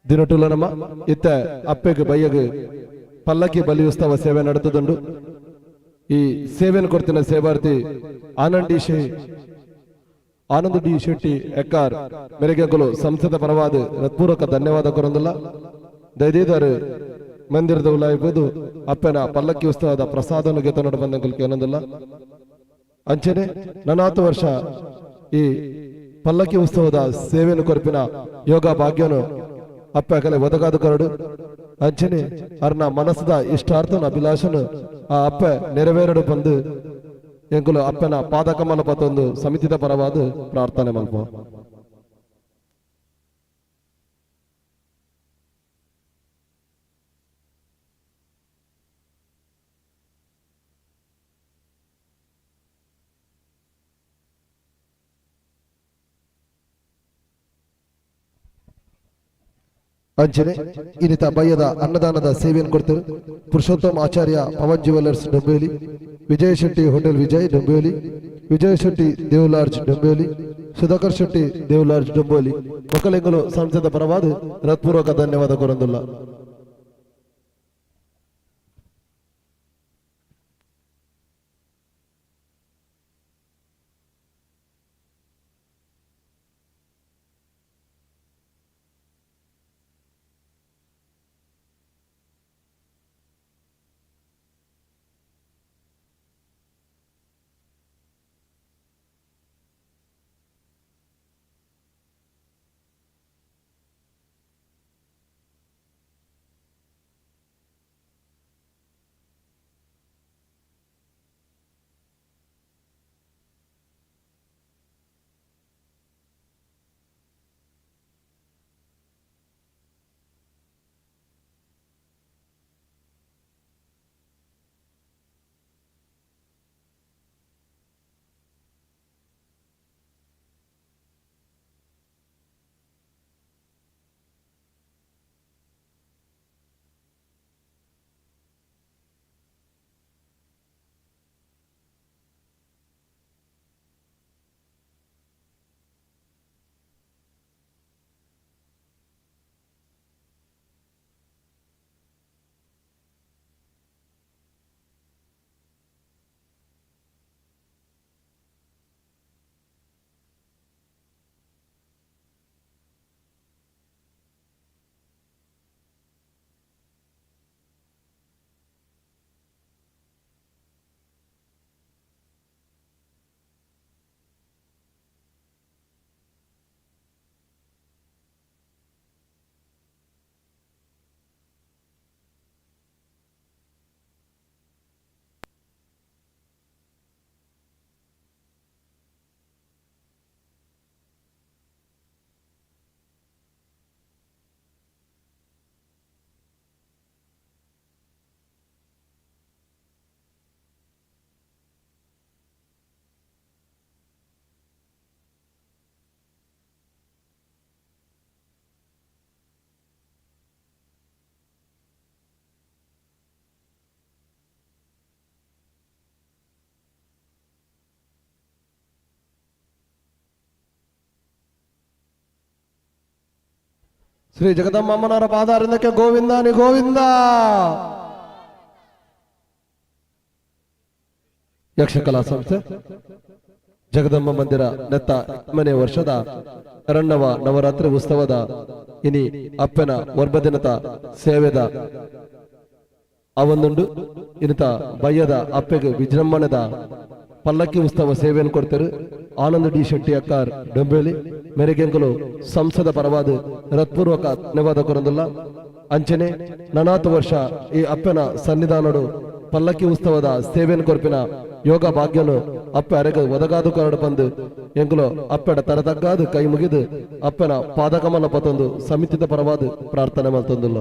ದಿನಟುಲ ನಮ್ಮ ಇತ್ತ ಅಪ್ಪೆಗೆ ಬಯ್ಯಗೆ ಪಲ್ಲಕ್ಕಿ ಬಲಿ ಉತ್ಸವ ಸೇವೆ ನಡೆದುದುಂಡು. ಈ ಸೇವೆಯನ್ನು ಕೊಡ್ತಿನ ಸೇವಾರ್ಥಿ ಆನಂದ್ ಡಿ ಶೆಟ್ಟಿ ಎಕ್ಕಾರ್ ಮೆರೆಗೆಂಕುಲು ಸಂಸ್ಥೆದ ಪರವಾದ ಹೃತ್ಪೂರ್ವಕ ಧನ್ಯವಾದ ಕೊರಂದಿಲ್ಲ. ದಯದೀದರು ಮಂದಿರದ ಉಲಾಯಿಬೋದು ಅಪ್ಪನ ಪಲ್ಲಕ್ಕಿ ಉತ್ಸವದ ಪ್ರಸಾದವನ್ನು ಗೆತ್ತ ಬಂದಂಕುಲು ಕೇನೊಂದಿಲ್ಲ. ಅಂಚನೆ ನನಾತು ವರ್ಷ ಈ ಪಲ್ಲಕ್ಕಿ ಉತ್ಸವದ ಸೇವೆಯನ್ನು ಕೊರಪಿನ ಯೋಗ ಭಾಗ್ಯನು ಅಪ್ಪ ಕಲೆ ಒದಗಾದ ಕರಡು. ಅಂಚನೆ ಅರ್ನ ಮನಸ್ಸದ ಇಷ್ಟಾರ್ಥನ ಅಭಿಲಾಷನು ಆ ಅಪ್ಪೆ ನೆರವೇರಡು ಬಂದು ಎಂಕುಲು ಅಪ್ಪನ ಪಾದಕಮಲ ಪತ್ತೊಂದು ಸಮಿತಿದ ಪರವಾದ ಪ್ರಾರ್ಥನೆ ಮಲ್ಪ. ಅಂಚನೆ ಇನ್ನಿತ ಬಯ್ಯದ ಅನ್ನದಾನದ ಸೇವೆಯನ್ನು ಕೊಡ್ತಾರೆ Purushottam Acharya Pavan jewellers Dombivli, Vijaya Shetty hotel Vijay Dombivli, Vijaya Shetty Dev lodge Dombivli, Sudhakar Shetty Dev lodge Dombivli. ಒಕ್ಕಲಿಂಗಲು ಸಂಸದ ಪರವಾದ ಹೃತ್ಪೂರ್ವಕ ಧನ್ಯವಾದ ಕೊರಂದುಲ್ಲ. ಶ್ರೀ ಜಗದಂಬಮ್ಮನವರ ಪಾದಾರಿಂದಕ್ಕೆ ಗೋವಿಂದಾನಿ ಗೋವಿಂದ. ಯಕ್ಷಕಲಾ ಸಂಸ್ಥೆ ಜಗದಂಬ ಮಂದಿರ ನೆತ್ತ ಮನೆ ವರ್ಷದ ಎರಣ್ಣವ ನವರಾತ್ರಿ ಉತ್ಸವದ ಇನಿ ಅಪ್ಪನ ವರ್ಭದಿನತ ಸೇವೆದ ಅವೊಂದುಂಡು. ಇನಿತ ಬಯ್ಯದ ಅಪ್ಪೆಗೆ ವಿಜೃಂಭಣದ ಪಲ್ಲಕ್ಕಿ ಉತ್ಸವ ಸೇವೆಯನ್ನು ಕೊಡ್ತಾರೆ ಆನಂದ್ ಡಿ ಶೆಟ್ಟಿ ಅಕ್ಕಾರ್ ಡೊಂಬೇಲಿ ಮೆರೆಗೆಂಕಲು ಸಂಸದ ಪರವಾದ ಹೃತ್ಪೂರ್ವಕ ಧನ್ಯವಾದ ಕೊರಂದುಲ್ಲ. ಅಂಚನೆ ನನಾತು ವರ್ಷ ಈ ಅಪ್ಪನ ಸನ್ನಿಧಾನಡು ಪಲ್ಲಕ್ಕಿ ಉತ್ಸವದ ಸೇವೆಯನ್ನು ಕೊರ್ಪಿನ ಯೋಗ ಭಾಗ್ಯನು ಅಪ್ಪೆ ಅರೆಗ ಒದಗಾದು ಕೊರಡು ಬಂದು ಎಂಕುಲು ಅಪ್ಪೆಡ ತರತಗ್ಗಾದು ಕೈ ಮುಗಿದು ಅಪ್ಪನ ಪಾದಕಮಲ ಪತೊಂದು ಸಮಿತಿದ ಪರವಾದ ಪ್ರಾರ್ಥನೆ ಮಲ್ತೊಂದುಲ್ಲ.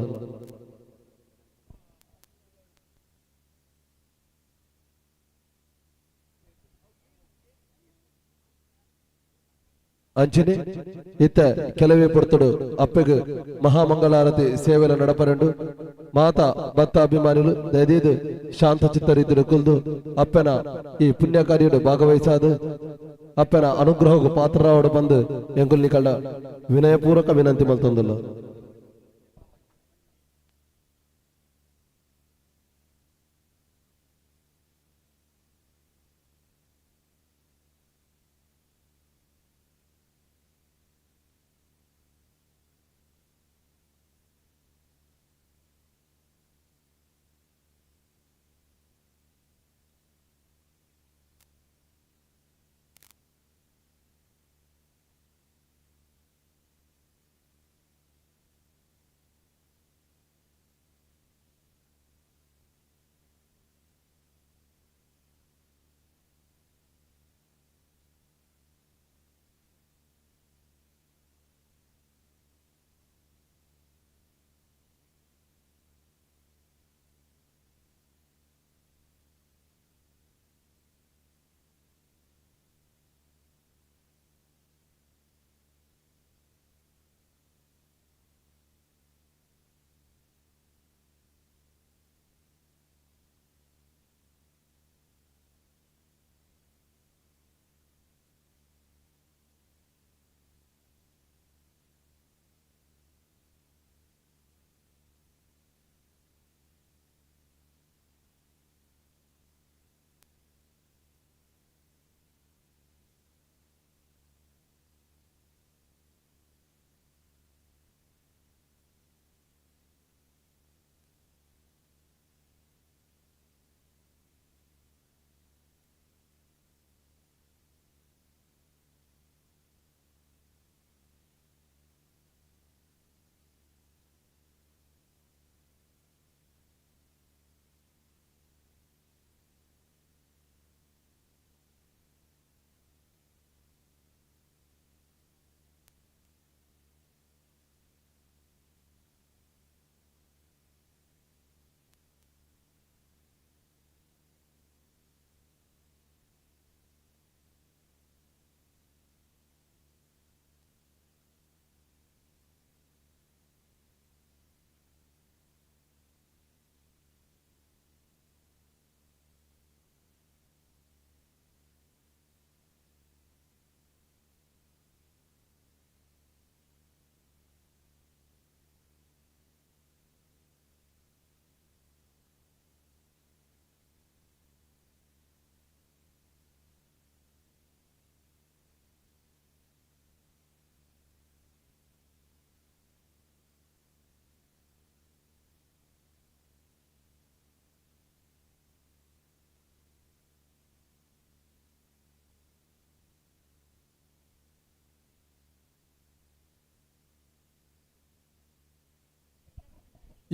ಅಂಚನೆ ಇತ್ತ ಕೆಲವೇ ಪೊರ್ತುಡು ಅಪ್ಪೆಗ್ ಮಹಾಮಂಗಳಾರತಿ ಸೇವೆಲ ನಡಪರಂಡು. ಮಾತಾ ಭಕ್ತ ಅಭಿಮಾನಿಲು ದಯದೀದು ಶಾಂತ ಚಿತ್ತ ರೀತಿಡು ಕುಲ್ದು ಅಪ್ಪನ ಈ ಪುಣ್ಯ ಕಾರ್ಯಡು ಭಾಗವಹಿಸಾದು ಅಪ್ಪನ ಅನುಗ್ರಹకు ಪಾತ್ರರಾವಡು ಬಂದು ಎಂಕುಲ್ ನಿಕಲ್ಡ ವಿನಯಪೂರ್ವಕ ವಿನಂತಿ ಮಲ್ತೊಂದುಲ್ಲ.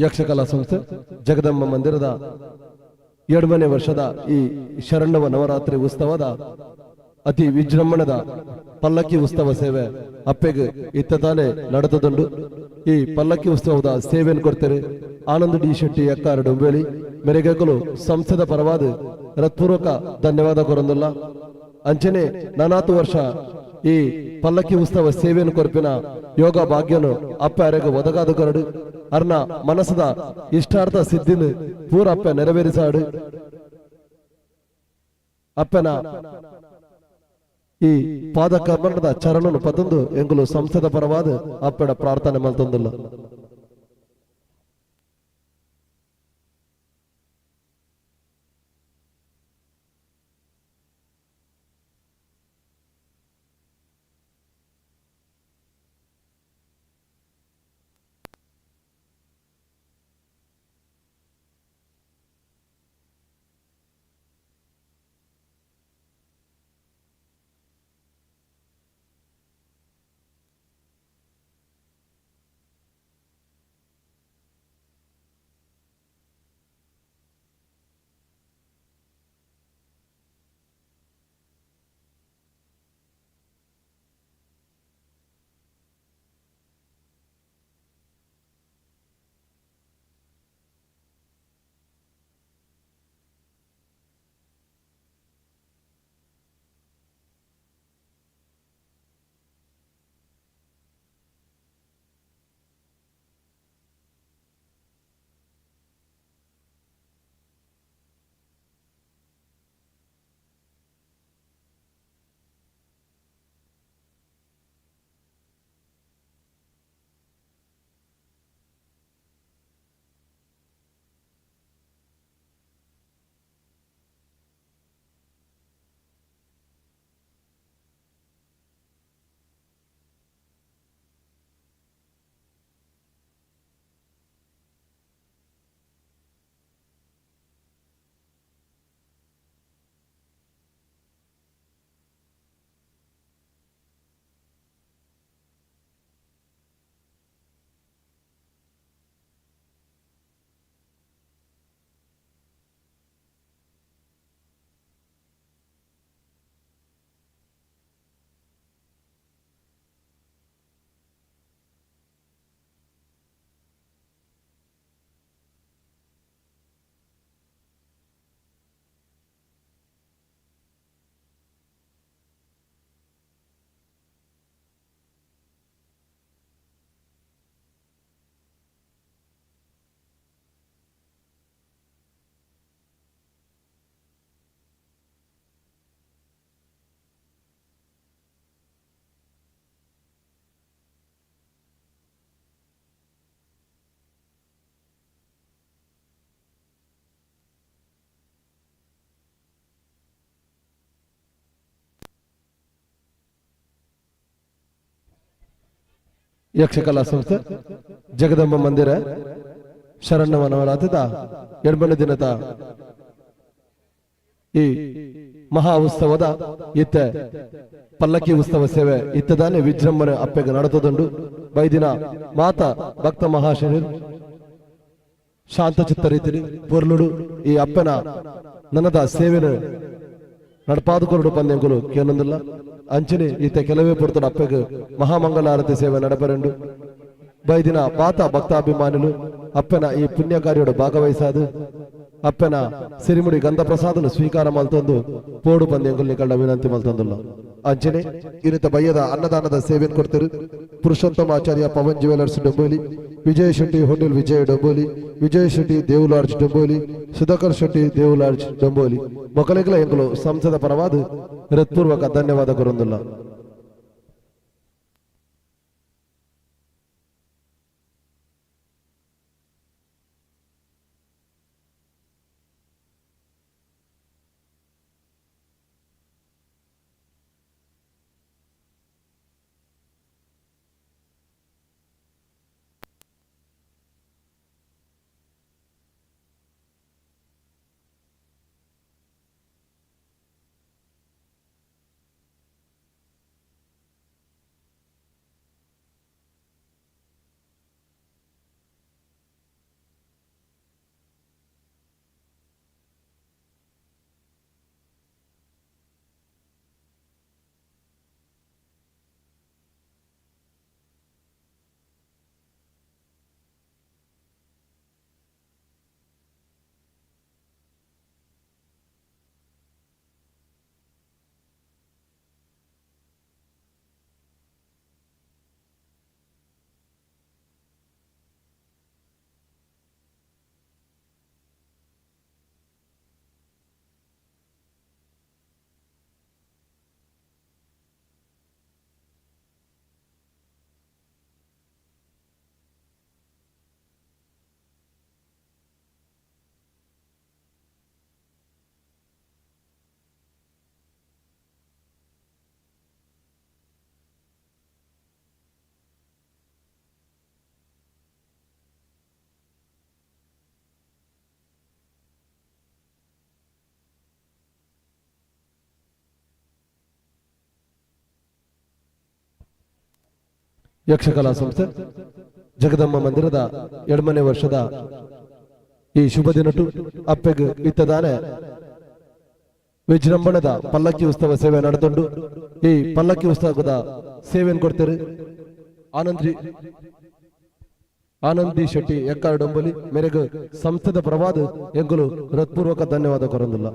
ಯಕ್ಷಕಲಾ ಸಂಸ್ಥೆ ಜಗದಂಬ ಮಂದಿರದ 7ನೇ ವರ್ಷದ ಈ ಶರಣ್ಣವ ನವರಾತ್ರಿ ಉತ್ಸವದ ಅತಿ ವಿಜೃಂಭಣದ ಪಲ್ಲಕ್ಕಿ ಉತ್ಸವ ಸೇವೆ ಅಪ್ಪೆಗೆ ಇತ್ತದಾನೆ ನಡೆದದುಂಡು. ಈ ಪಲ್ಲಕ್ಕಿ ಉತ್ಸವದ ಸೇವೆಯನ್ನು ಕೊಡ್ತಾರೆ ಆನಂದ್ ಡಿ ಶೆಟ್ಟಿ ಎಕ್ಕಾರ ಡೊಂಬೇಲಿ ಮೆರೆಗಕಲು ಸಂಸ್ಥೆದ ಪರವಾದ ಹೃತ್ಪೂರ್ವಕ ಧನ್ಯವಾದ ಕೊರಂದುಲ್ಲ. ಅಂಚನೆ ನಾನಾತು ವರ್ಷ ಈ ಪಲ್ಲಕ್ಕಿ ಉತ್ಸವ ಸೇವೆಯನ್ನು ಕೊರ್ಪಿನ ಯೋಗ ಭಾಗ್ಯನು ಅಪ್ಪ ಅರೆಗ ಒದಗಾದ ಕೊರಡು ಅರ್ನ ಮನಸ್ಸದ ಇಷ್ಟಾರ್ಥ ಸಿದ್ಧಿನ ಪೂರ ಅಪ್ಪ ನೆರವೇರಿಸಾಡು. ಅಪ್ಪನ ಈ ಪಾದ ಕರ್ಮದ ಚರಣನು ಪತಂದು ಎಂಗುಲು ಸಂಸ್ಥೆದ ಪರವಾದ ಅಪ್ಪಡ ಪ್ರಾರ್ಥನೆ ಮಲ್ತಂದುಲ್ಲ. ಯಕ್ಷಕಲಾ ಸಂಸ್ಥೆ ಜಗದಂಬ ಮಂದಿರ ಶರಣ್ಣವ ನವರಾತ್ರಿದ 8ನೇ ದಿನದ ಈ ಮಹಾ ಉತ್ಸವದ ಇತ್ತ ಪಲ್ಲಕ್ಕಿ ಉತ್ಸವ ಸೇವೆ ಇತ್ತದಾನೆ ವಿಜೃಂಭಣೆ ಅಪ್ಪೆಗೆ ನಡೆದುದುಂಡು. ಬೈದಿನ ಮಾತಾ ಭಕ್ತ ಮಹಾಶಯರು ಶಾಂತ ಚಿತ್ತ ರೀತಿಲಿ ಪೊರ್ಲುಡು ಈ ಅಪ್ಪನ ನನ್ನದ ಸೇವೆನ ನಡಪಾದುಕೊರಡು ಪಂದ್ಯಂಗುಲು ಕೇನೊಂದಿಲ್ಲ. ಅಂಚನೆ ಈತ ಕೆಲವೇ ಪುರ್ತದ ಅಪ್ಪೆಗೆ ಮಹಾಮಂಗಲಾರತಿ ಸೇವೆ ನಡಪರೆಂಡು. ಬೈದಿನ ಮಾತಾ ಭಕ್ತಾಭಿಮಾನುಲು ಅಪ್ಪನ ಈ ಪುಣ್ಯ ಕಾರ್ಯಡು ಭಾಗವಹಿಸಾದು ಅಪ್ಪನ ಸಿರಿಮುಡಿ ಗಂಧ ಪ್ರಸಾದನು ಸ್ವೀಕಾರ ಮಲ್ತೊಂದು ಪೋಡು ಪಂದ್ಯಂಗುಲ್ ನಿಕಲ್ಡ ವಿನಂತಿ ಮಲ್ತೊಂದುಲ್ಲ. ಅಂಚನೆ ಇನಿತ ಬಯ್ಯದ ಅನ್ನದಾನದ ಸೇವೆಯನ್ನು ಕೊಡ್ತಿರು ಪುರುಷೋತ್ತಮ ಆಚಾರ್ಯ ಪವನ್ ಜ್ಯುವೆಲರ್ಸ್ ಡೊಂಬೋಲಿ, ವಿಜಯ ಶೆಟ್ಟಿ ಹೋಟೆಲ್ ವಿಜಯ ಡೊಂಬೋಲಿ, ವಿಜಯ ಶೆಟ್ಟಿ ದೇವ್ ಲಾಡ್ಜ್ ಡೊಂಬೋಲಿ, ಸುಧಾಕರ್ ಶೆಟ್ಟಿ ದೇವ್ ಲಾಡ್ಜ್ ಡೊಂಬೋಲಿ ಮೊಕಲೆಗಳ ಎಂಗುಲು ಸಂಸದ ಪರವಾದ ಹೃತ್ಪೂರ್ವಕ ಧನ್ಯವಾದ ಕೊರೊಂದುಲ್ಲ. ಯಕ್ಷಕಲಾ ಸಂಸ್ಥೆ ಜಗದಂಬ ಮಂದಿರದ 2ನೇ ವರ್ಷದ ಈ ಶುಭ ದಿನಟು ಅಪ್ಪೆಗ್ ಇತ್ತದಾನೆ ವಿಜೃಂಭಣದ ಪಲ್ಲಕ್ಕಿ ಉತ್ಸವ ಸೇವೆ ನಡೆದುಂಡು. ಈ ಪಲ್ಲಕ್ಕಿ ಉತ್ಸವದ ಸೇವೆಯನ್ನು ಕೊಡ್ತಾರೆ ಆನಂದಿ ಶೆಟ್ಟಿ ಎಕ್ಕಾರ್ ಡೊಂಬಲಿ ಮೇರೆಗೆ ಸಂಸ್ಥೆದ ಪರವಾದ ಎಂಗುಲು ಹೃತ್ಪೂರ್ವಕ ಧನ್ಯವಾದ ಕೊರಂದಿಲ್ಲ.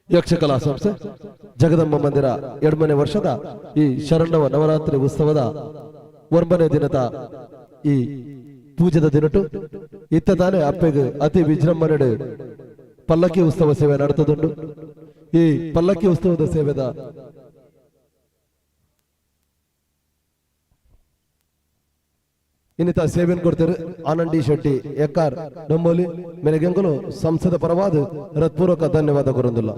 ಯಕ್ಷಕಲಾ ಸಂಸ್ಥೆ ಜಗದಂಬ ಮಂದಿರ 2ನೇ ವರ್ಷದ ಈ ಶರಣ್ಣವ ನವರಾತ್ರಿ ಉತ್ಸವದ 9ನೇ ದಿನದ ಈ ಪೂಜೆದ ದಿನಟು ಇತ್ತದಾನೆ ಅಪ್ಪೆಗೆ ಅತಿ ವಿಜೃಂಭಣೆ ಪಲ್ಲಕ್ಕಿ ಉತ್ಸವ ಸೇವೆ ನಡೆತದುಂಡು. ಈ ಪಲ್ಲಕ್ಕಿ ಉತ್ಸವದ ಸೇವೆದ ಇನ್ನಿತ ಸೇವೆಯನ್ನು ಕೊಡ್ತಾರೆ ಆನಂದಿ ಶೆಟ್ಟಿ ಎಕ್ಕಾರ್ ಡೊಂಬೋಲಿ ಮೇರೆಗೆಂಗುಲು ಸಂಸದ ಪರವಾದ ಹೃತ್ಪೂರ್ವಕ ಧನ್ಯವಾದ ಕೊರಂದಿಲ್ಲ.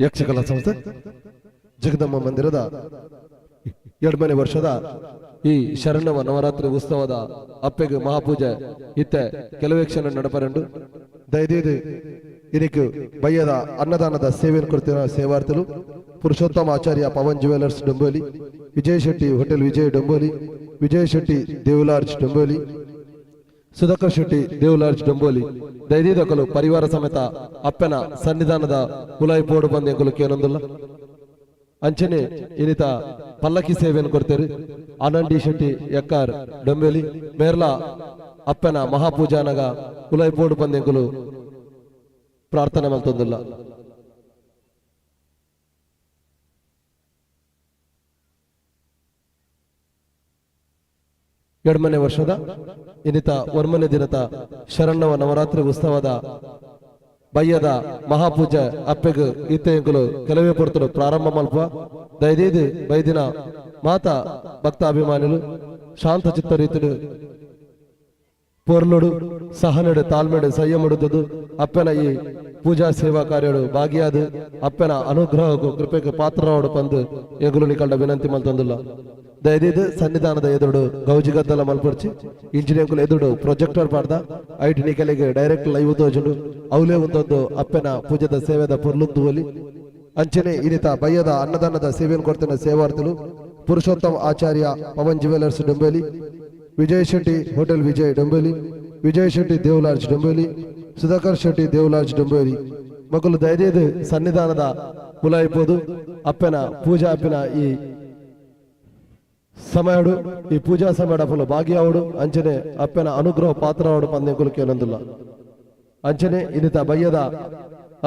ಯಕ್ಷಕಲಾ ಸಂಸ್ಥೆ ಜಗದಮ್ಮ ಮಂದಿರದ ಎರಡನೇ ವರ್ಷದ ಈ ಶರಣವ ನವರಾತ್ರಿ ಉತ್ಸವದ ಅಪ್ಪೆಗೆ ಮಹಾಪೂಜೆ ಇತ್ತೆ ಕೆಲವೇ ಕ್ಷಣ ನಡಪರಂಡು. ದಯದೀದು ಇದಕ್ಕೆ ಬಯ್ಯದ ಅನ್ನದಾನದ ಸೇವೆಯನ್ನು ಕೊಡ್ತಿರುವ ಸೇವಾರ್ಥಿಗಳು Purushottama Acharya Pavan jewellers Dombivli, Vijay Shetty hotel Vijay Dombivli, Vijay Shetty Devlodge Dombivli, Sudhakar Shetty Devlodge Dombivli. ದೈದೀದಕಲು ಪರಿವಾರ ಸಮೇತ ಅಪ್ಪನ ಸನ್ನಿಧಾನದ ಕುಲಾಯಿ ಪೋಡು ಬಂದ ಎಂಕುಲು ಕೇನೊಂದುಲ್ಲ. ಅಂಚನೆ ಇನಿತ ಪಲ್ಲಕ್ಕಿ ಸೇವೆಯನ್ನು ಕೊಡ್ತೇವೆ ಆನಂದಿ ಶೆಟ್ಟಿ ಎಕ್ಕಾರ್ ಡೊಂಬೇಲಿ ಮೇರ್ಲಾ ಅಪ್ಪನ ಮಹಾಪೂಜಾನಗ ಕುಲಾಯಿ ಪೋಡು ಬಂದೆಂಕುಲು ಪ್ರಾರ್ಥನೆ ಮಲ್ತೊಂದುಲ್ಲ. ಎರಡನೇ ವರ್ಷದ ಇನ್ನಿತ ಒರ್ಮನೆ ದಿನದ ಶರಣ್ಣವ ನವರಾತ್ರಿ ಉತ್ಸವದ ಬಯ್ಯದ ಮಹಾಪೂಜೆ ಅಪ್ಪೆಗ್ ಇತ್ತೆಂಕುಲು ಕೆಲವೇ ಪೊರ್ತುಡು ಪ್ರಾರಂಭ ಮಲ್ಪ. ದಯದೀದು ಬೈದಿನ ಮಾತಾ ಭಕ್ತಾಭಿಮಾನಿಲು ಶಾಂತ ಚಿತ್ತ ರೀತಿಡು ಪೊರ್ಲುಡು ಸಹನಡು ತಾಳ್ಮೆಡು ಸಂಯಮಡುತ್ತದು ಅಪ್ಪನ ಈ ಪೂಜಾ ಸೇವಾ ಕಾರ್ಯಡು ಭಾಗಿಯಾದ ಅಪ್ಪನ ಅನುಗ್ರಹಕ್ಕೂ ಕೃಪೆಗೆ ಪಾತ್ರವಾಡು ಪಂದು ಎಂಗುಲು ನಿಕಂಡ ವಿನಂತಿ ಮಲ್ತೊಂದುಲ್ಲ. ದಯದೀದು ಸನ್ನಿಧಾನದ ಎದುರು ಗೌಜಿಗದ್ದಲ ಮಲ್ಪರ್ಚಿ ಇಂಜಿನಿಯರ್ಗಳು ಎದುರು ಪ್ರೊಜೆಕ್ಟರ್ ಪಾಡ್ದ ಐಟ್ ನಿಕಲಿಗೆ ಡೈರೆಕ್ಟ್ ಲೈವ್ ತೋಜುಂಡು ಅವಲೇ ಒಂದೊಂದು ಅಪ್ಪನ ಪೂಜದ ಸೇವೆದ ಪೊರ್ಲುಂದುವಲಿ. ಅಂಚನೆ ಇನಿತ ಬಯ್ಯದ ಅನ್ನದಾನದ ಸೇವೆಯನ್ನು ಕೊಡ್ತಿನ ಸೇವಾರ್ಥಿಗಳು Purushottama Acharya Pavan jewellers Dombivli, Vijay Shetty hotel Vijay Dombivli, Vijay Shetty Devlodge Dombivli, Sudhakar Shetty Devlodge Dombivli. ಮಕ್ಕಳು ಧೈರ್ಯದ ಸನ್ನಿಧಾನದ ಮುಲಾಯಿಪೋದು ಅಪ್ಪನ ಪೂಜಾ ಅಪ್ಪಿನ ಈ ಸಮಯಡು ಈ ಪೂಜಾ ಸಮಯಡ ಫಲ ಭಾಗಿಯಾವಡು ಅಂಚನೆ ಅಪ್ಪನ ಅನುಗ್ರಹ ಪಾತ್ರವಾಡು ಪಂದ್ಯಂಕುಲು ಕೇಳೊಂದಿಲ್ಲ. ಅಂಚನೆ ಇನ್ನಿತ ಬಯ್ಯದ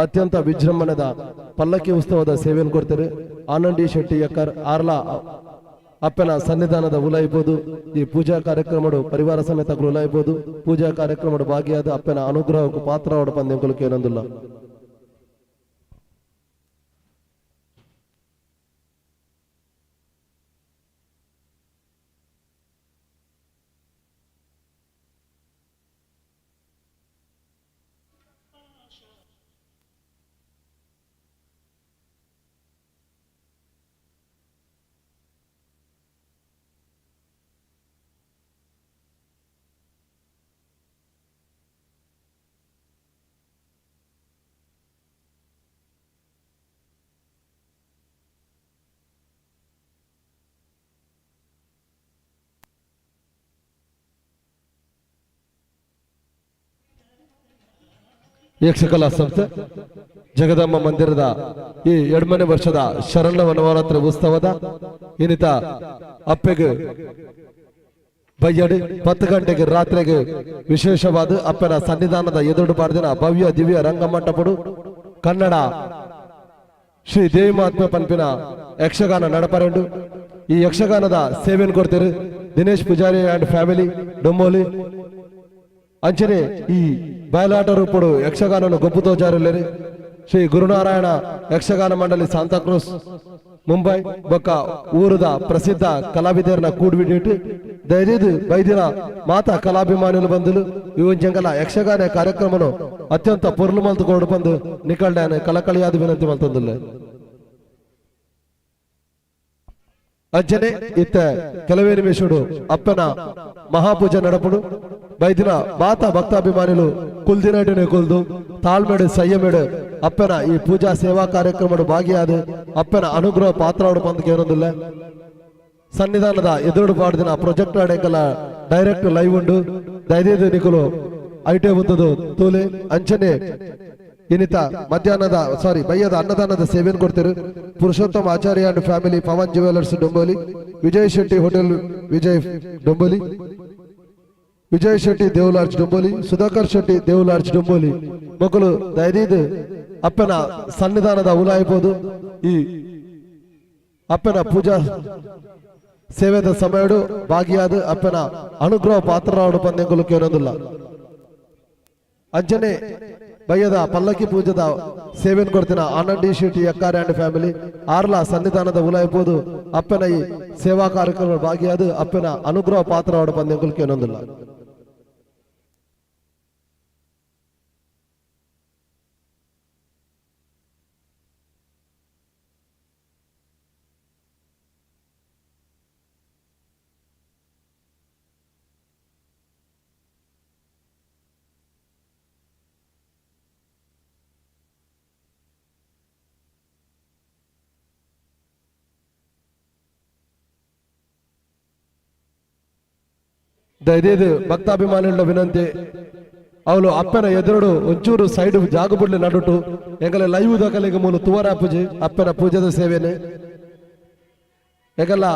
ಅತ್ಯಂತ ವಿಜೃಂಭಣೆದ ಪಲ್ಲಕ್ಕಿ ಉತ್ಸವದ ಸೇವೆಯನ್ನು ಕೊಡ್ತಾರೆ ಆನಂದಿ ಶೆಟ್ಟಿ ಯಕ್ಕರ್ ಆರ್ಲಾ ಅಪ್ಪನ ಸನ್ನಿಧಾನದ ಉಲಾಯಿಬೋದು ಈ ಪೂಜಾ ಕಾರ್ಯಕ್ರಮಡು ಪರಿವಾರ ಸಮೇತ ಉಲಾಯಿಬೋದು ಪೂಜಾ ಕಾರ್ಯಕ್ರಮಡು ಭಾಗಿಯಾದ ಅಪ್ಪನ ಅನುಗ್ರಹಕ್ಕೂ ಪಾತ್ರವಾಡು ಪಂದ್ಯಂಕುಲು ಕೇಳೊಂದಿಲ್ಲ. ಯಕ್ಷಕಲಾ ಸಂಸ್ಥೆ ಜಗದಾಂಬ ಮಂದಿರದ ಈ ಎರಡನೇ ವರ್ಷದ ಶರಣ ನವರಾತ್ರಿ ಉತ್ಸವದ ಇನ್ನಿತ ಅಪ್ಪೆಗೆ ಬಯ್ಯಡಿ 10 ಗಂಟೆಗೆ ರಾತ್ರಿಗೆ ವಿಶೇಷವಾದ ಅಪ್ಪನ ಸನ್ನಿಧಾನದ ಎದುರು ಪಾಡ್ದಿನ ಭವ್ಯ ದಿವ್ಯ ರಂಗಮಂಟಪಡು ಕನ್ನಡ ಶ್ರೀ ದೇವಿ ಮಹಾತ್ಮ ಪನ್ಪಿನ ಯಕ್ಷಗಾನ ನಡಪರೆಂಡು. ಈ ಯಕ್ಷಗಾನದ ಸೇವೆಯನ್ನು ಕೊಡ್ತೀರಿ ದಿನೇಶ್ ಪೂಜಾರಿ ಅಂಡ್ ಫ್ಯಾಮಿಲಿ ಡೊಂಬೋಲಿ. ಅಂಚನೆ ಈ ಬಯಲಾಟ ರೂಪಡು ಯಕ್ಷಗಾನನು ಗೊಬ್ಬು ತೋಜಾರುಲ್ಲೇರಿ ಶ್ರೀ ಗುರುನಾರಾಯಣ ಯಕ್ಷಗಾನ ಮಂಡಳಿ ಸಾಂತಾಕ್ರೂಸ್ ಮುಂಬೈ ಬೊಕ್ಕ ಊರದ ಪ್ರಸಿದ್ಧ ಕಲಾವಿದರನ್ನ ಕೂಡ್ಬಿಟ್ಟು ಧೈರ್ಯದ ಬೈದಿನ ಮಾತಾ ಕಲಾಭಿಮಾನಿಲು ಬಂದಲು ಇವನ್ ಜಂಗಲ ಯಕ್ಷಗಾನ ಕಾರ್ಯಕ್ರಮನು ಅತ್ಯಂತ ಪೊರ್ಲು ಮಲ್ತು ಕೊಡು ಬಂದು ನಿಕಲ್ಡ್ಯಾನ ಕಲಕಳಿಯಾದ ವಿನಂತಿ ಮಲ್ತಂದುಲ್ಲ. ಅಂಚನೆ ಇತ್ತ ಕೆಲವೇ ನಿಮಿಷಡು ಅಪ್ಪನ ಮಹಾಪೂಜೆ ನಡಪಡು ಬೈದಿನ ಮಾತಾ ಭಕ್ತಾಭಿಮಾನಿಲು ಕುಲ್ದಿನಟನೆ ಕುಲ್ದು ತಾಳ್ಮೆಡು ಸಂಯಮೆಡು ಅಪ್ಪನ ಈ ಪೂಜಾ ಸೇವಾ ಕಾರ್ಯಕ್ರಮಡು ಭಾಗಿಯಾದ ಅಪ್ಪನ ಅನುಗ್ರಹ ಪಾತ್ರವಾಡು ಬಂದು ಕೇಳೊಂದಿಲ್ಲ. ಸನ್ನಿಧಾನದ ಎದುರು ಪಾಡ್ದಿನ ಪ್ರೊಜೆಕ್ಟ್ ಅಡೆಂಕಲ ಡೈರೆಕ್ಟ್ ಲೈವ್ ಉಂಡು ದಯದೀದು ನಿಕುಲು ಐಟೆ ಬಂದದು ತೂಲೆ. ಅಂಚನೆ ಇನ್ನಿತ ಮಧ್ಯಾಹ್ನದ ಸಾರಿ ಬಯ್ಯದ ಅನ್ನದಾನದ ಸೇವೆಯನ್ನು ಕೊಡ್ತೀರು Purushottama Acharya and family Pavan jewellers Dombivli, Vijay Shetty hotel Vijay Dombivli, Vijay Shetty Devlodge Dombivli, Sudhakar Shetty Devlodge Dombivli. ಮಕ್ಕಳು ದಯದೀದು ಅಪ್ಪನ ಸನ್ನಿಧಾನದ ಉಲಾಯಿಬೋದು ಈ ಅಪ್ಪನ ಪೂಜಾ ಸೇವೆದ ಸಮಯಡು ಭಾಗಿಯಾದ ಅಪ್ಪನ ಅನುಗ್ರಹ ಪಾತ್ರರಾಡು ಪಂದ್ಯಗಳು ಕೇಳೊಂದಿಲ್ಲ. ಅಂಚನೆ ಬಯ್ಯದ ಪಲ್ಲಕ್ಕಿ ಪೂಜದ ಸೇವೆಯನ್ನು ಕೊಡ್ತಿನ ಆನಂದಿ ಶೆಟ್ಟಿ ಎಕ್ಕಾರ್ ಅಂಡ್ ಫ್ಯಾಮಿಲಿ ಆರ್ಲಾ ಸನ್ನಿಧಾನದ ಉಲಾಯಿಬೋದು ಅಪ್ಪನ ಈ ಸೇವಾ ಕಾರ್ಯಕ್ರಮ ಭಾಗಿಯಾದ ಅಪ್ಪನ ಅನುಗ್ರಹ ಪಾತ್ರವಾಡು ಪಂದ್ಯಗಳು ಕೇಳೊಂದಿಲ್ಲ. ದಯದೇದು ಭಕ್ತಾಭಿಮಾನಿಗಳ ವಿನಂತಿ, ಅವಳು ಅಪ್ಪನ ಎದುರುಡು ಒಂಚೂರು ಸೈಡ್ ಜಾಗ ಬುಡ್ಲೆ ನಡುಟು ಎಂಗಲ ಲೈವ್ ದಕಲಿಗೆ ಮೂಲು ತುವರ ಪೂಜೆ ಅಪ್ಪನ ಪೂಜೆದ ಸೇವೆನೆ. ಎಂಗಲ್ಲ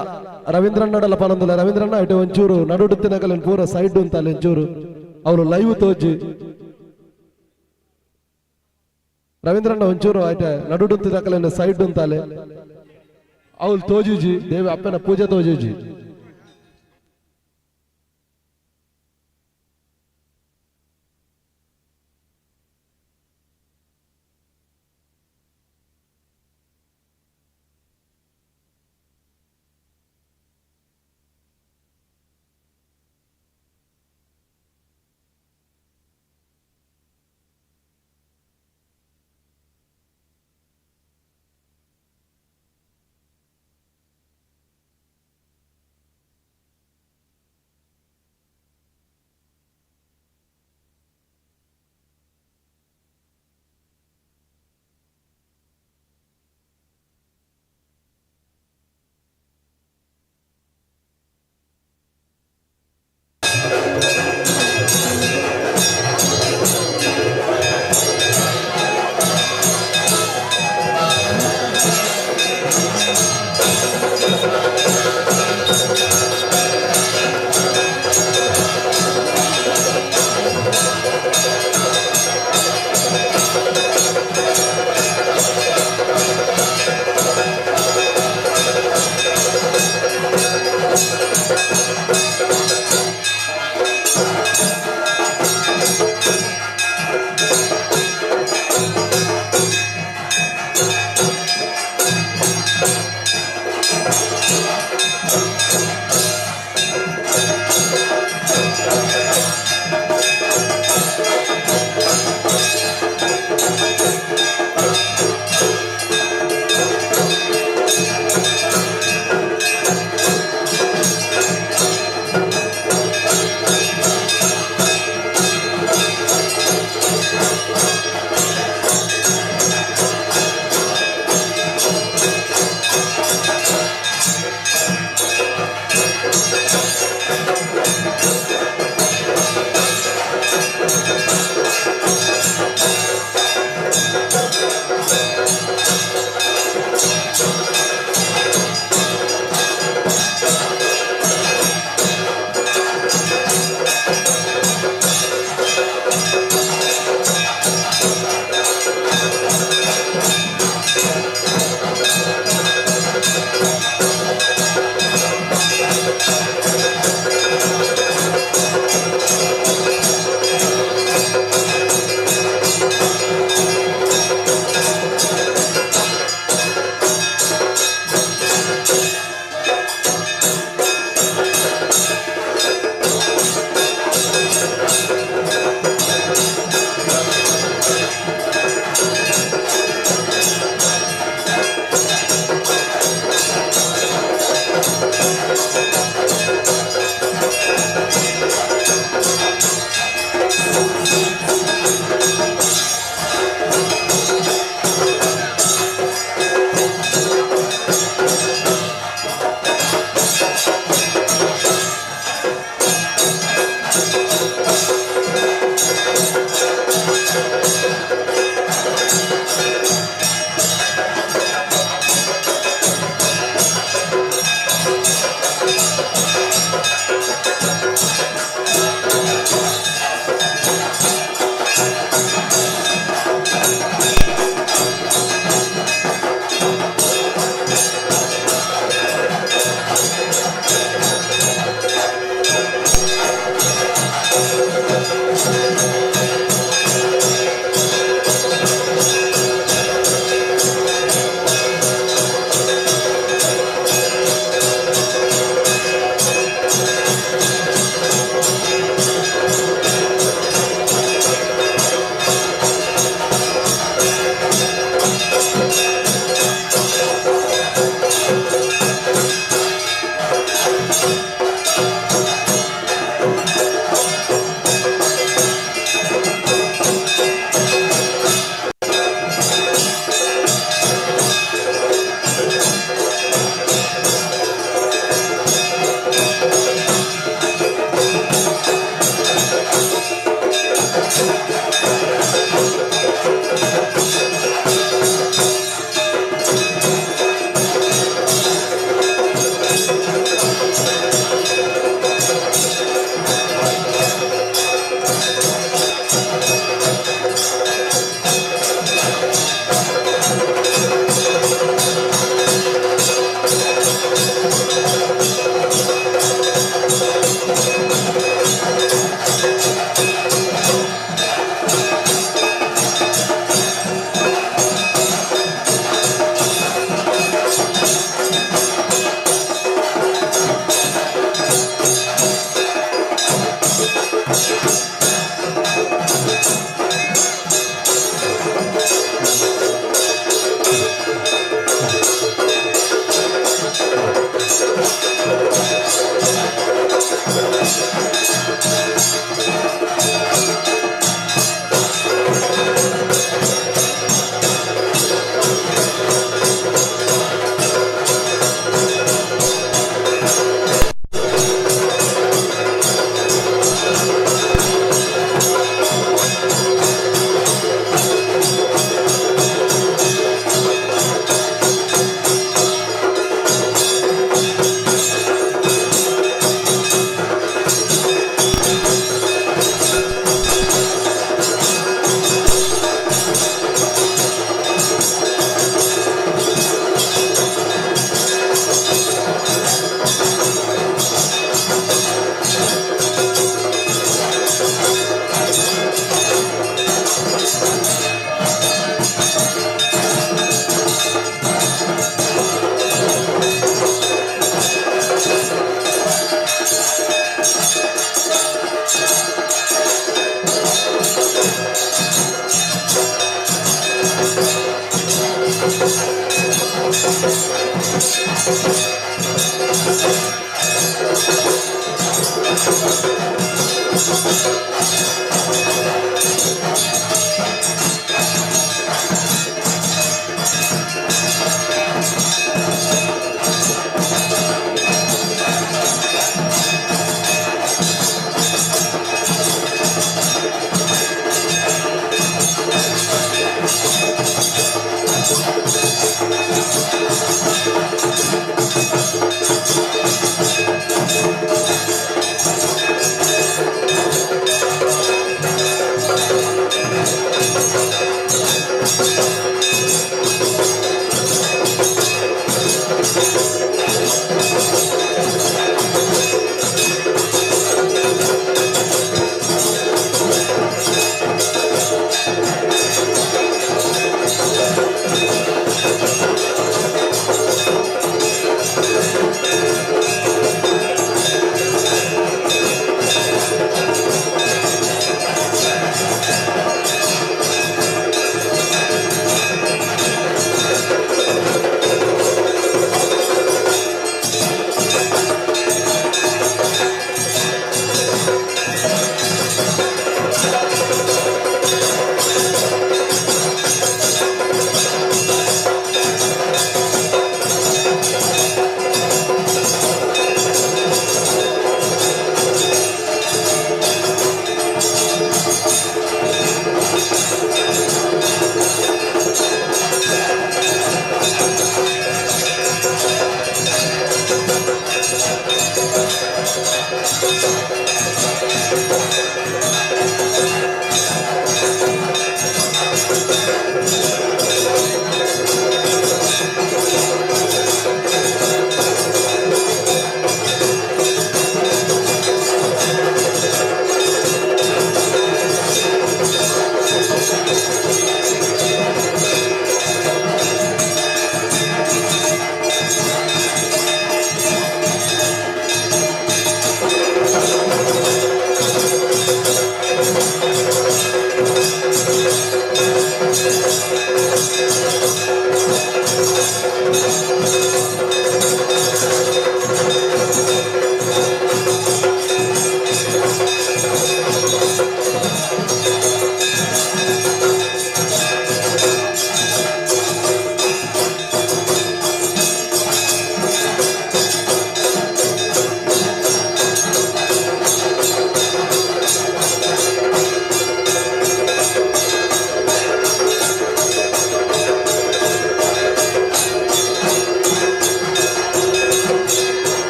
ರವೀಂದ್ರಣ್ಣಡಲ ಪನೊಂದುಲ್ಲ, ರವೀಂದ್ರಣ್ಣ ಇಟ್ಟು ಒಂಚೂರು ನಡುಡುತ್ತಿನಕಲೆ ಪೂರ ಸೈಡ್ ಉಂತಲ್ಲ ಒಂಚೂರು ಅವಳು ಲೈವ್ ತೋಜಿ. ರವೀಂದ್ರಣ್ಣ ಒಂಚೂರು ಆಯ್ತ ನಡುಡುತ್ತಿನಕಲೆ ಸೈಡ್ ಉಂತಾಲೆ ಅವಳು ತೋಜುಜಿ, ದೇವಿ ಅಪ್ಪನ ಪೂಜೆ ತೋಜುಜಿ.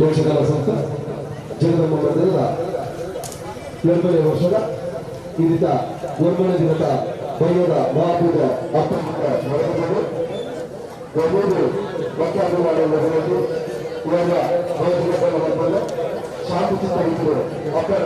ಯಕ್ಷಗಾನ ಸಂಸ್ಥೆ ಜಗದಮ್ಮ ಮಂದಿರದ 2ನೇ ವರ್ಷದ ಇದೀಗ 1ನೇ ದಿನದ ಬೈಯದ ಮಹಾಪೂಜೆ ನಡೆದುಕೊಂಡು ಶಾಂತಿ ಚಿತ್ತ ಅಪ್ಪನ